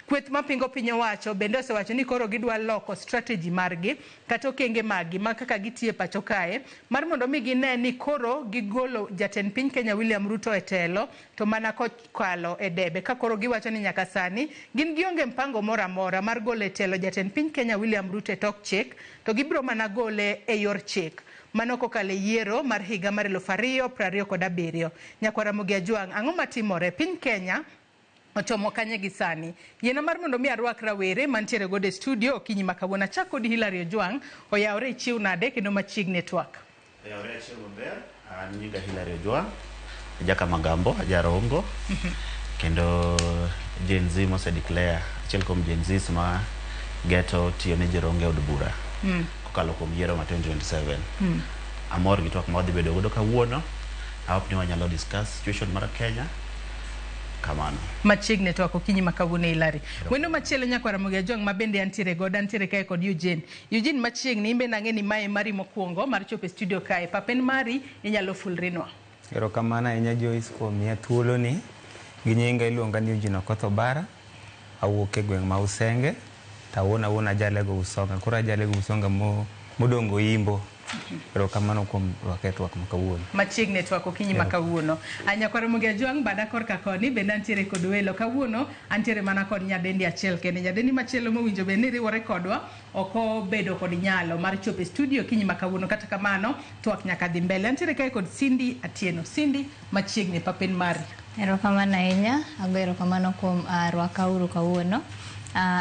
Kweth mapingo piny owacho bende osewacho ni koro gidwa loko strategy margi kata okenge maggi ma kaka gitiyo e pacho kae mar mondo mi gine ni koro gigolo jatend piny Kenya William Ruto e telo to mana kokalo e debe ka koro giwacho ni nyaka sani gin gionge mpango moro amora mar golo e telo jatend piny Kenya William Ruto e tok chik to gibiro mana gole e yor chik. Mano kokalo e yiero mar higa mar 2027. Nyakwara Mugejwang' ang'o matimore piny Kenya ochomo kanye gi sani? Yiena mar mondo mi arwak rawere mantiere godo e studio okinyi ma kawuono. Achak kod Hilary Ojwang', oyawre ichiw nade kendo machiegni e twak. Oyawre achiel maber, an nyinga Hilary Ojwang', jaka Magambo, jarongo, kendo Gen Z mose declare, achiel kuom Gen Zs ma geto tiyo ne joronge e od bura kokalo kuom yiero ma 2027. Amor gi twak ma wadhi bedo godo kawuono. I hope ni wanyalo discuss situation mar Kenya. Kamano. Machiegni twak okinyi ma kawuono Hilary. Wendo machielo nyakwar Ramogi Ajwang' ma bende antiere godo, antiere kae kod Eugene. Eugene machiegni in bende ang'e ni mae mari mokwongo mar chopo e studio kae. Papen mari inyalo fulrinwa. Erokamano ahinya Joyce kuom miya thuoloni. Gi nyinga iluonga ni Eugene Okoth Obara. Awuok e gweng' ma Usenge. To awuon awuon ajalego Usonga. Koro ajalego Usonga modongo Imbo. Erokamano kuom rwaka e twak ma kawuono. Machiegni e twak okinyi ma kawuono. Nyakwar Ramogi Ajwang' bada korka koni bende antiere kod welo. Kawuono antiere mana kod nyadendi achiel kende. Nyadendi machielo mowinjo bed ni riwore kodwa ok obedo kod nyalo mar chopo e studio okinyi ma kawuono. Kata kamano twak nyaka dhi mbele. Antiere kae kod Cindy Atieno. Cindy machiegni papen mari. Erokamano ahinya. Ago erokamano kuom rwaka uru kawuono.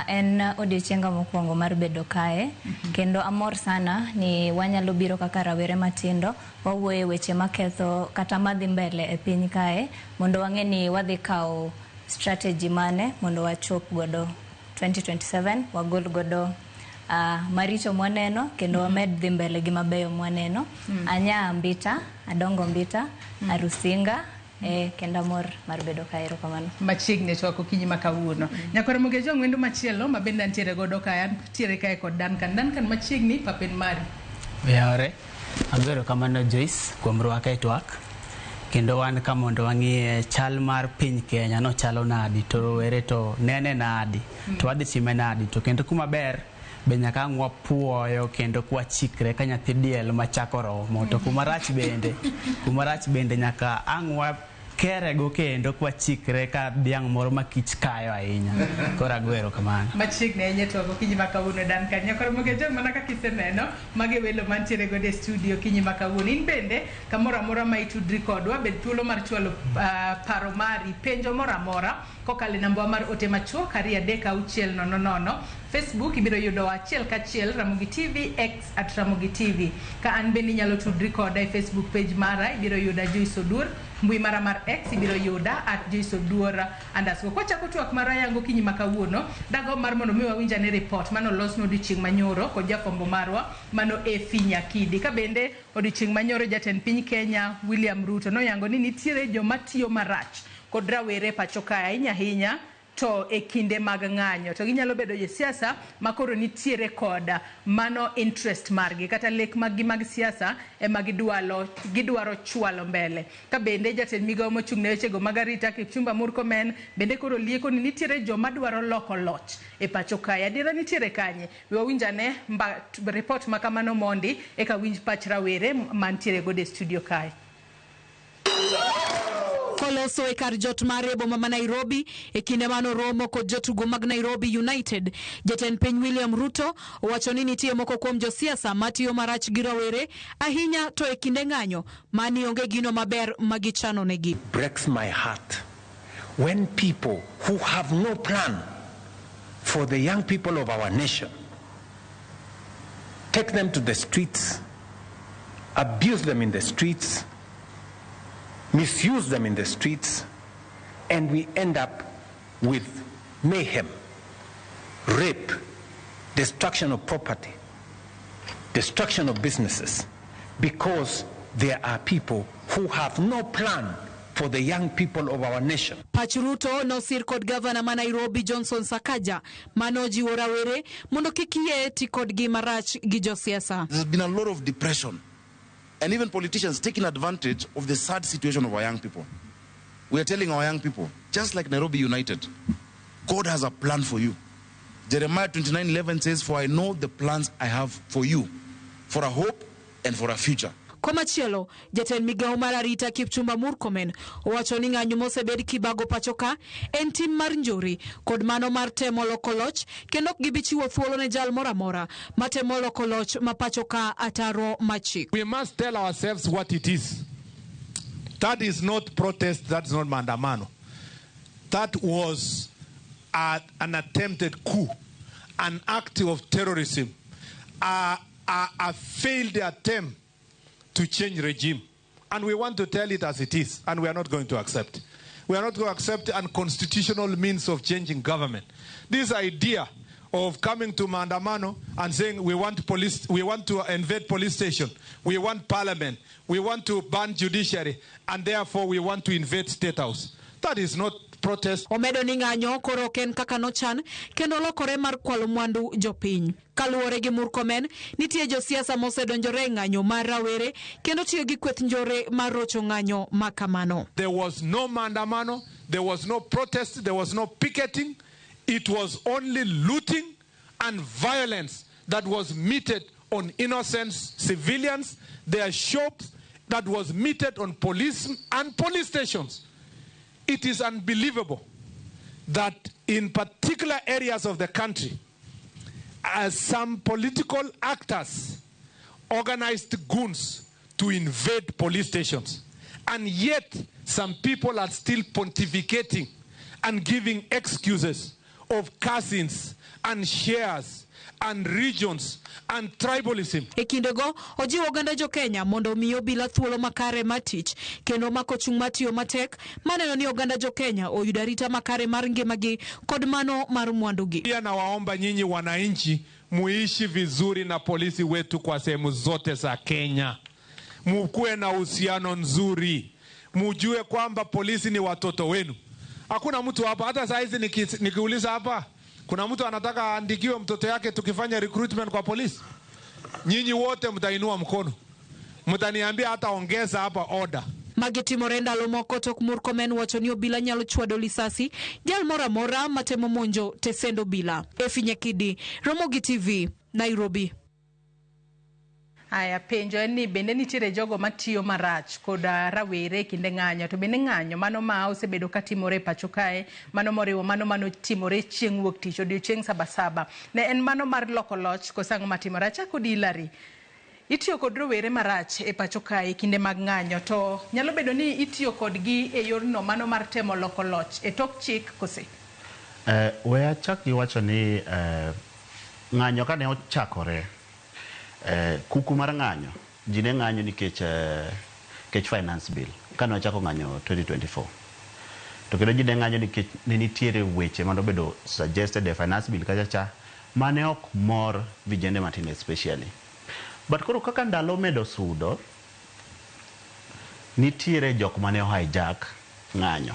En odiochienga mokwongo mar bedo kae. Kendo amor sana ni wanyalo biro kaka rawere matindo wawuoye weche maketho kata madhi mbele e piny kae mondo wang'e ni wadhi kawo strategy mane mondo wachop godo 2027 wagol godo maricho mwaneno kendo wamed dhi mbele gi mabeyo mwaneno. Anya Mbita, adongo Mbita, Arusinga. Kendo amor mar bedo kae, erokamano. Machiegni twak okinyi ma kawuono. Nyakwar Ramogi Ajwang' wendo machielo ma bende antiere godo kae, antiere kae kod Duncan. Duncan machiegni papen mari. Oyawore, ago erokamano Joyce kuom rwaka e twak. Kendo wan ka mondo wang'iye chal mar piny Kenya nochalo nadi, to rowere to nene nadi, to wadhi time nadi, to kendo kuma ber be nyaka ang' wapuoyo kendo kwachikre ka nyathi diel machako romo, to kuma rach bende nyaka ang' wakerego kendo kwachikre ka dhiang' moro ma kich kayo ahinya. Koro ago erokamano. Machiegni ahinya twak okinyi ma kawuono Duncan. Nyakwar Ramogi Ajwang' mana kaka iseneno mage welo mantiere godo e studio okinyi ma kawuono. In bende kamoro amora ma itudri kodwa bed thuolo mar chwalo paro mari, penjo moro amora kokalo e namba mar ote machuok 2 3 6 0 0. Facebook ibiro yudo achiel kachiel Ramogi TV, X at Ramogi TV. Ka an bende inyalo tudri koda e Facebook page mara ibiro yuda Joyce Oduor, mbui mara mar X ibiro yuda at Joyce Oduor _. Kwachako twak mar ayango okinyi ma kawuono, dago mar mondo mi wawinj ane report mano losno odiochieng' manyoro kod jafwambo marwa mano Effie Nyakidi. Ka bende odiochieng' manyoro jatend piny Kenya William Ruto noyango ni nitiere joma tiyo marach kod rawere pacho kae ahinya ahinya to e kinde mag ng'anyo to ginyalo bedo josiasa makoro nitiere koda mano interest margi kata lek maggi mag siasa ema gidwaro chwalo mbele. Ka bende jatend migawo mochung' ne wechego mag arita Kipchumba Murkomen bende koro lieko ni nitiere joma dwaro loko loch e pacho kae. Adiera nitiere kanye? We wawinj ane report ma kamano mondi eka winj pach rawere mantiere godo e studio kae. Koloso e kar jot mare e boma ma Nairobi e kinde mano romo kod jotugo mag Nairobi United. Jatend piny William Ruto owacho ni nitie moko kuom josiasa matiyo marach gi rawere ahinya to e kinde ng'anyo mani onge gino maber ma gichano negi. Breaks my heart when people who have no plan for the young people of our nation take them to the streets, abuse them in the streets, misuse them in the streets, and we end up with mayhem, rape, destruction of property, destruction of businesses, because there are people who have no plan for the young people of our nation. Pach Ruto nosir kod gavana ma Nairobi Johnson Sakaja manojiwo rawere mondo kik yie ti kodgi marach gi josiasa. There's been a lot of depression and even politicians taking advantage of the sad situation of our young people. We are telling our young people, just like Nairobi United, God has a plan for you. Jeremiah 29:11 says, "For I know the plans I have for you, for a hope and for a future." Komachielo, jatend migawo mar arita Kipchumba Murkomen owacho ni ng'anyo mosebed kibago pacho ka en tim mar njore kod mano mar temo loko loch, kendo ok gibi chiwo thuolo ne jal moro amora matemo loko loch ma pacho ka ataro machik. We must tell ourselves what it is. That is not protest, that's not maandamano. That was an attempted coup, an act of terrorism, a failed attempt to change regime. And we want to tell it as it is, and we are not going to accept. We are not going to accept unconstitutional means of changing government. This idea of coming to Maandamano and saying we want police, we want to invade police station, we want parliament, we want to ban judiciary, and therefore we want to invade state house. That is not protest. Omedo ni ng'anyo koro ok en kaka nochan kendo lokore mar kwalo mwandu jopiny. Kaluwore gi Murkomen, nitie josiasa mosedonjore e ng'anyo mar rawere kendo tiyo gi kweth njore mar rocho ng'anyo ma kamano. There was no maandamano, there was no protest, there was no picketing. It was only looting and violence that was meted on innocent civilians, their shops, that was meted on police and police stations. It is unbelievable that in particular areas of the country, as some political actors organized goons to invade police stations. And yet, some people are still pontificating and giving excuses of cousins and shares and regions and tribalism. E kindego, ojiwo oganda jo-Kenya mondo omi obila thuolo makare mar tich kendo mako chung' mar tiyo matek maneno ni oganda jo-Kenya oyudo arita makare mar ngimagi kod mano mar mwandugi. Pia nawaomba nyinyi wananchi muishi vizuri na polisi wetu kwa sehemu zote za Kenya, mukuwe na uhusiano nzuri, mujue kwamba polisi ni watoto wenu. Hakuna mtu hapa, hata saa hizi nikiuliza hapa, kuna mtu anataka aandikiwe mtoto yake tukifanya recruitment kwa polisi? Nyinyi wote mtainua mkono, mtaniambia hata ongeza hapa order. Magi timore ndalo moko tok Murkomen wacho ni obila nyalo chwado lisasi jal moro amora matemo monjo tesend obila. Efi Nyakidi, Ramogi TV, Nairobi. Aya, penjo en ni bende nitiere jogo matiyo marach koda rawere e kinde ng'anyo, to bende ng'anyo mano ma osebedo katimore e pacho kae, mano moriwo mano manotimore chieng' wuok tich odiochieng' Sabasaba, ne en mano mar loko loch koso ang'o matimore? Achako di Hilary, itiyo kod rowere marach e pacho kae e kinde mag ng'anyo, to nyalo bedo ni itiyo kodgi e yorno mano mar temo loko loch e tok chik kose? We achak gi wacho ni ng'anyo kane ochakore, kuku mar ng'anyo, ji ne ng'anyo nikech finance bill kane wachako ng'anyo 2024. To kendo ji ne ng'anyo nikech ne nitiere weche mane obedo suggested e finance bill kacha cha mane ok mor vijende matindo especially. But koro kaka ndalo medo sudo, nitiere jok mane o hijack ng'anyo.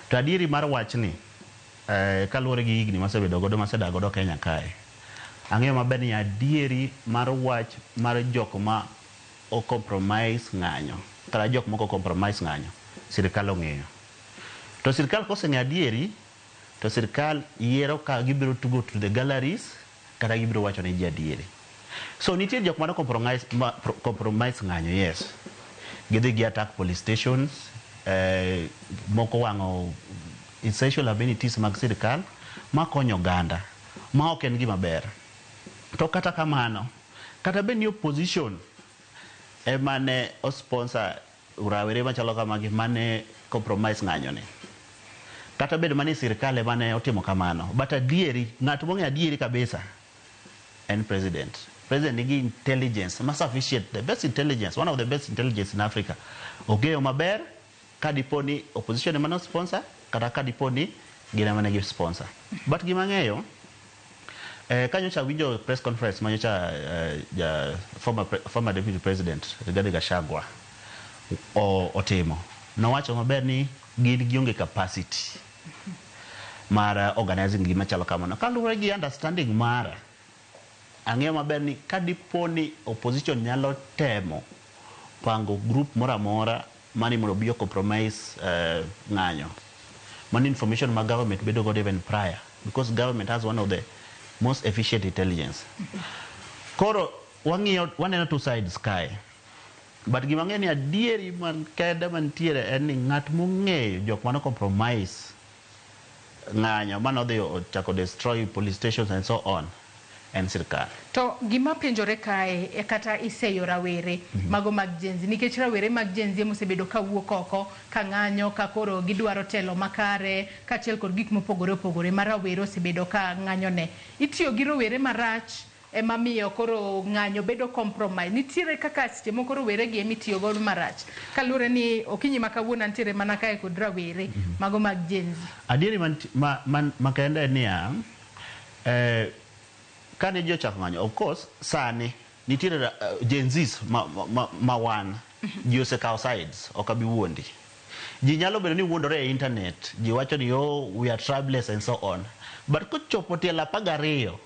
To adieri mar wachni, kaluwore gi higni masebedo godo, masedak godo Kenya kae, ang'eyo maber ni adieri mar wach mar jok ma o compromise ng'anyo, kata jok moko compromise ng'anyo, sirikal ong'eyo. To sirikal koseng'eyo adieri, to sirikal yiero ka gibiro tugo to the galleries, kata gibiro wacho ne ji adieri. So nitie jok mane compromise ng'anyo, yes. Gidhi gi attack police stations, moko wang'o essential amenities mag sirikal, ma konyo oganda, ma ok en gima ber. To kata kamano, kata bed ni opposition ema ne osponsor rawere machalo kamagi mane compromise ng'anyo ni, kata bed mani sirikal ema ne otimo kamano, but adieri, ng'at mong'eyo adieri kabisa en president. President nigi intelligence ma sufficient, the best intelligence, one of the best intelligence in Africa. Ong'eyo maber ka dipo ni opposition ema ne sponsor, kata ka dipo ni gin ema ne gi sponsor. But gima ang'eyo, kanyocha winjo press conference manyocha ja former deputy president Rigathi Gachagua otimo. Nowacho maber ni gin gionge capacity mar organizing gima chalo kamano. Kaluwore gi understanding mara, ang'eyo maber ni ka dipo ni opposition nyalo temo pango group moro amora mani mondo obi compromise ng'anyo, mano information ma government bedo godo even prior, because government has one of the most efficient intelligence. Koro wang'iyo, waneno two sides kae. But gima ang'eyo ni adieri man kende mantiere en ni ng'at mong'eyo jok mano compromise ng'anyo mano dhi ochako destroy police stations and so on en sirkal. To gima penjore kae e kata iseyo rawere mago mag Gen Z, nikech rawere mag Gen Z mosebedo ka wuok oko ka ng'anyo ka koro gidwaro telo makare kaachiel kod gik mopogore opogore ma rawere osebedo ka ng'anyo ne. Itiyo gi rowere marach ema miyo koro ng'anyo bedo compromise. Nitiere kaka seche moko rowere gi ema itiyo godo marach. Kaluwore ni okinyi ma kawuono antiere mana kae kod rawere mago mag Gen Z. Adieri makende en niya, Kane ji ochako ng'anyo, of course, sani nitiere Gen Zs ma wan ji osekawo sides, ok abi wuondi. Ji nyalo bedo ni wuondore e internet, ji wacho ni oh, we are tribeless and so on. But kochopo tielo 12,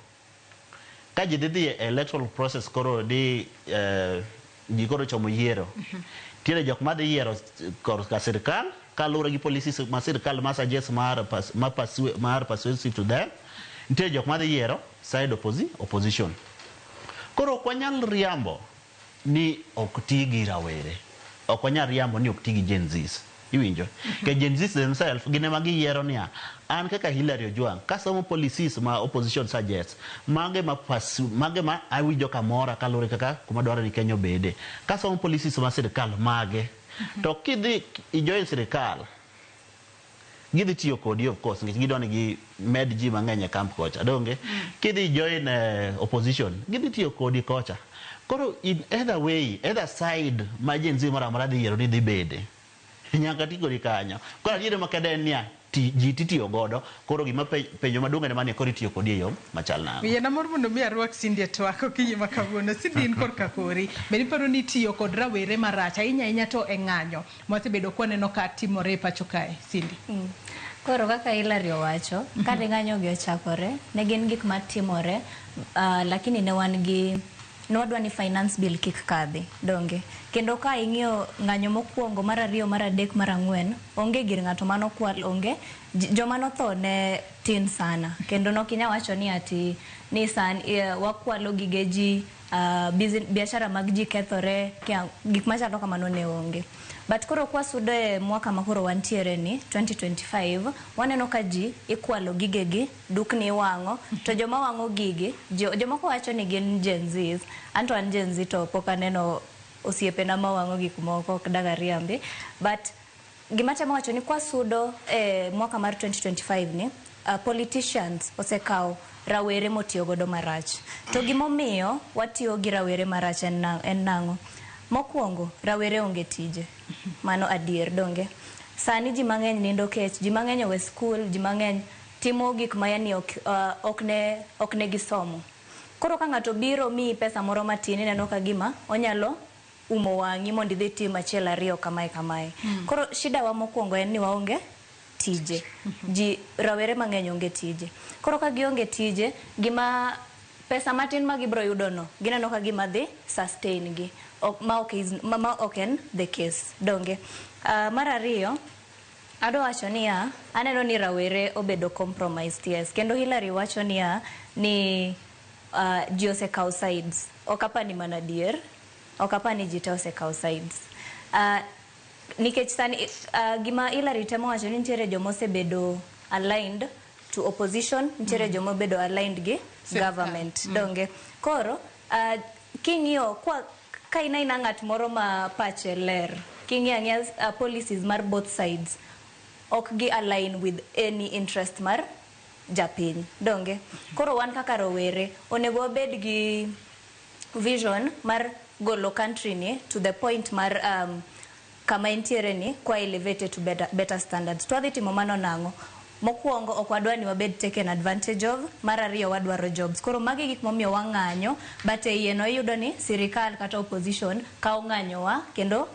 ka ji dhi e electoral process koro di ji koro chomo yiero. Nitiere jok madhi yiero korka sirkal kaluwore gi policies ma sirkal ma suggest mar persuasive to them. Nitiere jok madhi yiero side opposition. Koro ok wanyal riambo ni ok ti gi rawere. Ok wanyal riambo ni ok ti gi Gen Zs. Iwinjo? Ke Gen Zs themselves gin ema giyiero niya, an kaka Hillary Ojwang, kasomo policies ma opposition suggests, mage ma awinjo kamora kaluwore kaka kuma dwaro ni Kenya obede. Kasomo policies ma sirkal mage. To kidhi ijoin sirkal, gidhi tiyo kodi of course, nikech gidwa ni gimed ji mang'eny e camp kocha, donge? Kidhi join opposition, gidhi tiyo kodi kocha. Koro in either way, either side ma Gen Z moro amora dhi yiero ni dhi bede, nyaka ti kodi kanyo. Koro adieri makende en niya, ji titiyo godo, koro gima penjo maduong' en mane koro itiyo kodi e yo machal nang'o. Yiena mor mondo mi arwak Cindy e twak okinyi ma kawuono. Cindy, in korka kori, bende iparo ni tiyo kod rawere marach ahinya ahinya to e ng'anyo mwasebedo kwaneno ka timore e pacho kae, Cindy? Koro kaka Hillary owacho, kane ng'anyo gi ochakore, ne gin gik matimore, lakini ne wan gi ne wadwa ni finance bill kik kadhi, donge? Kendo ka ing'iyo ng'anyo mokwongo, mar ariyo, mar adek, mar ang'wen, onge gir ng'ato manokwal, onge joma notho ne tin sana. Kendo nokinya wacho ni ati ni san wakwalo gige ji, biashara mag ji kethore, gik machalo kamano ne onge. But koro kwasudo e mwaka ma koro wantiere ni 2025, waneno ka ji ikwalo gigegi, dukni iwang'o, to joma wang'o gigi, jomoko wacho ni gin Gen Zs, anto an Gen Z to pok aneno osiepena mawang'o gik moko, ok dag ariambi. But gima temo wacho ni kwasudo e mwaka mar 2025 ni, politicians osekawo rawere motiyo godo marach. To gimomiyo watiyo gi rawere marach en nang'o? Mokwongo, rawere onge tije. Mano adier, donge? Sani ji mang'eny nindo kech, ji mang'eny owe skul, ji mang'eny timo gik ma yani ok ne gisomo. Koro ka ng'ato biro miyi pesa moro matin, ineno ka gima onyalo umo wang'i mondo idhi tim achiel ariyo kamae kamae. Koro shida wa mokwongo en ni waonge tije. Ji rawere mang'eny onge tije. Koro ka gionge tije, gima pesa matin ma gibro yudo no, gineno ka gima dhi sustain gi. Ok, ma ok, is, ma ok en the case, donge? Mar ariyo, adwa wacho niya, aneno ni rawere obedo compromised, yes. Kendo Hillary wacho niya, ni ji osekawo sides. Ok apani mana adier. Ok apani ji te osekawo sides. Nikech sani gima Hillary temo wacho ni nitiere joma osebedo aligned to opposition, nitiere joma obedo aligned gi Sirkal. government, donge? Koro king'iyo kwa ka in aina ng'at moro ma pache ler, king'iyo ang'iya policies mar both sides, ok gi align with any interest mar japiny, donge? Koro wan kaka rowere onego wabed gi vision mar golo country ni to the point mar kama entiere ni kwa elevated to better standards. To wadhi timo mano nang'o? Mokwongo, ok wadwa ni wabed taken advantage of. Mar ariyo, wadwaro jobs. Koro magi gik momiyo wang'anyo, but e iye no iyudo ni sirikal kata opposition kawo ng'anyowa kendo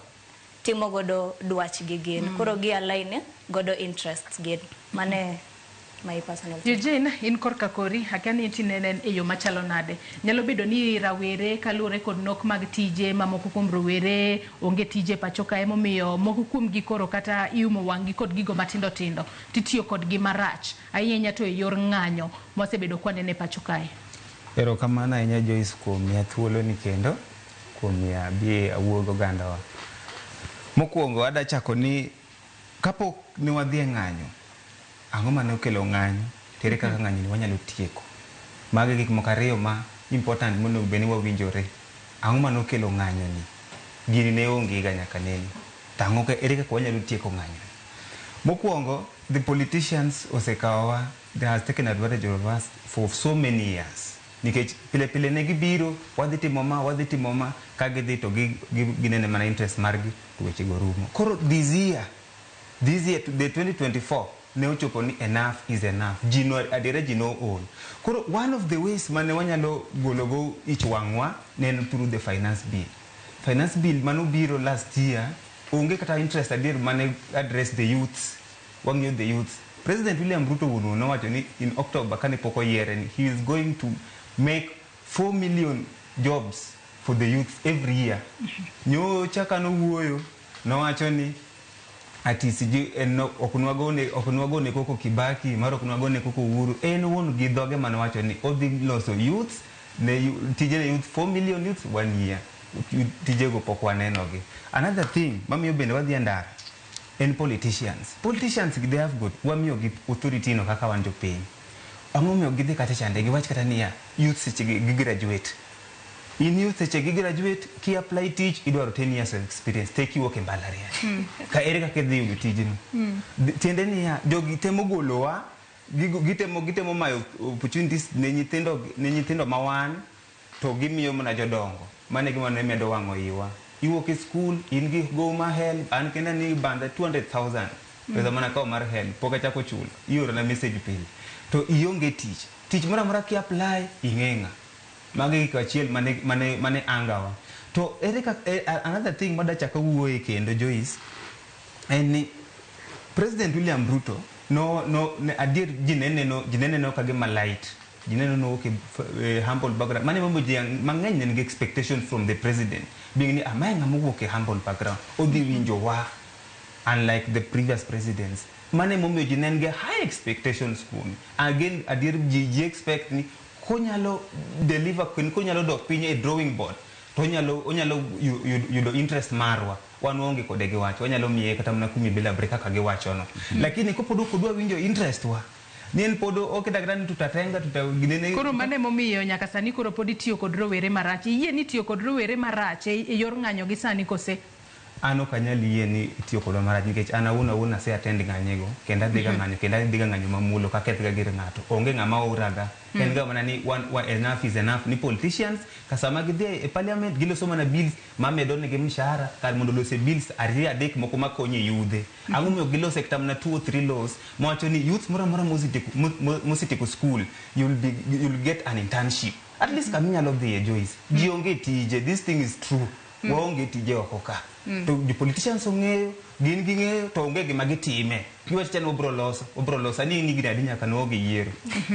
timo godo dwachgi gin. Koro gi align godo interests gin. Mane my personal take. Eugene, in korka kori, akia ni tinene e yo machalo nade. Nyalo bedo ni rawere kaluwore kod nok mag tije ma moko kuom rowere onge tije pacho kae, momiyo moko kuom gi koro kata iumo wang'gi kod gigo matindo tindo titiyo kodgi marach ahinya ahinya to e yor ng'anyo mwasebedo kwanene pacho kae. Erokamano ahinya Joyce kuom miya thuolo ni kendo kuom miya abi awuo gi ogandawa. Mokwongo adwa chako ni kapok ne wadhi e ng'anyo, ang'o mane okelo ng'anyo, to ere kaka ng'anyo ni wanyalo tieko. Magi gik moko ariyo ma important monego bed ni wawinjore. Ang'o mane okelo ng'anyo ni? Gini ne onge ga nyaka nene. To ang'o ere kaka wanyalo tieko ng'anyo ni? Mokwongo, the politicians osekawowa, they has taken advantage of us for so many years. Nikech pile pile ne gibiro, wadhi timo ma, wadhi timo ma, ka gidhi to ginene mana interest margi to weche go rumo. Koro this year, the 2024, ne ochopo ni enough is enough. Ji no adiera ji no ol. Koro one of the ways mane wanyalo gologo ich wang'wa ne en through the finance bill. Finance bill manobiro last year onge kata interest adier mane address the youths. Wang'iyo the youths. President William Ruto wuon nowacho ni in October kane pok oyiere ni he is going to make 4 million jobs for the youth every year. Nyocha kanowuoyo nowacho ni ati sijui en no, ok nwagone koko Kibaki mar ok nwagone koko Uhuru. En wuon gi dhoge manowacho ni odhi loso youths ne tije ne youth 4 million youths one year. Tijego pok wanenogi. Another thing mamiyo bende wadhi e ndara en politicians. Politicians they have got wamiyogi authority no kaka wan jopiny. Ang'o momiyo gidhi kata chande giwach kata niya youth seche gi graduate. In youth seche gi graduate ki apply tich idwaro 10 years of experience te kiwuok e mbalariany. Ka ere kaka idhi yudo tijno? Tiende niya jogi temo golowa gitemo mayo opportunities ne nyithindo ma wan to gimiyo mana jodongo. Mano e gima ne medo wang'o iwa. Iwuok e school in gi gowi mar HELB an kenda ni banda 200,000 pesa mana kawo mar HELB pok achako chulo iorona message pile to ionge tich. Tich moro amora ki apply ing'e ng'a. Mago e gik achiel mane angawa. To ere kaka another thing madachako wuoye kendo Joyce en ni President William Ruto no adier ji ne neno ka gima light. Ji ne neno okay, humble background. Mano emomiyo ji mang'eny ne nigi expectation from the president being ni mae ng'ama owuok e humble background odhi winjo wa unlike the previous presidents. Mano emomiyo ji ne nigi high expectations kuome. Again adier ji expect ni konyalo deliver konyalo dok piny e drawing board to onyalo yudo interest marwa. Wan waonge kode gi wach wanyalo miye kata mana kumi bila break kaka giwachono. Lakini kopod ok odwa winjo interest wa ni en pod oketa kata ni tutatenga ginene. Koro mano emomiyo nyaka sani koro pod itiyo kod rowere marach. Iyie ni itiyo kod rowere marach e yor ng'anyo gi sani kose? An ok anyal yie ni itiyo kodwa marach nikech an awuon ase attend ng'anyego kendo adhiga ng'anyo kendo adhiga ng'anyo mamuol ok akethga gir ng'ato. Onge ng'ama oraga. En ga mana ni enough is enough ni politicians ka sama gidhi e parliament giloso mana bills mamedo negi mshahara kar mondo olose bills ariyo adek moko makonyo yudhe. Ang'o momiyo gilose kata mana 2 or 3 laws mawacho ni youth moro amora mosetieko school you'll get an internship. At least kama inyalo dhiye Joyce. Ji onge tije. This thing is true. Waonge tije oko ka. To jo politicians ong'eyo, gin ging'eyo to onge gima gitime. Giwacho cha ni wabro loso. Sani en higni adi nyaka ne yiero.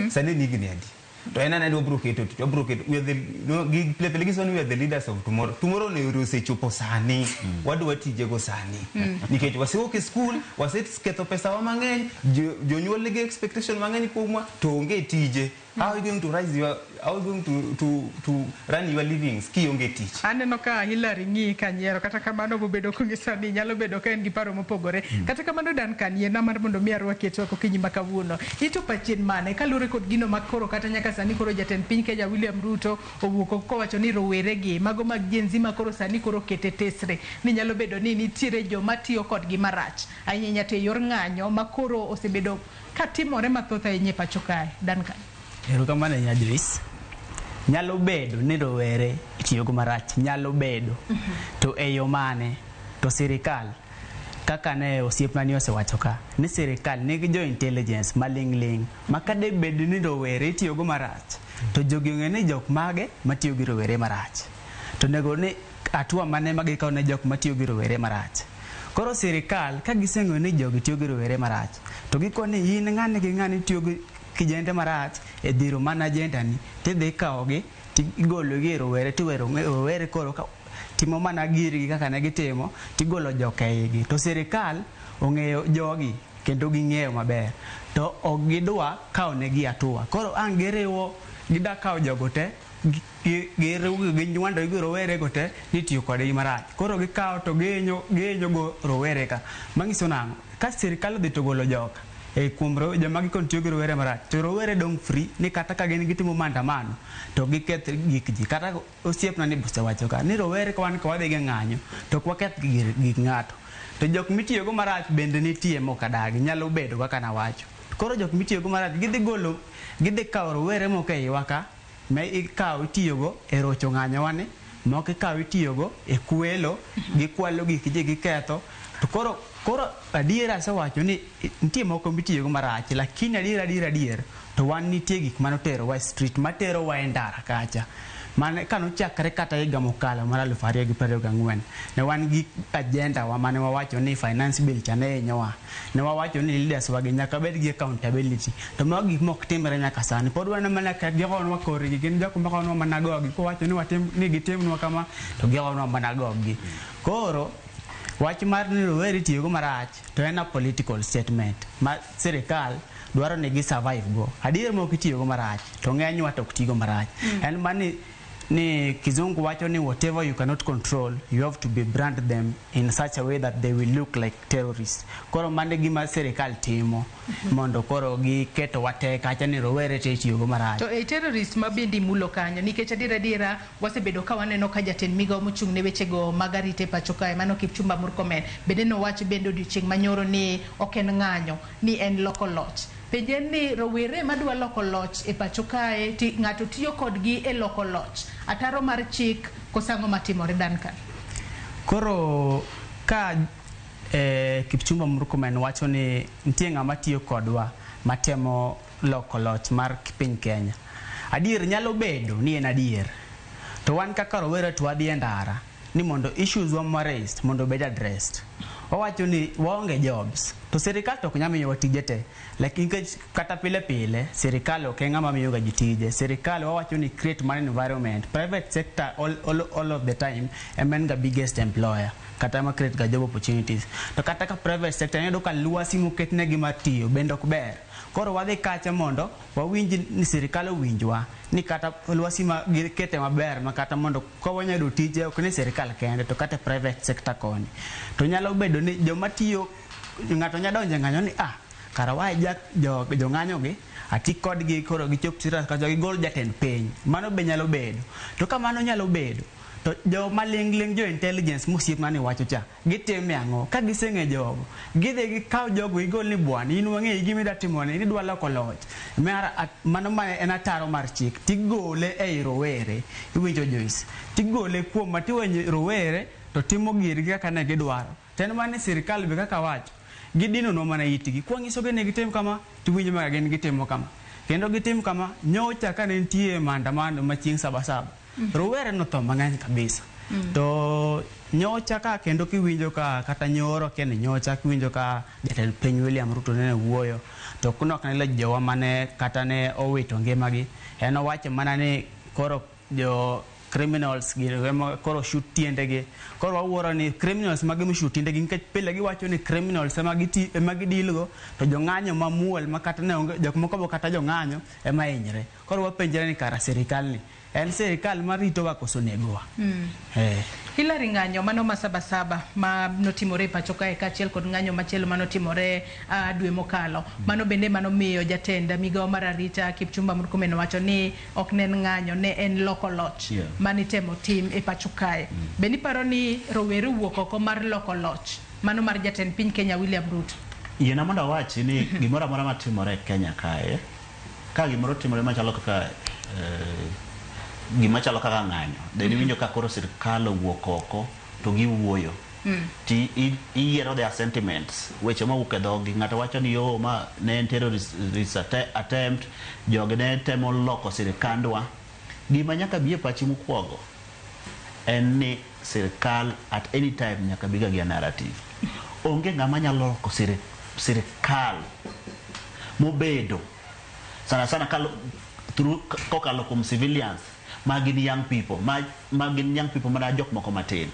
Sani en higni adi. To en aneno wabro keto tich, wabro keto. We are the pile giso ni we are the leaders of tomorrow. Tomorrow ne osechopo sani. Wadwa tijego sani. Nikech wasewuok e school, waseketho pesa wa mang'eny, jonyuol nigi expectation mang'eny kuomwa to onge tije. How are you going to rise your, how are you going to run your livings kionge tich? Aneno ka Hillary ng'i kanyiero kata kamano bobedo kong'isa ni nyalo bedo ka en gi paro mopogore. Kata kamano Duncan yiena mar mondo mi arwaki e twak okinyi ma kawuono. Ito pachien mane kaluwore kod gino ma koro kata nyaka sani koro jatend piny Kenya William Ruto owuok kowacho ni rowere gi mago mag Gen Z ma koro sani koro kete tesre ni nyalo bedo ni nitiere joma tiyo kodgi marach ahinya to e yor ng'anyo ma koro osebedo katimore mathoth ahinya e pacho kae. Duncan. Erokamano ahinya Joyce. Nyalo bedo ni rowere itiyogo marach, nyalo bedo. To e yo mane? To sirikal, kaka ne osiepna ni osewacho ka, ni sirikal nigi jo intelligence maling' ling' ma kade bed ni rowere itiyogo marach, to jogi ong'e ni jok mage matiyo gi rowere marach. To onego ni hatua mane ma gikawo ne jok matiyo gi rowere marach. Koro sirikal ka giseng'eyo ni jogi tiyo gi rowere marach, to gikoni in ng'ani gi ng'ani tiyo gi kijende marach e dhiro mana agenda ni tidhi kawogi tigologi e rowere tiwero rowere koro ka timo mana girgi kaka ne gitimo tigolo jok e igi. To sirikal ong'eyo jogi kendo ging'eyo maber to ok gidwa kawo negi hatua. Koro ang' giriwo gida kawo jogo te giriwo ginywando gi rowere go te nitiyo kodgi marach. Koro gikawo to gihinyo go rowere ka. Manyiso nang'o? Ka sirikal odhi to golo joka e kuom joma gikon tiyo gi rowere marach to rowere dong' free ni kata ka gin gitimo maandamano to giketh gik ji. Kata osiepna ni osewacho ka ni rowere ka wan ka wadhi gi ng'anyo to ok waketh gik ng'ato. To jok mitiyogo marach bende nitie mok adagi nyalo bedo kaka nawacho. Koro jok mitiyogo marach gidhi golo gidhi kawo rowere moko e iwa ka ma ikawo itiyogo e rocho ng'anyo wani, moko ikawo itiyogo e kwelo, gikwalo gik ji giketho. To koro koro adiera asewacho ni nitie moko mitiyogo marach, lakini adier adier adier to wan nitie gik manoterowa e street, materowa e ndara kacha. Mane kanochakre kata higa mokalo mar 2024, ne wan gi agenda wa mane wawacho ni finance bill cha ne hinyowa. Ne wawacho ni leaders wagi nyaka bed gi accountability. To mago gik mok timre nyaka sani. Pod waneno mana ka gigonwa korgi, gin jok magonwa mana gogi. Kowacho ni watim ni gitimnwa kama, to gigonwa mana gogi. Koro wach mar ni rowere itiyogo marach to en a political statement ma sirikal dwaro ni gi survive go. Adier moko itiyogo marach to ng'enywa to ok tigo marach. En mani ni kizungu wacho ni whatever you cannot control, you have to be brand them in such a way that they will look like terrorists. Koro mano e gima sirikal timo mondo koro giketo wate kacha ni rowere te itiyogo marach. To e terrorist ma bende imulo kanyo, nikech adier adiera wasebedo ka waneno ka jatend migawo mochung' ne wechego mag arita e pacho kae, mano Kipchumba Murkomen, bende nowacho bende odiochieng' manyoro ni ok en ng'anyo, ni en loko loch. Penje en ni rowere madwa loko loch e pacho kae, ti, ng'ato tiyo kodgi e loko loch. Ataro mar chik koso ang'o matimore Duncan? Koro ka Kipchumba Murkomen wacho ni nitie ng'ama tiyo kodwa matemo loko loch mar piny Kenya. Adier nyalo bedo ni en adier. To wan kaka rowere to wadhi e ndara ni mondo issues wa ma raised mondo obed addressed. Owacho ni waonge jobs to sirikal to ok nyal miyowa tije te. Lakini nikech kata pile pile sirikal ok e ng'ama miyo ga ji tije. Sirikal wawacho ni create man environment. Private sector all of the time ema en ga biggest employer. Kata ma create ga job opportunities. To kata ka private sector iyudo ka lwasi moketnegi mar tiyo bende ok ber. Koro wadhi kacha mondo wawinj ni sirikal owinjwa ni kata lwasi ma gikete maber ma kata mondo ka wanyalo yudo tije ok ni sirikal kende to kata private sector koni. To nyalo bedo ni joma tiyo ng'ato nyalo donjo e ng'anyo ni ah kara wa jong'anyo gi ati kodgi koro gichop serious kacha gigol jatend piny. Mano be nyalo bedo. To ka mano nyalo bedo to joma ling' ling' jo intelligence mosiep mane wacho cha gitime ang'o ka giseng'e jogo gidhi gikaw jogo gigol ni bwana in wang'eyi gima idwa timo ni idwa loko loch mar mano ma en ataro mar chik tigole ei rowere iwinjo Joyce tigole kuom ma tiwenyo rowere to timo girgi kaka ne gidwaro to en mana ni sirikal be kaka wacho gidinonwa mana itgi kwanyisogi ni gitim kama tiwinjo mana gin gitimo kama kendo gitim kama nyocha kane nitie maandamano ma chieng' sabasaba rowere notho mang'eny kabisa. To nyocha ka kendo kiwinjo ka kata nyoro kia ni nyocha kiwinjo ka jatend piny William Ruto nene wuoyo to nok ne jowa mane kata ne owito ngimagi en owacho mana ni koro jo criminals gi ema koro shoot tiendegi. Koro wawuoro ni criminals mage mishoot tiendegi nikech pile giwacho ni criminals ema giti ema gideal go to jong'anyo mamuol ma kata ne onge jok moko bo kata jong'anyo ema hinyre. Koro wapenjre ni kara sirikal ni en sirikal maritowa koso negowa? Hilary, ng'anyo mano ma Sabasaba ma notimore e pacho kae kaachiel kod ng'anyo machielo manotimore dwe mokalo. Mano bende manomiyo jatend migawo mar arita Kipchumba Murkomen owacho ni ok ne en ng'anyo, ne en loko loch manitemo tim e pacho kae. Be niparo ni rowere owuok oko mar loko loch mano mar jatend piny Kenya William Ruto? Yiena mondo awachi ni gimoro amora matimore e Kenya kae, ka gimoro timore machalo kaka gima chalo kaka ng'anyo, then iwinjo ka koro sirikal owuok oko to giwuoyo. Ti iyiero their sentiments, weche mawuok e dhogi. Ng'ato wacho ni yo ma ne en terrorist attempt, jogi ne temo loko sirikandwa. Gima nyaka bi e pachi mokwongo en ni sirikal at any time nyaka biga gi a narrative. Onge ng'ama nyalo loko sirikal mobedo sana sana kalo, through kokalo kuom civilians ma gin young people ma gin young people mana jok moko matin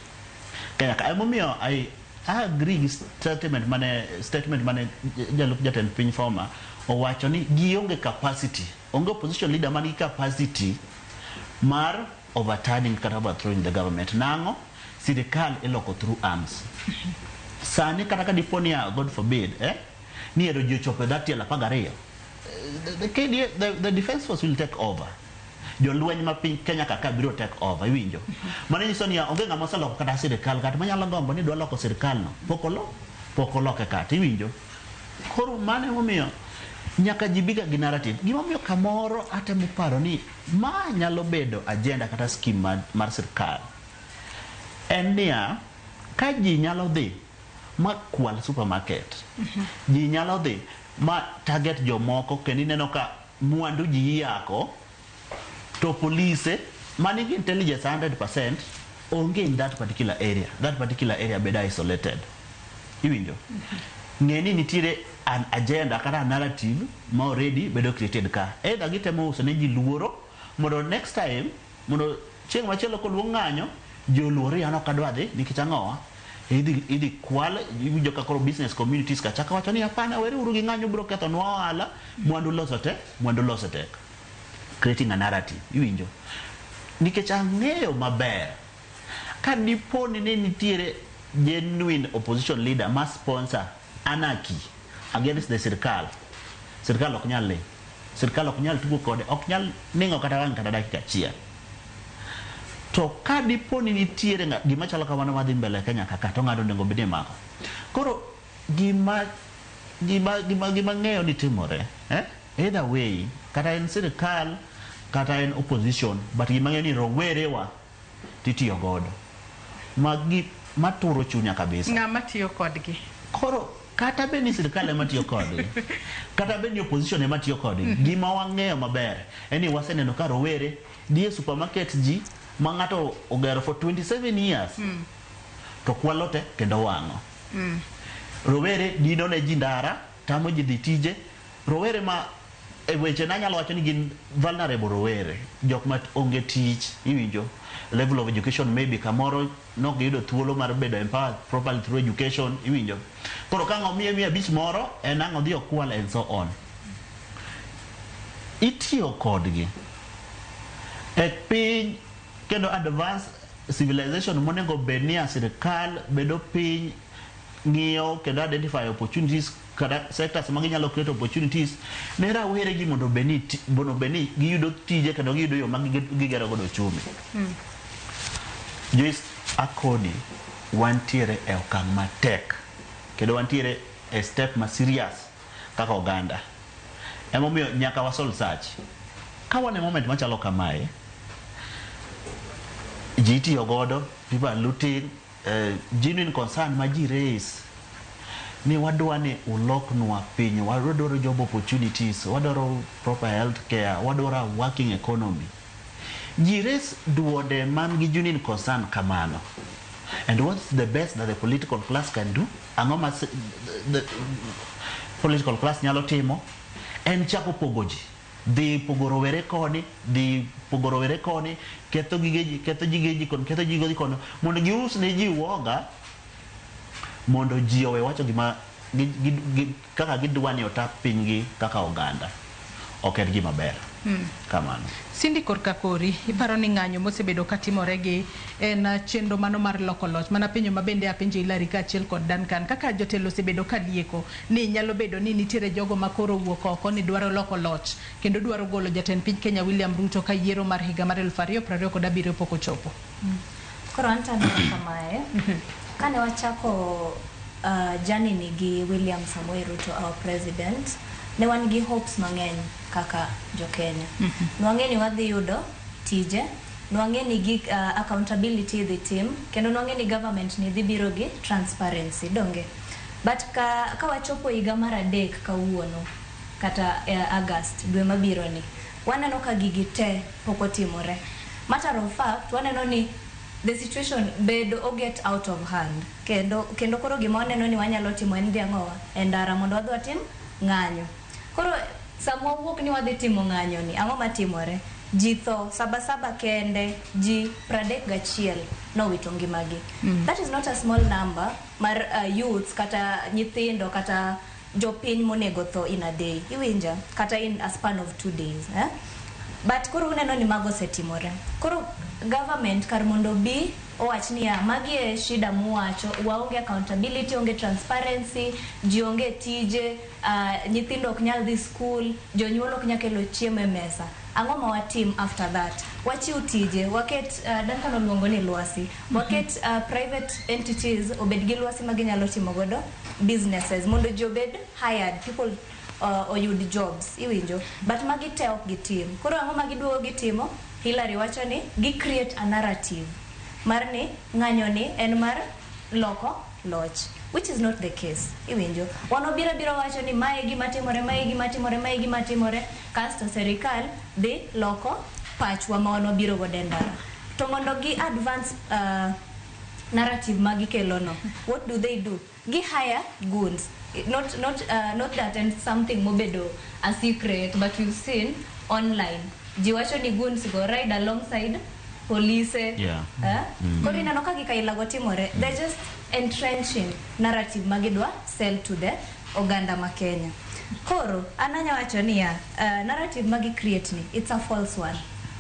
Kenya ka. Emomiyo I agree gi statement mane jalup jatend piny former owacho ni gionge capacity, onge opposition leader man gi capacity mar overturning kata overthrowing the government. Nang'o? Sirikal iloko through arms. Sani kata ka dipo niya, God forbid, ni ero ji ochopo e that tielo 12, the KDA, the defense force will take over. Jolweny ma piny Kenya kaka biro take over, iwinjo? Mano nyiso niya, onge ng'ama oseloko kata sirikal, kata manyalo gombo ni dwa loko sirikal no, pok oloke kata, iwinjo? Koro mano emomiyo nyaka ji biga gi narrative. Gimomiyo kamoro atemo paro ni ma nyalo bedo agenda kata scheme mar sirikal. En niya, ka ji nyalo dhi ma kwal supermarket. Ji nyalo dhi ma target jomoko kendo ineno ka mwandu ji iyako to polise manigi intelligence 100% onge in that particular area. That particular area bedo isolated. Iwinjo? Ng'e ni nitiere an agenda kata a narrative ma already bedo created ka. Either gitemo uso ne ji luoro mondo next time, mondo chieng' machielo koluong ng'anyo, ji oluor ni an ok adwa dhi nikech ang'owa idhi kwal. Iwinjo ka koro business communities ka chako wacho ni hapana, were uru gi ng'anyo, biro kethonwa ohala, mwandu loso te, mwandu loso tek, creating a narrative. Iwinjo? Nikech ang'eyo maber ka dipo ni ne nitiere genuine opposition leader ma sponsor anarchy against the sirkal, sirkal ok nyal ling, sirkal ok nyal tugo kode, ok nyal ning'o kata wang' kata dakika achiel. To ka dipo ni nitiere gima chalo kamano madhi mbele e Kenya kaka, to ng'ato onego bed ni imako. Koro gima ng'eyo ni timore, eh? Either way, kata en sirkal kata en opposition, but gima ng'eyo ni rowerewa titiyo godo magi maturo chunya kabisa. Ng'ama tiyo kodgi? Koro kata bed ni sirkal ema tiyo kodgi, kata bed ni opposition ema tiyo kodgi, gima wang'eyo maber en ni waseneno ka rowere dhi e supermarket ji ma ng'ato ogero for 27 years to kwalo te kendo wang'o. Rowere dino ne ji ndara, tamo ji dhi tije. Rowere ma e weche nanyalo wacho ni gin vulnerable rowere, jok ma onge tich, iwinjo, level of education maybe kamoro nok giyudo thuolo mar bedo empowered properly through education, iwinjo. Koro ka ng'o miye 500 moro, en ang' odhi okwal and so on. Itiyo kodgi e piny kendo advanced civilization monego bed ni a sirikal bedo piny ng'iyo kendo identify opportunities kata sectors ma ginyalo create opportunities ne rawere gi mondo bed ni giyudo tije kendo giyudo yo ma gigero godo ochumi. Joyce, akoni wantiere e okang' matek kendo wantiere e step ma serious kaka oganda. Emomiyo nyaka wa soul search. Ka wan e moment machalo kamae, ji itiyo godo, people are looting, genuine concern ma ji raise ni wadwa ni uloknwa piny, wadwaro job opportunities, wadwaro proper health care, wadwaro a working economy. Ji raise duonde man gi genuine concern kamano. And what's the best that the political class can do? Ang'o ma the political class nyalo timo? En chako pogo ji. Dhi pogo rowere koni, dhi pogo rowere koni, ketho gige ji, ketho gige ji kono, ketho gige ji kono, mondo gius ne ji uoga, mondo ji owe wacho gima kaka gidwa ni ota pinygi kaka oganda. Ok en gima ber. Kamano. Cindy, korka kori, iparo ni ng'anyo mosebedo katimore gi en chenro mano mar loko loch? Mana penjo ma bende apenjo Hilary kaachiel kod Duncan, kaka jotelo osebedo ka lieko ni nyalo bedo ni nitiere jogo ma koro owuok oko ni dwaro loko loch kendo dwaro golo jatend piny Kenya William Ruto ka yiero mar higa mar 2027 pok ochopo. Koro an to aneno kamae. Kane wachako journey ni gi William Samoei Ruto, our president, ne wan gi hopes mang'eny kaka jo-Kenya. Nwang'e ni wadhi yudo tije, nwang'e ni gi accountability idhi tim, kendo nwang'e ni government ni dhi biro gi transparency, donge? But ka wachopo higa mar 3 kawuono, kata August, dwe mabiro ni, waneno ka gigi te pok otimore. Matter of fact, waneno ni the situation bedo o get out of hand. Kendo koro gima waneno ni wanyalo timo en dhi ang'owa e ndara mondo wadhi watim ng'anyo. Koro sama wawuok ni wadhi timo ng'anyo ni, ang'o matimore? Ji tho, 77 kende, ji 31 nowito ngimagi. That is not a small number mar youths kata nyithindo kata jopiny monego tho in a day. Iwinja? Kata in a span of 2 days. Eh? But koro uneno ni mago osetimore. Koro government kar mondo bi owach niya, magi e shida muwacho, waonge accountability, onge transparency, ji onge tije, nyithindo ok nyal dhi school, jonyuol ok nyal kelo chiemo e mesa. Ang'o ma watim after that? Wachiw tije, waket, Duncan oluongo ni lwasi, waket private entities obed gi lwasi ma ginyalo timo godo businesses, mondo ji obed hired, people oyud jobs, iwinjo? But magi te ok gitim. Koro ang'o ma giduogo gitimo? Hillary wacho ni gi create a narrative mar ni ng'anyo ni en mar loko loch. which is not the case. Iwinjo, wan obiro biro wacho ni mae gima timore, mae gima timore, mae gima timore, kasto serikal dhi loko pachwa ma wan wabiro godo e ndara. To mondo gi advance narrative ma gikelo no, what do they do? Gi hire goons. Not that and something mobedo a secret, but we've seen online. Ji wacho ni goons go ride alongside police. Eh? Koro ineno ka gik ailago timore, they're just entrenching narrative ma gidwa sell to the oganda ma Kenya. Koro an anya wacho niya, narrative ma gi create ni, it's a false one.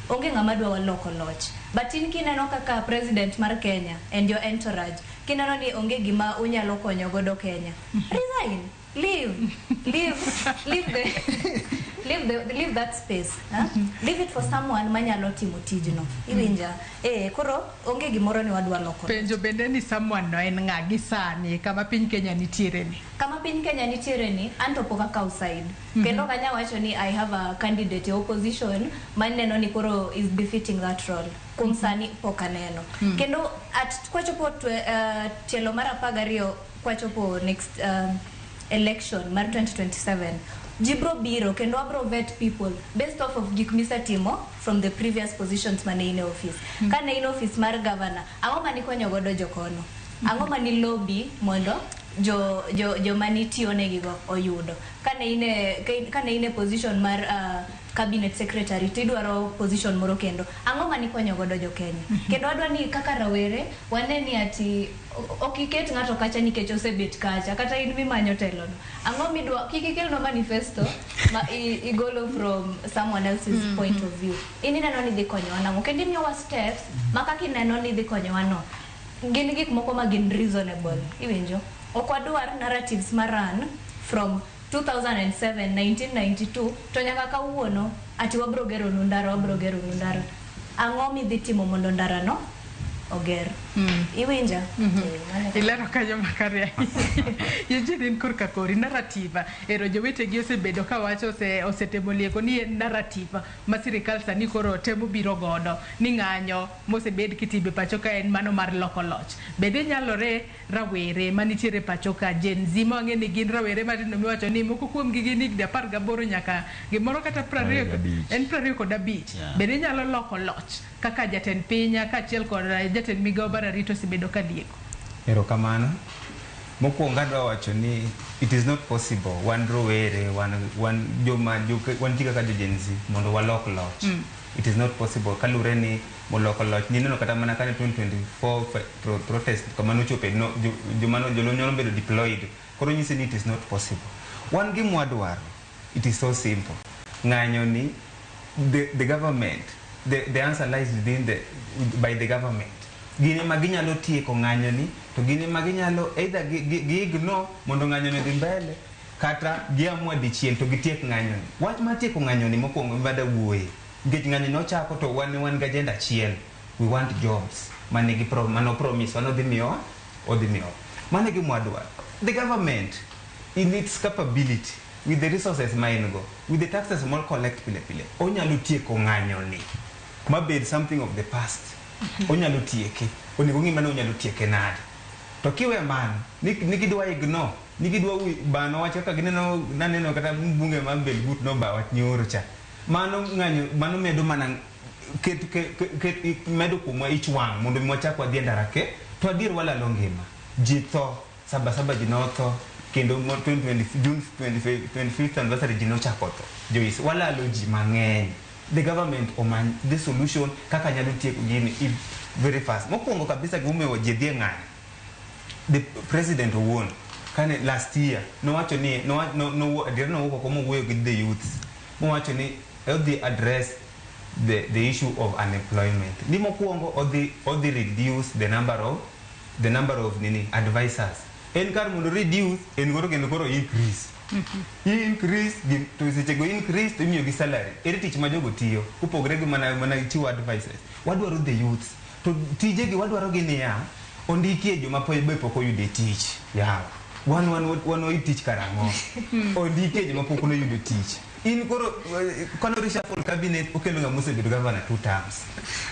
Onge ng'ama dwa loko loch. But in kineno kaka president mar Kenya and your entourage, kineno ni onge gima unyalo konyo godo Kenya, resign, leave, leave, leave the leave the leave that space, huh? Leave it for someone manyalo timo tijno. Iwinja? Eh, koro onge gimoro ni wadwa loko. Penjo bende ni someone no en ng'a gi sani kama piny Kenya nitiere ni? Kama piny Kenya nitiere ni, anto pok akaw side. Kendo ok anya wacho ni I have a candidate e opposition maneno ni koro is befitting that role. Kuom sani pok aneno. Kendo at kwachopo tielo mar 12, kwachopo next election mar 2027, ji bro biro kendo wabro vet people based off of gik misetimo from the previous positions mane in e office. Kane in office mar governor, ang'o mane ikonyo godo jokono? Ang'o mane lobby mondo jo jo joma nitiyonegigo oyudo? Kane in e position mar cabinet secretary, to idwaro position moro kendo, ang'o mane ikonyo godo jo Kenya? Kendo wadwa ni kaka rawere wane ni ati ok iket ng'ato kacha nikech osebet kacha, kata in mimanyo telo no, ang'o midwa? Kik ikelnwa manifesto ma igolo from someone else's point of view. In ineno ni dhi konyowa nang'o, kendo imiyowa steps ma kaka ineno ni dhi konyowa no gin gik moko ma gin reasonable. Iwinjo? Ok wadwar narratives ma run from 2007, 1992 to nyaka kawuono, ati wabro geronu ndara, wabro geronu ndara. Ang'o midhi timo mondo ndara no oger? Iwinja? Eh, mano. Ilero kanyo makare ahinya. Eugene, in korka kori narrative ero jowetegi osebedo kawacho, osetemo lieko ni en narrative ma sirikal sani koro temo biro godo ni ng'anyo mosebed kitimo e pacho ka en mano mar loko loch. Bende nyalore rawere manitiere pacho ka, Gen Z, ma wang'e ni gin rawere matindo miwacho ni moko kuomgi gin higni 18 nyaka gimoro kata 25 25. En 25. Bende nyalo loko loch kaka jatend piny kaachiel kod jatend migao mar arita osebedo ka lieko? Erokamano. Mokwongo adwa wacho ni it is not possible wan rowere, wan joma wan ji kaka jo Gen Z mondo walok loch. It is not possible kaluwore ni loko loch nineno kata mana kane 2024 protest kama nochope no, joma jolony nobedo deployed. Koro nyisi ni it is not possible. Wan gima wadwaro, it is so simple. Ng'anyo ni the government, the answer lies within the by the government. Gin ema ginyalo tieko ng'anyo ni, to gin ema ginyalo either gi ignore mondo ng'anyo ni odhi mbele, kata giamua dichiel to gitiek ng'anyo ni. Wach mar tieko ng'anyo ni mokwongo ema dawuoye, nikech ng'anyo nochako to wan gi agenda achiel: we want jobs mane gi mano promise wan odhi miyowa, odhi miyowa. Mano e gima wadwaro. The government, in its capability, with the resources ma en go, with the taxes mo collect pile pile, onyalo tieko ng'anyo ni mabed something of the past. Onyalo tieke. Onego ng'i mane onyalo tieke nade. To kiwe mano ni gidwa ignore, ni gidwa bano wach kaka gineno, naneno kata mbunge ma Belgut noba wach nyoro cha, mano ng'anyo mano medo mana ket medo kuomwa ich wang' mondo mi wachak wadhi e ndara ke to adier walalo ngima ji. Tho saba saba ji notho kendo 2020 June 25, 25th anniversary ji nochako tho. Joyce, walalo ji mang'eny. The government omany the solution kaka nyalo tieko gini if very fast. Mokwongo kabisa, gimomiyo ji dhi e ng'anyo, the president owuon kane last year nowacho ni no, adier nowuok oko mowuoyo gi the youths, mowacho ni odhi address the issue of unemployment, ni mokwongo odhi reduce the number of nini advisors. En kar mondo reduce, en koro kendo koro increase to sechego increase to imiyo gi salary. Ere tich ma jogo tiyo kopogre gi mana chiwo advices? Wadwaro the youths to tijegi wadwaro gi niya ondikie joma be pok oyudo tich. Yawa, wan wayud tich karang'o? Ondikie joma pok noyudo tich. In koro kano reshuffle cabinet, okelo ng'ama osebedo governor two terms,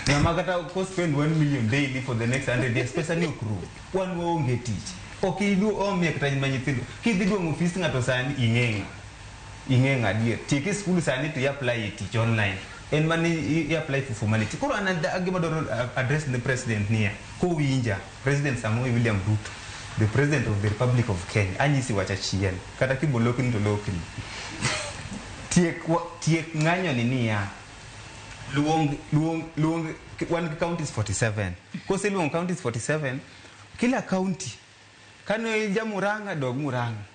ng'ama kata ko spend 1 million daily for the next 100 years, pesa ni ok rum. Wan waonge tich. Ok idu omie kata ma nyithindo. Kidhi duong'o ofis ng'ato sani ing'e ng'a adier. Tiek e skul sani to i apply e tich online. En mana i apply for formality. Koro an gima dwaro address ne president niya, kowinja, President Samoei William Ruto, the President of the Republic of Kenya, anyisi wach achiel, kata kibolokni to lokni. Tiek ng'anyo ni niya, luong wan gi counties 47. Koseluongo counties 47, kila county, kane ja Murang'a dog Murang'a.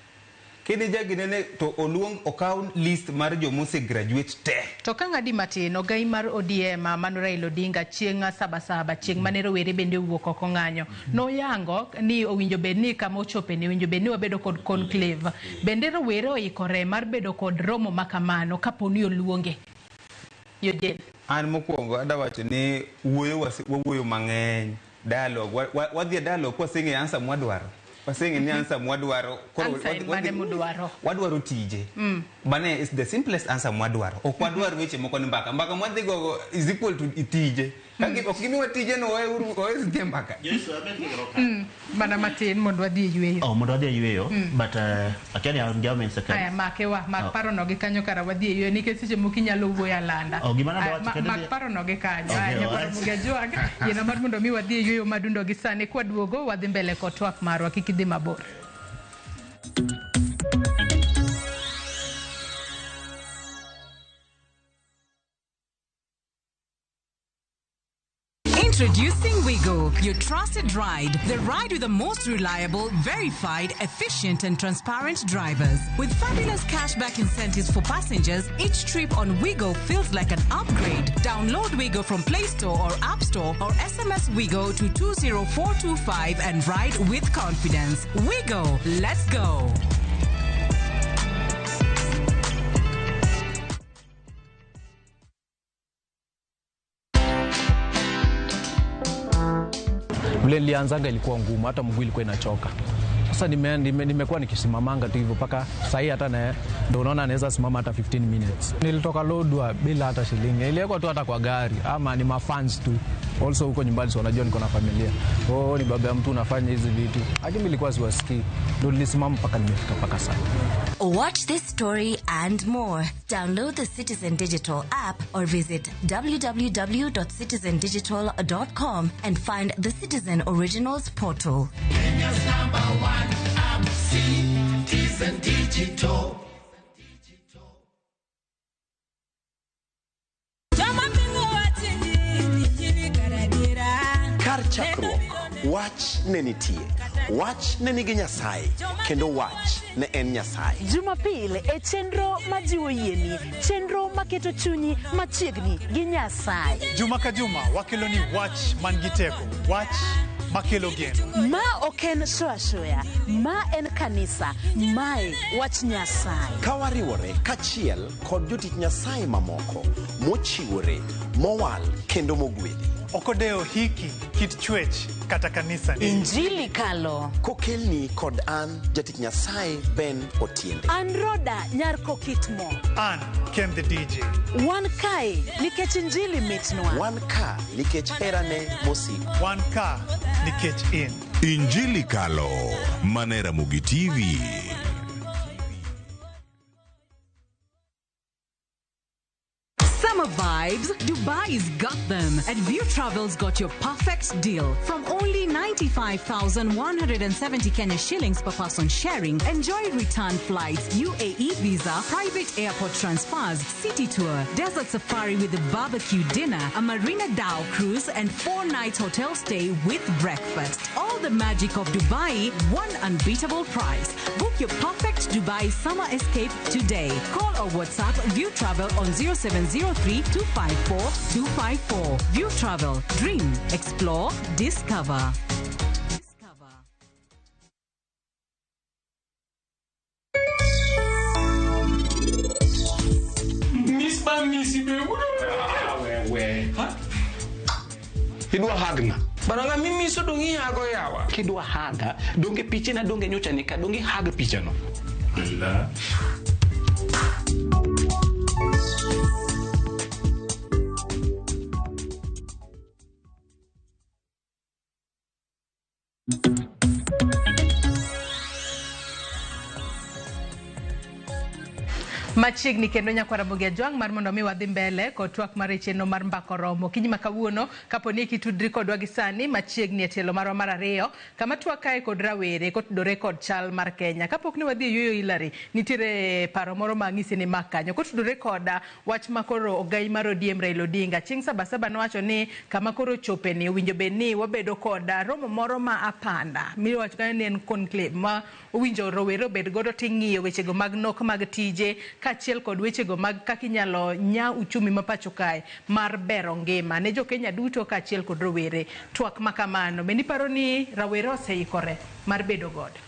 Kene jaginene to oluong okaw list mar jomose graduate te. To ka ng'adi matin, ogai mar ODM mano Raila Odinga chieng' Sabasaba, chieng' mane rowere bende owuok oko ng'anyo, noyango ni owinjo bed ni kama ochope ni owinjo bed ni wabedo kod conclave. Bende rowere oikore mar bedo kod romo makamano kapo ni oluonge? Eugene. An mokwongo adwa wacho ni wuoyo wawuoyo mang'eny, dialogue, wadhi e dialogue kwaseng'eyo answer mwadwaro. Waseng'e ni answer mwadwaro. Wadwaro tije. Mane is the simplest answer mwadwaro. Ok wadwar weche moko ni mbaka. Mbaka mwadhi gogo is equal to tije. Ok gimiwa tije no wawe dhi mbaka. Mana matin mondo wadhi e yueyo. Oh, mondo wadhi e yueyo. But akia ni an gi how many seconds. Aya, makewa, mak parono gi kanyo kara wadhi e yueyo nikech seche moko inyalo wuoyo alanda. Mak parono gi kanyo. Aya, nyakwar Muga Jwag, yiena mar mondo mi wadhi e yueyo madundo gi sani kwaduogo wadhi mbele kod twak marwa kik idhi mabor. Introducing Wigo, your trusted ride. The ride with the most reliable, verified, efficient and transparent drivers. With fabulous cashback incentives for passengers, each trip on Wigo feels like an upgrade. Download Wigo from Play Store or App Store or SMS Wigo to 20425 and ride with confidence. Wigo, let's go. Vile nilianzaga ilikuwa ngumu, hata mguu ilikuwa inachoka. Sasa nimekuwa nikisimamanga tu hivyo mpaka sasa hata na ndio unaona naweza simama hata 15 minutes. Nilitoka Lodwar bila hata shilingi. Niliwekwa tu hata kwa gari ama ni mafans tu. Also huko nyumbani si wanajua niko na familia. Oh, ni baba ya mtu unafanya hizi vitu. Lakini nilikuwa siwasikii. Ndio nilisimama mpaka nimefika mpaka sasa. Watch this story and more. Download the Citizen Digital app or visit www.citizendigital.com and find the Citizen Originals portal. Kenya's number one app, Citizen Digital. Kar chakruok, wach ne nitie, wach ne nigi Nyasaye, kendo wach ne en Nyasaye. Jumapil e chenro majiwo yieni, chenro maketo chunyi machiegni gi Nyasaye. Juma ka juma wakelo ni wach man gi teko, wach makelo geno. Ma ok en shoya, ma en kanisa, mae wach Nyasaye. Ka wariwore kachiel kod jotich Nyasaye mamoko, mochiwore, mowal kendo mogwedhi. Ok odewo hiki, kit chwech, kata kanisa. Injili kalo. Kokelni kod an jatich Nyasaye Ben Otiende. An Roda nyar Kokitmo. An Ken the DJ. Wan kae nikech injili mitnwa. Wan ka nikech herane mosiko. Wan ka nikech in. Injili kalo. Mane Ramogi TV. Summer vibes, Dubai's got them. And View Travel's got your perfect deal. From only 95,170 Kenya shillings per person sharing, enjoy return flights, UAE visa, private airport transfers, city tour, desert safari with a barbecue dinner, a Marina Dhow cruise, and 4-night hotel stay with breakfast. All the magic of Dubai, one unbeatable price. Book your perfect Dubai summer escape today. Call or WhatsApp View Travel on 0703 254 254. View Travel. Dream, explore, discover. Kidwa hagna. Baranga mimi so dongi hago yawa. Kidwa haga, donge piche na donge nyocha nika, donge hag picha no. La. Machiegni kendo nyakwara Ramogi Ajwang' mar mondo mi wadhi mbele kod twak mar e chenro mar Mbaka Oromo. Okinyi ma kawuono, kapo ni kitudri kodwa gi sani machiegni e tielo marwa mar ariyo, kama twak kae kod rawere kotudore kod chal mar Kenya. Kapok ni wadhi e yueyo Hillary, nitiere paro moro ma ang'isi ni mak kanyo. Kotudore koda wach ma koro ogai mar ODM Raila Odinga chieng' Sabasaba nowacho ni kama koro chope ni owinjo bed ni wabedo kod romo moro ma apanda miwacho kanyo ni en conclave ma owinjo rowere obed godo ting'iyo wechego mag nok mag tije kaachiel kod wechego mag kaka inyalo nya uchumi ma pacho kae mar bero ngima ne jo-Kenya duto kaachiel kod rowere. Twak ma kamano bende iparo ni rawere oseikore mar bedo godo?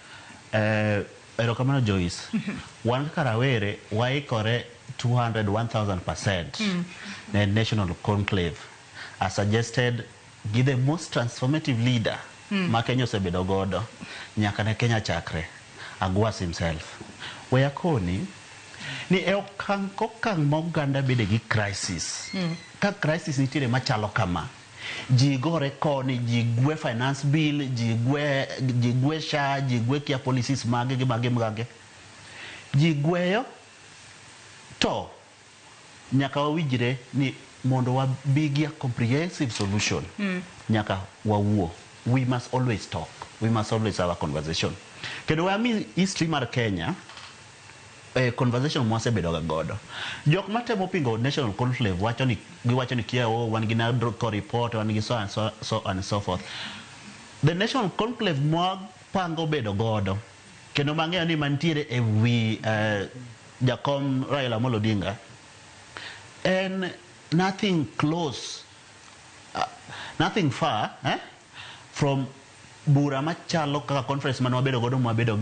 Erokamano Joyce. Wan kaka rawere waikore 200 1000% ne National Conclave as suggested gi the most transformative leader ma Kenya osebedo godo nyaka ne Kenya chakre, Agwas himself. We akoni ni e okang' kokang' ma oganda bede gi crisis, ka crisis nitiere machalo kama, ji gore koni, ji gwe finance bill, ji gwe SHA, ji gwe kia policies mage gi mage mage, ji gweyo, to nyaka wawinjre ni mondo wabi gi a comprehensive solution, nyaka wawuo. We must always talk, we must always have a conversation. Kendo wami history mar Kenya, conversation mwasebedo ga godo. Jok matemo pingo national conclave wacho ni, giwacho ni kia, oh, wan gi NADCO report, wan gi so and so, so and so forth. The national conclave mwapango bedo godo kendo mang'eyo ni mantiere e wi jakom Raila Amolo Odinga en nothing close, nothing far from bura machalo kaka conference mane wabedo godo mwabedo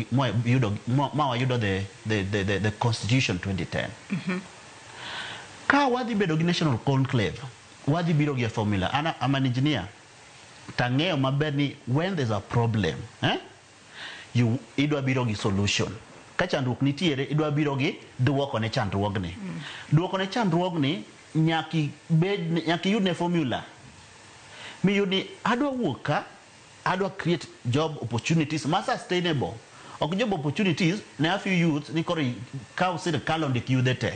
ma wayudo the constitution 2010. Ka wadhi bedo gi national conclave, wadhi biro gi a formula. An I'm an engineer, tang'eyo maber ni when there's a problem, you idwa biro gi solution. Ka chandruok nitiere, idwa biro gi duoko ne chandruogni. Duoko ne chandruogni nyaki bed, nyaki yud ne formula miyud ni adwa wuok ka, adwa create job opportunities ma sustainable, ok job opportunities ne a few youths ni koro kaw sirikal ondik yudhe te,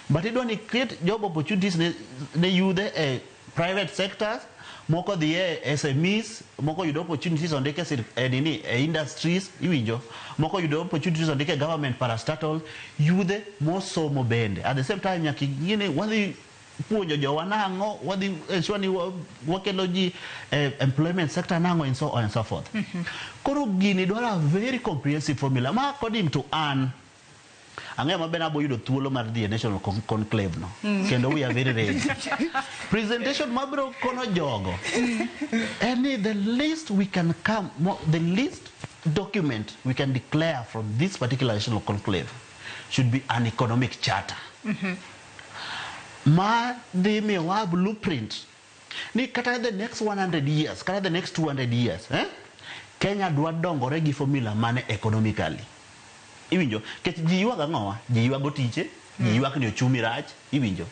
but idwa ni create job opportunities ne yudhe e private sectors, moko dhi e SMEs, moko yudo opportunities ondike e nini, e industries, iwinjo, moko yudo opportunities ondike e government parastatal, yudhe mosomo bende. At the same time nyaka ing'i ni wadhi puonjo jowa nang'o, wadhi ensure ni wakelo ji e employment sector nang'o, and so on and so forth. Koro gini dwaro a very comprehensive formula ma according to an ang'eyo maber abo yudo thuolo mar dhi e national conclave no. Kendo we are very ready. Presentation mabiro kono jogo en ni the least we can come the least document we can declare from this particular national conclave should be an economic charter ma dhi miyowa blueprint ni kata the next 100 years, kata the next 200 years, Kenya dwa dongore gi formula mane economically, iwinjo? Kech ji ywak ang'owa, ji ywago tiche, ji ywak ni ochumi rach, iwinjo,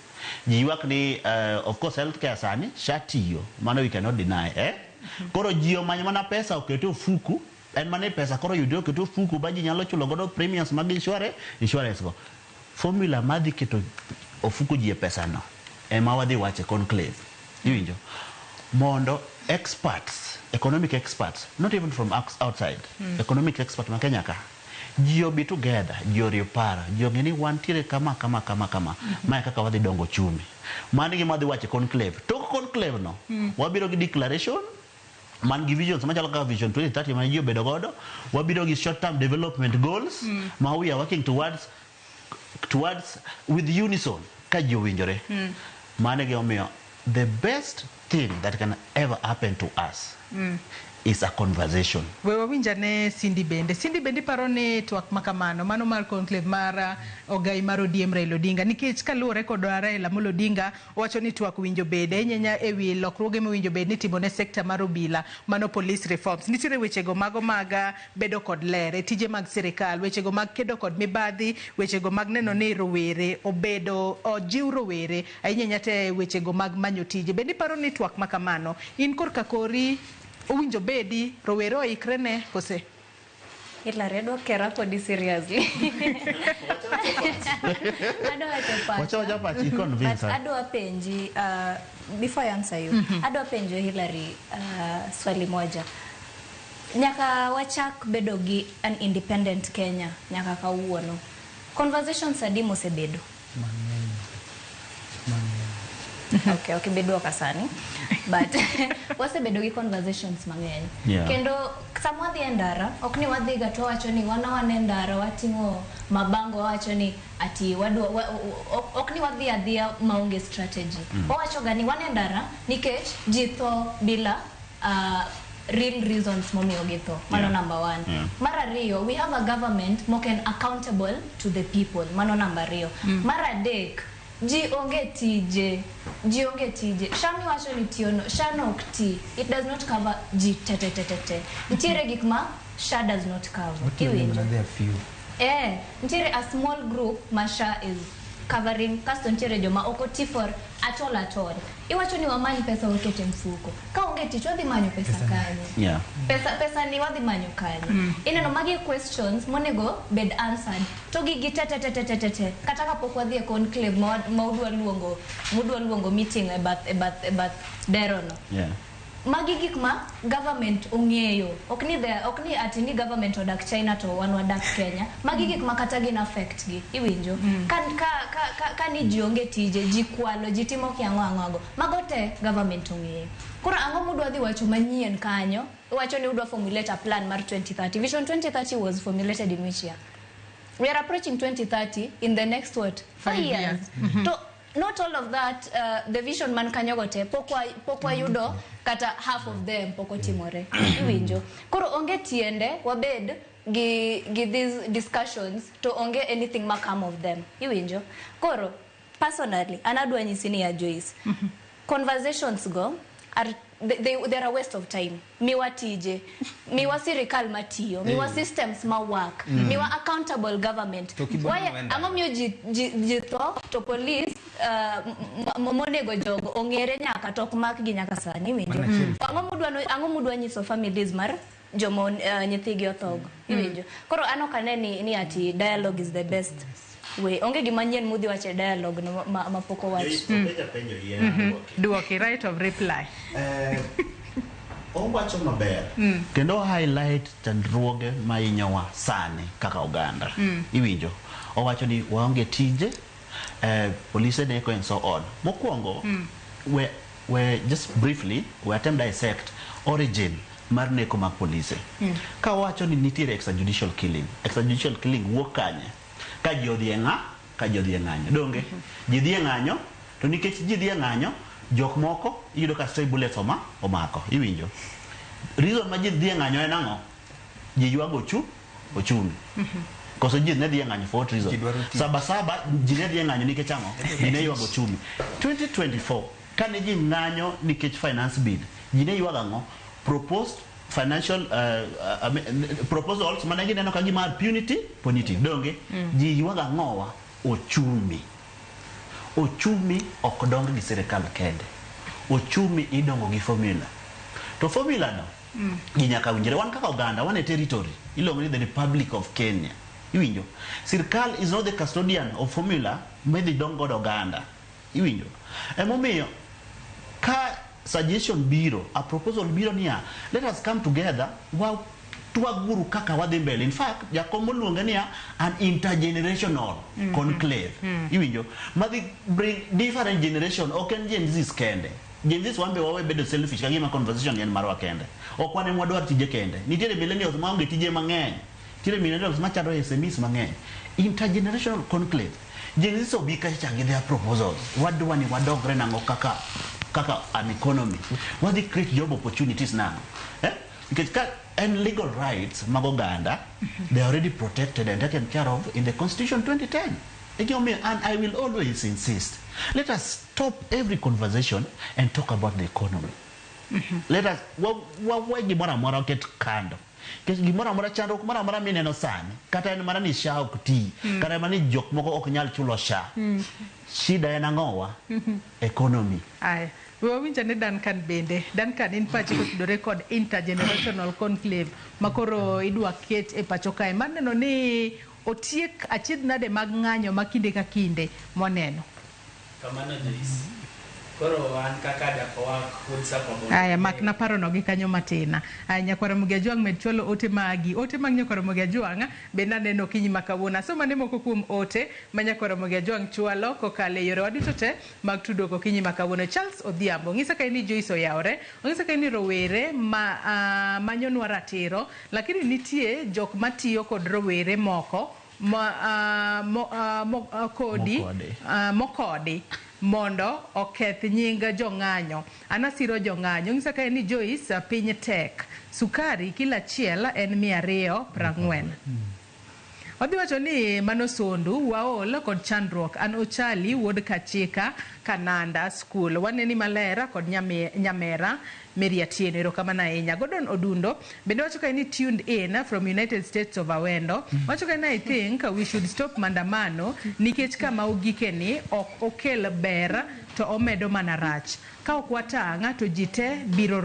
ji ywak ni of course healthcare sani sha tiyo, mano we cannot deny, eh? Koro ji omanyo mana pesa okete ofuku, en mana pesa koro yudre okete ofuku ba ji nyalo chulo godo premiums mag insurance go. Formula madhi keto ofuku ji e pesa no ema wadhi wache conclave, iwinjo, mondo experts, economic experts, not even from outside, economic expert ma Kenya ka, ji obi together, ji oriw paro, ji ong'e ni wantiere kama kama kama kama, mae kaka wadhi dongo ochumi. Mano e gima wadhi wacho e conclave. Tok conclave no, wabiro gi declaration man gi visions machalo kaka Vision 2030 ma ji obedo godo, wabiro gi short term development goals ma we are working towards with unison ka ji owinjore. Mano e gimomiyo the best thing that can ever happen to us is a conversation. We wawinj ane Cindy bende. Cindy bende, iparo ni twak ma kamano, mano mar conclave mar ogai mar ODM Raila Odinga, nikech kaluwore kod Raila Amolo Odinga owacho ni twak winjo bede ahinya e wi lokruoge mowinjo bed ni itimo ne sekta mar obila, mano police reforms. Nitiere wechego mago mag bedo kod ler e tije mag sirikal, wechego mag kedo kod mibadhi, wechego mag neno ni rowere obedo ojiw rowere ahinya ahinya te wechego mag manyo tije. Bende iparo ni twak ma kamano in korka kori owinjo bedi rowere oikre ne kose? Hilary, adwa kera kodi seriously. Adwa wacho pacha. Wacha wacha pachi, convince But her. adwa penji, before I answer you, adwa penjo Hilary swali moja. Nyaka wachak bedo gi an independent Kenya, nyaka kawuono. Conversations adi mosebedo? Okay, ok ibeduoka sani. But wasebedo gi conversations mang'eny. Kendo sama wadhi e ndara, ok ni wadhi ga to wawacho ni wan wan e ndara wating'o mabango wawacho ni ati wadwa ok ni wadhi adhiya maonge strategy. Wawacho ga ni wan e ndara nikech ji tho bila real reasons momiyo githo. Mano number one. Mar ariyo, we have a government mok en accountable to the people. Mano number ariyo. Mar adek, ji onge tije. Ji onge tije. SHA miwacho ni tiyono, SHA no ok ti. It does not cover ji te te te te te. Nitiere gik ma SHA does not cover. Otiyo Iwinjo? mana the few. Nitiere a small group ma SHA is covering, kasto nitiere joma ok oti for at all at all. Iwacho ni wamany pesa waket e mfuko. Ka onge tich wadhi manyo pesa kanye? Pesa ni wadhi manyo kanye? Ineno magi questions monego bed answered. To gigi te te te te te te te. Kata kapok wadhi e conclave ma udwa luongo meeting e bath dero no. Magi gik ma government ong'eyo. Ok ni ati ni government odak China to wan wadak Kenya. Magi gik ma kata gin affect gi. Iwinjo? Ka ni ji onge tije, ji kwalo, ji timo kia ang'o ang'o go. Mago te government ong'eyo. Koro ang'o mudwa dhi wacho manyien kanyo? Iwacho ni udwa formulate a plan mar 2030. Vision 2030 was formulated in which year? We are approaching 2030 in the next what? 4 5 years. Years. To not all of that, the vision man kanyogo te, pok wayudo kata half of them pok otimore. Iwinjo? Koro onge tiende wabed gi these discussions to onge anything ma come of them. Iwinjo? Koro, personally, an adwa nyisi ni ya Joyce, conversations go are they're a waste of time. Miwa tije, miwa sirikal matiyo, miwa systems ma work, miwa accountable government. To kibono Why wenda. ang'o miyo ji tho to police monego jogo ong'ere nyaka to ok makgi nyaka sani, iwinjo? Mana achiel. Ang'o mudwa nyiso families mar joma nyithigi othogo, iwinjo? Koro an ok ane ni ati dialogue is the best way. Onge gima nyien mudhi wacho e dialogue no ma pok owach. Penjo yien. Duoki, right of reply. Owacho maber kendo highlight chandruoge ma hinyowa sani kaka oganda. Iwinjo? Owacho ni waonge tije, polise neko and so on. Mokwongo, we just briefly we attempt dissect origin mar neko mag polise. Ka wacho ni nitiere extrajudicial killing, extrajudicial killing wuok kanye? Ka ji odhi e ng'a? Ka ji odhi e ng'anyo. Donge? Ji dhi e ng'anyo, to nikech ji dhi e ng'anyo, jok moko iyudo ka stray bullets omako. Iwinjo? Reason ma ji dhi e ng'anyo en ang'o? Ji ywago ochumi. Koso ji ne dhi e ng'anyo for what reason? Ji dwaro tich. Saba saba ji ne dhi e ng'anyo nikech ang'o? Ji ne ywago ochumi. 2024 kane ji ng'anyo nikech finance bill, ji ne ywago ang'o? Proposed financial I mean, proposals mane gineno ka gima are punitive. Donge? Ji ywago ang'owa? Ochumi. Ochumi ok dong gi sirikal kende. Ochumi idongo gi formula. To formula no ji nyaka winjre. Wan kaka oganda, wan e territory iluongo ni the Republic of Kenya. Iwinjo? Sirkal is not the custodian of formula midhi dong godo oganda. Iwinjo? Emomiyo ka suggestion biro, a proposal biro niya, let us come together, wa twaguru kaka wadhi mbele. In fact, jakom oluonge niya an intergenerational conclave. Iwinjo? Madhi bring different generation, ok en Gen Zs kende. Gen Zs wan be wawe bedo selfish ka gima conversation en marwa kende. Ok wan ema wadwar tije kende. Nitiere millennials maonge tije mang'eny. Nitiere millennials machando SMEs mang'eny. Intergenerational conclave. Gen Zs obi kacha gi their proposals. Wadwa ni wadongre nang'o kaka an economy. Wadhi create job opportunities nang'o. Eh? Nikech ka en legal rights mag oganda, they are already protected and taken care of in the Constitution 2010. Egimomiyo, and I will always insist, let us stop every conversation and talk about the economy. Let us wawe gimoro amora oket kando. Nikech gimoro amora, chandruok moro amora mineno sani, kata en mana ni SHA ok ti, kata en mana ni jok moko ok nyal chulo SHA. Shida en ang'owa? Economy. Aya. We wawinj ane Duncan bende. Duncan, in pachi kotudore kod intergenerational conclave makoro idwa ket e pacho kae. Mar neno ni otiek achiedh nade mag ng'anyo ma kinde ka kinde mwaneno. Kamano Joyce. Koro an kaka jakowak wuod Sakwa. Aya, mak na parono gi kanyo matin. Aya, Nyakwar Ramogi Ajwang' med chwalo ote magi. Ote mag Nyakwar Ramogi Ajwang' bende aneno okinyi ma kawuono. Asom ane moko kuom ote ma Nyakwar Ramogi Ajwang' chwalo kokalo e yorewa duto te mag tudruok okinyi ma kawuono. Charles Odhiambo ng'isa kae ni Joyce oyawore. Ong'isa kae ni rowere ma manyonwa ratiro, lakini nitie jok matiyo kod rowere moko ma, mo, mo, kodi, mokodi mondo oketh nying jong'anyo. An asiro jong'anyo. Ng'isa kae ni Joyce, piny tek. Sukari kilo achiel en 240. Odhi wacho ni mano sondu waol kod chandruok. An Ochali wuod Kachika Kananda School. Waneni maler kod nyamera Mary Atieno. Erokamano ahinya. Gordon Odundo bende wacho kae ni tuned in from United States of Awendo. Wacho kae ni I think we should stop maandamano nikech kama ogike ni ok okel ber to omedo mana rach. Ka ok watang' to ji te biro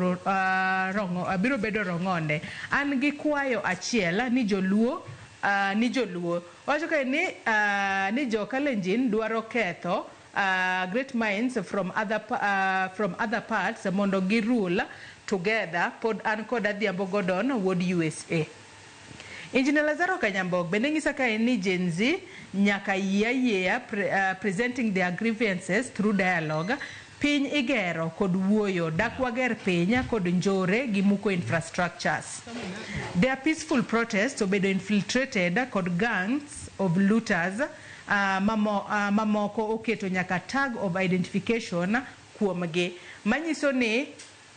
biro bedo rong'onde. An gi kwayo achiel ni joluo wacho kae ni ni jo Kalenjin dwaro ketho great minds from other parts mondo gi rule together. Pod an kod Adhiambo Gordon wuod USA. Engineer Lazaro Kanyambok bende ng'isa kae ni Gen Z nyaka yie ayieya presenting their grievances through dialogue. Piny igero kod wuoyo, dak wager piny kod njore gi muko infrastructures. Their peaceful protest obedo infiltrated kod gangs of looters mamoko oketo nyaka tag of identification kuomgi. Manyiso ni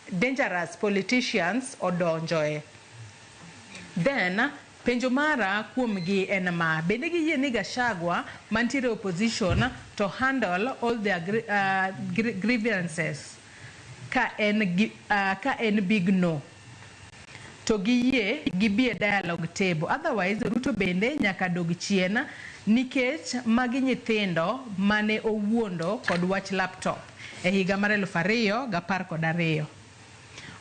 dangerous politicians odonjoe. Then penjo mara kuomgi en ma, bende giyie ni Gachagua mantiere opposition to handle all their grievances ka en big no, to giyie gibie dialogue table. Otherwise Ruto bende nyaka dog chien nikech magi nyithindo mane owuondo kod wach laptop e higa mar 2012.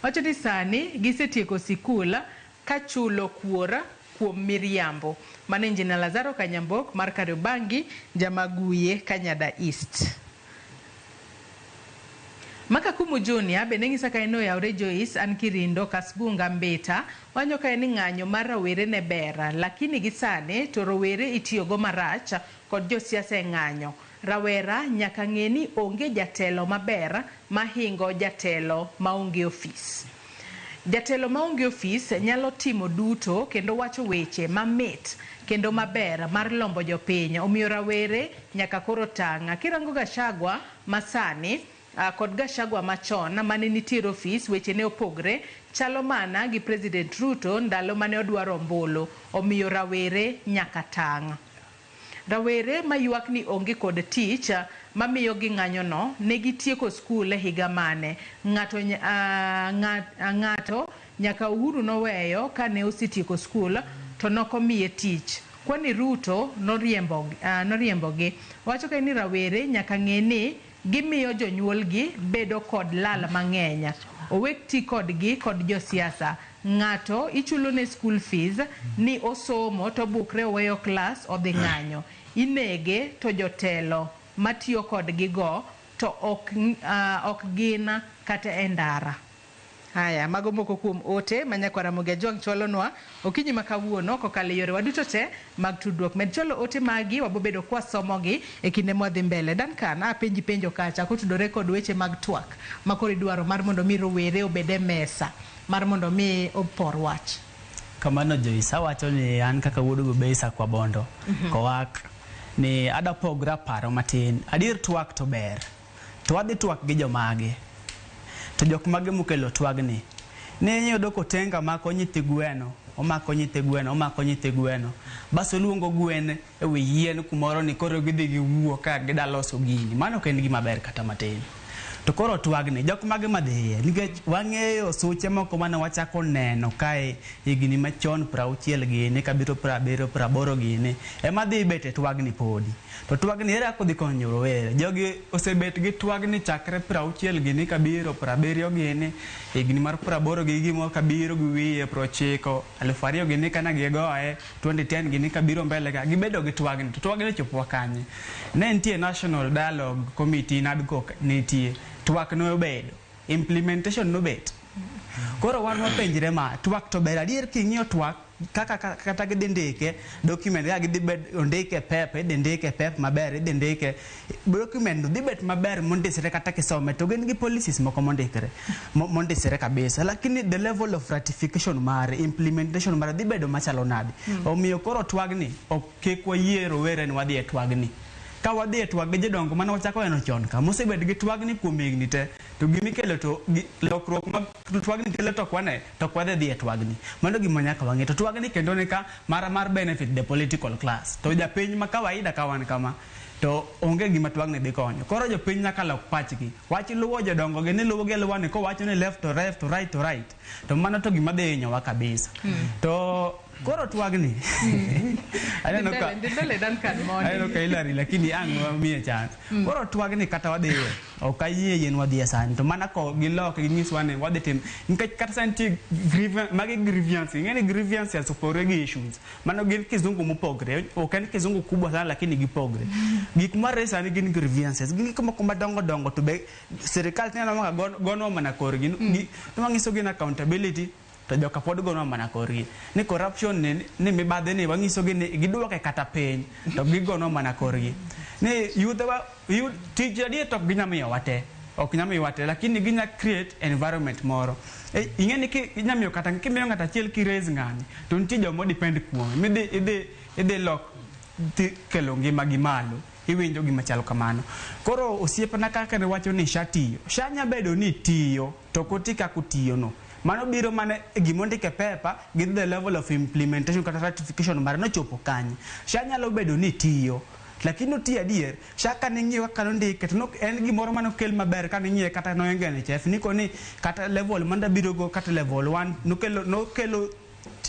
Wacho ni sani gisetieko sikul kachulo kuora kuom miriambo. Mano Engineer Lazaro Kanyambok mar Kariobangi, Jamaguye, Kanyada East. Makakumu Junior bende ng'isa kae ni oyawre Joyce, an Kirindo, Kasgunga, Mbita. Wanyo kae ni ng'anyo mar rawere ne ber, lakini gi sani to rowere itiyogo marach kod josiasa e ng'anyo. Rawera nyaka ng'e ni onge jatelo maber mahingo jatelo maonge ofis. Jatelo maonge ofis nyalo timo duto kendo wacho weche mamit kendo maber mar lombo jopiny. Omiyo rawere nyaka koro tang'. Kirango Gachagua masani kod Gachagua machon mane nitiere ofis, weche ne opogre, chalo mana gi President Ruto ndalo mane odwaro ombulu. Omiyo rawere nyaka tang'. Rawere maywak ni onge kod tich mamiyo ging'anyo no, ne gitieko skul e higa mane. Ng'ato nyaka Uhuru noweyo kane osetieko skul to nokomiye tich. Kwani Ruto noriembogi. Wacho kae ni rawere nyaka ng'e ni gimiyo jonyuolgi bedo kod lal mang'eny. Owek ti kodgi kod josiasa. Ng'ato ichulo ne school fees ni osomo to bukre oweyo klas odhi ng'anyo. Inege to jotelo matiyo kodgi go to ok gin kata e ndara. Haya, mago moko kuom ote ma Nyakwar Ramogi Ajwang' chwalonwa okinyi ma kawuono kokalo e yorewa duto te mag tudruok. Med chwalo ote magi, wabobedo kwasomogi e kinde mwadhi mbele. Duncan, apenji penjo kacha kotudore kod weche mag twak ma koro idwaro mar mondo mi rowere obed e mesa mar mondo mi opor wach. Kamano Joyce, awacho ni an kaka wuod Gobei Sakwa Bondo, kowak ni adapogra paro matin. Adier twak to ber, to wadhi twak gi jomage. To jok mage mokelo twagni. Ne iyudo kotenga mako nyithi gweno, omako nyithi gweno, omako nyithi gweno. Bas oluongo gwen e wi yien kumoro ni koro gidhi giwuo ka gida loso gini. Mano ok en gima ber kata matin. To koro twagni jok mage madhiye nikech wang'eyo suche moko mane wachako neno kae higni machon 60 gini kabiro 70 80 gini ema dhi bet e twagni podi. To twagni ere kaka odhi konyo rowere? Jogi osebet gi twagni chakre 60 gini kabiro 70 gini higni mar 80 gi gimoro kabiro gi wiye 90 2000 gini kana gigoye 2010 gini kabiro mbele ka gibedo gi twagni to twagni chopowa kanye? Ne nitie National Dialogue Committee NADCO nitie twak nobedo implementation nobet. Koro wan wapenjre ma twak to ber adier king'iyo twak kaka kata gidhi ndike document kaka gidhi bed ondike e paper idhi ndike e paper maber idhi ndike document no dhi bet maber mondisre kata kisome to gin gi policies moko mondikre mondisre kabisa lakini the level of ratification mare implementation mare dhi bedo machalo nade? Omiyo koro twagni ok kik wayie rowere ni wadhi e twagni. Ka wadhi e twag gi jodongo mane wachako neno chon ka mosebet gi twagni kuom higni te to gimikelo to lokruok ma twagni kelo to ok wane to ok wadhi dhi e twagni. Mano gima nyaka wang'e. To twagni kendo ni ka mar benefit the political class. To japiny ma kawaida ka wan kama to onge gima twagni dhi konyo. Koro jopiny nyaka lok pachgi. Wach luwo jodongo gi ni luwo gi aluwa ni kowacho ni left to left to right to right. To mano to gima dhi hinyowa kabisa. To koro twagni aneno ka Dhi mbele Duncan Mondi. aneno ka Hillary lakini ang' wamiye chance. Koro twagni kata wadhiye ok ayie yien wadhiye sani to mana ko gilok ginyiswa ni wadhi tim nikech kata sani nitie grievance magi grievance ing'e ni grievances opogore gi issues mano gin kizungu mopogre ok en kizungu kubwa sana lakini gipogre. Gik mar sani gin grievances gin gik moko madongo dongo to be sirikal tineno maka gonwa mana korgi to wanyiso gin accountability to joka pod gonwa mana korgi ni corruption ni mibadhi ni wanyisogi ni giduoke kata piny to gigonwa mana korgi ni youth wa tich adier to ok ginya miyowa te ok nya miyowa te lakini ginya create environment moro ing'e ni inya miyo kata kimiyo ng'ato achiel ki raise ng'ani to nitie joma depend kuome midhi idhi lok kelo ngima gi malo iwinjo gima chalo kamano. Koro osiepna kaka ne wacho ni SHA tiyo SHA nya bedo ni tiyo to ok oti kaka otiyo no. Mano biro mana gimondike paper gi the level of implementation kata ratification mare nochopo kanye. SHA nyalo bedo ni tiyo lakini otiyo adier. SHA kane ing'iyo kaka nondike to en gimoro manokel maber kane ing'iye kata noenge NHIF niko ni kata level mane biro go kata level 1 nokelo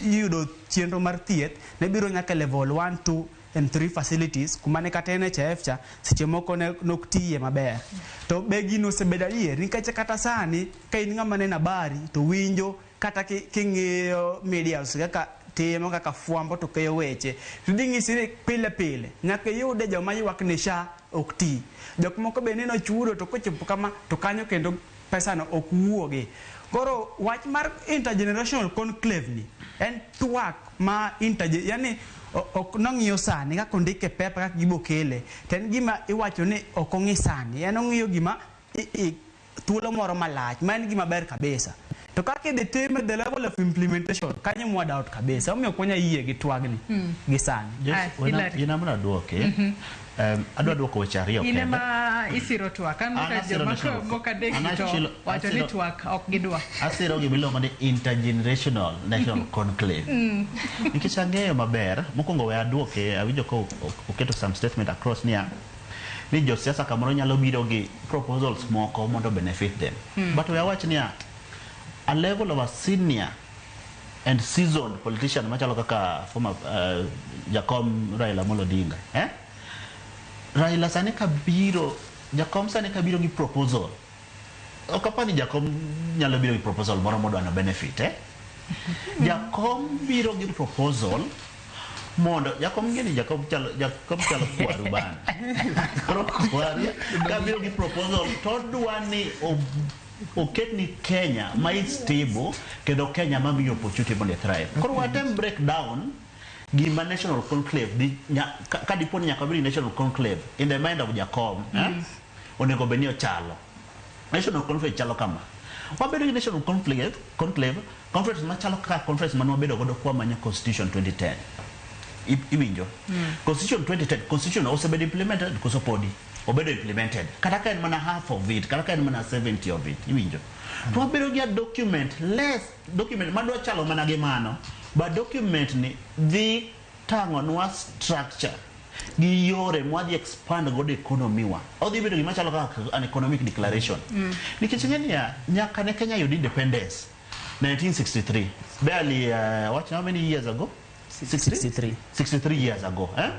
yudo chenro mar thieth ne biro nyaka level 1 2 and 3 facilities kuma ne kata NHIF cha seche moko ne nok tiye maber. To be gino osebedo adier nikech kata sani ka in ng'ama neno habari to winjo kata king'iyo medias kaka timo kaka fwambo to keyo weche to dhi nyisi ni pile pile nyaka iyude joma ywak ni SHA ok ti. Jok moko be neno chudo to kochopo kama to kanyo kendo pesa no ok wuogi. Koro wach mar intergenerational conclave ni en twak ma yani ok nong'iyo sani kaka ondike paper kaka gibokele to en gima iwacho ni ok ong'i sani en ong'iyo gima thuolo moro malach ma en gima ber kabisa. To kaka idhi time the level of implementation kanyo mwa doubt kabisa omiyo ok wanyal yie gi twagni gi sani. In amra duoke. Adwa duoko weche ariyo In kende. ema isiro twak. An An kaka asiro joma national moko adek An to wacho ni twak ok gidwa. Asiro gima iluongo ni intergenerational national conclave. Nikech ang'eyo maber, mokwongo we aduoke, awinjo ka oketo some statement across niya, ni josiasa kamoro nyalo biro gi proposals moko mondo benefit them. But we awach niya, a level of a senior and seasoned politician machalo kaka former Jakom Raila Amolo Odinga, eh? Raila sani kabiro, Jakom sani kabiro gi proposal. Ok apar ni Jakom nyalo biro gi proposal moro modwa no benefit, eh? Jakom biro gi proposal mondo Jakom ng'e ni Jakom chalo kwaru bana. Koro kwaru kabiro gi proposal to odwa ni oket ni Kenya ma is stable kendo Kenya ma miyo opportunity mondo thrive. Koro watem break down gima national conclave di, ka dipo ni nyaka bed national conclave in the mind of Jakom, eh? Onego bed ni ochalo. National conclave chalo kama. Wabedo gi national conclave conference machalo kaka conference mane wabedo godo kwa manyo constitution 2010. Iwinjo? Constitution 2010, constitution osebedo implemented koso podi? Obedo implemented. Kata ka en mana half of it, kata ka en mana 70 of it, iwinjo? To wabedo gi a document, less document madwa chalo mana gi mano, but document ni dhi tang'onwa structure. Gi yore mwadhi expand godo economy wa. Odhi bedo gima chalo kaka an economic declaration. Nikech ing'e niya, nyaka ne Kenya yud independence 1963, barely what, how many years ago? 63. 63 years ago, eh?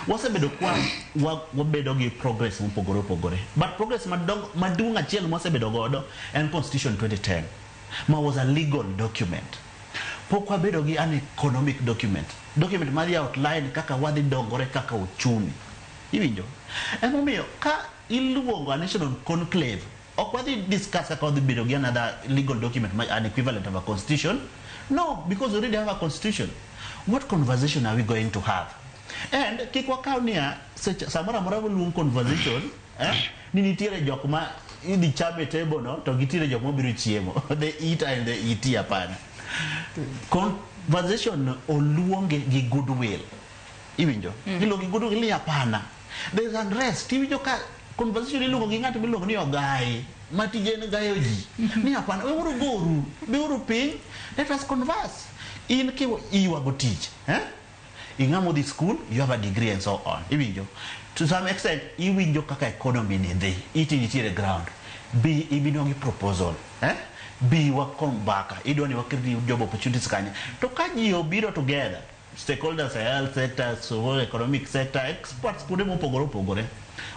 Wasebedo kwa wabedo gi progress mopogore opogore. But progress maduong' achiel mwasebedo godo en Constitution 2010, ma was a legal document. Pok wabedo gi an economic document. Document madhi outline kaka wadhi dongore kaka uchumi. Iwinjo? Emomiyo ka iluongo a national conclave, ok wadhi discuss kaka wadhi bedo gi another legal document, an equivalent of a constitution. No, because we already have a constitution. What conversation are we going to have? And kik wakaw niya, samoro amora waluong conversation, ni nitiere jok ma idhi cham e table no, to gitiere jok mabiro chiemo. The eater and the eatee, hapana. Conversation oluonge gi goodwill. Iwinjo? Iluonge gi goodwill ni hapana. There is unrest. Iwinjo ka conversation iluongo gi ng'at miluongo ni ogai, ma tije en gayo ji. Ni hapana, weuru goru, biuru piny, let us converse. In ki iywago tich, eh? Ing'amo dhi school, you have a degree and so on. Iwinjo? To some extent, iwinjo kaka economy ni dhi, iti nitiere ground. Bi ibino gi proposal, eh? Bi wakombaka, idwa ni wakel job opportunities kanye. To ka ji obiro together, stakeholders e health sector, so economic sector, experts kuonde mopogore opogore,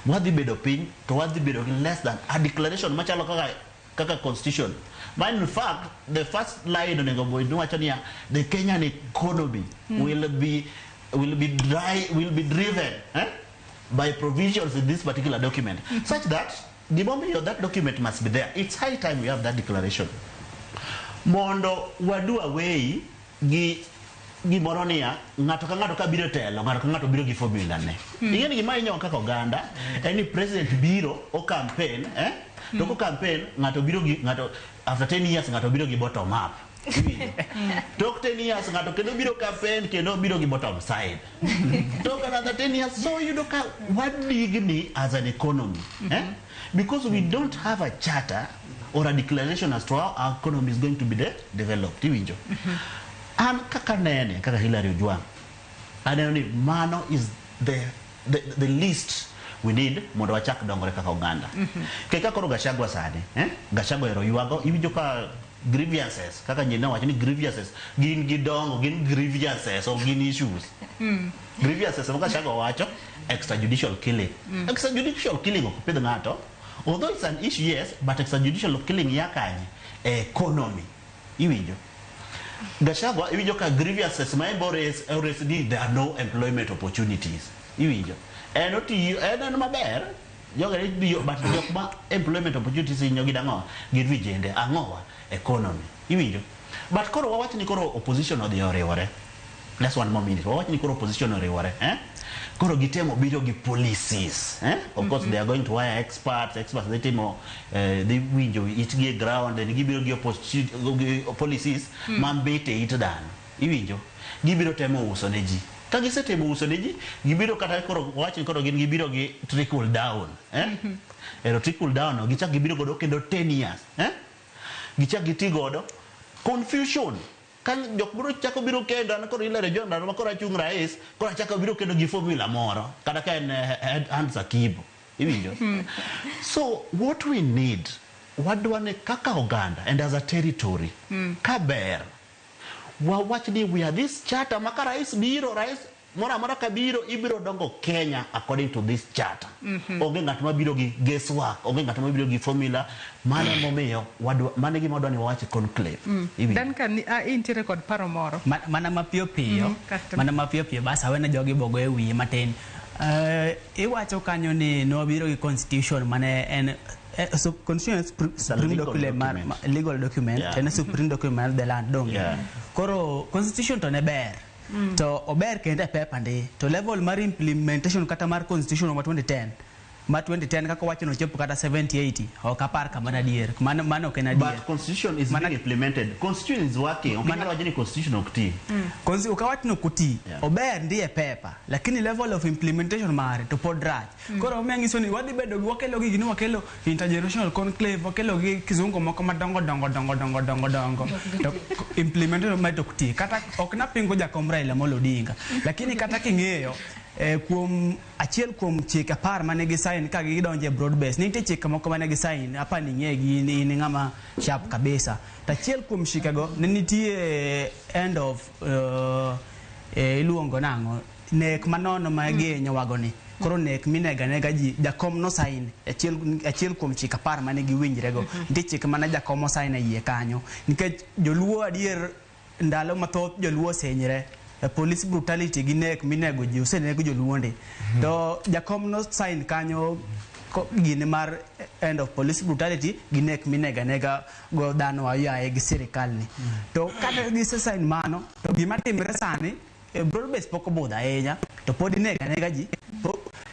wadhi bedo piny to wadhi bedo gi less than a declaration machalo kaka constitution. Ma in fact, the first line onego bed ni wacho niya, the Kenyan economy will be driven by provisions in this particular document, such that gimomiyo that document must be there. It's high time we have that declaration. Mondo wadu away gi gimoro niya, ng'ato ka ng'ato ka biro telo, ng'ato ka ng'ato biro gi formula ne. Ing'e ni gima hinyowa kaka oganda en ni president biro o campaign, eh? To ko campaign ng'ato biro gi ng'ato after 10 years ng'ato biro gi bottom up. Iwinjo? Tok 10 years ng'ato kendo biro campaign kendo biro gi bottom side. Tok another 10 years, so yudo ka wadigni as an economy, eh? Because we don't have a charter or a declaration as to how our economy is going to be developed. Iwinjo? An kaka nene, kaka Hillary Ojwang', aneno ni mano is the least we need mondo wachak dongore kaka oganda. Kaka koro Gachagua sani, eh? Gachagua ero ywago, iwinjo ka grievances, kaka nyine wacho ni grievances, gin gidongo, gin grievances, ok gin issues. Grievances ma Gachagua wacho, extrajudicial killing. Extrajudicial killing ok pidh ng'ato, although it's an issue, yes, but extrajudicial killing ya kanye? Economy. Iwinjo? Gachagua iwinjo ka grievances ma en ores ni there are no employment opportunities. Iwinjo? En otiyo, en maber, jogo ne tiyo, but jok ma employment opportunities hinyo gi ang'o? Gin vijende. Ang'owa? Economy. Iwinjo? But koro wawach ni koro opposition odhi oriwore. Just one more minute. Wawach ni koro opposition oriwore, eh? Koro gitemo biro gi policies, eh? Of course they are going to hire experts, experts dhi timo dhi winjo itgi e ground, then gibiro gi gi policies mambet e it dhano. Iwinjo? Gibiro temo uso ne ji. Ka gisetemo uso ne ji, gibiro kata koro wawach ni koro gin gibiro gi trickle down, eh? Ero trickle down no, gichak gibiro godo kendo 10 years, eh? Gichak giti godo confusion. Ka jok biro chako biro kendo an koro Hillary Ojwang' ndalo ma koro achung' rais, koro achako biro kendo gi formula moro kata ka en Hans Akibo. Iwinjo? So what we need, wadwa ni kaka oganda and as a territory, ka ber wawach ni we are this charter ma ka rais biro, rais moro amora ka biro, ibiro dongo Kenya according to this charter. Onge ng'at mabiro gi guesswork, onge ng'at mabiro gi formula. Mano emomiyo wadwa, mano e gima wadwa ni wawach e conclave. Iwinjo? Duncan, intiere kod paro moro. Mana mapiyo piyo, Kasto- mana mapiyo piyo, bas awene jogi bogo e wiye matin. Iwacho kanyo ni nwabiro gi constitution mane en so constitution en supreme legal document document. Legal document, en supreme document of the land donge. Koro constitution to ne ber. To ober kendo e paper ndi to level mar implementation kata mar constitution ma 2010 ma 2010 kaka wacho nochopo kata 70 80 ok apar kamano adier, mano ok en adier. But constitution is being implemented. Constitution is working. Ok inyal wacho ni constitution ok ti. Ok awach ni ok oti. Ober ndi e paper, lakini level of implementation mare to pod rach. Koro omiyo anyiso ni wadhi bedo gi wakelo gigi ni wakelo intergenerational conclave, wakelo gi kizungu moko madongo dongo dongo dongo dongo dongo to implementation mare to ok ti. Kata ok napingo jakom Raila Amolo Odinga, lakini kata king'iyo Kuom achiel kuom chike 10 mane gisign ka gidonjo e broad base, nitie chike moko mane gisign, apa ni ing'egi, in ng'ama sharp kabisa. To achiel kuom chikego ne nitie end of iluongo nang'o, nek manono ma gihinyowago ni. Koro nek minego anega ji, jakom no sign achiel kuom chike 10 mane giwinjrego. Nitie chik mane jakom osign e iye kanyo. Nikech joluo adier ndalo mathoth joluo osehinyre. Police brutality gi nek minego ji osenego joluo ndi. To jakom no sign kanyo gini mar end of police brutality gi nek minego anega go dhano ayaye gi sirikal ni. To kane gise sign mano, to gima timre sani, broad base pok obudho ahinya, to pod inego anega ji.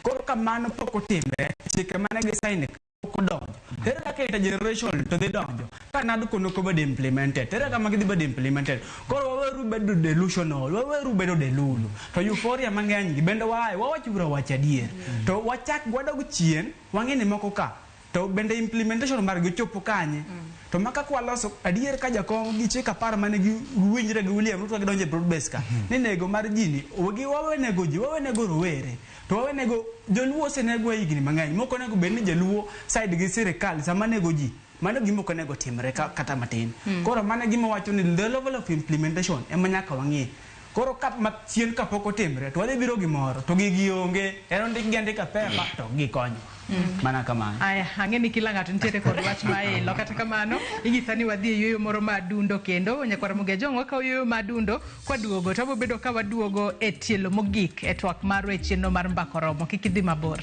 Koro kamano pok otimre, chike mane gisign pok odonjo. Ere kaka intergenerational to dhi donjo? Ka NADCO nok obedo implemented, ere kama gidhi bedo implemented? Koro waweru bedo delusional, waweru bedo delulu. To euphoria mang'eny gi bende wae, wawach uru wach adier. To wachak wadog chien, wang'e ni moko ka, to bende implementation margi ochopo kanye? To maka kwaloso adier ka jakom gi chik 10 mane giwinjre gi William Ruto gidonjo e broad base ka, ni nego mar ji ni, wawe nego ji, wawe nego rowere. To wawe nego joluo osenego higni mang'eny, mok onego bed ni joluo side gi sirikal sama nego ji. Mano gima ok onego timre kata matin. Koro mano gima wacho ni the level of implementation ema nyaka wang'i. Koro ka chien kapok otimre to wadhi biro gimoro to gigi onge, en ondik gi andika pepa to gikonyo. Mana kamano. Aya, ang'e ni kila ng'ato nitiere kod wach ma ilo, kata kamano inyisa ni wadhi e yueyo moro ma adundo kendo nyakwar Mugejong wakawo yueyo ma adundo kwaduogo to wabobedo ka waduogo e tielo mogik e twak marwa e chenro mar Mbaka Oromo. Kik idhi mabor.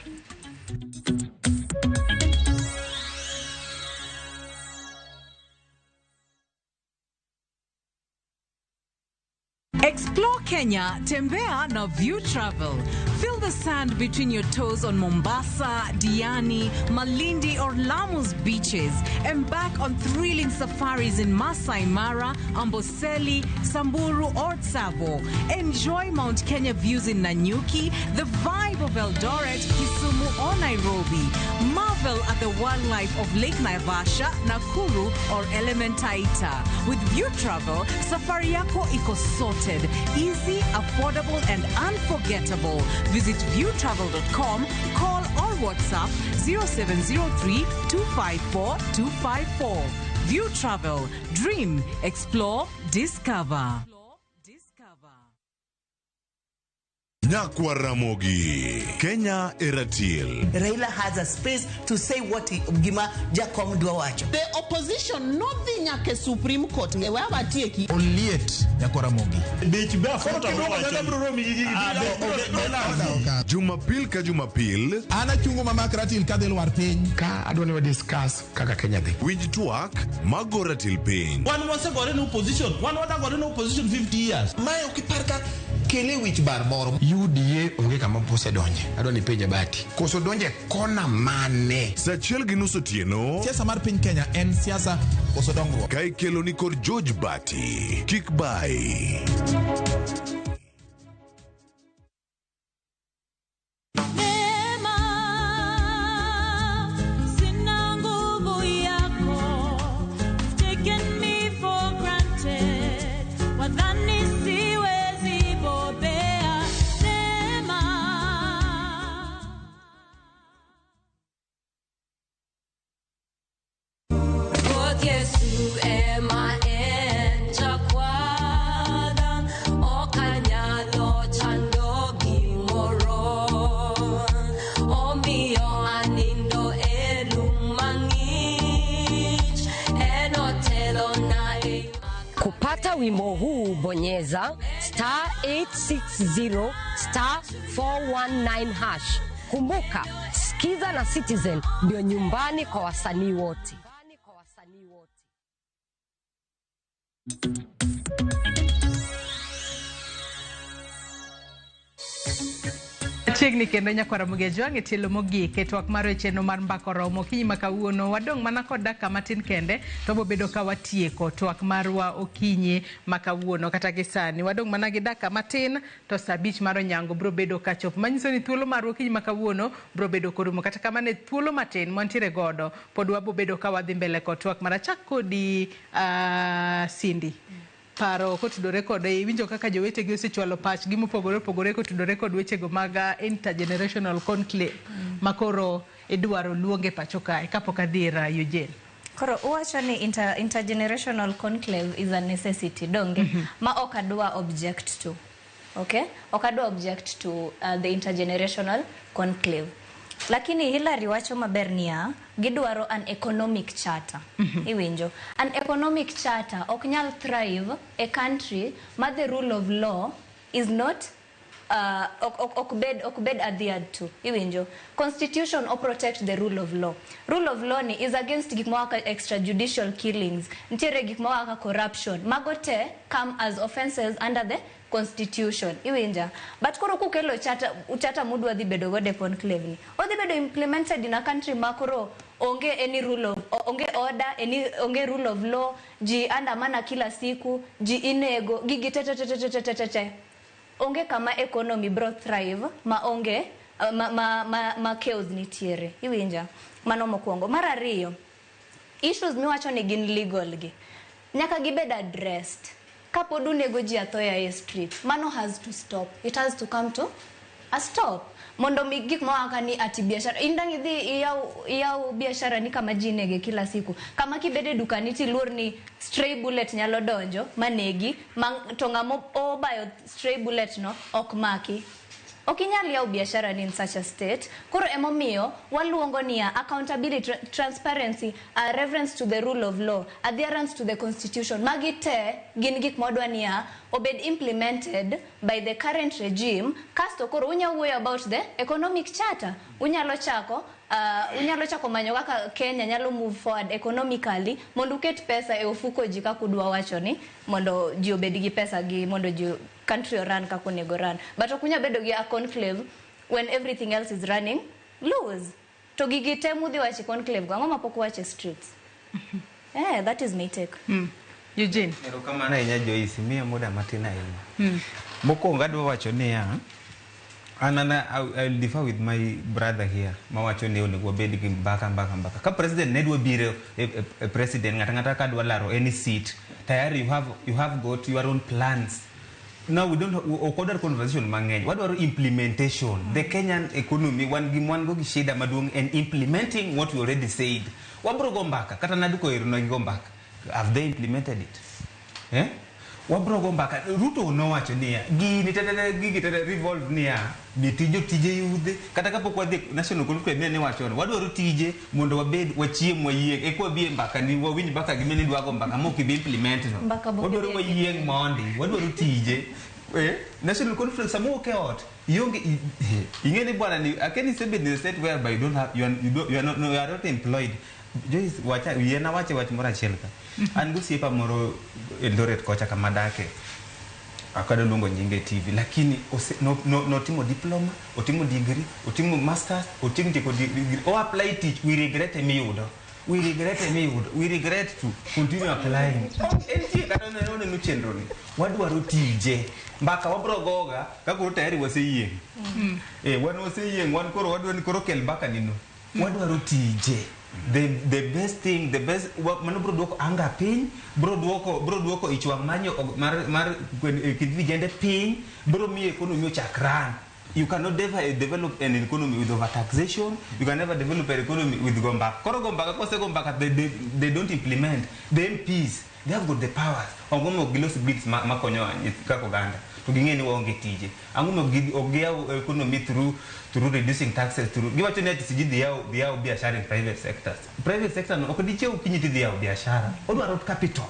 Explore Kenya, tembea na View Travel. Feel the sand between your toes on Mombasa, Diani, Malindi or Lamu's beaches. Embark on thrilling safaris in Masai Mara, Amboseli, Samburu or Tsavo. Enjoy Mount Kenya views in Nanyuki, the vibe of Eldoret, Kisumu or Nairobi. Marvel at the wildlife of Lake Naivasha, Nakuru or Elementaita. With View Travel, safari yako iko sorted. Easy, affordable and unforgettable. Visit viewtravel.com, call or WhatsApp 0703 254 254. View Travel. Dream, explore, discover. Nyakwar Ramogi, Kenya Eratil. Raila has a space to say what gima Jakom dwa wacho. The opposition nodhi nyaka Supreme Court e we awatieki. Oliet Nyakwar Ramogi. Jumapil ka Jumapil. An achungo mamak ratil kadhi lwar piny. Ka adwa ni wa discuss kaka Kenya dhi. Winj twak mago ratil piny. Wan wasegore ne opposition, wan wadagore ne opposition 50 years. Mae ok ipar ka kele wich bar moro. UDA onge kama osedonje. Adwa ni penje Bati. Koso donje kona mane? Saa 1:30 otieno. Siasa mar piny Kenya en siasa koso dongruok. Ka ikelo ni kod George Bati. Kik bai. Kupata wimbo huu bonyeza star 860 star 419 hash. Kumbuka, Skiza na Citizen ndio nyumbani kwa wasanii wote. Chiegni kendo nyakwar Ramogi Ajwang' e tielo mogik e twak mar chenro mar Mbaka Oromo okinyi ma kawuono. Wadong' mana kod dakika matin kende to wabobedo ka watieko twak marwa okinyi ma kawuono kata gi sani. Wadong' mana gi dakika matin to saa 5 mar onyango biro bedo ka chopo. Manyiso ni thuolo marwa okinyi ma kawuono biro bedo korumo. Kata kamano e thuolo matin mwantiere godo pod wabobedo ka wadhi mbele kod twak mar. Achak kodi Cindy. Paro kotudore kod iwinjo kaka jowetegi osechwalo pachgi mopogore opogore kotudore kod wechego mag intergenerational conclave makoro idwaro luonge pacho kae kapok adhi ir Eugene. Koro uwacho ni intergenerational conclave is a necessity, donge? Ma ok adwa object to. Okay? Ok adwa object to the intergenerational conclave. Lakini Hillary wacho maber niya, gidwaro an economic charter. Iwinjo. An economic charter ok nyal thrive a country ma the rule of law is not ok bed adhered to. Iwinjo. Constitution o protect the rule of law. Rule of law ni is against gik moko kaka extrajudicial killings. Nitiere gik moko kaka corruption. Mago te come as offences under the constitution. Iwinja. But koro kukelo charter mudwa dhi bedo godo e conclave ni, odhi bedo implemented in a country ma koro onge any rule of, onge order, any, onge rule of law, ji andamana kila siku, ji inego, gigi te te te te te te te te. Onge kama economy bro thrive ma onge ma chaos nitiere. Iwinja. Mano mokwongo. Mar ariyo, issues miwacho ni gin legal gi nyaka gibed addressed. Kapod unego ji athoya e street, mano has to stop. It has to come to a stop. Mondo mi gik mawaka ni ati biashara, indang idhi iyaw biashara ni kama ji nege kila siku. Kama kibede dukani tiluor ni stray bullet nyalo donjo manegi, to ng'ama obayo stray bullet no ok maki. Ok inyal yawo biashara ni in such a state. Koro emomiyo waluongo niya accountability, transparency, reverence to the rule of law, adherence to the constitution. Magi te gin gik modwa niya obed implemented by the current regime. Kasto koro unya wuoyo about the economic charter. Unyalo chako manyo kaka Kenya nyalo move forward economically mondo uket pesa e ofuko ji kaka udwa wacho ni mondo ji obed gi pesa gi mondo ji country oran kaka onego run. But ok unyal bedo gi a conclave when everything else is running loose. To gigi te mudhi wacho e conclave go, ang'o mapok uwacho e streets? That is my take. Eugene. Erokamano ahinya Joyce, miya muda matin ahinya. Mokwongo adwa wacho niya, I'll differ with my brother here. Mawacho ni onego wabed gi mbaka. Ka president ne dwa biro e president, ng'ata ka dwa laro any seat, tayari you have got your own plans. Now we don't ok wadwar conversation mang'eny, wadwaro implementation. The Kenyan economy wan gi wan go gi shida maduong' en implementing what we already said. Wabro go mbaka, kata naduko ero ne gigo mbaka. Have they implemented it? Eh? Wabro go mbaka. Ruto nowacho niya, gini tete gigi tete revolve niya, mi tijo tije yudhe. Kata kapok wadhi national conference ne wacho ni wadwaro tije mondo wabed wachiem wayieng'. Eka wabi e mbaka ni wawinj mbaka gima ni dwago mbaka mok ibi implement no. Wadwaro wayieng' mondi, wadwaro tije. National conference sama wuok e ot, ionge ing'e ni bwana ni akeni isebet in a state whereby you don't have you are not, no, you are not employed. Joyce, wacha yiena wache wach moro achiel ka. An gosiepa moro Eldoret kocha kama dake. Akado luongo nyinge e TV, lakini notimo diploma, otimo degree, otimo masters, otimo tieko degree. O apply tich, we regret emiyudo. We regret emiyudo. We regret to continue applying. Entie kata oneno chenro ni. Wadwaro tije. Mbaka wabro goga ka koro tayari waseyieng'. Wan waseyieng', wan koro wadwaro ni koro kel mbaka nino. Wadwaro tije. The best thing, the best mano bro duoko anga piny, bro duoko ich wang' manyo mar kind vijende piny, bro miyo economy ochak run. You cannot ever develop an economy with overtaxation. You can never develop an economy with gombaka. Koro gombaka, kose gombaka, they don't implement. The MPs, they have got the powers. Ang'o ma gilos bills makonyo kaka oganda. To ging'e ni waonge tije. Ang'o ma ok giyaw economy through reducing taxes, through giwacho ni ati siji dhi yaw biashara in private sectors. Private sector no ok dichiew okinyi tidhi yawo biashara. Odwaro capital.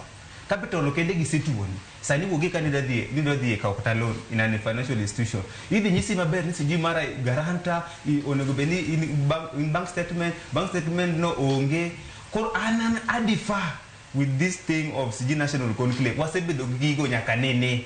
Capital kende gisetuoni. Sani wuogi ka nidwa dhi e kawo kata loan in a financial institution. Idhi nyisi maber ni sijui mara guarantor, onego bed ni in bank statement no onge. Koro an adifa with this thing of sijui national conclave. Wasebedo gi gigo nyaka nene.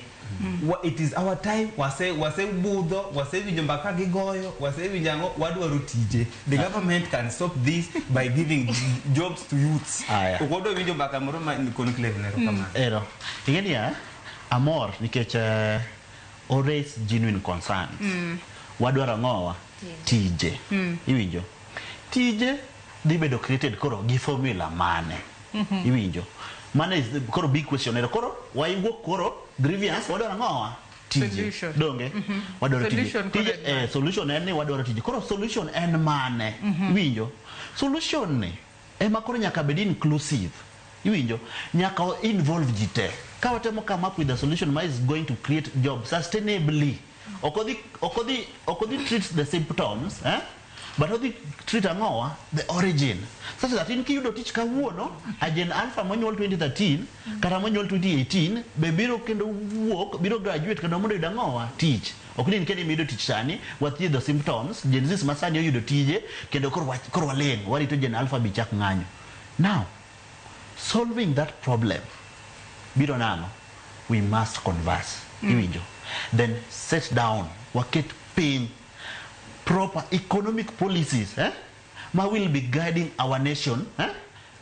It is our time. Wasebudho, wasewinjo mbaka gigoyo, wasewinjo ang'o, wadwaro tije. The government can stop this by giving jobs to youths. Ok wadwa winjo mbaka moro ma conclave nero kamano. Ero. Ing'e niya, amor nikech o raise genuine concerns. Wadwaro ang'owa? Tije. Iwinjo? Tije dhi bedo created koro gi formula mane? Iwinjo? Mano is the koro big question. Ero koro wawuok koro grievance, wadwaro ang'owa? Tije. Solution. Donge? Wadwaro tije. Solution kod Tije, solution en ni wadwaro tije. Koro solution en mane? Iwinjo? Solution ni ema koro nyaka bed inclusive. Iwinjo? Nyaka o involve ji te. Ka watemo come up with a solution ma is going to create jobs sustainably. Ok odhi treat the symptoms, eh? But odhi treat ang'owa? The origin. Such that in kiyudo tich kawuono, a Gen Alpha monyuol 2013 kata monyuol 2018 be biro kendo wuok, biro graduate kendo mondo oyud ang'owa? Tich. Ok ni in kende miyudo tich sani, wathiedho symptoms, Gen Z masani oyudo tije kendo koro waling', warito Gen Alpha bi chak ng'anyo. Now, solving that problem biro nang'o? We must converse. Iwinjo? Then sit down, waket piny proper economic policies, eh? Ma will be guiding our nation, eh?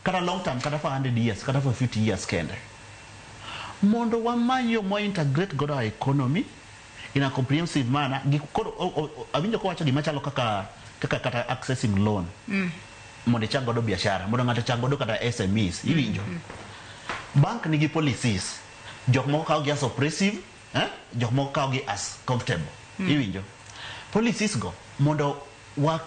Kata long term, kata for 100 years, kata for 50 years kende. Mondo wamany yo mo integrate godo our economy in a comprehensive manner. Koro awinjo kowacho gima chalo kaka kata accessing loan mondo ichak godo biashara, mondo ng'ato ochak godo kata SMEs, iwinjo? Bank nigi policies. Jok moko kawo gi as oppressive, eh? Jok moko kawo gi as comfortable. Iwinjo? Policies go mondo wa,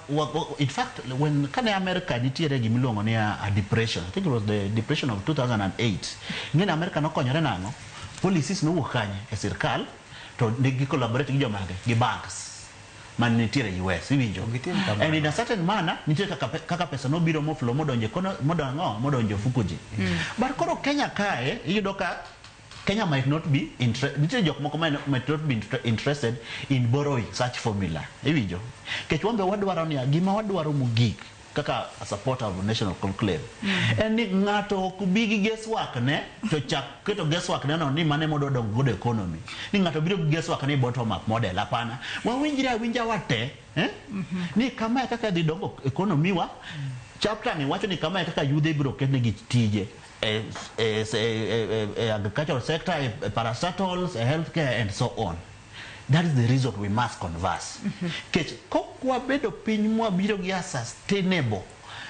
in fact, when kane America nitiere gimiluongo ni a depression, I think it was the depression of 2008, ing'e ni America nokonyore nang'o? Policies nowuok kanye? E sirkal to ne gi collaborate gi jomage? Gi banks man nitiere US, iwinjo? And in a certain manner nitie kaka pesa nobiro moflow modonjo kono modongo modonjo ofuko ji. But koro Kenya kae iyudo ka Kenya might not be nitie jok moko ma might not be interested in borrowing such formula, iwinjo? Kech wan be wadwaro niya, gima wadwaro mogik kaka a supporter of national conclave en ni ng'ato ok bi gi guesswork ne to chak keto guesswork ne no ni mane modwa dongo godo economy, ni ng'ato biro gi guesswork ni bottom up model. Hapana, wawinjre awinja wate, eh? Ni kamae kaka dhi dongo economy wa, chapter ni wacho ni kamae kaka yudhe ibiro ketnegi tije e agricultural sector, e parastatals, e healthcare and so on. That is the reason we must converse. Kech kok wabedo piny mwabiro gi a sustainable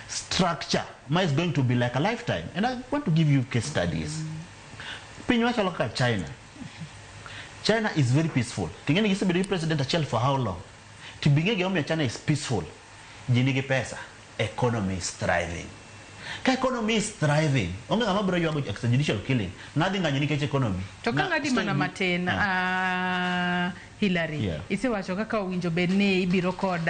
structure ma is going to be like a lifetime. And I want to give you case studies. Piny machalo kaka China. China is very peaceful. Ting'eni gisebedo gi president achiel for how long? To bing'e gimomiyo China is peaceful. Ji nigi pesa. Economy is thriving. Ka economy is thriving, onge ng'ama biro ywago extrajudicial killing. Ng'adhi ng'anyo nikech economy. To ka ng'adi mana matin, Hillary, isewacho kaka owinjo bed ni ibiro kod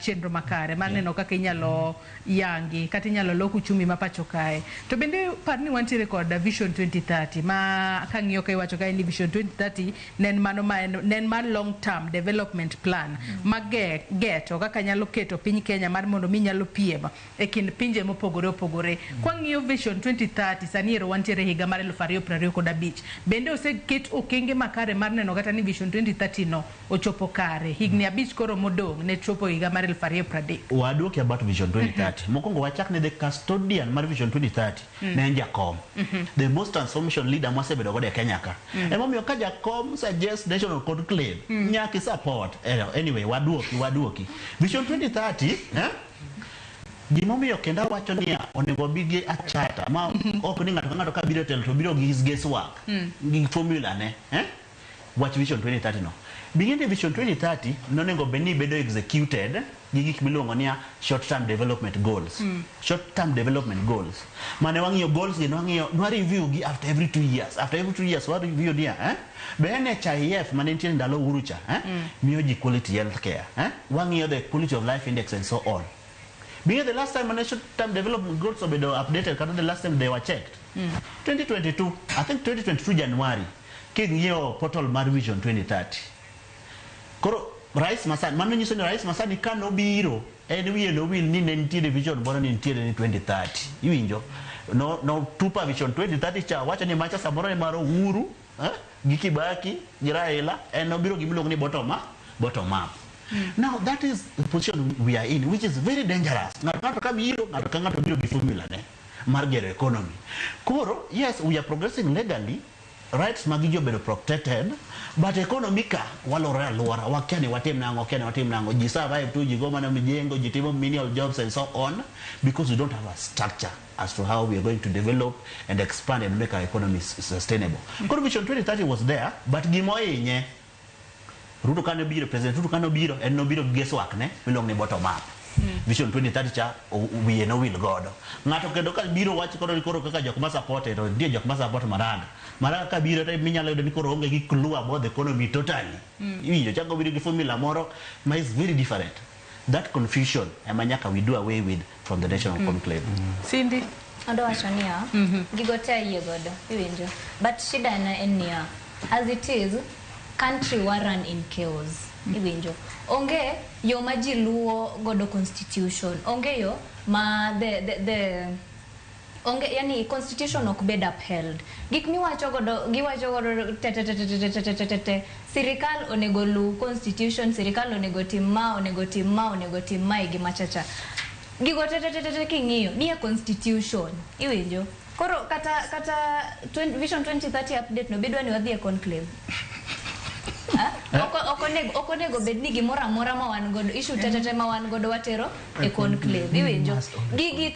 chenro makare mar neno kaka inyalo yangi kata inyalo lok uchumi ma pacho kae. To bende par ni wantiere kod Vision 2030, ma kang'iyo ka iwacho kae ni Vision 2030 ne en mano ma en, ne en mar long term development plan ma geto kaka nyalo keto piny Kenya mar mondo mi nyalo piem e kind pinje mopogore opogore. Kwang'iyo Vision 2030, sani ero wantiere higa mar 2025, bende oseket okenge makare mar neno kata ni Vision 2030 no ochopo kare, higni 5 koro modong' ne chopo higa mar 2030? Waduoki about Vision 2030. Mokwongo wachak ni the custodian mar Vision 2030 ne en Jakom. The most transformation leader mwasebedo godo e Kenya ka. Emomiyo ka Jakom suggest national conclave, nyaka support. Anyway, waduoki. Vision 2030, eh? Gimomiyo kendo awacho niya, onego wabi gi a charter ma ok ni ng'ato ka ng'ato ka biro e telo to biro gi his guesswork gi formula ne, eh? Wach Vision 2030 no. Bing'e ni Vision 2030 nonego bed ni bedo executed gi gik miluongo niya short term development goals. Short term development goals. Mane wang'iyo goals gi, nwang'iyo, nwa review gi after every 2 years. After every 2 years wa review niya, eh? Be NHIF mane nitie ndalo Uhuru cha, eh? Miyo ji quality health care, eh? Wang'iyo the quality of life index and so on. Bing'e the last time mane short term development goals obedo updated, kata the last time they were checked, 2022, I think 2022 January, king'iyo portal mar Vision 2030. Koro rais masani, mano nyiso ni rais masani ka nobiro, en wiye nowil ni ne nitiere vision moro ni nitiere ni 2030. Iwinjo? No tupa Vision 2030 cha, wacho ni macha samoro ne mar Uhuru, eh? Gi Kibaki, gi Raila, en nobiro gi miluongo ni bottom up. Now that is the position we are in, which is very dangerous. Ng'ato ng'ato ka biro, ng'ato ka ng'ato biro gi formula ne mar gero economy. Koro, yes, we are progressing legally. Rights mag ji obedo protected, but economy ka walore aluora, wakia ni watim nang'o, wakia ni watim nang'o. Ji survive tu, ji go mana mijengo, ji timo menial jobs and so on, because we don't have a structure as to how we are going to develop and expand and make our economy sustainable. Koro Vision 2030 was there, but gimohinye Ruto kane obiro, President Ruto kane obiro, en nobiro gi guesswork ne miluongo ni bottom up. Vision 2030 cha wiye nowil godo. Ng'ato kendo ka biro wach koro ni koro kaka jok ma support to nitie jok ma support Maraga. Maraga ka biro to minyalo yudo ni koro onge gi clue about the economy totally. Iwinjo chako biro gi formula moro ma is very different. That confusion ema nyaka we do away with from the national conclave. Cindy? Adwa wacho niya, gigo te ayie godo, iwinjo. But shida na en niya, as it is, country wa run in chaos, iwinjo. Onge yo ma ji luwo godo constitution, onge yo ma the onge, yani constitution ok bed upheld. Gik miwacho godo, giwacho godo te te te te te te te te te te. Sirikal onego lu constitution, sirikal onego tim ma, onego tim ma, onego tim ma gi machacha. Gigo te te te te te king'iyo, nie constitution, iwinjo. Koro kata Vision 2030 update no bidwa ni wadhi e conclave. Ok onego bed ni gimoro amora ma wan godo, issue te te te ma wan godo watero e conclave, iwinjo. Gigi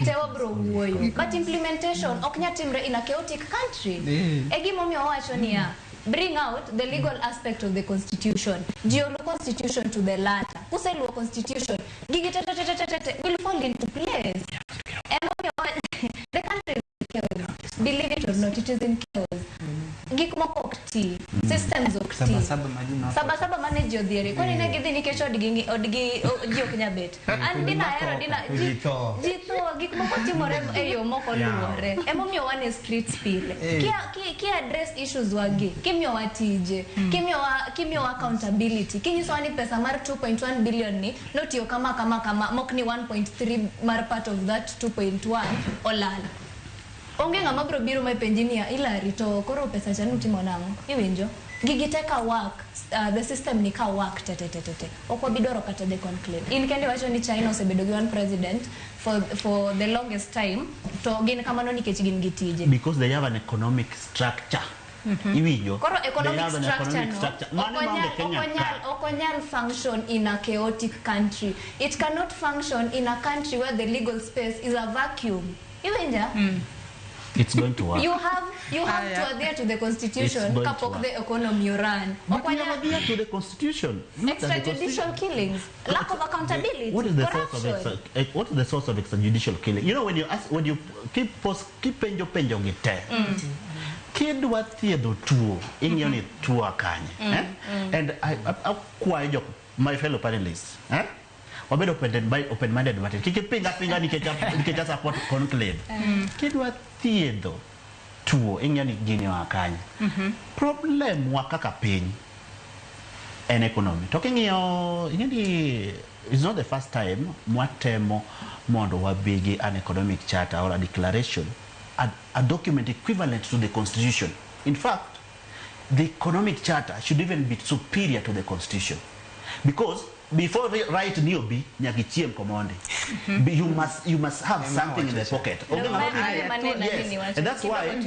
te wabro wuoyo. But implementation ok nyal timre in a chaotic country. E gimomiyo wawacho niya, bring out the legal aspect of the constitution. Ji olu constitution to the letter. Kuseluwo constitution, gigi te te te te te te will fall into place. Emomiyo the country is in chaos. Believe it or not, it is in chaos. Gik moko ok ti, systems ok ti. Saba saba ma ji nothoo. Saba saba mane ji odhiere. Kwani ne gidhi nikech odgi ji ok nyal bet. An dina ahero dina Ji tho. Ji tho, gik moko timore e yo mok oluwore. Emomiyo wan e streets pile. Ki address issues wagi, kimiyowa tije, kimiyowa accountability, kinyisowa ni pesa mar 2.1 billion ni notiyo kama kama kama, mok ni 1.3 mar part of that 2.1 olal. Onge ng'ama biro biro ma penji niya, Hilary to koro pesa cha nutimo nang'o? Iwinjo? Gigi te ka work, the system ni ka work te te te te te. Ok wabi dwaro kata the conclave. In kende wacho ni China osebedo gi one president for the longest time, to gin kamano nikech gin gi tije. Because they have an economic structure. Iwinjo? Koro They economic have an structure economic no, structure. Mano maonge Kenya ka. ok onyal function in a chaotic country. It cannot function in a country where the legal space is a vacuum. Iwinja? It's going to work. You have to adhere to the constitution. It's going to Kapok work. the economy run. But we have adhered to the constitution. Not that the Extrajudicial constitution. killings, lack of accountability, What is the source of corruption. what is the source of extrajudicial killing? You know, when you ask, when you keep post, keep penjo penjo gi te. Kidwa thiedho tuo, ing'iyo ni tuo kanye. Eh? And I akwayo jok, my fellow panelists, eh? Wabedo open minded matin. Kik ipinga pinga nikech a support conclave. Kidwa thiedho tuo, ing'iyo ni gini oa kanye. Problem wa kaka piny en economy. To king'iyo, ing'e ni it's not the first time mwatemo mondo wabi gi an economic charter or a declaration, a document equivalent to the constitution. In fact, the economic charter should even be superior to the constitution. Because before right ni obi, nyaka ichiem komondi. You must have something in the pocket. No, Okay, yes. And that's why,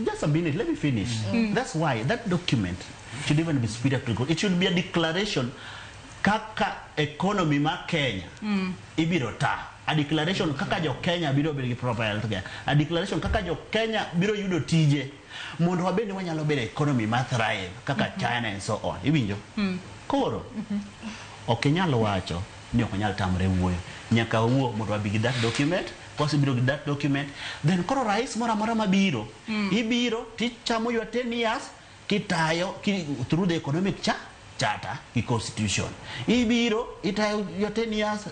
just a minute, let me finish. That's why that document should even be superior to the, it should be a declaration kaka economy ma Kenya ibiro ta. A declaration kaka jo Kenya biro bedo gi proper health care. A declaration kaka jo Kenya biro yudo tije mondo wabed ni wanyalo bedo economy ma thrive kaka China and so on. Iwinjo? Koro ok inyal wacho ni ok onyal tamre wuoyo. Nyaka wuo mondo wabi gi that document. Kwasebiro gi that document, then koro rais moro amora mabiro, ibiro tichamo your 10 years kitayo through the economic charter gi constitution. Ibiro itayo your 10 years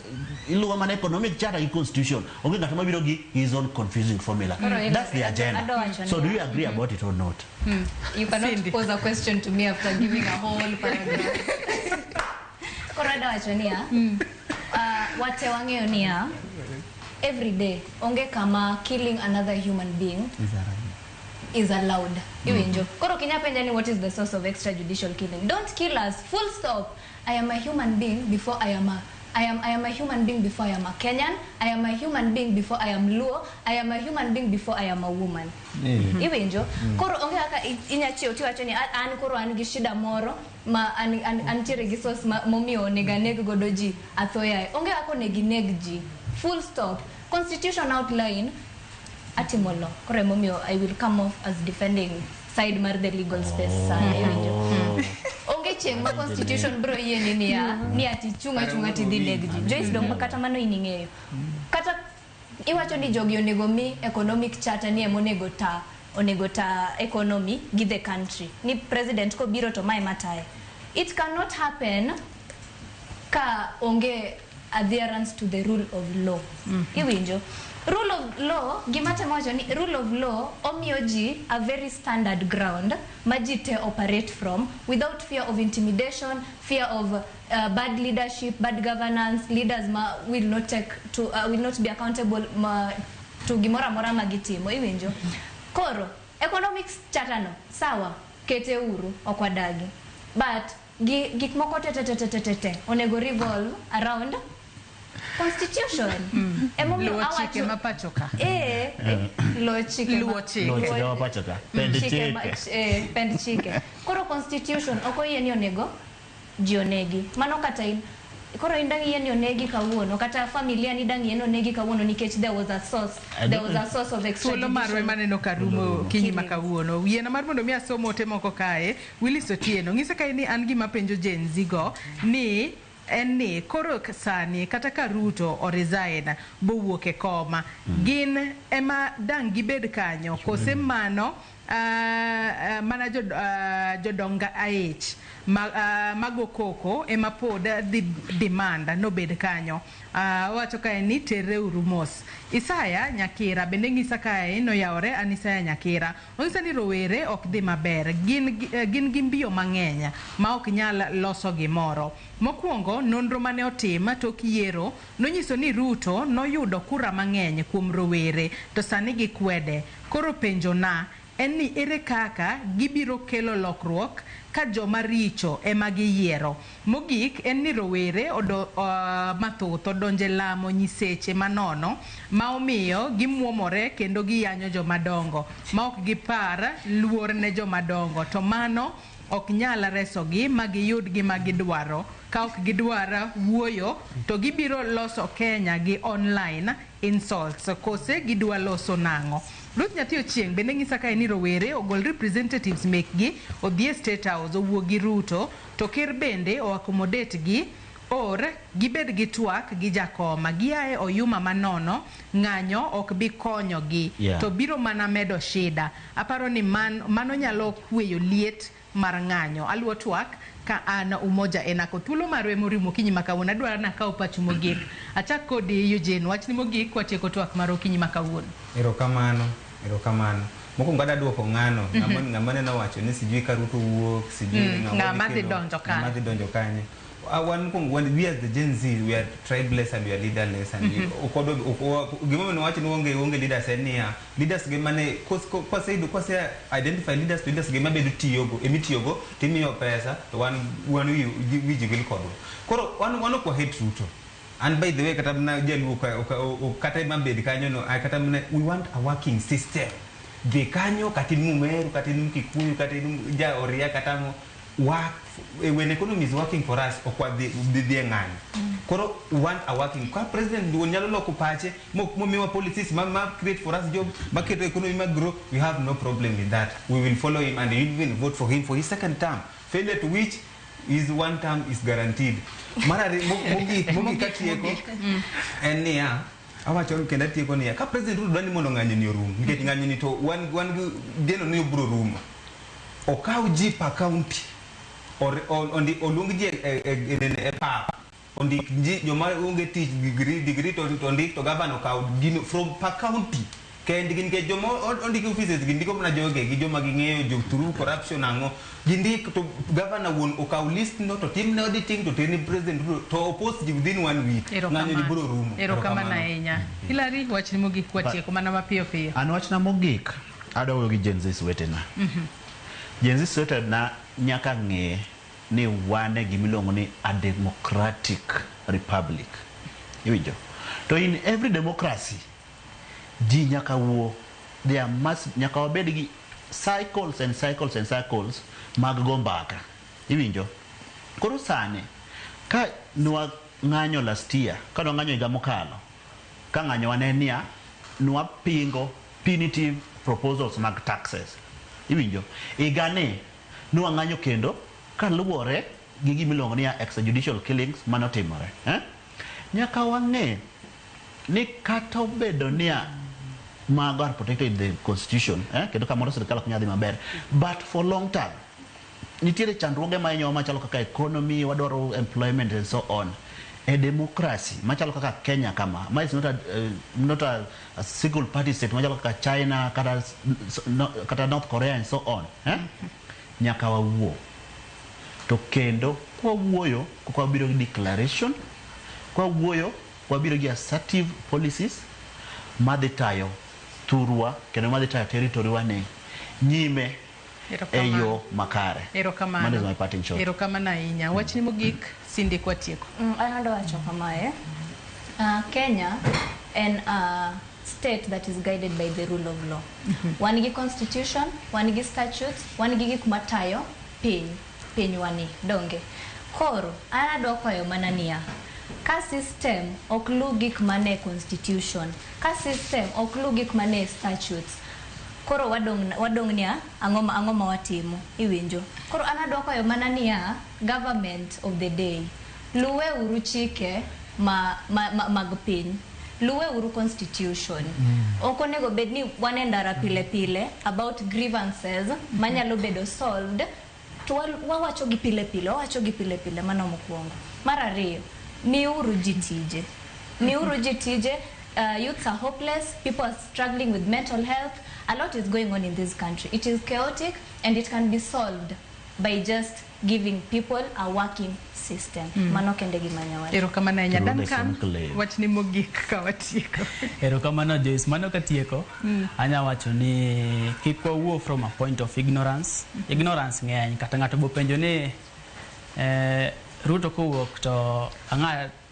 iluwo mana economic charter gi constitution. Onge ng'at mabiro gi his own confusing formula. That's the agenda. So do you agree about it or not? You cannot pose a question to me after giving a whole paragraph. Koro adwa wacho niya, wate wang'eyo niya, every day onge kama killing another human being is allowed. Iwinjo. Koro kinya penja ni what is the source of extrajudicial killing? Don't kill us. Full stop. I am a human being before I am a I am a human being before I am a Kenyan. I am a human being before I am Luo. I am a human being before I am a woman. Iwinjo? Koro onge kaka inya chiew tiwacho ni an koro an gi shida moro ma an antiere gi source ma momiyo onego aneg godo ji atho yaye. Onge kaka onego ineg ji. Full stop. Constitution outline atimo law. Koro emomiyo I will come off as defending side mar the legal space sana. Iwinjo? Onge chieng' ma constitution bro yieni niya ni ati chung' achung'a tidhi neg ji. Joyce, dong kata mano in ing'eyo. Kata iwacho ni jogi onego mi economic charter ni emonego ta onego ta economy gi the country ni president kobiro to mae mataye. It cannot happen ka onge adherence to the rule of law. Iwinjo? Rule of law, gima temo wacho ni rule of law omiyo ji a very standard ground ma ji te operate from without fear of intimidation, fear of bad leadership, bad governance, leaders ma will not take to will not be accountable ma, to gimoro amora ma gitimo. Iwinjo? Koro economics charter no sawa, kete uru, ok wadagi, but gi, gik moko te te te te te te te onego revolve around constitution. Emomiyo Luwo chike awacho ma pacho ka. Luwo chike Luwo chike. Luwo chike ma pacho ka. Pend chike ma- chike. Pend chike. Koro constitution ok oyie ni onego ji onegi. Mano kata in koro in dang' yie ni onegi kawuono, kata familia ni dang' yie ni onegi kawuono nikech there was a source, there was a source of Thuolo marwa extrajudicial maneno ka rumo kinyi ma kawuono. Yiena mar mondo mi asom ote moko kae. Willis Otieno ng'ise kae ni an gima penjo Gen Z go ni en ni koro sani kata ka Ruto o resign bowuok e koma, gin ema dang' gibed kanyo kose mano mana jodong aich ma, mago koko ema pod dhi demand nobed kanyo. Owacho kae ni terreuru mos. Isaya Nyakira bende ng'isa kae noyawore. An Isaya Nyakira onyisa ni rowere ok dhi maber, gin gi mbio mang'eny ma ok nyal loso gimoro. Mokwongo, nonro mane otim tok yiero nonyiso ni Ruto noyudo kura mang'eny kuom rowere, to sani gikwede. Koro penjo na en ni ere kaka gibiro kelo lokruok ka joma richo ema giyiero? Mogik en ni rowere mathoth odonje lamo nyiseche manono ma omiyo gimuomore kendo giyanyo jomadongo ma ok gipar luor ne jomadongo, to mano ok nyal resogi ma giyud gima gidwaro. Ka ok gidwar wuoyo to gibiro loso Kenya gi online insults, kose gidwa loso nang'o? Ruth Nyathi Ochieng' bende ng'isa kae ni rowere ogol representatives mekgi odhi e State House owuo gi Ruto, to ker bende o accommodate gi or gibed gi twak gi jakoma giae oyuma manono. Ng'anyo ok bi konyogi to biro mana medo shida. Aparo ni mano nyalo kweyo liet mar ng'anyo. Aluwo twak ka an Umoja Enako. Thuolo marwa emorimo okinyi ma kawuono. Adwaro nakaw pachu mogik. Achak kodi, Eugene, wachni mogik watieko twak mar okinyi ma kawuono. Erokamano, erokamano. Mokwongo adwa duoko ng'ano, ng'ama neno wacho ni sijui ka Ruto wuok, sijui Ng'ama dhi kelo- donjo kanyo. Ng'ama dhi donjo kanye. Wan mokwongo, we as the Gen Z, we are tribeless and we are leaderless and we, ok gimomiyo wacho ni onge leaders en niya, leaders gi mane kwaseyudo kwase identify leaders, to leaders gi mabedo tiyogo emitiyogo timiyo pesa, to wan wi ji wil kodwa. Koro wan ok wa hate Ruto. And by the way, kata mana jaluo kata mabed kanyo no, kata mana we want a working system. Dhi kanyo kata in Mumeru, kata in Kikuyu, kata in ja Oria, kata mo work when economy is working for us, ok wadhi dhi e ng'anyo. Koro we want a working ka president nyalo loko pache momiwa policies ma create for us job, ma keto economy ma grow. We have no problem with that. We will follow him and even vote for him for his second term, failure to which his one term is guaranteed. Mar ariyo, mogik katieko en niya, awacho kendo atieko niya, ka President Ruto dwa ni mondo ng'anyo ni orum, nikech ng'anyo ni to wan gi geno ni obiro rumo, okaw ji per county oluong ji e pap, ondik ji joma onge tich, degree to ondik, to gavana okaw gino from per county kendgi, nikech joma ondik e offices gindiko mana joge gi joma ging'eyo jo through corruption ang'o gindik, to gavana wuon okaw list no to timne auditing to terne President Ruto to opost ji within one week, ng'anyo ni biro rumo. Erokamano ahinya. Hilary, wachni mogik watieko mana mapiyo piyo. An wachna mogik adwa wuoyo gi Gen Z wetena. Gen Z wetena nyaka ng'e ni wan e gimiluongo ni a democratic republic. Iwinjo? To in every democracy, ji nyaka wuo. There must, nyaka wabed gi cycles and cycles and cycles mag go mbaka. Iwinjo? Koro sani, ka nwa ng'anyo last year, ka nwa ng'anyo higa mokalo, ka ng'anyo wane niya, nwa pingo punitive proposals mag taxes. Iwinjo? Higa ni, nwa ng'anyo kendo kaluwore gi gimiluongo ni extrajudicial killings manotimore. Eh? Nyaka wang'e ni kata obedo niya mago are protected in the constitution, eh? Kendo kamoro sirikal ok nyal dhi maber, but for long term nitiere chandruoge mahinyowa machalo kaka economy, wadwaro employment and so on. E democracy machalo kaka Kenya kama, ma is not a single party state machalo kaka China kata, no, kata North Korea and so on, eh? Nyaka wawuo. To kendo kwawuoyo, kwabiro gi declaration, kwawuoyo, kwabiro gi assertive policies madhi tayo thurwa kendo madhi tayo territory wa ni nyime e yo makare. Erokamano. Mano is my parting shot. Erokamano ahinya. Wachni mogik, Cindy, kwatieko. An adwa wacho kamae. Kenya en a state that is guided by the rule of law. Wan gi constitution, wan gi statutes, wan gi gik matayo piny, pinywa ni, donge. Koro, an adwa kwayo mana niya, ka system ok luw gik mane constitution, ka system ok luw gik mane statutes, koro wadong' niya, ang'o ma watimo, iwinjo. Koro an adwa kwayo mana niya, government of the day, luwe uru chike mag piny, luwe uru constitution. Ok onego bed ni wan e ndara pile pile about grievances manyalo bedo solved, to wawacho gi pile pile, wawacho gi pile pile, mano mokwongo. Mar ariyo, miuru ji tije. Miuru ji tije, youths are hopeless, people are struggling with mental health, a lot is going on in this country. It is chaotic and it can be solved by just giving people a working system. Mano kende gima nyawacho. Erokamano ahinya. Through the Duncan, conclave. wachni mogik ka watieko. Erokamano Joyce, mano katieko, anya wacho ni kik wawuo from a point of ignorance. Ignorance ng'eny, kata ng'ato bo penjo ni Ruto kowuok to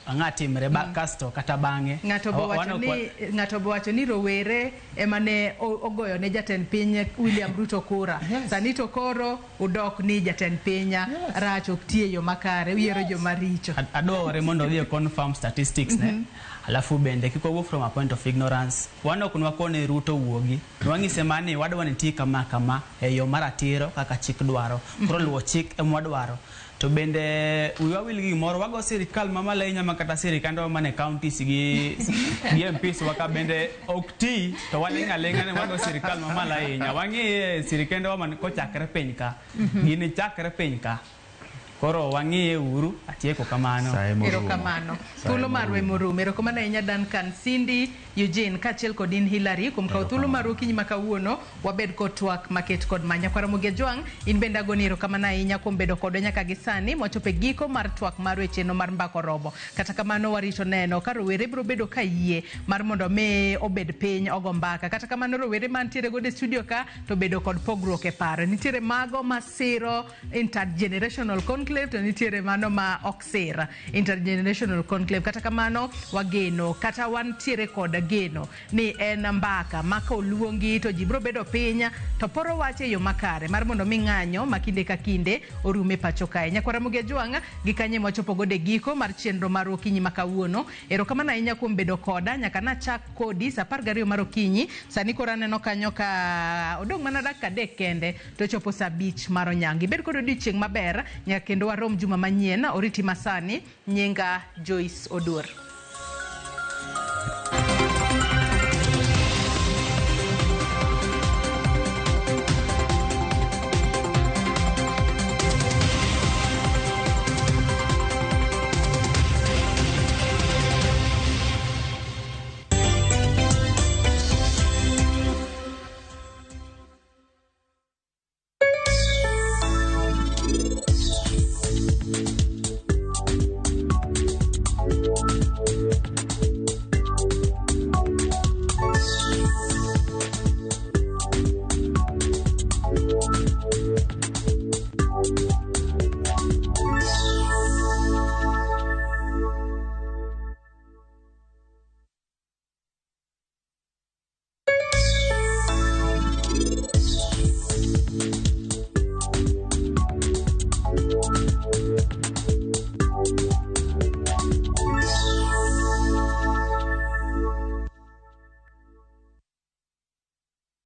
ang'a timre kasto kata bang'e. Ng'ato bo wacho ni, ng'ato bo wacho ni rowere ema ne ogoyo ne jatend piny William Ruto kura. Sani to koro udok ni jatend piny rach ok tie yo makare, uyiero joma richo. Adware mondo odhi e confirm statistics ne. Alafu bende kik wawuo from a point of ignorance. Wan ok nwakone Ruto wuogi. Nwang'ise mani wadwa ni ti kama kama e yo maratiro kaka chik dwaro. Koro luwo chik ema wadwaro. To bende wiwa wil gi gimoro, wago sirikal mamalo ahinya ma kata sirikandwa mane counties gi MPs wa ka bende ok ti, to waling' aling'a ni wago sirikal mamalo ahinya. Wang'iye sirikendwa man kochakre piny ka. Gini chakre piny ka. Koro wang'iye uru, atieko kamano. Erokamano. Thuolo marwa emorumo. Erokamano ahinya Duncan, Cindy, Eugene kaachiel kod in Hillary kuom kawo thuolo mar okinyi ma kawuono wabed kod twak maket kod ma. Nyakwara Ramogi Ajwang', in bende agoni erokamano ahinya kuom bedo kodwa nyaka gi sani mwachopo e giko mar twak mar wecheno mar mbako robo. Kata kamano warito neno ka rowere biro bedo ka yie mar mondo mi obed piny ogo mbaka. Kata kamano rowere mantiere godo e studio ka to bedo kod pogruok e paro. Nitiere mago masiro intergenerational conclave to nitiere mano ma ok sir intergenerational conclave. Kata kamano wageno kata wantiere kod geno ni en mbaka ma ka oluongi to ji biro bedo piny to poro wach e yo makare mar mondo mi ng'anyo ma kinde ka kinde orum e pacho kae. Nyakwara Ramogi Ajwang' gi kanye mwachopo godo e giko mar chenro mar okinyi ma kawuono. Erokamano ahinya kuom bedo koda nyaka nachak kodi sa 12 mar okinyi. Sani koro aneno kanyo ka odong' mana dakika 3 kende to chopo sa 5 mar onyango. Ibed kod odiochieng' maber nyaka kendo warom juma manyien. Oriti masani, nyinga Joyce Oduor.